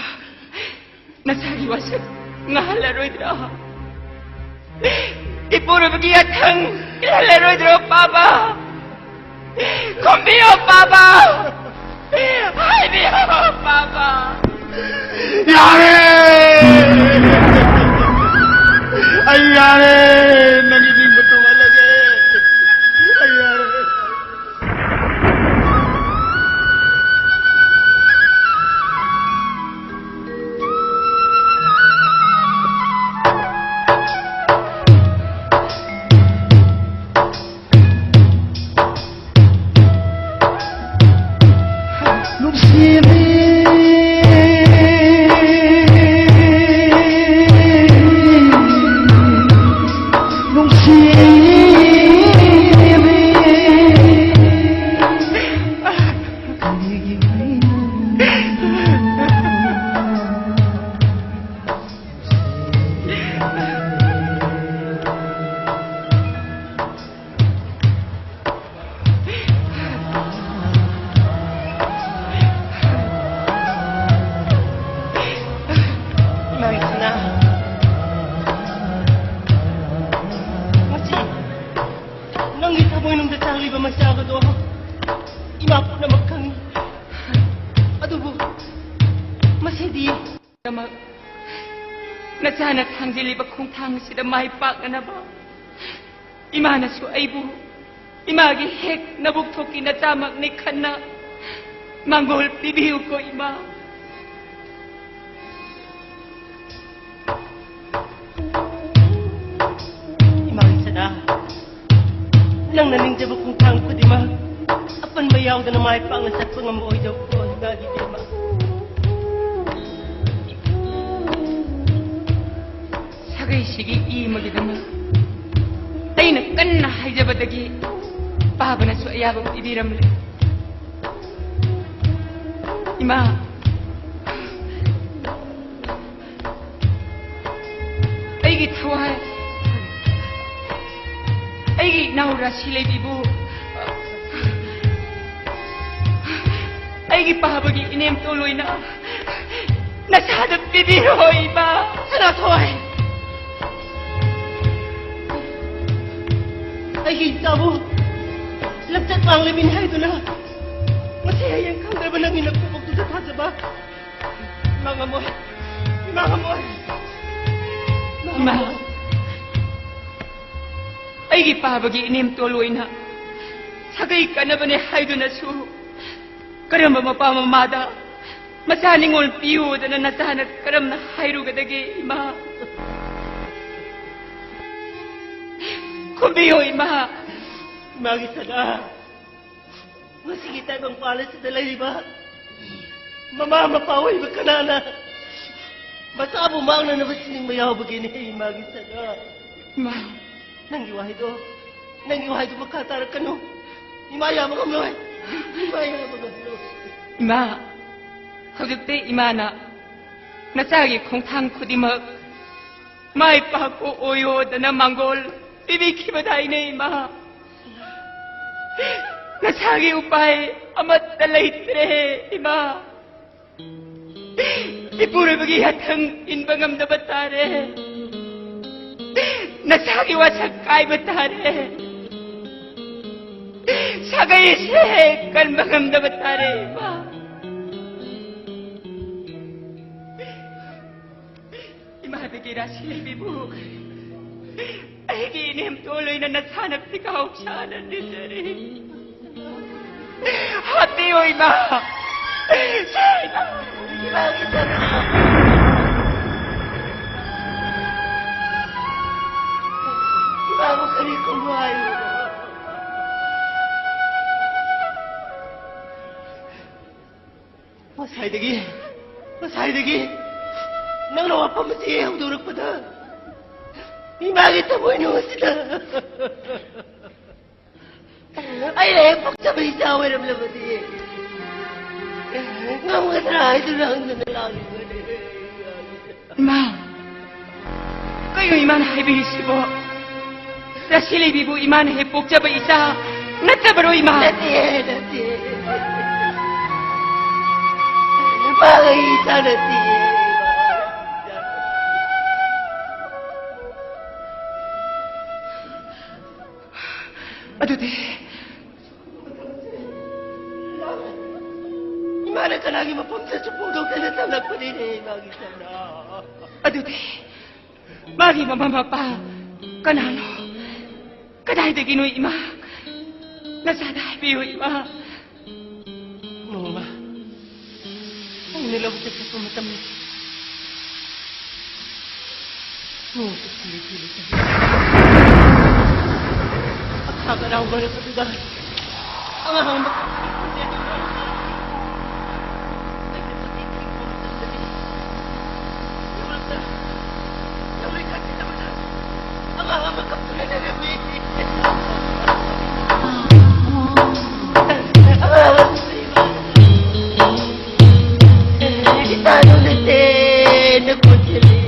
ꯅꯆꯥꯒꯤ ꯋꯥꯁꯛ ꯉꯥꯍꯜꯂꯔꯣꯏꯗ꯭ꯔꯣ? ꯏꯄꯨꯔꯣꯏꯕꯒꯤ ꯌꯥꯊꯪ ꯏꯜꯍꯜꯂꯔꯣꯏꯗ꯭ꯔꯣ, ꯄꯥꯕ? ꯈꯨꯝꯕꯤꯌꯣ, ꯄꯥꯕ꯫ ꯍꯥꯏꯕꯤꯌꯣ, ꯄꯥꯕ꯫ ꯌꯥꯔꯦ! ꯑꯩ ꯌꯥꯔꯦ! ꯅꯪꯒꯤ ꯅꯤꯡꯕ ꯊꯨꯡꯍꯜꯂꯒꯦ꯫ ꯑꯩ ꯌꯥꯔꯦ꯫ ꯅꯨꯡꯁꯤꯕꯤ, ꯅꯨꯡꯁꯤꯕꯤ꯫ ꯏꯃꯥ ꯕꯤꯁꯅꯥ, ꯃꯁꯤ ꯅꯪꯒꯤ ꯊꯃꯣꯏꯅꯨꯡꯗ ꯆꯥꯛꯂꯤꯕ ꯃꯆꯥꯛ ꯑꯗꯣ ꯏꯃꯥ ꯄꯨꯝꯅꯃꯛ ꯈꯪꯏ꯫ ꯑꯗꯨꯕꯨ ꯃꯁꯤꯗꯤ ꯗꯃꯛ ꯅꯆꯥꯅ ꯊꯥꯡꯖꯤꯜꯂꯤꯕ ꯈꯣꯡꯊꯥꯡ ꯑꯁꯤꯗ ꯃꯥꯏ ꯄꯥꯛꯅꯅꯕ ꯏꯃꯥꯅꯁꯨ ꯑꯩꯕꯨ ꯏꯃꯥꯒꯤ ꯍꯦꯛ ꯅꯕꯨꯛ ꯊꯣꯛꯀꯤ ꯅꯆꯥꯃꯛꯅꯤ ꯈꯟꯅ ꯃꯥꯡꯒꯣꯜ ꯄꯤꯕꯤꯌꯨꯀꯣ, ꯏꯃꯥ꯫ ꯅꯪꯅ ꯅꯤꯡꯖꯕ ꯈꯣꯡꯊꯥꯡ ꯈꯨꯗꯤꯡꯃꯛ ꯑꯄꯟꯕ ꯌꯥꯎꯗꯅ ꯃꯥꯏ ꯄꯥꯛꯅ ꯆꯠꯄ ꯉꯝꯕ ꯑꯣꯏꯖꯧꯀꯣ, ꯏꯃꯥꯒꯤ ꯏꯕꯦꯝꯃ꯫ ꯁꯥꯒꯩꯁꯤꯒꯤ ꯏ ꯑꯃꯒꯤꯗꯃꯛ ꯑꯩꯅ ꯀꯟꯅ ꯍꯥꯏꯖꯕꯗꯒꯤ ꯄꯥꯕꯅꯁꯨ ꯑꯌꯥꯕ ꯄꯤꯕꯤꯔꯝꯂꯦ꯫ ꯏꯃꯥ, ꯑꯩꯒꯤ ꯊꯋꯥꯏ, ꯑꯩꯒꯤ ꯏꯅꯥꯎ ꯔꯥꯁꯤ ꯂꯩꯕꯤꯕꯨ ꯑꯩꯒꯤ ꯄꯥꯕꯒꯤ ꯏꯅꯦꯝꯇꯣꯟ ꯑꯣꯏꯅ ꯅꯁꯥꯗ ꯄꯤꯕꯤꯔꯣ, ꯏꯃꯥ꯫ ꯁꯅꯥꯊꯣꯏ! ꯑꯩꯒꯤ ꯏꯆꯥꯕꯨ ꯂꯝꯆꯠ ꯃꯥꯡꯂꯤꯕꯅꯤ ꯍꯥꯏꯗꯨꯅ ꯉꯁꯤ ꯍꯌꯦꯡ ꯈꯪꯗ꯭ꯔꯕ ꯅꯪꯒꯤ ꯅꯀꯨꯕꯣꯛꯇꯨꯗ ꯊꯥꯖꯕ ꯏꯃꯥ ꯉꯝꯃꯣꯏ, ꯏꯃꯥ ꯉꯝꯃꯣꯏ, ꯏꯃꯥ ꯏꯃꯥ, ꯉꯝꯃꯣꯏ꯫ ꯑꯩꯒꯤ ꯄꯥꯕꯒꯤ ꯏꯅꯦꯝꯇꯣꯜ ꯑꯣꯏꯅ ꯁꯥꯒꯩ ꯀꯠꯅꯕꯅꯦ ꯍꯥꯏꯗꯨꯅꯁꯨ ꯀꯔꯝꯕ ꯃꯄꯥ ꯃꯃꯥꯗ ꯃꯆꯥ ꯅꯤꯉꯣꯜ ꯄꯤꯌꯣꯗꯅ ꯅꯆꯥꯅ ꯀꯔꯝꯅ ꯍꯥꯏꯔꯨꯒꯗꯒꯦ, ꯏꯃꯥ? ꯈꯨꯝꯕꯤꯌꯣ, ꯏꯃꯥ꯫ ꯏꯃꯥꯒꯤ ꯁꯅꯥ, ꯃꯁꯤꯒꯤ ꯇꯥꯏꯕꯪꯄꯥꯜ ꯑꯁꯤꯗ ꯂꯩꯔꯤꯕ ꯃꯃꯥ ꯃꯄꯥ ꯑꯣꯏꯕ ꯀꯅꯥꯅ ꯃꯆꯥꯕꯨ ꯃꯥꯡꯅꯅꯕ ꯁꯤꯅꯤꯡꯕ ꯌꯥꯎꯕꯒꯦꯅꯦ, ꯏꯃꯥꯒꯤ ꯁꯅꯥ? ꯏꯃꯥ꯫ ꯅꯪꯒꯤ ꯋꯥꯍꯩꯗꯣ, ꯅꯪꯒꯤ ꯋꯥꯍꯩꯗꯣ ꯃꯈꯥ ꯇꯥꯔꯛꯀꯅꯨ꯫ ꯏꯃꯥ ꯌꯥꯕ ꯉꯝꯂꯣꯏ꯫ ꯏꯃꯥ ꯌꯥꯕ ꯉꯝꯂꯣꯏ꯫ ꯏꯃꯥ, ꯍꯧꯖꯤꯛꯇꯤ ꯏꯃꯥꯅ ꯅꯆꯥꯒꯤ ꯈꯣꯡꯊꯥꯡ ꯈꯨꯗꯤꯡꯃꯛ ꯃꯥꯏ ꯄꯥꯛꯄ ꯑꯣꯏꯌꯣꯗꯅ ꯃꯥꯡꯒꯣꯜ ꯄꯤꯕꯤꯈꯤꯕꯗꯥꯏꯅꯦ, ꯏꯃꯥ꯫ ꯅꯁꯥꯒꯤ ꯎꯄꯥꯏ ꯑꯃꯠꯇ ꯂꯩꯇ꯭ꯔꯦ, ꯏꯃꯥ꯫ ꯏꯄꯨꯔꯣꯏꯕꯒꯤ ꯌꯥꯊꯪ ꯏꯟꯕ ꯉꯝꯗꯕ ꯇꯥꯔꯦ꯫ ꯅꯁꯥꯒꯤ ꯋꯥꯁꯛ ꯀꯥꯏꯕ ꯇꯥꯔꯦ꯫ ꯁꯥꯒꯩꯁꯦ ꯀꯟꯕ ꯉꯝꯗꯕ ꯇꯥꯔꯦ, ꯏꯃꯥ꯫ ꯏꯃꯥꯗꯒꯤ ꯔꯥꯁꯤ ꯂꯩꯕꯤꯕꯨ ꯑꯩꯒꯤ ꯏꯅꯦꯝꯇꯣꯜ ꯑꯣꯏꯅ ꯅꯁꯥꯅ ꯐꯤꯈꯥꯎ ꯁꯥꯅ ꯅꯤꯖꯔꯤ꯫ ꯍꯥꯠꯄꯤꯌꯨ, ꯏꯃꯥ! ꯏꯃꯥ! ꯏꯃꯥꯒꯤ ꯁꯔꯨꯛ! ꯏꯃꯥꯕꯨ ꯀꯔꯤꯒꯨꯝꯕ ꯍꯥꯏꯌꯨ꯫ ꯉꯁꯥꯏꯗꯒꯤ, ꯉꯁꯥꯏꯗꯒꯤ ꯅꯪꯅ ꯋꯥꯐꯝ ꯑꯁꯤ ꯍꯧꯗꯣꯔꯛꯄꯗ ꯏꯃꯥꯒꯤ ꯊꯃꯣꯏ ꯅꯨꯡꯁꯤꯗ ꯑꯩꯅ ꯍꯦꯛ ꯄꯣꯛꯆꯕ ꯏꯆꯥ ꯑꯣꯏꯔꯝꯂꯕꯗꯤ ꯉꯝꯒꯗ꯭ꯔꯥ ꯍꯥꯏꯗꯨꯅ ꯍꯪꯗꯅ ꯂꯥꯛꯂꯤꯕꯅꯤ꯫ ꯏꯃꯥ, ꯀꯩꯅꯣ ꯏꯃꯥꯅ ꯍꯥꯏꯕꯤꯔꯤꯁꯤꯕꯣ? ꯔꯥꯁꯤ ꯂꯩꯕꯤꯕꯨ ꯏꯃꯥꯅ ꯍꯦꯛ ꯄꯣꯛꯆꯕ ꯏꯆꯥ ꯅꯠꯇꯕꯔꯣ, ꯏꯃꯥ? ꯅꯠꯇꯦ, ꯅꯠꯇꯦ꯫ ꯃꯥ ꯑꯩ ꯏꯆꯥ ꯅꯠꯇꯦ꯫ ꯑꯗꯨꯗꯤ ꯏꯃꯥꯅ ꯀꯅꯥꯒꯤ ꯃꯐꯝꯗꯁꯨ ꯐꯣꯡꯗꯣꯛꯇꯅ ꯊꯝꯂꯛꯄꯅꯤꯅꯦ, ꯏꯃꯥꯒꯤ ꯁꯅꯥ꯫ ꯑꯗꯨꯗꯤ ꯃꯥꯒꯤ ꯃꯃꯥ ꯃꯄꯥ ꯀꯅꯥꯅꯣ? ꯀꯗꯥꯏꯗꯒꯤꯅꯣ, ꯏꯃꯥ? ꯅꯆꯥꯗ ꯍꯥꯏꯕꯤꯌꯨ, ꯏꯃꯥ꯫ ꯅꯣꯡꯃ ꯑꯩꯅ ꯂꯧꯕꯨꯛꯇ ꯆꯠꯄ ꯃꯇꯝꯗ ꯅꯣꯡꯁꯨ ꯊꯤꯂꯤ ꯊꯤꯂꯤ ꯇꯥꯏ꯫ ꯑꯈꯥꯛ ꯑꯔꯥꯎ ꯃꯔꯛ ꯑꯗꯨꯗ ꯑꯉꯥꯡ ꯑꯃ ꯀꯞꯄꯒꯤ ꯈꯣꯟꯖꯦꯜꯗꯨ ꯇꯥꯔꯛꯄ꯫ ꯑꯩꯅ ꯃꯇꯦꯡ ꯊꯤꯔꯨꯕ ꯃꯇꯝꯗꯗꯤ ꯂꯧꯔꯛꯇ ꯂꯧꯔꯤ ꯀꯥꯆꯤꯟ ꯑꯃꯗ ꯑꯉꯥꯡ ꯑꯃ ꯀꯞꯇꯨꯅ ꯂꯩꯔꯝꯃꯤ꯫ ꯑꯉꯥꯡ ꯑꯗꯨ ꯏꯆꯥꯗꯨ ꯅꯠꯇꯦꯅ ꯈꯣꯟꯖꯦꯜꯂꯤ꯫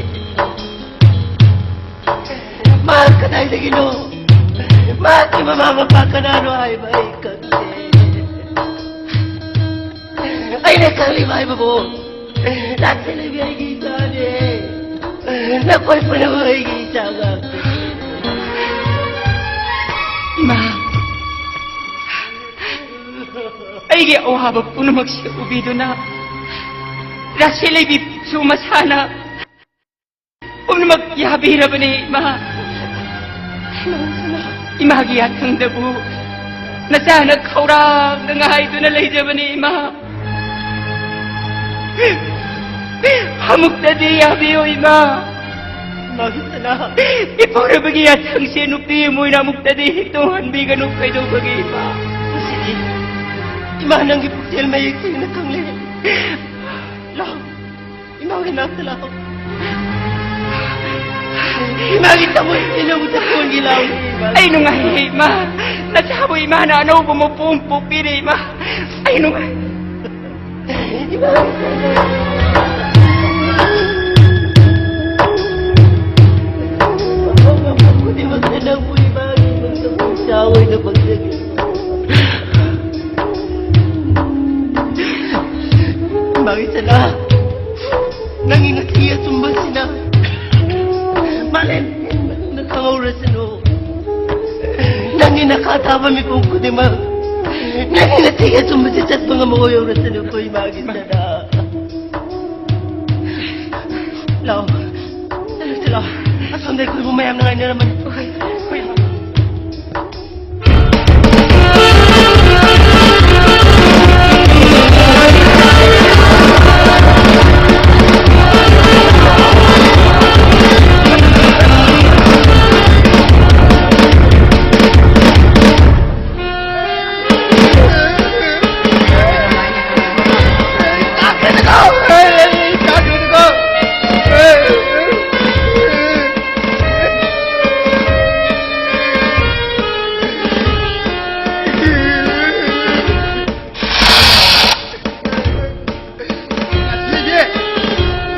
ꯃꯥ ꯀꯗꯥꯏꯗꯒꯤꯅꯣ? ꯃꯥꯒꯤ ꯃꯃꯥ ꯃꯄꯥ ꯀꯅꯥꯅꯣ ꯍꯥꯏꯕ ꯑꯩ ꯈꯪꯗꯦ꯫ ꯑꯩꯅ ꯈꯪꯂꯤꯕ ꯍꯥꯏꯕꯕꯨ ꯂꯥꯛꯆꯂꯤꯕꯤ ꯑꯩꯒꯤ ꯏꯆꯥꯅꯦ꯫ ꯅꯈꯣꯏ ꯄꯨꯝꯅꯃꯛ ꯑꯩꯒꯤ ꯏꯆꯥ ꯉꯥꯛꯇꯅꯤ꯫ ꯏꯃꯥ, ꯑꯩꯒꯤ ꯑꯋꯥꯕ ꯄꯨꯝꯅꯃꯛꯁꯦ ꯎꯕꯤꯗꯨꯅ ꯔꯥꯁꯤ ꯂꯩꯕꯤꯁꯨ ꯃꯁꯥꯅ ꯄꯨꯝꯅꯃꯛ ꯌꯥꯕꯤꯔꯕꯅꯤ, ꯏꯃꯥ꯫ ꯏꯃꯥꯒꯤ ꯌꯥꯊꯪꯗꯕꯨ ꯅꯆꯥꯅ ꯈꯧꯔꯥꯡꯅ ꯉꯥꯏꯗꯨꯅ ꯂꯩꯖꯕꯅꯤ, ꯏꯃꯥ꯫ ꯑꯃꯨꯛꯇꯗꯤ ꯌꯥꯕꯤꯌꯨ, ꯏꯃꯥ꯫ ꯏꯃꯥꯒꯤ ꯁꯅꯥ꯫ ꯏꯄꯨꯔꯕꯒꯤ ꯌꯥꯊꯪꯁꯦ ꯅꯨꯄꯤ ꯑꯃ ꯑꯣꯏꯅ ꯑꯃꯨꯛꯇꯗꯤ ꯍꯤꯛꯇꯣꯡꯍꯟꯕꯤꯒꯅꯨ ꯀꯩꯗꯧꯕꯒꯤ, ꯏꯃꯥ? ꯉꯁꯤꯗꯤ ꯏꯃꯥ ꯅꯪꯒꯤ ꯄꯨꯛꯆꯦꯜ ꯃꯌꯦꯛ ꯁꯦꯡꯅ ꯈꯪꯂꯦ꯫ ꯂꯥꯛꯑꯣ, ꯏꯃꯥꯒꯤ ꯅꯥꯛꯇ ꯂꯥꯛꯑꯣ꯫ ꯏꯃꯥꯒꯤ ꯊꯃꯣꯏ ꯄꯦꯟꯅꯕꯗ ꯀꯣꯟꯒꯤ ꯂꯥꯛꯑꯣ, ꯏꯃꯥ꯫ ꯑꯩ ꯅꯨꯡꯉꯥꯏꯔꯦ, ꯏꯃꯥ꯫ ꯅꯆꯥꯕꯨ ꯏꯃꯥꯅ ꯑꯅꯧꯕ ꯃꯄꯣ ꯑꯃ ꯄꯣꯛꯄꯤꯔꯦ, ꯏꯃꯥ꯫ ꯑꯩ ꯅꯨꯡꯉꯥꯏ꯫ ꯏꯃꯥ꯫ ꯈꯨꯗꯤꯡꯃꯛꯇ ꯅꯪꯕꯨ ꯏꯃꯥꯒꯤ ꯏꯃꯨꯡꯗ ꯏꯆꯥ ꯑꯣꯏꯅ ꯐꯪꯖꯒꯦ꯫ ꯏꯃꯥꯒꯤ ꯆꯅꯥ, ꯅꯪꯒꯤ ꯉꯁꯤ ꯑꯆꯨꯝꯕꯁꯤꯅ ꯃꯥꯂꯦꯝ ꯄꯨꯝꯕꯗ ꯈꯪꯍꯧꯔꯁꯅꯨ꯫ ꯅꯪꯒꯤ ꯅꯈꯥ ꯊꯥꯕ ꯃꯤꯄꯨꯝ ꯈꯨꯗꯤꯡꯃꯛ ꯅꯪꯒꯤ ꯉꯁꯤꯒꯤ ꯑꯆꯨꯝꯕꯁꯤ ꯆꯠꯄ ꯉꯝꯕ ꯑꯣꯏꯍꯧꯔꯁꯅꯨꯀꯣ, ꯏꯃꯥꯒꯤ ꯆꯅꯥ꯫ ꯂꯥꯛꯑꯣ, ꯆꯠꯂꯣ, ꯆꯠꯂꯣ꯫ ꯑꯁꯣꯝꯗ ꯑꯩꯈꯣꯏꯕꯨ ꯃꯌꯥꯝꯅ ꯉꯥꯏꯅꯔꯝꯃꯅꯤ꯫ ꯍꯣꯏ, ꯍꯣꯏ꯫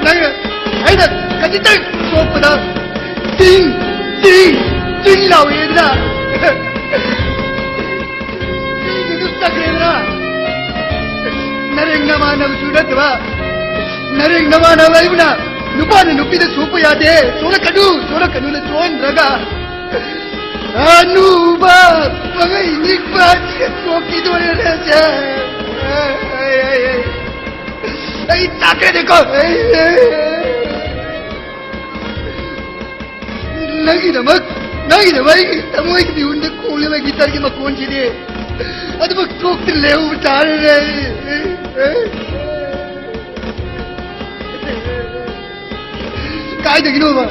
ꯅꯪ ꯑꯩꯅ ꯈꯖꯤꯛꯇꯪ ꯁꯣꯛꯄꯗ ꯆꯤꯡ, ꯆꯤꯡ, ꯆꯤꯡ ꯂꯥꯎꯏꯗꯅ꯫ ꯆꯤꯡꯗꯨ ꯑꯗꯨꯝ ꯆꯠꯈ꯭ꯔꯦꯗꯅ꯫ ꯅꯔꯦꯡ ꯅꯃꯥꯟꯅꯕꯁꯨ ꯅꯠꯇꯕ, ꯅꯔꯦꯡ ꯅꯃꯥꯟꯅꯕ ꯑꯩꯕꯨꯅ ꯅꯨꯄꯥꯅ ꯅꯨꯄꯤꯗ ꯁꯣꯛꯄ ꯌꯥꯗꯦ, ꯁꯣꯛꯂꯛꯀꯅꯨ, ꯁꯣꯛꯂꯛꯀꯅꯨꯅ ꯁꯣꯛꯍꯟꯗ꯭ꯔꯒ, ꯑꯅꯨꯕ ꯄꯥꯡꯒꯩ ꯅꯤꯛꯄ ꯑꯁꯤꯒ ꯁꯣꯛꯈꯤꯗꯣꯔꯦꯅꯦ ꯁꯦ꯫ ꯑꯩ, ꯑꯩ, ꯑꯩ, ꯑꯩ ꯇꯥꯛꯀꯅꯤꯀꯣ꯫ ꯑꯩ, ꯑꯩ, ꯑꯩ꯫ ꯅꯪꯒꯤꯗꯃꯛ, ꯅꯪꯒꯤꯗꯃꯛ ꯑꯩꯒꯤ ꯊꯃꯣꯏꯒꯤ ꯃꯤꯍꯨꯟꯗ ꯈꯣꯡꯂꯤꯕ ꯒꯤꯇꯔꯒꯤ ꯃꯈꯣꯟꯁꯤꯗꯤ ꯑꯗꯨꯃꯛ ꯊꯣꯛꯇꯅ ꯂꯩꯍꯧꯕ ꯇꯥꯔꯦꯅꯦ꯫ ꯀꯥꯏꯗꯒꯤꯅꯣꯕ,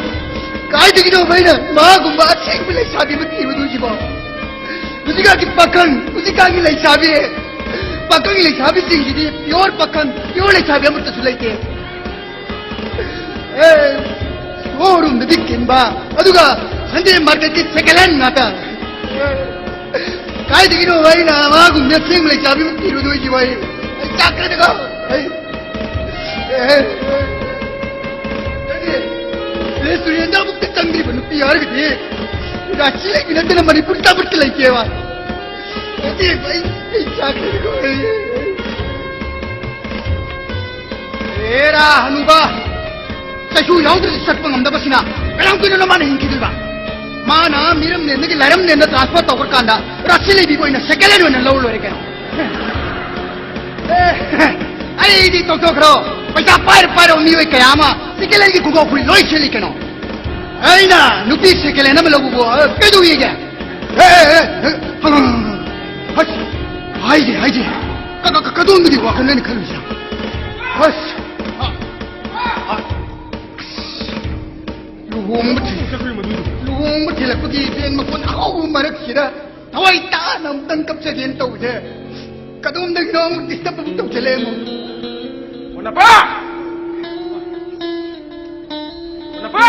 ꯀꯥꯏꯗꯒꯤꯅꯣꯕ ꯑꯩꯅ ꯃꯥꯒꯨꯝꯕ ꯑꯁꯦꯡꯕ ꯂꯩꯁꯥꯕꯤ ꯑꯃ ꯊꯤꯔꯨꯗꯣꯏꯁꯤꯕꯣ? ꯍꯧꯖꯤꯛꯀꯥꯟꯒꯤ ꯄꯥꯈꯪ, ꯍꯧꯖꯤꯛꯀꯥꯟꯒꯤ ꯂꯩꯁꯥꯕꯤ ꯄꯥꯈꯪ ꯂꯩꯁꯥꯕꯤꯁꯤꯡꯁꯤꯗꯤ pure ꯄꯥꯈꯪ, pure ꯂꯩꯁꯥꯕꯤ ꯑꯃꯠꯇꯁꯨ ꯂꯩꯇꯦ꯫ ꯑꯦ, showroomꯗꯗꯤ ꯀꯤꯟꯕ, ꯑꯗꯨꯒ Sunday marketꯀꯤ second hand ꯉꯥꯛꯇ꯫ ꯀꯥꯏꯗꯒꯤꯅꯣ ꯑꯩꯅ ꯃꯥꯒꯨꯝꯕ ꯑꯁꯦꯡꯕ ꯂꯩꯁꯥꯕꯤ ꯑꯃ ꯊꯤꯔꯨꯗꯣꯏꯁꯤꯕꯣ ꯑꯩ? ꯑꯩ ꯆꯥꯛꯈ꯭ꯔꯦꯗꯀꯣ꯫ ꯑꯩ, ꯑꯦ, ꯅꯠꯇꯦ, restaurantꯗ ꯑꯃꯨꯛꯇ ꯆꯪꯗ꯭ꯔꯤꯕ ꯅꯨꯄꯤ ꯍꯥꯏꯔꯒꯗꯤ ꯔꯥꯁꯤ ꯂꯩꯕꯤ ꯅꯠꯇꯅ ꯃꯅꯤꯄꯨꯔ ꯇꯥꯕꯠꯀ ꯂꯩꯇꯦꯕ꯫ ꯅꯠꯇꯦ, ꯑꯩ, ꯑꯩ ꯆꯥꯛꯈ꯭ꯔꯦꯗꯀꯣ꯫ ꯑꯩ, ꯑꯦꯔꯥ, ꯍꯅꯨꯕ, ꯆꯩꯁꯨ ꯌꯥꯎꯗ꯭ꯔꯗꯤ ꯆꯠꯄ ꯉꯝꯗꯕꯁꯤꯅ ꯀꯌꯥꯝ ꯀꯨꯏꯅꯅꯣ ꯃꯥꯅ ꯍꯤꯡꯈꯤꯗꯣꯏꯕ? ꯃꯥꯅ ꯃꯤꯔꯝ ꯅꯦꯟꯗꯒꯤ ꯂꯥꯏꯔꯝ ꯅꯦꯟꯗ transfer ꯇꯧꯈ꯭ꯔꯀꯥꯟꯗ ꯔꯥꯁꯤ ꯂꯩꯕꯤꯕꯨ ꯑꯣꯏꯅ second hand ꯑꯣꯏꯅ ꯂꯧꯔ ꯂꯣꯏꯔꯦ ꯀꯩꯅꯣ꯫ ꯑꯦ, ꯑꯩꯗꯤ ꯇꯧꯊꯣꯛꯈ꯭ꯔꯣ꯫ ꯄꯩꯁꯥ ꯄꯥꯏꯔ ꯄꯥꯏꯔꯕ ꯃꯤꯑꯣꯏ ꯀꯌꯥ ꯑꯃ second handꯒꯤ ꯈꯣꯡꯒ꯭ꯔꯥꯎ ꯐꯨꯔꯤꯠ ꯂꯣꯏ ꯁꯦꯠꯂꯤ ꯀꯩꯅꯣ꯫ ꯑꯩꯅ ꯅꯨꯄꯤ second hand ꯑꯃ ꯂꯧꯕꯕꯨ, ꯑ, ꯀꯩꯗꯧꯋꯦꯒꯦ? ꯑꯦ, ꯑꯦ, ꯑꯦ, ꯍꯪ, ꯍꯪ, ꯍꯪ, ꯍꯪ꯫ ꯍꯁ, ꯍꯥꯏꯗꯦ, ꯍꯥꯏꯗꯦ꯫ ꯀ-, ꯀ-, ꯀ-, ꯀꯗꯣꯝꯗꯒꯤ ꯋꯥꯈꯜꯅꯣ ꯑꯩꯅ ꯈꯜꯂꯨꯁꯦ? ꯍꯁ, ꯑ, ꯑ, ꯑꯁ, ꯂꯨꯍꯣꯡꯕ ꯊꯤꯜ-, ꯂꯨꯍꯣꯡꯕ ꯊꯤꯜꯂꯛꯄꯒꯤ ꯐꯦꯟ ꯃꯈꯣꯟ ꯑꯍꯧꯕ ꯃꯔꯛꯁꯤꯗ ꯊꯋꯥꯏ ꯇꯥꯅ ꯑꯃꯨꯛꯇꯪ ꯀꯞꯆꯒꯦꯅ ꯇꯧꯕꯁꯦ, ꯀꯗꯣꯝꯗꯒꯤꯅꯣ ꯑꯃꯨꯛ disturb ꯑꯃꯨꯛ ꯇꯧꯁꯜꯂꯛꯑꯦ ꯑꯃꯨꯛ꯫ ꯑꯣ, ꯅꯄꯥ! ꯑꯣ, ꯅꯄꯥ!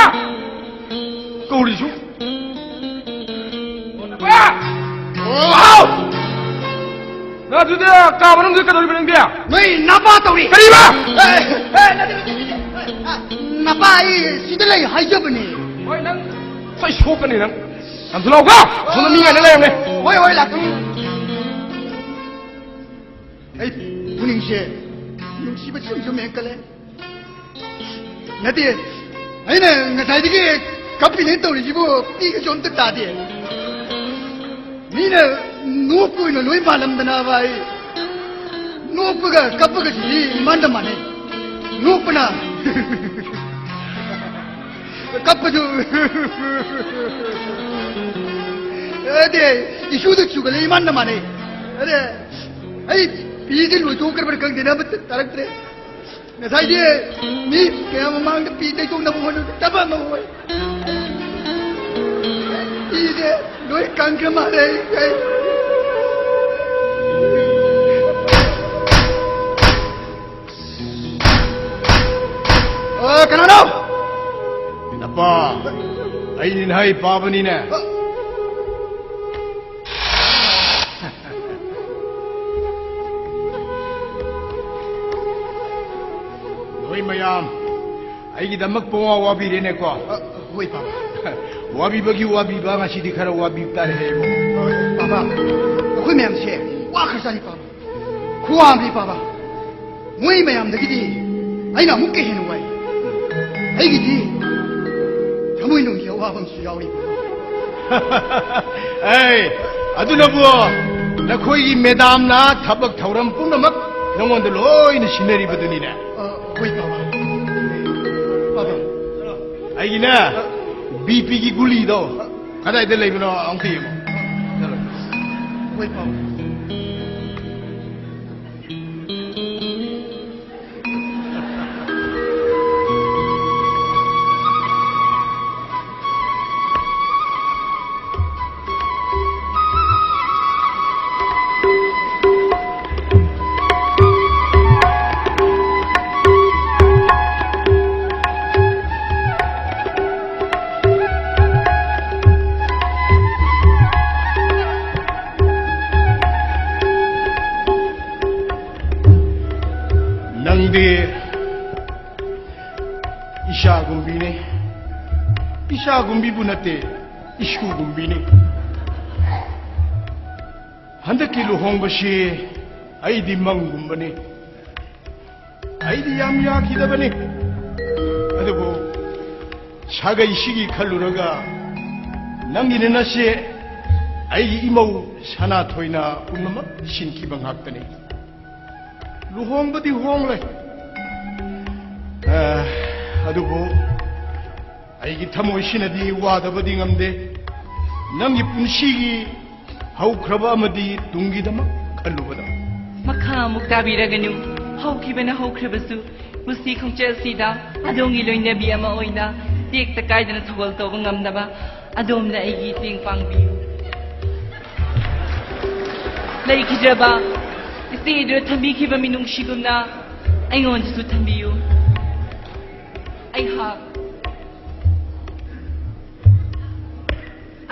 ꯀꯧꯔꯤꯁꯨ꯫ ꯑꯣ, ꯅꯄꯥ! ꯑꯣ, ꯍꯥꯎ! ꯅꯪ ꯑꯗꯨꯗꯤ ꯀꯥ ꯃꯅꯨꯡꯗ ꯀꯩꯗꯧꯔꯤꯕ ꯅꯪꯗꯤ? ꯅꯣꯏ ꯅꯄꯥ ꯇꯧꯔꯤ꯫ ꯀꯔꯤꯕ? ꯑꯦ, ꯑꯦ, ꯅꯠꯇꯦ, ꯅꯠꯇꯦ, ꯅꯠꯇꯦ꯫ ꯅꯄꯥ ꯑꯩ ꯁꯤꯗ ꯂꯩ ꯍꯥꯏꯖꯕꯅꯤ꯫ ꯍꯣꯏ, ꯅꯪ ꯁꯣꯏ ꯁꯣꯛꯀꯅꯤ ꯅꯪ꯫ ꯌꯥꯝ ꯊꯨꯅ ꯂꯥꯛꯎꯀꯣ! ꯁꯣꯝꯗ ꯃꯤ ꯉꯥꯏꯅ ꯂꯩꯔꯝꯅꯦ꯫ ꯍꯣꯏ, ꯍꯣꯏ, ꯂꯥꯛꯀꯅꯤ꯫ ꯑꯩ ꯄꯨꯛꯅꯤꯡꯁꯦ ꯅꯨꯡꯁꯤꯕ ꯁꯨꯝ ꯁꯨꯝ ꯍꯦꯟꯀꯠꯂꯦ꯫ ꯅꯠꯇꯦ, ꯑꯩꯅ ꯉꯁꯥꯏꯗꯒꯤ ꯀꯞꯄꯤꯅꯦ ꯇꯧꯔꯤꯁꯤꯕꯨ ꯄꯤꯒꯁꯨ ꯑꯝꯇ ꯇꯥꯗꯦ꯫ ꯃꯤꯅ ꯅꯣꯛꯄ ꯑꯣꯏꯅ ꯂꯣꯏ ꯃꯥꯜꯂꯝꯗꯅꯕ ꯑꯩ꯫ ꯅꯣꯛꯄꯒ ꯀꯞꯄꯒꯁꯤꯗꯤ ꯏꯃꯥꯟꯗ ꯃꯥꯟꯅꯩ꯫ ꯅꯣꯛꯄꯅ ꯀꯞꯄꯁꯨ꯫ ꯑꯗꯦ, ꯏꯁꯨꯗ ꯆꯨꯒꯠꯂꯦ ꯏꯃꯥꯟꯗ ꯃꯥꯟꯅꯩ꯫ ꯑꯗꯦ, ꯑꯩ ꯄꯤꯁꯦ ꯂꯣꯏꯊꯣꯛꯈ꯭ꯔꯕ꯭ꯔꯥ ꯈꯪꯗꯦꯅ ꯑꯃꯠꯇ ꯇꯥꯔꯛꯇ꯭ꯔꯦ꯫ ꯉꯁꯥꯏꯗꯤ ꯃꯤ ꯀꯌꯥ ꯃꯃꯥꯡꯗ ꯄꯤ ꯇꯩꯊꯣꯛꯅꯕ ꯍꯣꯠꯅꯕꯗ ꯇꯕ ꯑꯃ ꯑꯣꯏ꯫ ꯄꯤꯁꯦ ꯂꯣꯏ ꯀꯪꯈ꯭ꯔ ꯃꯥꯜꯂꯦ ꯑꯩ, ꯑꯩ꯫ ꯍꯩ ꯄꯥꯕꯅꯤꯅꯦ꯫ ꯅꯣꯏ ꯃꯌꯥꯝ ꯑꯩꯒꯤꯗꯃꯛ ꯄꯨꯡꯋꯥ ꯋꯥꯕꯤꯔꯦꯅꯦꯀꯣ꯫ ꯑ, ꯍꯣꯏ, ꯄꯥꯕ꯫ ꯋꯥꯕꯤꯕꯒꯤ ꯋꯥꯕꯤꯕ, ꯉꯁꯤꯗꯤ ꯈꯔ ꯋꯥꯕꯤꯕ ꯇꯥꯔꯦ, ꯏꯕꯨꯡ꯫ ꯄꯥꯕ, ꯑꯩꯈꯣꯏ ꯃꯌꯥꯝꯁꯦ ꯋꯥꯈ꯭ꯔꯖꯥꯠꯅꯤ, ꯄꯥꯕ꯫ ꯈꯨꯋꯥ ꯑꯃꯅꯤ, ꯄꯥꯕ꯫ ꯃꯣꯏ ꯃꯌꯥꯝꯗꯒꯤꯗꯤ ꯑꯩꯅ ꯑꯃꯨꯛꯀ ꯍꯦꯟꯅ ꯋꯥꯏ꯫ ꯑꯩꯒꯤꯗꯤ ꯊꯃꯣꯏ ꯅꯨꯡꯒꯤ ꯑꯋꯥꯕ ꯑꯃꯁꯨ ꯌꯥꯎꯔꯤ꯫ ꯑꯩ, ꯑꯗꯨꯅꯕꯨ ꯅꯈꯣꯏꯒꯤ ꯃꯦꯗꯥꯝꯅ ꯊꯕꯛ ꯊꯧꯔꯝ ꯄꯨꯝꯅꯃꯛ ꯅꯉꯣꯟꯗ ꯂꯣꯏꯅ ꯁꯤꯟꯅꯔꯤꯕꯗꯨꯅꯤꯅꯦ꯫ ꯑ, ꯍꯣꯏ, ꯄꯥꯕ꯫ ꯄꯥꯕ꯫ ꯑꯩꯒꯤꯅꯦ, ꯕꯤ ꯄꯤꯒꯤ ꯒꯨꯂꯤꯗꯣ ꯀꯗꯥꯏꯗ ꯂꯩꯕꯅꯣ ꯑꯝꯇ ꯌꯦꯡꯉꯣ꯫ ꯍꯣꯏ, ꯄꯥꯕ꯫ ꯅꯪꯗꯤ ꯏꯆꯥꯒꯨꯝꯕꯤꯅꯤ꯫ ꯏꯆꯥꯒꯨꯝꯕꯤꯕꯨ ꯅꯠꯇꯦ, ꯏꯁꯨꯒꯨꯝꯕꯤꯅꯤ꯫ ꯍꯟꯗꯛꯀꯤ ꯂꯨꯍꯣꯡꯕꯁꯤ ꯑꯩꯗꯤ ꯃꯪꯒꯨꯝꯕꯅꯤ꯫ ꯑꯩꯗꯤ ꯌꯥꯝ ꯌꯥꯈꯤꯗꯕꯅꯤ꯫ ꯑꯗꯨꯕꯨ ꯁꯥꯒꯩꯁꯤꯒꯤ ꯈꯜꯂꯨꯔꯒ ꯅꯪꯒꯤ ꯅꯅꯁꯦ ꯑꯩꯒꯤ ꯏꯃꯧ ꯁꯅꯥꯊꯣꯏꯅ ꯄꯨꯝꯅꯃꯛ ꯁꯤꯟꯈꯤꯕ ꯉꯥꯛꯇꯅꯤ꯫ ꯂꯨꯍꯣꯡꯕꯗꯤ ꯍꯣꯡꯂꯦ꯫ ꯑ, ꯑꯗꯨꯕꯨ ꯑꯩꯒꯤ ꯊꯃꯣꯏꯁꯤꯅꯗꯤ ꯋꯥꯗꯕꯗꯤ ꯉꯝꯗꯦ꯫ ꯅꯪꯒꯤ ꯄꯨꯟꯁꯤꯒꯤ ꯍꯧꯈ꯭ꯔꯕ ꯑꯃꯗꯤ ꯇꯨꯡꯒꯤꯗꯃꯛ ꯈꯜꯂꯨꯕꯗ꯫ ꯃꯈꯥ ꯑꯃꯨꯛ ꯇꯥꯕꯤꯔꯒꯅꯨ꯫ ꯍꯧꯈꯤꯕꯅ ꯍꯧꯈ꯭ꯔꯕꯁꯨ, ꯄꯨꯟꯁꯤ ꯈꯣꯡꯆꯠ ꯑꯁꯤꯗ ꯑꯗꯣꯝꯒꯤ ꯂꯣꯏꯅꯕꯤ ꯑꯃ ꯑꯣꯏꯅ ꯇꯦꯛꯇ ꯀꯥꯏꯗꯅ ꯊꯧꯒꯜ ꯇꯧꯕ ꯉꯝꯅꯕ ꯑꯗꯣꯝꯅ ꯑꯩꯒꯤ ꯇꯦꯡ ꯄꯥꯡꯕꯤꯌꯨ꯫ ꯂꯩꯈꯤꯗ꯭ꯔꯕ ꯏꯆꯦ ꯑꯗꯨꯗ ꯊꯝꯕꯤꯈꯤꯕ ꯃꯤꯅꯨꯡꯁꯤꯒꯨꯝꯅ ꯑꯩꯉꯣꯟꯗꯁꯨ ꯊꯝꯕꯤꯌꯨ꯫ ꯑꯩꯍꯥꯛ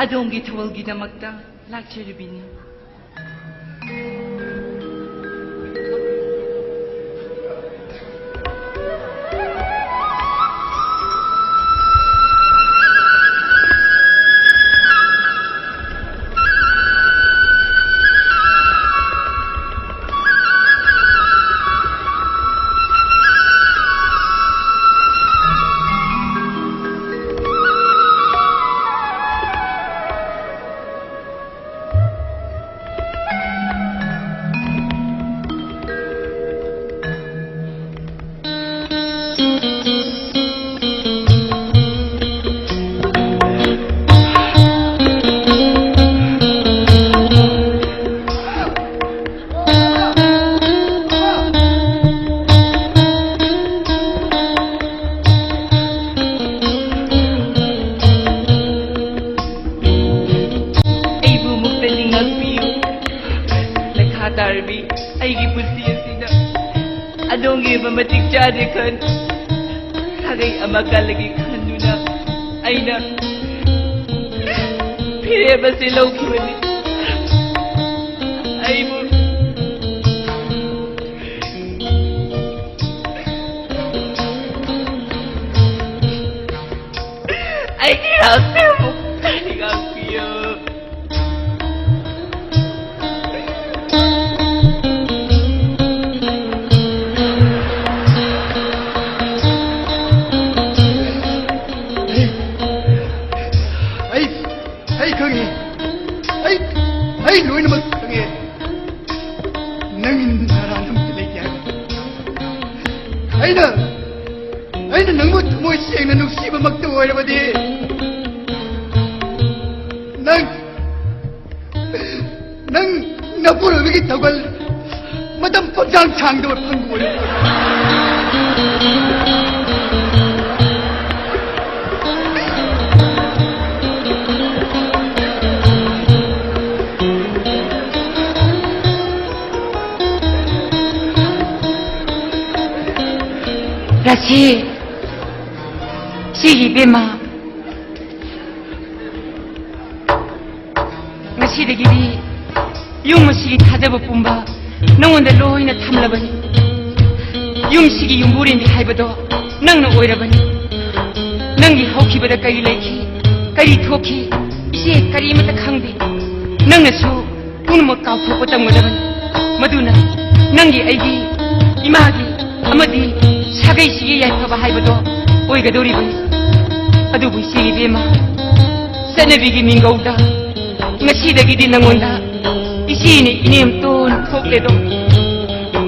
ꯑꯗꯣꯝꯒꯤ ꯊꯧꯒꯜꯒꯤꯗꯃꯛꯇ ꯂꯥꯛꯆꯔꯤꯕꯤꯅꯤ꯫ ꯑꯩꯕꯨ ꯑꯃꯨꯛꯇꯗꯤ ꯉꯥꯛꯄꯤꯌꯨ꯫ ꯂꯩꯈꯥ ꯇꯥꯔꯕꯤ ꯑꯩꯒꯤ ꯄꯨꯟꯁꯤ ꯑꯁꯤꯗ ꯑꯗꯣꯝꯒꯤ ꯑꯣꯏꯕ ꯃꯇꯤꯛ ꯆꯥꯗꯦ ꯈꯟ, ꯁꯥꯒꯩ ꯑꯃ ꯀꯜꯂꯒꯦ ꯈꯟꯗꯨꯅ ꯑꯩꯅ ꯐꯤꯔꯦꯞ ꯑꯁꯤ ꯂꯧꯈꯤꯕꯅꯤ꯫ ꯑꯩꯕꯨ ꯑꯩꯒꯤ ꯍꯛꯁꯦ ꯑꯃꯨꯛ ꯉꯥꯛꯄꯤꯌꯨ꯫ ꯑꯩ, ꯑꯩ ꯈꯪꯉꯤ꯫ ꯑꯩ, ꯑꯩ ꯂꯣꯏꯅꯃꯛ ꯈꯪꯉꯦ꯫ ꯅꯪ ꯅꯔꯥꯟ ꯑꯃꯠꯇ ꯂꯩꯇꯦ ꯍꯥꯏꯕ꯫ ꯑꯩꯅ, ꯑꯩꯅ ꯅꯪꯕꯨ ꯊꯃꯣꯏ ꯁꯦꯡꯅ ꯅꯨꯡꯁꯤꯕꯃꯛꯇ ꯑꯣꯏꯔꯕꯗꯤ, ꯅꯪ, ꯅꯪ ꯅꯄꯨꯔꯣꯏꯕꯒꯤ ꯊꯧꯒꯜ ꯃꯇꯝ ꯄꯪꯁꯥꯡ ꯁꯥꯡꯗꯕ ꯐꯪꯉꯣꯏ꯫ ꯔꯥꯁꯤ, ꯁꯤꯒꯤ ꯏꯕꯦꯝꯃ, ꯉꯁꯤꯗꯒꯤꯗꯤ ꯌꯨꯝ ꯑꯁꯤꯒꯤ ꯊꯥꯖꯕ ꯄꯨꯝꯕ ꯅꯉꯣꯟꯗ ꯂꯣꯏꯅ ꯊꯝꯂꯕꯅꯤ꯫ ꯌꯨꯝꯁꯤꯒꯤ ꯌꯨꯝꯕꯨꯔꯦꯝꯕꯤ ꯍꯥꯏꯕꯗꯣ ꯅꯪꯅ ꯑꯣꯏꯔꯕꯅꯤ꯫ ꯅꯪꯒꯤ ꯍꯧꯈꯤꯕꯗ ꯀꯔꯤ ꯂꯩꯈꯤ, ꯀꯔꯤ ꯊꯣꯛꯈꯤ, ꯏꯆꯦ ꯀꯔꯤꯃꯠꯇ ꯈꯪꯗꯦ꯫ ꯅꯪꯅꯁꯨ ꯄꯨꯝꯅꯃꯛ ꯀꯥꯎꯊꯣꯛꯄ ꯇꯝꯒꯗꯕꯅꯤ꯫ ꯃꯗꯨꯅ ꯅꯪꯒꯤ, ꯑꯩꯒꯤ, ꯏꯃꯥꯒꯤ ꯑꯃꯗꯤ ꯁꯥꯒꯩꯁꯤꯒꯤ ꯌꯥꯏꯐꯕ ꯍꯥꯏꯕꯗꯣ ꯑꯣꯏꯒꯗꯧꯔꯤꯕꯅꯤ꯫ ꯑꯗꯨꯕꯨ ꯏꯆꯦ ꯏꯕꯦꯝꯃ, ꯆꯠꯅꯕꯤꯒꯤ ꯃꯤꯡꯒꯧꯗ ꯉꯁꯤꯗꯒꯤꯗꯤ ꯅꯉꯣꯟꯗ ꯏꯆꯦꯅ ꯏꯅꯦꯝꯇꯣꯟ ꯊꯣꯛꯂꯦꯗꯣ꯫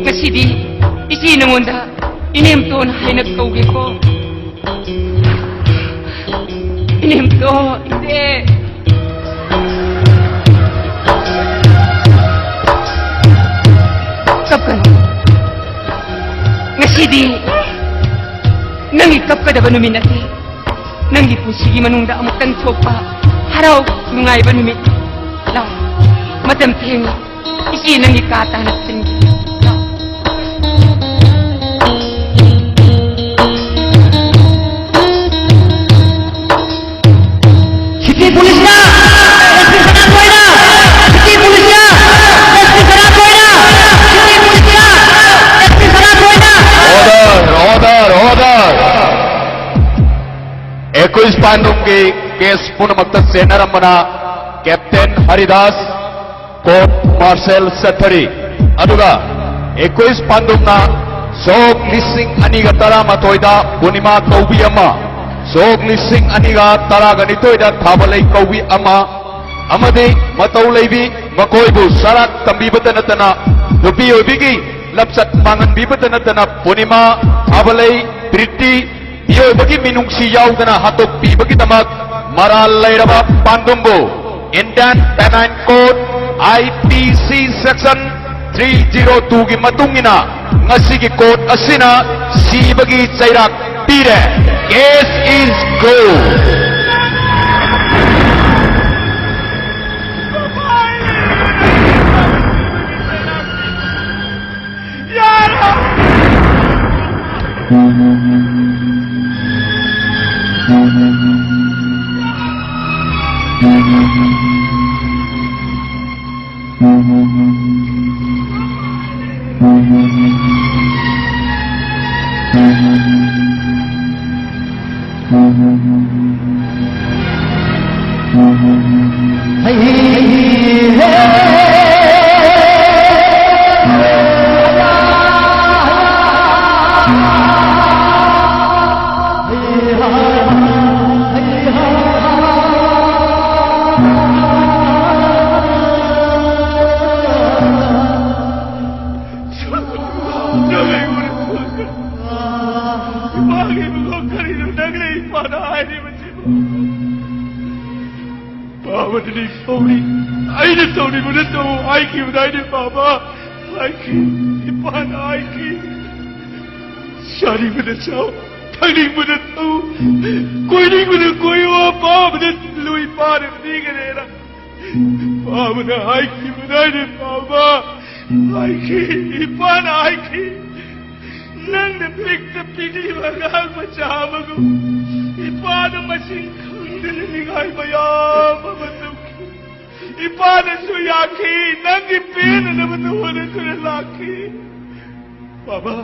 ꯉꯁꯤꯗꯤ ꯏꯆꯦ ꯅꯉꯣꯟꯗ ꯏꯅꯦꯝꯇꯣꯟ ꯍꯥꯏꯅ ꯀꯧꯒꯦꯀꯣ꯫ ꯏꯅꯦꯝꯇꯣ, ꯏꯆꯦ꯫ ꯀꯞꯀꯅꯨ꯫ ꯉꯁꯤꯗꯤ ꯅꯪꯒꯤ ꯀꯞꯀꯗꯕ ꯅꯨꯃꯤꯠ ꯅꯠꯇꯦ꯫ ꯅꯪꯒꯤ ꯄꯨꯟꯁꯤꯒꯤ ꯃꯅꯨꯡꯗ ꯑꯃꯨꯛꯇꯪ ꯊꯣꯛꯄ ꯍꯔꯥꯎ ꯅꯨꯡꯉꯥꯏꯕ ꯅꯨꯃꯤꯠ꯫ ꯂꯥꯎ, ꯃꯇꯝ ꯊꯦꯡꯉꯦ꯫ ꯏꯆꯦ ꯅꯪꯒꯤ ꯀꯥ ꯇꯥꯅ ꯊꯤꯟꯒꯦ꯫ ꯁꯤꯇꯤ ꯄꯨꯂꯤꯁꯅ ꯑꯦꯁ ꯄꯤ ꯁꯅꯥꯊꯣꯏꯅ, ꯁꯤꯇꯤ ꯄꯨꯂꯤꯁꯅ ꯑꯦꯁ ꯄꯤ ꯁꯅꯥꯊꯣꯏꯅ, ꯁꯤꯇꯤ ꯄꯨꯂꯤꯁꯅ ꯑꯦꯁ ꯄꯤ ꯁꯅꯥꯊꯣꯏꯅ꯫ Order, order, order. ꯑꯦꯀꯨꯏꯁ ꯄꯥꯟꯗꯨꯝꯒꯤ ꯀꯦꯁ ꯄꯨꯝꯅꯃꯛꯇ ꯆꯦꯟꯅꯔꯝꯕꯅ ꯀꯦꯞꯇꯦꯟ ꯍꯔꯤꯗꯥꯁ, ꯀꯣꯔꯠ ꯃꯥꯔꯁꯦꯜ ꯆꯠꯊꯔꯤ꯫ ꯑꯗꯨꯒ ꯑꯦꯀꯨꯏꯁ ꯄꯥꯟꯗꯨꯝꯅ ꯁꯣꯛ ꯂꯤꯁꯤꯡ ꯑꯅꯤꯒ ꯇꯔꯥꯃꯥꯊꯣꯏꯗ ꯄꯨꯔꯅꯤꯃꯥ ꯀꯧꯕꯤ ꯑꯃ, ꯁꯣꯛ ꯂꯤꯁꯤꯡ ꯑꯅꯤꯒ ꯇꯔꯥꯒ ꯅꯤꯊꯣꯏꯗ ꯊꯥꯕꯂꯩ ꯀꯧꯕꯤ ꯑꯃ, ꯑꯃꯗꯤ ꯃꯇꯧ ꯂꯩꯕꯤ ꯃꯈꯣꯏꯕꯨ ꯁꯔꯥꯛ ꯇꯝꯕꯤꯕꯇ ꯅꯠꯇꯅ ꯅꯨꯄꯤ ꯑꯣꯏꯕꯤꯒꯤ ꯂꯝꯆꯠ ꯃꯥꯡꯍꯟꯕꯤꯕꯇ ꯅꯠꯇꯅ ꯄꯨꯔꯅꯤꯃꯥ, ꯊꯥꯕꯂꯩ, ꯄ꯭ꯔꯤꯇꯤ, ꯃꯤꯑꯣꯏꯕꯒꯤ ꯃꯤꯅꯨꯡꯁꯤ ꯌꯥꯎꯗꯅ ꯍꯥꯠꯇꯣꯛꯄꯤꯕꯒꯤꯗꯃꯛ ꯃꯔꯥꯜ ꯂꯩꯔꯕ ꯄꯥꯟꯗꯨꯝꯕꯨ Indian Penal Code, I P C section three zero two ꯒꯤ ꯃꯇꯨꯡ ꯏꯟꯅ ꯉꯁꯤꯒꯤ ꯀꯣꯔꯠ ꯑꯁꯤꯅ ꯁꯤꯕꯒꯤ ꯆꯩꯔꯥꯛ ꯄꯤꯔꯦ꯫ Case is closed. ꯏꯃꯥꯒꯤ ꯃꯈꯣꯡ ꯀꯔꯤꯅꯣ ꯅꯪꯅ ꯏꯄꯥꯗ ꯍꯥꯏꯔꯤꯕꯁꯤꯕꯨ? ꯄꯥꯕꯗꯤ ꯇꯧꯔꯤ, ꯑꯩꯅ ꯇꯧꯔꯤꯕꯅ ꯇꯧ ꯍꯥꯏꯈꯤꯕꯗꯥꯏꯅꯦ ꯄꯥꯕ? ꯍꯥꯏꯈꯤ, ꯏꯄꯥꯅ ꯍꯥꯏꯈꯤ꯫ ꯆꯥꯅꯤꯡꯕꯗ ꯆꯥꯎ, ꯊꯛꯅꯤꯡꯕꯗ ꯊꯛꯎ, ꯀꯣꯏꯅꯤꯡꯕꯗ ꯀꯣꯏꯌꯨ, ꯑꯄꯥꯝꯕꯗ ꯆꯠꯂꯨ, ꯏꯄꯥꯅ ꯄꯤꯒꯅꯦꯅ ꯄꯥꯕꯅ ꯍꯥꯏꯈꯤꯕꯗꯥꯏꯅꯦ ꯄꯥꯕ? ꯍꯥꯏꯈꯤ, ꯏꯄꯥꯅ ꯍꯥꯏꯈꯤ꯫ ꯅꯪꯅ ꯄꯤꯛꯇ ꯄꯤꯛꯂꯤꯕ ꯑꯉꯥꯡ ꯃꯆꯥ ꯑꯃꯒꯨꯝ ꯏꯄꯥꯗꯨ ꯃꯁꯤꯡ ꯈꯪꯗꯅ ꯅꯤꯡꯉꯥꯏ ꯃꯌꯥꯝ ꯑꯃ ꯇꯧꯈꯤ꯫ ꯏꯄꯥꯅꯁꯨ ꯌꯥꯈꯤ, ꯅꯪꯒꯤ ꯄꯦꯟꯅꯅꯕꯗꯨ ꯍꯣꯠꯅꯗꯨꯅ ꯂꯥꯛꯈꯤ꯫ ꯕꯥꯕꯥ,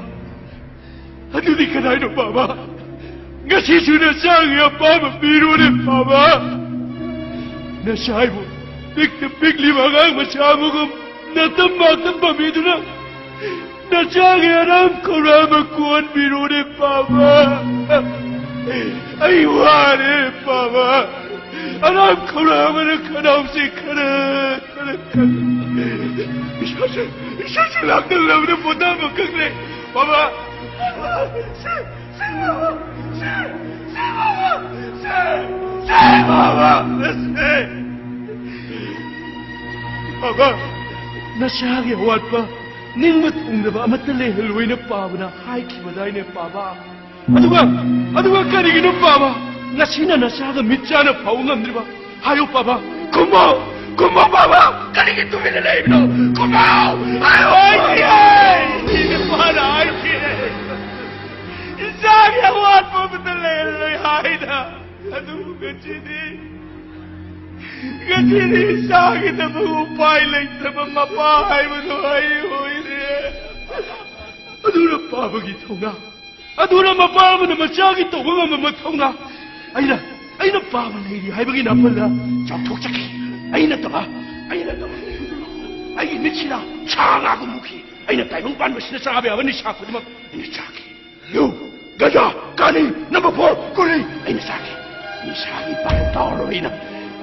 ꯑꯗꯨꯗꯤ ꯀꯗꯥꯏꯅꯣ ꯕꯥꯕꯥ? ꯉꯁꯤꯁꯨ ꯅꯆꯥꯒꯤ ꯑꯄꯥꯝꯕ ꯄꯤꯔꯣꯅꯦ ꯕꯥꯕꯥ꯫ ꯅꯆꯥ ꯍꯥꯏꯕꯨ ꯄꯤꯛꯇ ꯄꯤꯛꯂꯤꯕ ꯑꯉꯥꯡ ꯃꯆꯥ ꯑꯃꯒꯨꯝ ꯅꯇꯝ ꯃꯥꯛꯇ ꯄꯥꯝꯕꯤꯗꯨꯅ ꯅꯆꯥꯒꯤ ꯑꯔꯥꯝ ꯈꯧꯔꯥꯡꯕ ꯀꯣꯟꯕꯤꯔꯣꯅꯦ ꯕꯥꯕꯥ꯫ ꯑꯩ ꯋꯥꯔꯦ ꯕꯥꯕꯥ꯫ ꯑꯔꯥꯝ ꯈꯧꯔꯥꯡꯕꯅ ꯈꯅꯥꯎꯁꯤ ꯈꯔ ꯈꯔ ꯈꯔ꯫ ꯏꯁꯥꯁꯦ, ꯏꯁꯥꯁꯦ ꯂꯥꯡꯗꯅꯕꯅ ꯄꯣꯊꯥꯕ ꯈꯪꯗ꯭ꯔꯦ ꯕꯥꯕꯥ꯫ ꯁꯦ, ꯁꯦ ꯕꯥꯕꯥ, ꯁꯦ, ꯁꯦ ꯕꯥꯕꯥ, ꯁꯦ, ꯁꯦ ꯕꯥꯕꯥ, ꯁꯦ꯫ ꯕꯥꯕꯥ, ꯅꯆꯥꯒꯤ ꯑꯋꯥꯠꯄ ꯅꯤꯡꯕ ꯊꯨꯡꯗꯕ ꯑꯃꯠꯇ ꯂꯩꯍꯜꯂꯣꯏꯅ ꯄꯥꯕꯅ ꯍꯥꯏꯈꯤꯕꯗꯥꯏꯅꯦ ꯄꯥꯕ? ꯑꯗꯨꯒ, ꯑꯗꯨꯒ ꯀꯔꯤꯒꯤꯅꯣ ꯄꯥꯕ? ꯉꯁꯤꯅ ꯅꯆꯥꯒ ꯃꯤꯠ ꯆꯥꯅ ꯐꯥꯎ ꯉꯝꯗ꯭ꯔꯤꯕ? ꯍꯥꯏꯌꯨ ꯄꯥꯕ, ꯈꯨꯝꯃꯣ, ꯈꯨꯝꯃꯣ ꯄꯥꯕ, ꯀꯔꯤꯒꯤ ꯇꯨꯃꯤꯟꯅ ꯂꯩꯕꯅꯣ? ꯈꯨꯝꯃꯣ, ꯍꯥꯏꯌꯨ꯫ ꯍꯥꯏꯈꯤꯌꯦ, ꯏꯄꯥꯅ ꯍꯥꯏꯈꯤꯌꯦ, ꯏꯆꯥꯒꯤ ꯑꯋꯥꯠꯄ ꯑꯃꯠꯇ ꯂꯩꯔꯔꯣꯏ ꯍꯥꯏꯅ꯫ ꯑꯗꯨꯕꯨ ꯉꯁꯤꯗꯤ ꯉꯁꯤꯗꯤ ꯏꯆꯥꯒꯤꯗꯃꯛ ꯎꯄꯥꯏ ꯂꯩꯇ꯭ꯔꯕ ꯃꯄꯥ ꯍꯥꯏꯕꯗꯣ ꯑꯩ ꯑꯣꯏꯔꯦ꯫ ꯑꯗꯨꯅ ꯄꯥꯕꯒꯤ ꯊꯧꯅꯥ, ꯑꯗꯨꯅ ꯃꯄꯥ ꯑꯃꯅ ꯃꯆꯥꯒꯤ ꯇꯧꯕ ꯉꯝꯕ ꯃꯊꯧꯅꯥ꯫ ꯑꯩꯅ, ꯑꯩꯅ ꯄꯥꯕ ꯂꯩꯔꯤ ꯍꯥꯏꯕꯒꯤ ꯅꯥꯄꯜꯗ ꯆꯥꯎꯊꯣꯛꯆꯈꯤ꯫ ꯑꯩ ꯅꯠꯇꯕ, ꯑꯩ ꯅꯠꯇꯕ꯫ ꯑꯩꯒꯤ ꯃꯤꯠꯁꯤꯅ ꯁꯥ ꯉꯥꯒꯨꯝ ꯎꯈꯤ꯫ ꯑꯩꯅ ꯇꯥꯏꯕꯪ ꯄꯥꯟꯕꯁꯤꯅ ꯆꯥꯕ ꯌꯥꯕ ꯅꯤꯁꯥ ꯈꯨꯗꯤꯡꯃꯛ ꯑꯩꯅ ꯆꯥꯈꯤ꯫ ꯌꯨ, ꯒꯟꯖꯥ, ꯀꯥꯅꯤ, ꯅꯝꯕꯔ ꯐꯣꯔ, ꯀꯨꯂꯤ ꯑꯩꯅ ꯆꯥꯈꯤ꯫ ꯅꯤꯁꯥꯒꯤ ꯄꯥꯏ ꯇꯥꯎꯔꯣꯏꯅ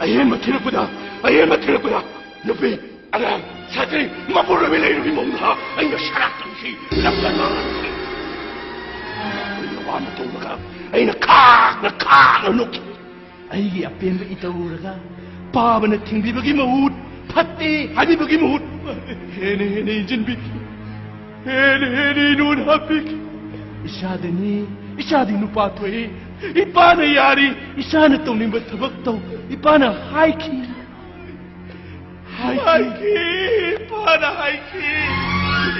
ꯑꯍꯦꯟꯕ ꯊꯤꯜꯂꯛꯄꯗ, ꯑꯍꯦꯟꯕ ꯊꯤꯜꯂꯛꯄꯗ ꯅꯨꯄꯤ, ꯑꯉꯥꯡ, ꯁꯥꯇ꯭ꯔꯤ, ꯃꯄꯨꯔꯣꯏꯕ ꯂꯩꯔꯨꯕꯒꯤ ꯃꯑꯣꯡꯗ ꯑꯩꯅ ꯁꯔꯥꯛ ꯇꯧꯈꯤ, ꯂꯝꯗ ꯃꯥꯡꯍꯟꯈꯤ꯫ ꯑꯩꯈꯣꯏꯅ ꯋꯥꯅ ꯇꯧꯕꯒ ꯑꯩꯅ ꯈꯥꯛꯅ ꯈꯥꯛꯅ ꯅꯣꯛꯈꯤ꯫ ꯑꯩꯒꯤ ꯑꯄꯦꯟꯕ ꯏꯇꯧ ꯎꯔꯒ ꯄꯥꯕꯅ ꯊꯤꯡꯕꯤꯕꯒꯤ ꯃꯍꯨꯠ, ꯐꯠꯇꯦ ꯍꯥꯏꯕꯤꯕꯒꯤ ꯃꯍꯨꯠ, ꯍꯦꯟꯅ ꯍꯦꯟꯅ ꯏꯟꯖꯤꯟꯕꯤꯈꯤ꯫ ꯍꯦꯟꯅ ꯍꯦꯟꯅ ꯏꯅꯣꯠ ꯍꯥꯞꯄꯤꯈꯤ꯫ ꯏꯆꯥꯗꯅꯤ, ꯏꯆꯥꯗꯤ ꯅꯨꯄꯥ ꯊꯣꯛꯏ꯫ ꯏꯄꯥꯅ ꯌꯥꯔꯤ, ꯏꯆꯥꯅ ꯇꯧꯅꯤꯡꯕ ꯊꯕꯛ ꯇꯧ, ꯏꯄꯥꯅ ꯍꯥꯏꯈꯤ꯫ ꯍꯥꯏꯈꯤ꯫ ꯍꯥꯏꯈꯤ, ꯏꯄꯥꯅ ꯍꯥꯏꯈꯤ,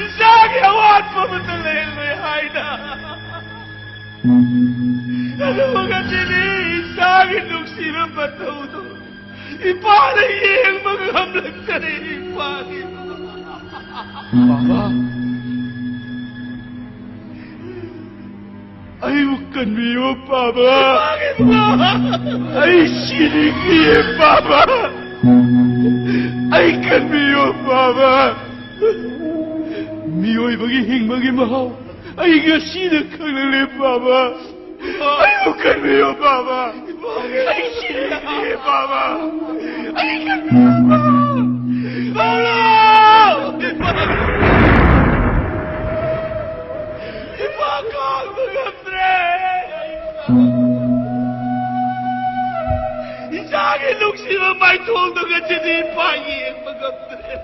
ꯏꯆꯥꯒꯤ ꯑꯋꯥꯠꯄ ꯑꯃꯠꯇ ꯂꯩꯍꯜꯂꯣꯏ ꯍꯥꯏꯅ꯫ ꯑꯗꯨꯒ ꯉꯁꯤꯗꯤ ꯏꯆꯥꯒꯤ ꯅꯨꯡꯁꯤꯕ ꯃꯇꯧꯗꯣ ꯏꯄꯥꯅ ꯌꯦꯡꯕ ꯉꯝꯂꯛꯇꯔꯦ, ꯏꯄꯥꯒꯤ꯫ ꯕꯥꯕꯥ, ꯑꯩꯕꯨ ꯀꯟꯕꯤꯌꯨ, ꯕꯥꯕꯥ꯫ ꯏꯄꯥꯒꯤ ꯏꯄꯥ꯫ ꯑꯩ ꯁꯤꯅꯤꯡꯗꯤꯌꯦ, ꯕꯥꯕꯥ꯫ ꯑꯩ ꯀꯟꯕꯤꯌꯨ, ꯕꯥꯕꯥ꯫ ꯃꯤꯑꯣꯏꯕꯒꯤ ꯍꯤꯡꯕꯒꯤ ꯃꯍꯥꯎ ꯑꯩ ꯉꯁꯤꯅ ꯈꯪꯂꯛꯂꯦ, ꯕꯥꯕꯥ꯫ ꯑꯩꯕꯨ ꯀꯟꯕꯤꯌꯨ, ꯕꯥꯕꯥ꯫ ꯑꯩ ꯁꯤꯔꯦ, ꯕꯥꯕꯥ꯫ ꯑꯩ ꯀꯟꯕꯤꯌꯨ, ꯕꯥꯕꯥ꯫ ꯄꯥꯎꯂꯣ! ꯏꯄꯥ ꯈꯥꯡꯕ ꯉꯝꯗ꯭ꯔꯦ꯫ ꯏꯆꯥꯒꯤ ꯅꯨꯡꯁꯤꯕ ꯃꯥꯏꯊꯣꯡꯗꯨ ꯉꯁꯤꯗꯤ ꯏꯄꯥ ꯌꯦꯡꯕ ꯉꯝꯗ꯭ꯔꯦ꯫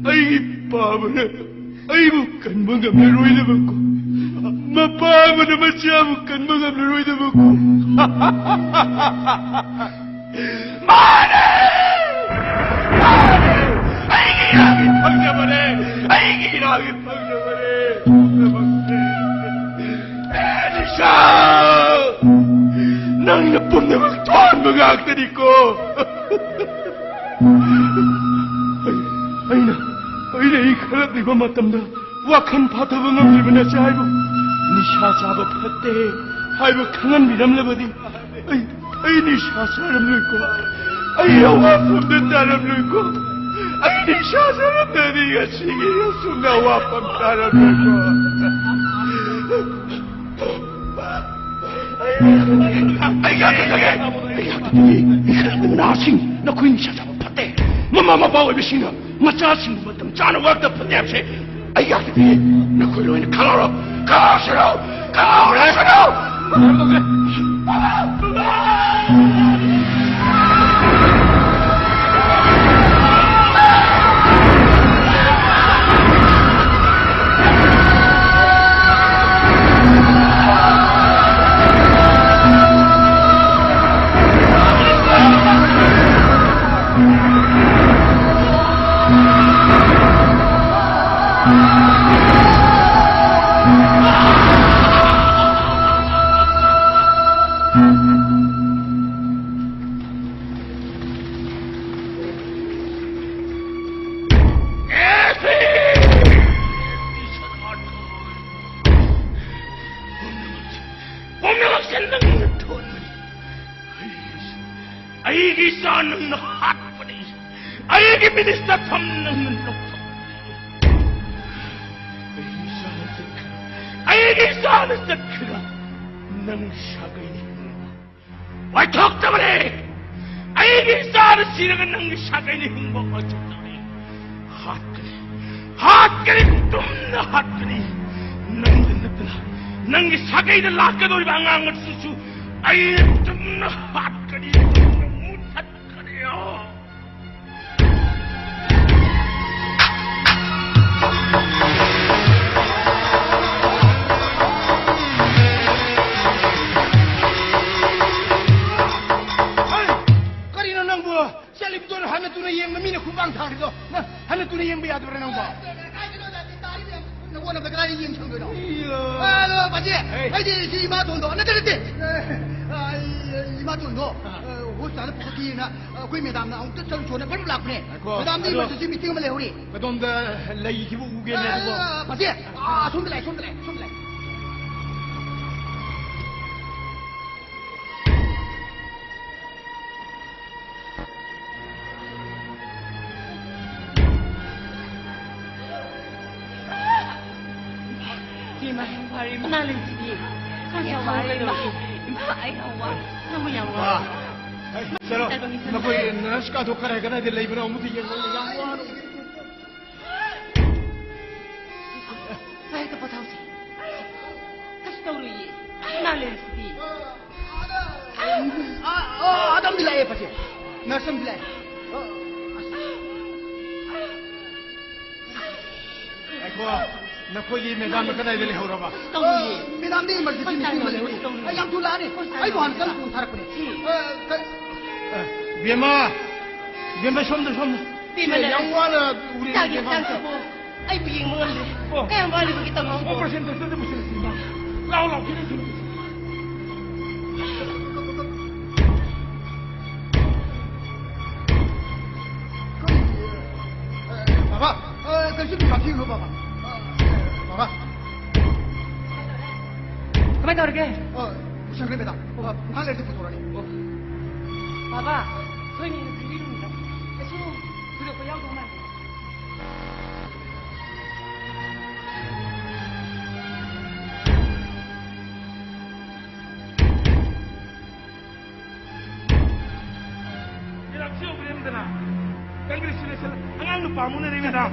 ꯑꯩꯒꯤ ꯄꯥꯕꯅ ꯑꯩꯕꯨ ꯀꯟꯕ ꯉꯝꯂꯔꯣꯏꯗꯕꯀꯣ꯫ ꯃꯄꯥ ꯑꯃꯅ ꯃꯆꯥꯕꯨ ꯀꯟꯕ ꯉꯝꯂꯔꯣꯏꯗꯕ ꯀꯣ꯫ ꯃꯥꯅꯦ! ꯃꯥꯅꯦ! ꯑꯩꯒꯤ ꯏꯔꯥꯒꯤ ꯐꯪꯖꯕꯅꯦ! ꯑꯩꯒꯤ ꯏꯔꯥꯒꯤ ꯐꯪꯖꯕꯅꯦ! ꯄꯨꯝꯅꯃꯛꯁꯦ! ꯑꯦ, ꯅꯤꯁꯥ! ꯅꯪꯅ ꯄꯨꯝꯅꯃꯛ ꯊꯣꯛꯍꯟꯕ ꯉꯥꯛꯇꯅꯤꯀꯣ꯫ ꯑꯩꯅ, ꯑꯩꯅ ꯏꯟꯈꯠꯂꯛꯂꯤꯕ ꯃꯇꯝꯗ ꯋꯥꯈꯜ ꯐꯥꯊꯕ ꯉꯝꯂꯤꯕ ꯅꯆꯥ ꯍꯥꯏꯕꯨ ꯅꯤꯁꯥ ꯆꯥꯕ ꯐꯠꯇꯦ ꯍꯥꯏꯕ ꯈꯪꯍꯟꯕꯤꯔꯝꯂꯕꯗꯤ ꯑꯩ, ꯑꯩ ꯅꯤꯁꯥ ꯆꯥꯔꯝꯂꯣꯏꯀꯣ꯫ ꯑꯩ ꯑꯋꯥꯐꯝꯗ ꯇꯥꯔꯝꯂꯣꯏꯀꯣ꯫ ꯑꯩ ꯅꯤꯁꯥ ꯆꯥꯔꯝꯗ꯭ꯔꯗꯤ ꯉꯁꯤꯒꯤ ꯑꯁꯨꯝꯅ ꯑꯋꯥꯐꯝ ꯇꯥꯔꯝꯂꯣꯏꯀꯣ꯫ ꯑꯩ ꯉꯥꯛꯇ ꯊꯝꯒꯦ! ꯑꯩ ꯉꯥꯛꯇ ꯊꯝꯒꯦ! ꯏꯟꯈꯠꯂꯛꯂꯤꯕ ꯅꯍꯥꯁꯤꯡ, ꯅꯈꯣꯏ ꯅꯤꯁꯥ ꯆꯥꯕ ꯐꯠꯇꯦ꯫ ꯃꯃꯥ ꯃꯄꯥ ꯑꯣꯏꯕꯁꯤꯡꯅ ꯃꯆꯥꯁꯤꯡꯕꯨ ꯃꯇꯝ ꯆꯥꯅ ꯋꯥꯔꯛꯇ ꯐꯠꯇꯦ ꯍꯥꯏꯕꯁꯦ ꯑꯩ ꯉꯥꯛꯇ ꯊꯝꯒꯦ꯫ ꯅꯈꯣꯏ ꯂꯣꯏꯅ ꯈꯪꯍꯧꯔꯣ! ꯈꯪꯍꯧꯁꯤꯔꯣ! ꯈꯪꯍꯧꯔꯁꯤꯔꯣ! ꯄꯨꯝꯅꯃꯛꯁꯦ ꯅꯪꯅ ꯊꯣꯛꯍꯟꯕꯅꯤ꯫ ꯑꯩꯒꯤ ꯏꯆꯥ ꯅꯪꯅ ꯍꯥꯠꯄꯅꯤ꯫ ꯑꯩꯒꯤ ꯃꯤꯅꯤꯁꯇꯔ ꯐꯝ ꯅꯪꯅ ꯂꯧꯊꯣꯛꯄꯅꯤ꯫ ꯑꯩꯒꯤ ꯏꯆꯥꯅ ꯆꯠꯈ꯭ꯔ-, ꯑꯩꯒꯤ ꯏꯆꯥꯅ ꯆꯠꯈ꯭ꯔꯒ ꯅꯪ ꯁꯥꯒꯩꯅ ꯍꯤꯡꯕ ꯑꯣꯏꯊꯣꯛꯇꯕꯅꯤ꯫ ꯑꯩꯒꯤ ꯏꯆꯥꯅ ꯁꯤꯔꯒ ꯅꯪꯒꯤ ꯁꯥꯒꯩꯅ ꯍꯤꯡꯕ ꯑꯣꯏꯊꯣꯛꯇꯕꯅꯤ꯫ ꯍꯥꯠꯀꯅꯤ, ꯍꯥꯠꯀꯅꯤ, ꯇꯨꯝꯅ ꯍꯥꯠꯀꯅꯤ꯫ ꯅꯪꯗ ꯅꯠꯇꯅ ꯅꯪꯒꯤ ꯁꯥꯒꯩꯗ ꯂꯥꯛꯀꯗꯧꯔꯤꯕ ꯑꯉꯥꯡ ꯑꯗꯨꯁꯨ ꯑꯩꯅ ꯇꯨꯝꯅ ꯍꯥꯠꯀꯅꯤ, ꯇꯨꯝꯅ ꯃꯨꯊꯠꯀꯅꯤ꯫ ꯌꯦꯡꯕ ꯌꯥꯗꯕ꯭ꯔꯥ ꯅꯪꯕꯣ? ꯅꯉꯣꯟꯗ ꯀꯗꯥꯏꯗ ꯌꯦꯡ ꯁꯪꯗꯣꯏꯅꯣ? ꯑꯗꯣ ꯄꯥꯖꯤ, ꯑꯩꯗꯤ ꯁꯤ ꯏꯃꯥꯇꯣꯟꯗꯣ ꯅꯠꯇꯦ, ꯅꯠꯇꯦ꯫ ꯑ, ꯑꯩ, ꯏꯃꯥꯇꯣꯟꯗꯣ, ꯑ, ꯍꯣꯁꯄꯤꯇꯥꯜꯗ ꯄꯨꯈꯠꯈꯤꯅ ꯑꯩꯈꯣꯏ ꯃꯦꯗꯥꯝꯅ ꯑꯃꯨꯛꯇ ꯆꯠꯂꯨ ꯆꯣꯅ ꯕꯔꯨ ꯂꯥꯛꯄꯅꯦ꯫ ꯉꯥꯏꯈꯣ, ꯃꯦꯗꯥꯝꯗꯤ ꯑꯗꯣ emergency meeting ꯑꯃ ꯂꯩꯍꯧꯔꯤ꯫ ꯀꯗꯣꯝꯗ ꯂꯩꯈꯤꯕ ꯎꯒꯦꯅꯦ ꯑꯗꯨꯕꯣ? ꯑ, ꯄꯥꯖꯤ, ꯑ, ꯑꯁꯣꯝꯗ ꯂꯩ, ꯑꯁꯣꯝꯗ ꯂꯩ, ꯑꯁꯣꯝꯗ ꯂꯩ꯫ ꯏꯃꯥ, ꯌꯥꯝ ꯋꯥꯔꯦ, ꯏꯃꯥ꯫ ꯏꯃꯥ ꯂꯩꯁꯤꯗꯤ꯫ ꯌꯥꯝ ꯋꯥꯔꯦ, ꯏꯃꯥ꯫ ꯏꯃꯥ, ꯑꯩ ꯌꯥꯝ ꯋꯥꯔꯦ꯫ ꯅꯪꯕꯨ ꯌꯥꯝ ꯋꯥꯔꯦ꯫ ꯆꯠꯂꯣ, ꯅꯈꯣꯏ ꯅꯔꯁ ꯀꯥꯗꯣ ꯀꯗꯥꯏ ꯀꯗꯥꯏꯗ ꯂꯩꯕꯅꯣ ꯑꯃꯨꯛꯇ ꯌꯦꯡꯉꯣ, ꯌꯥꯝ ꯋꯥꯔꯦ꯫ ꯁ꯭ꯋꯥꯏꯗ ꯄꯣꯊꯥꯎꯁꯦ꯫ ꯀꯩꯁꯨ ꯇꯧꯔꯣꯏꯌꯦ꯫ ꯏꯃꯥ ꯂꯩꯔꯤꯁꯤꯗꯤ꯫ ꯑ, ꯑ, ꯑ, ꯑꯗꯣꯝꯗꯤ ꯂꯥꯛꯑꯦ, ꯄꯥꯖꯤ꯫ ꯅꯔꯁ ꯑꯃꯗꯤ ꯂꯥꯛꯑꯦ꯫ ꯑ, ꯑꯁ꯫ ꯉꯥꯏꯈꯣ, ꯅꯈꯣꯏꯒꯤ ꯃꯦꯗꯥꯝꯅ ꯀꯗꯥꯏꯗ ꯂꯩꯍꯧꯔꯕ? ꯇꯧꯔꯤꯌꯦ꯫ ꯑ, ꯃꯦꯗꯥꯝꯗꯤ emergency meeting ꯑꯃ ꯂꯩꯍꯧꯔꯤ꯫ ꯇꯧꯔꯤꯌꯦ꯫ ꯑꯩ ꯌꯥꯝ ꯊꯨꯅ ꯂꯥꯛꯑꯅꯤ꯫ ꯑꯩꯕꯨ ꯍꯥꯟꯅ ꯆꯪ ꯊꯣꯡ ꯊꯥꯔꯛꯄꯅꯦ꯫ ꯁꯤ꯫ ꯑ, ꯀ-, ꯑ, ꯕꯦꯝꯃ, ꯕꯦꯝꯃ, ꯁꯣꯝꯗ, ꯁꯣꯝꯗ꯫ ꯁꯤ ꯌꯥꯝ ꯋꯥꯅ ꯎꯔꯤꯅꯤ, ꯆꯥꯒꯦ, ꯕꯦꯝꯃ꯫ ꯆꯥꯒꯦ꯫ ꯑꯩꯕꯨ ꯌꯦꯡꯕ ꯉꯝꯗꯦ꯫ ꯑꯣ꯫ ꯀꯌꯥꯝ ꯋꯥꯠꯂꯤꯕꯒꯦ ꯇꯝꯃꯤꯁꯤꯕꯣ? Operation theatre ꯗ ꯄꯨꯁꯤꯜꯂꯁꯤ, ꯏꯃꯥ꯫ ꯂꯥꯎ, ꯂꯥꯎ, ꯈꯤꯇꯪ ꯊꯨꯅ ꯄꯨꯁꯤꯜꯂꯨ꯫ ꯕꯥꯕꯥ, ꯑ, ꯀꯩꯁꯨ ꯗꯨꯀꯥꯟ ꯊꯤꯔꯨꯅꯨ, ꯕꯥꯕꯥ꯫ ꯑ, ꯕꯥꯕꯥ꯫ ꯀꯃꯥꯏ ꯇꯧꯔꯒꯦ? ꯑ, ꯄꯨꯁꯟꯈ꯭ꯔꯦ, ꯃꯦꯗꯥꯝ꯫ ꯑ, ꯉꯥꯏꯍꯥꯛ ꯂꯩꯔꯗꯤ ꯄꯨꯊꯣꯔꯛꯑꯅꯤ꯫ ꯑꯣ꯫ ꯕꯥꯕꯥ, ꯊꯣꯏꯅ ꯍꯦꯟꯅ ꯈꯟꯕꯤꯔꯨꯅꯨꯗ꯫ ꯀꯩꯁꯨ ꯊꯣꯏꯗꯣꯛꯄ ꯌꯥꯎꯗꯧ ꯃꯥꯟꯗꯦ꯫ ꯃꯦꯗꯥꯝ, ꯁꯤ ꯎꯕꯤꯔꯦꯗꯅ? Congratulation. ꯑꯉꯥꯡ ꯅꯨꯄꯥ ꯑꯃ ꯎꯅꯔꯦ, ꯃꯦꯗꯥꯝ꯫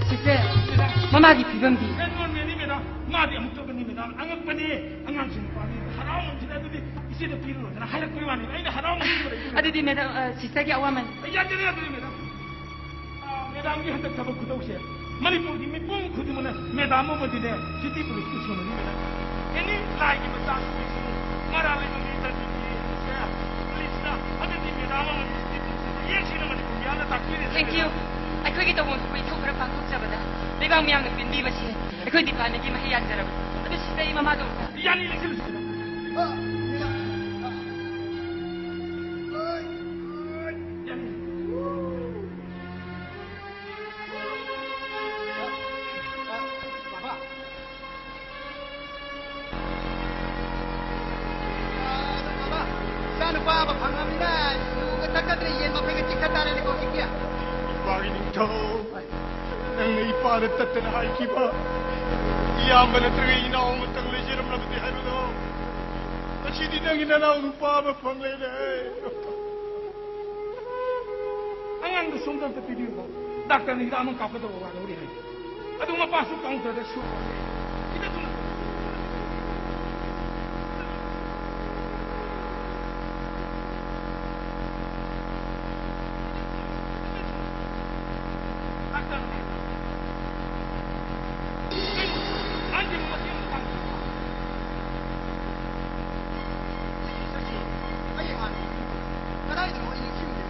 ꯁꯤꯁꯇꯔ, ꯃꯃꯥꯒꯤ ꯐꯤꯕꯝꯗꯤ? Normal ꯅꯤ, ꯃꯦꯗꯥꯝ꯫ ꯃꯥꯗꯤ ꯑꯃꯨꯛꯇ ꯅꯤ, ꯃꯦꯗꯥꯝ, ꯑꯉꯛꯄꯅꯤ꯫ ꯑꯉꯥꯡꯁꯤꯡ ꯅꯨꯄꯥꯅꯤ ꯍꯔꯥꯎꯃꯟꯈꯤꯗꯅ ꯑꯗꯨꯗꯤ ꯏꯆꯦꯗ ꯄꯤꯔꯨꯔꯣꯗꯅ ꯍꯥꯏꯔꯛꯄꯒꯤ ꯋꯥꯅꯤ꯫ ꯑꯩꯅ ꯍꯔꯥꯎꯃꯟꯈꯤꯗꯅ ꯂꯩꯕꯅꯤ꯫ ꯑꯗꯨꯗꯤ ꯃꯦꯗꯥꯝ, ꯑ, ꯁꯤꯁꯇꯔꯒꯤ ꯑꯋꯥꯃꯟ꯫ ꯑꯩ ꯌꯥꯖꯔꯦ, ꯌꯥꯖꯔꯦ, ꯃꯦꯗꯥꯝ꯫ ꯑ, ꯃꯦꯗꯥꯝꯒꯤ ꯍꯟꯗꯛ ꯊꯕꯛ ꯈꯨꯇꯧꯁꯦ ꯃꯅꯤꯄꯨꯔꯒꯤ ꯃꯤꯄꯨꯝ ꯈꯨꯗꯤꯡꯃꯛꯅ ꯃꯦꯗꯥꯝ ꯑꯃꯗꯤꯅꯦ ꯁꯤꯇꯤ ꯄꯨꯂꯤꯁꯄꯨ ꯁꯣꯟꯅꯔꯤ ꯃꯦꯗꯥꯝ꯫ ꯑꯦꯅꯤ ꯂꯥꯏꯒꯤ ꯃꯆꯥꯁꯨ ꯑꯣꯏꯁꯅꯨ, ꯃꯔꯥꯜ ꯂꯩꯕ ꯃꯤ ꯇꯟꯕꯤꯕ ꯄꯨꯂꯤꯁꯅ ꯍꯟꯗꯛꯇꯤ ꯃꯦꯗꯥꯝ ꯑꯃꯗꯤ ꯁꯤꯇꯤ ꯄꯨꯂꯤꯁꯄꯨ ꯌꯦꯡꯁꯤꯅ ꯃꯅꯤꯄꯨꯔ ꯃꯤꯌꯥꯝꯅ ꯇꯥꯛꯄꯤꯔꯦ꯫ Thank you꯫ ꯑꯩꯈꯣꯏꯒꯤ ꯇꯧꯐꯝ ꯊꯣꯛꯄ ꯏꯊꯧ ꯈꯔ ꯄꯥꯡꯊꯣꯛꯆꯕꯗ ꯂꯩꯕꯥꯛ ꯃꯤꯌꯥꯝꯅ ꯄꯦꯟꯕꯤꯕꯁꯦ ꯑꯩꯈꯣꯏ ꯗꯤꯄꯥꯔꯠꯃꯦꯟꯒꯤ ꯃꯍꯩ ꯌꯥꯟꯖꯔꯕꯅꯤ꯫ ꯑꯗꯨ ꯁꯤꯗ ꯑꯩ ꯃꯃꯥꯗꯣ ꯑꯝꯇ ꯌꯥꯅꯤ ꯂꯩꯁꯤꯜꯂꯨꯁꯤ ꯃꯦꯗꯥꯝ꯫ ꯌꯥꯅꯤ꯫ ꯏꯆꯥꯅꯨꯄꯥ ꯑꯃ ꯐꯪꯉꯕꯅꯤꯅ ꯌꯨꯒ ꯊꯛꯀꯗ꯭ꯔꯦ, ꯌꯦꯟ ꯃꯐꯩꯒ ꯆꯤꯛꯊ ꯇꯥꯔꯦꯅꯦꯀꯣ ꯍꯧꯖꯤꯛꯇꯤ꯫ ꯏꯄꯥꯒꯤ ꯅꯤꯡꯊꯧ, ꯅꯪꯅ ꯏꯄꯥꯗ ꯇꯠꯇꯅ ꯍꯥꯏꯈꯤꯕ ꯏꯌꯥꯝꯕ ꯅꯠꯇ꯭ꯔꯒ ꯏꯅꯥꯎ ꯑꯃꯇꯪ ꯂꯩꯖꯔꯝꯂꯕꯗꯤ ꯍꯥꯏꯕꯗꯣ, ꯉꯁꯤꯗꯤ ꯅꯪꯒꯤ ꯅꯅꯥꯎ ꯅꯨꯄꯥ ꯑꯃ ꯐꯪꯂꯦꯅꯦ꯫ ꯑꯉꯥꯡꯗꯣ ꯁꯣꯝꯗ ꯑꯝꯇ ꯄꯤꯕꯤꯌꯨꯀꯣ꯫ ꯗꯥꯛꯇꯔꯅ ꯍꯤꯗꯥꯛ ꯑꯃ ꯀꯥꯞꯀꯗꯧꯕ ꯋꯥꯠꯍꯧꯔꯤ ꯍꯥꯏ꯫ ꯑꯗꯨ ꯃꯄꯥꯁꯨ ꯀꯥꯎꯟꯇꯔꯗ ꯁꯨ ꯈꯤꯇ ꯊꯨꯅ꯫ ꯗꯥꯛꯇꯔꯅ ꯍꯥꯏ꯫ ꯀꯩꯅꯣ? ꯑꯍꯟꯁꯤꯕꯨ ꯃꯇꯦꯡ ꯑꯃ ꯄꯥꯡꯕꯤꯌꯨ꯫ ꯆꯠꯁꯤ, ꯆꯠꯁꯤ꯫ ꯑꯩ ꯍꯥꯟꯅ ꯀꯗꯥꯏꯗꯅꯣ ꯑꯩ ꯅꯤꯡꯁꯤꯡꯗ꯭ꯔꯦ꯫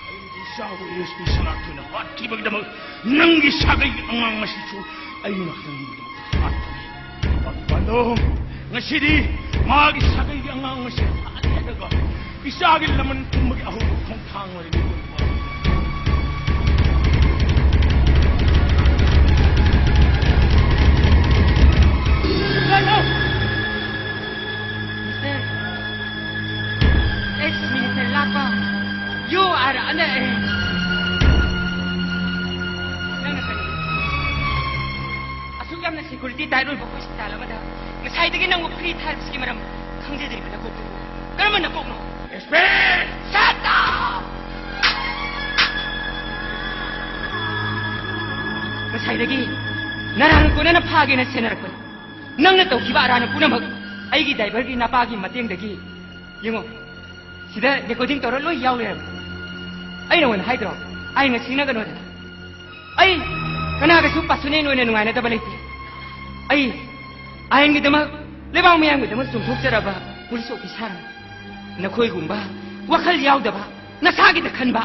ꯑꯩꯒꯤ ꯏꯆꯥꯕꯨ ꯑꯦꯁ ꯄꯤ ꯁꯅꯥꯊꯣꯏꯅ ꯍꯥꯠꯈꯤꯕꯒꯤꯗꯃꯛ ꯅꯪꯒꯤ ꯁꯥꯒꯩꯒꯤ ꯑꯉꯥꯡ ꯑꯁꯤꯁꯨ ꯑꯩꯅ ꯅꯪꯒꯤꯗꯃꯛꯇ ꯍꯥꯠꯄꯅꯤ꯫ ꯄꯥꯟꯗꯣꯝ, ꯉꯁꯤꯗꯤ ꯃꯥꯒꯤ ꯁꯥꯒꯩꯒꯤ ꯑꯉꯥꯡ ꯑꯁꯤ ꯍꯥꯠꯂꯦ ꯍꯥꯏꯔꯒ ꯏꯆꯥꯒꯤ ꯂꯃꯟ ꯈꯨꯝꯕꯒꯤ ꯑꯍꯧꯕ ꯈꯣꯡꯊꯥꯡ ꯑꯣꯏꯔꯅꯤ꯫ Mister, ex-Minister ꯂꯥꯛꯄ, you are under arrest. ꯅꯪꯅ ꯀꯔꯤ? ꯑꯁꯨꯛ ꯌꯥꯝꯅ security tight ꯑꯣꯏꯕ hospital ꯑꯃꯗ ꯉꯁꯥꯏꯗꯒꯤ ꯅꯪꯕꯨ free ꯊꯥꯔꯤꯕꯁꯤꯒꯤ ꯃꯔꯝ ꯈꯪꯖꯗ꯭ꯔꯤꯕ ꯅꯀꯣꯛꯇꯨꯕꯨ ꯀꯔꯝꯕ ꯅꯀꯣꯛꯅꯣ? Shut up! ꯉꯁꯥꯏꯗꯒꯤ ꯅꯔꯥꯟ ꯀꯣꯟꯅꯅ ꯐꯥꯒꯦꯅ ꯁꯦꯟꯅꯔꯛꯄꯅꯤ꯫ ꯅꯪꯅ ꯇꯧꯈꯤꯕ ꯑꯔꯥꯟ ꯄꯨꯝꯅꯃꯛ ꯑꯩꯒꯤ ꯗ꯭ꯔꯥꯏꯚꯔꯒꯤ ꯅꯄꯥꯒꯤ ꯃꯇꯦꯡꯗꯒꯤ, ꯌꯦꯡꯉꯣ, ꯁꯤꯗ ꯔꯦꯀꯣꯔꯗꯤꯡ ꯇꯧꯔ ꯂꯣꯏ ꯌꯥꯎ ꯂꯩꯔꯝꯃꯦ꯫ ꯑꯩ ꯅꯉꯣꯟꯗ ꯍꯥꯏꯗ꯭ꯔꯣ, ꯑꯥꯏꯟꯒ ꯁꯤꯡꯅꯒꯅꯣꯗꯅ? ꯑꯩ ꯀꯅꯥꯒꯁꯨ ꯄꯥꯔꯁꯣꯅꯦꯜ ꯑꯣꯏꯅ ꯅꯨꯡꯉꯥꯏꯅꯗꯕ ꯂꯩꯇꯦ꯫ ꯑꯩ ꯑꯥꯏꯟꯒꯤꯗꯃꯛ, ꯂꯩꯕꯥꯛ ꯃꯤꯌꯥꯝꯒꯤꯗꯃꯛ ꯆꯣꯡꯊꯣꯛꯆꯔꯕ ꯄꯨꯂꯤꯁ ꯑꯣꯐꯤꯁꯥꯔꯅꯤ꯫ ꯅꯈꯣꯏꯒꯨꯝꯕ ꯋꯥꯈꯜ ꯌꯥꯎꯗꯕ, ꯅꯁꯥꯒꯤꯗ ꯈꯟꯕ,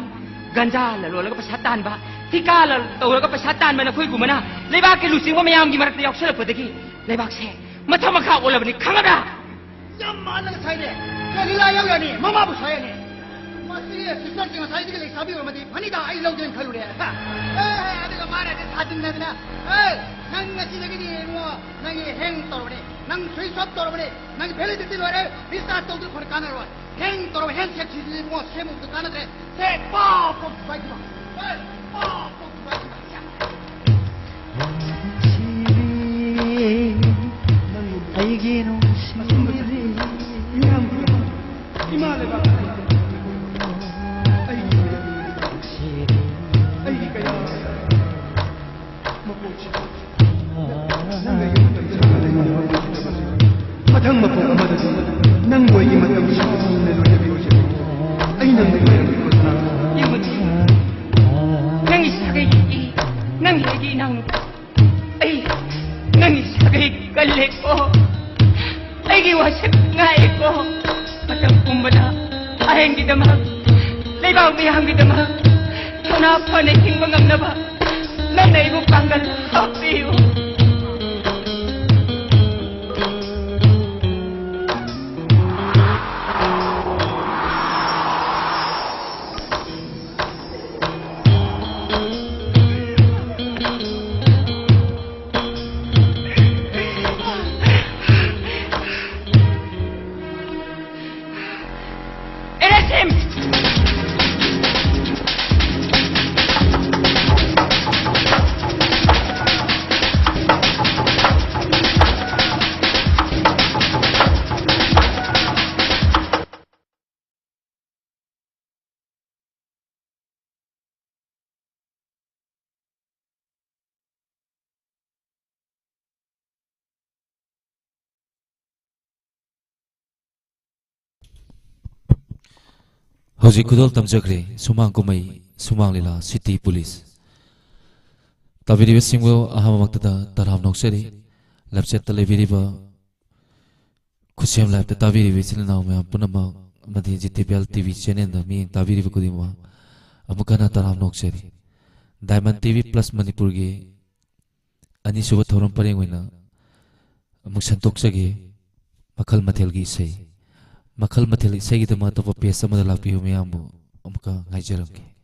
ꯒꯟꯖꯥ ꯂꯂꯣꯜꯂꯒ ꯄꯩꯁꯥ ꯇꯥꯟꯕ, ꯊꯤꯀꯥ ꯂ-, ꯇꯧꯔꯒ ꯄꯩꯁꯥ ꯇꯥꯟꯕ ꯅꯈꯣꯏꯒꯨꯝꯕꯅ ꯂꯩꯕꯥꯛꯀꯤ ꯂꯨꯆꯤꯡꯕ ꯃꯌꯥꯝꯒꯤ ꯃꯔꯛꯇ ꯌꯥꯎꯁꯜꯂꯛꯄꯗꯒꯤ ꯂꯩꯕꯥꯛꯁꯦ ꯃꯊꯛ ꯃꯈꯥ ꯑꯣꯜꯂꯕꯅꯤ, ꯈꯪꯉꯕ꯭ꯔꯥ? ꯌꯥꯝ ꯃꯥꯜꯂꯒ ꯁꯥꯏꯅꯦ꯫ ꯀꯂꯤꯂꯥ ꯌꯧꯔꯅꯤ, ꯃꯃꯥꯕꯨ ꯁꯥꯏꯅꯦ꯫ ꯃꯁꯤꯒꯤ ꯁꯤꯁꯇꯔꯁꯦ ꯉꯁꯥꯏꯗꯒꯤ ꯂꯩꯁꯥꯕꯤ ꯑꯣꯏꯔꯝꯃꯗꯤ ꯐꯅꯤꯗ ꯑꯩ ꯂꯧꯒꯦꯅ ꯈꯜꯂꯨꯔꯦ꯫ ꯍꯥ? ꯑꯦ, ꯑꯗꯨꯒ ꯃꯥꯅꯗꯤ ꯁꯥꯖꯤꯟꯅꯗꯅ, "ꯑꯦ, ꯅꯪ ꯉꯁꯤꯗꯒꯤꯗꯤ ꯏꯕꯨꯡꯉꯣ, ꯅꯪꯒꯤ ꯍꯦꯡ ꯇꯧꯔꯕꯅꯤ, ꯅꯪ ꯁ꯭ꯋꯤꯆ ꯑꯣꯐ ꯇꯧꯔꯕꯅꯤ, ꯅꯪꯒꯤ ꯚꯦꯂꯤꯗꯤꯇꯤ ꯂꯣꯏꯔꯦ, ꯔꯤꯆꯥꯔꯖ ꯇꯧꯗ꯭ꯔꯤ ꯐꯔ ꯀꯥꯟꯅꯔꯣꯏ꯫ ꯍꯦꯡ ꯇꯧꯔꯕ ꯍꯦꯟ ꯁꯦꯠꯁꯤꯗꯤ ꯏꯕꯨꯡꯉꯣ, ꯁꯦꯝꯃꯨꯕꯗ ꯀꯥꯟꯅꯗ꯭ꯔꯦ꯫ ꯁꯦ, ꯄꯥꯎ ꯄꯥꯎ ꯊꯨꯒꯥꯏꯈꯤꯕ꯫ ꯁꯦ, ꯄꯥꯎ ꯄꯥꯎ ꯊꯨꯒꯥꯏꯈꯤꯕ꯫ ꯑꯩꯒꯤ ꯅꯨꯡꯁꯤꯕꯤ꯫ ꯏꯃꯥ ꯂꯩꯕꯥꯛ꯫ ꯑꯩꯒꯤ ꯀꯌꯥ꯫ ꯃꯀꯣꯛꯁꯤ꯫ ꯅꯪꯅ ꯌꯨꯝ ꯄꯩꯁꯥ ꯃꯊꯪ ꯃꯄꯣꯛ ꯑꯃꯗꯁꯨ ꯅꯪꯕꯨ ꯑꯩꯒꯤ ꯃꯇꯝ ꯁꯥꯡꯅ ꯂꯣꯏꯅꯕꯤꯌꯨ꯫ ꯑꯩ ꯅꯪꯕꯨ ꯉꯥꯏꯔꯝꯃꯤ ꯈꯨꯠꯅ꯫ ꯌꯦꯡꯉꯨ, ꯅꯪꯒꯤ ꯁꯥꯒꯩꯒꯤ, ꯅꯪꯒꯤ ꯑꯩꯒꯤ ꯏꯅꯥꯎꯅꯨꯄꯥ꯫ ꯑꯩ ꯅꯪꯒꯤ ꯁꯥꯒꯩ ꯀꯜꯂꯦꯀꯣ꯫ ꯑꯩꯒꯤ ꯋꯥꯁꯛ ꯉꯥꯛꯑꯦꯀꯣ꯫ ꯃꯇꯝ ꯄꯨꯝꯕꯗ ꯑꯍꯦꯟꯒꯤꯗꯃꯛ, ꯂꯩꯕꯥꯛ ꯃꯤꯌꯥꯝꯒꯤꯗꯃꯛ ꯊꯧꯅꯥ ꯐꯅ ꯍꯤꯡꯕ ꯉꯝꯅꯕ ꯅꯪꯅ ꯑꯩꯕꯨ ꯄꯥꯡꯒꯜ ꯍꯥꯞꯄꯤꯌꯨ꯫ Arrest him! ꯍꯧꯖꯤꯛ ꯈꯨꯗꯣꯜ ꯇꯝꯖꯈ꯭ꯔꯦ ꯁꯨꯃꯥꯡ ꯀꯨꯝꯍꯩ, ꯁꯨꯃꯥꯡ ꯂꯤꯂꯥ, ꯁꯤꯇꯤ ꯄꯨꯂꯤꯁ꯫ ꯇꯥꯕꯤꯔꯤꯕꯁꯤꯡꯕꯨ ꯑꯍꯥꯟꯕꯃꯛꯇꯗ ꯇꯔꯥꯝ ꯅꯣꯛꯆꯔꯤ꯫ ꯂꯝꯆꯠꯇ ꯂꯩꯕꯤꯔꯤꯕ ꯈꯨꯠꯁꯦꯝ ꯂꯥꯏꯞꯇ ꯇꯥꯕꯤꯔꯤꯕ ꯏꯆꯤꯜ ꯏꯅꯥꯎ ꯃꯌꯥꯝ ꯄꯨꯝꯅꯃꯛ ꯑꯃꯗꯤ G T P L T V ꯆꯦꯅꯦꯜꯗ ꯃꯤꯠꯌꯦꯡ ꯇꯥꯕꯤꯔꯤꯕ ꯈꯨꯗꯤꯡꯃꯛ ꯑꯃꯨꯛ ꯍꯟꯅ ꯇꯔꯥꯝ ꯅꯣꯛꯆꯔꯤ꯫ ꯗꯥꯏꯃꯟ ꯇꯤ ꯚꯤ ꯄ꯭ꯂꯁ ꯃꯅꯤꯄꯨꯔꯒꯤ ꯑꯅꯤꯁꯨꯕ ꯊꯧꯔꯝ ꯄꯔꯦꯡ ꯑꯣꯏꯅ ꯑꯃꯨꯛ ꯁꯟꯗꯣꯛꯆꯒꯦ꯫ ꯃꯈꯜ ꯃꯊꯦꯜꯒꯤ ꯏꯁꯩ, ꯃꯈꯜ ꯃꯊꯦꯜ ꯏꯁꯩꯒꯤꯗꯃꯛ ꯑꯇꯣꯞꯄ ꯄꯦꯖ ꯑꯃꯗ ꯂꯥꯛꯄꯤꯌꯨ ꯃꯌꯥꯝꯕꯨ ꯑꯃꯨꯛꯀ ꯉꯥꯏꯖꯔꯝꯒꯦ꯫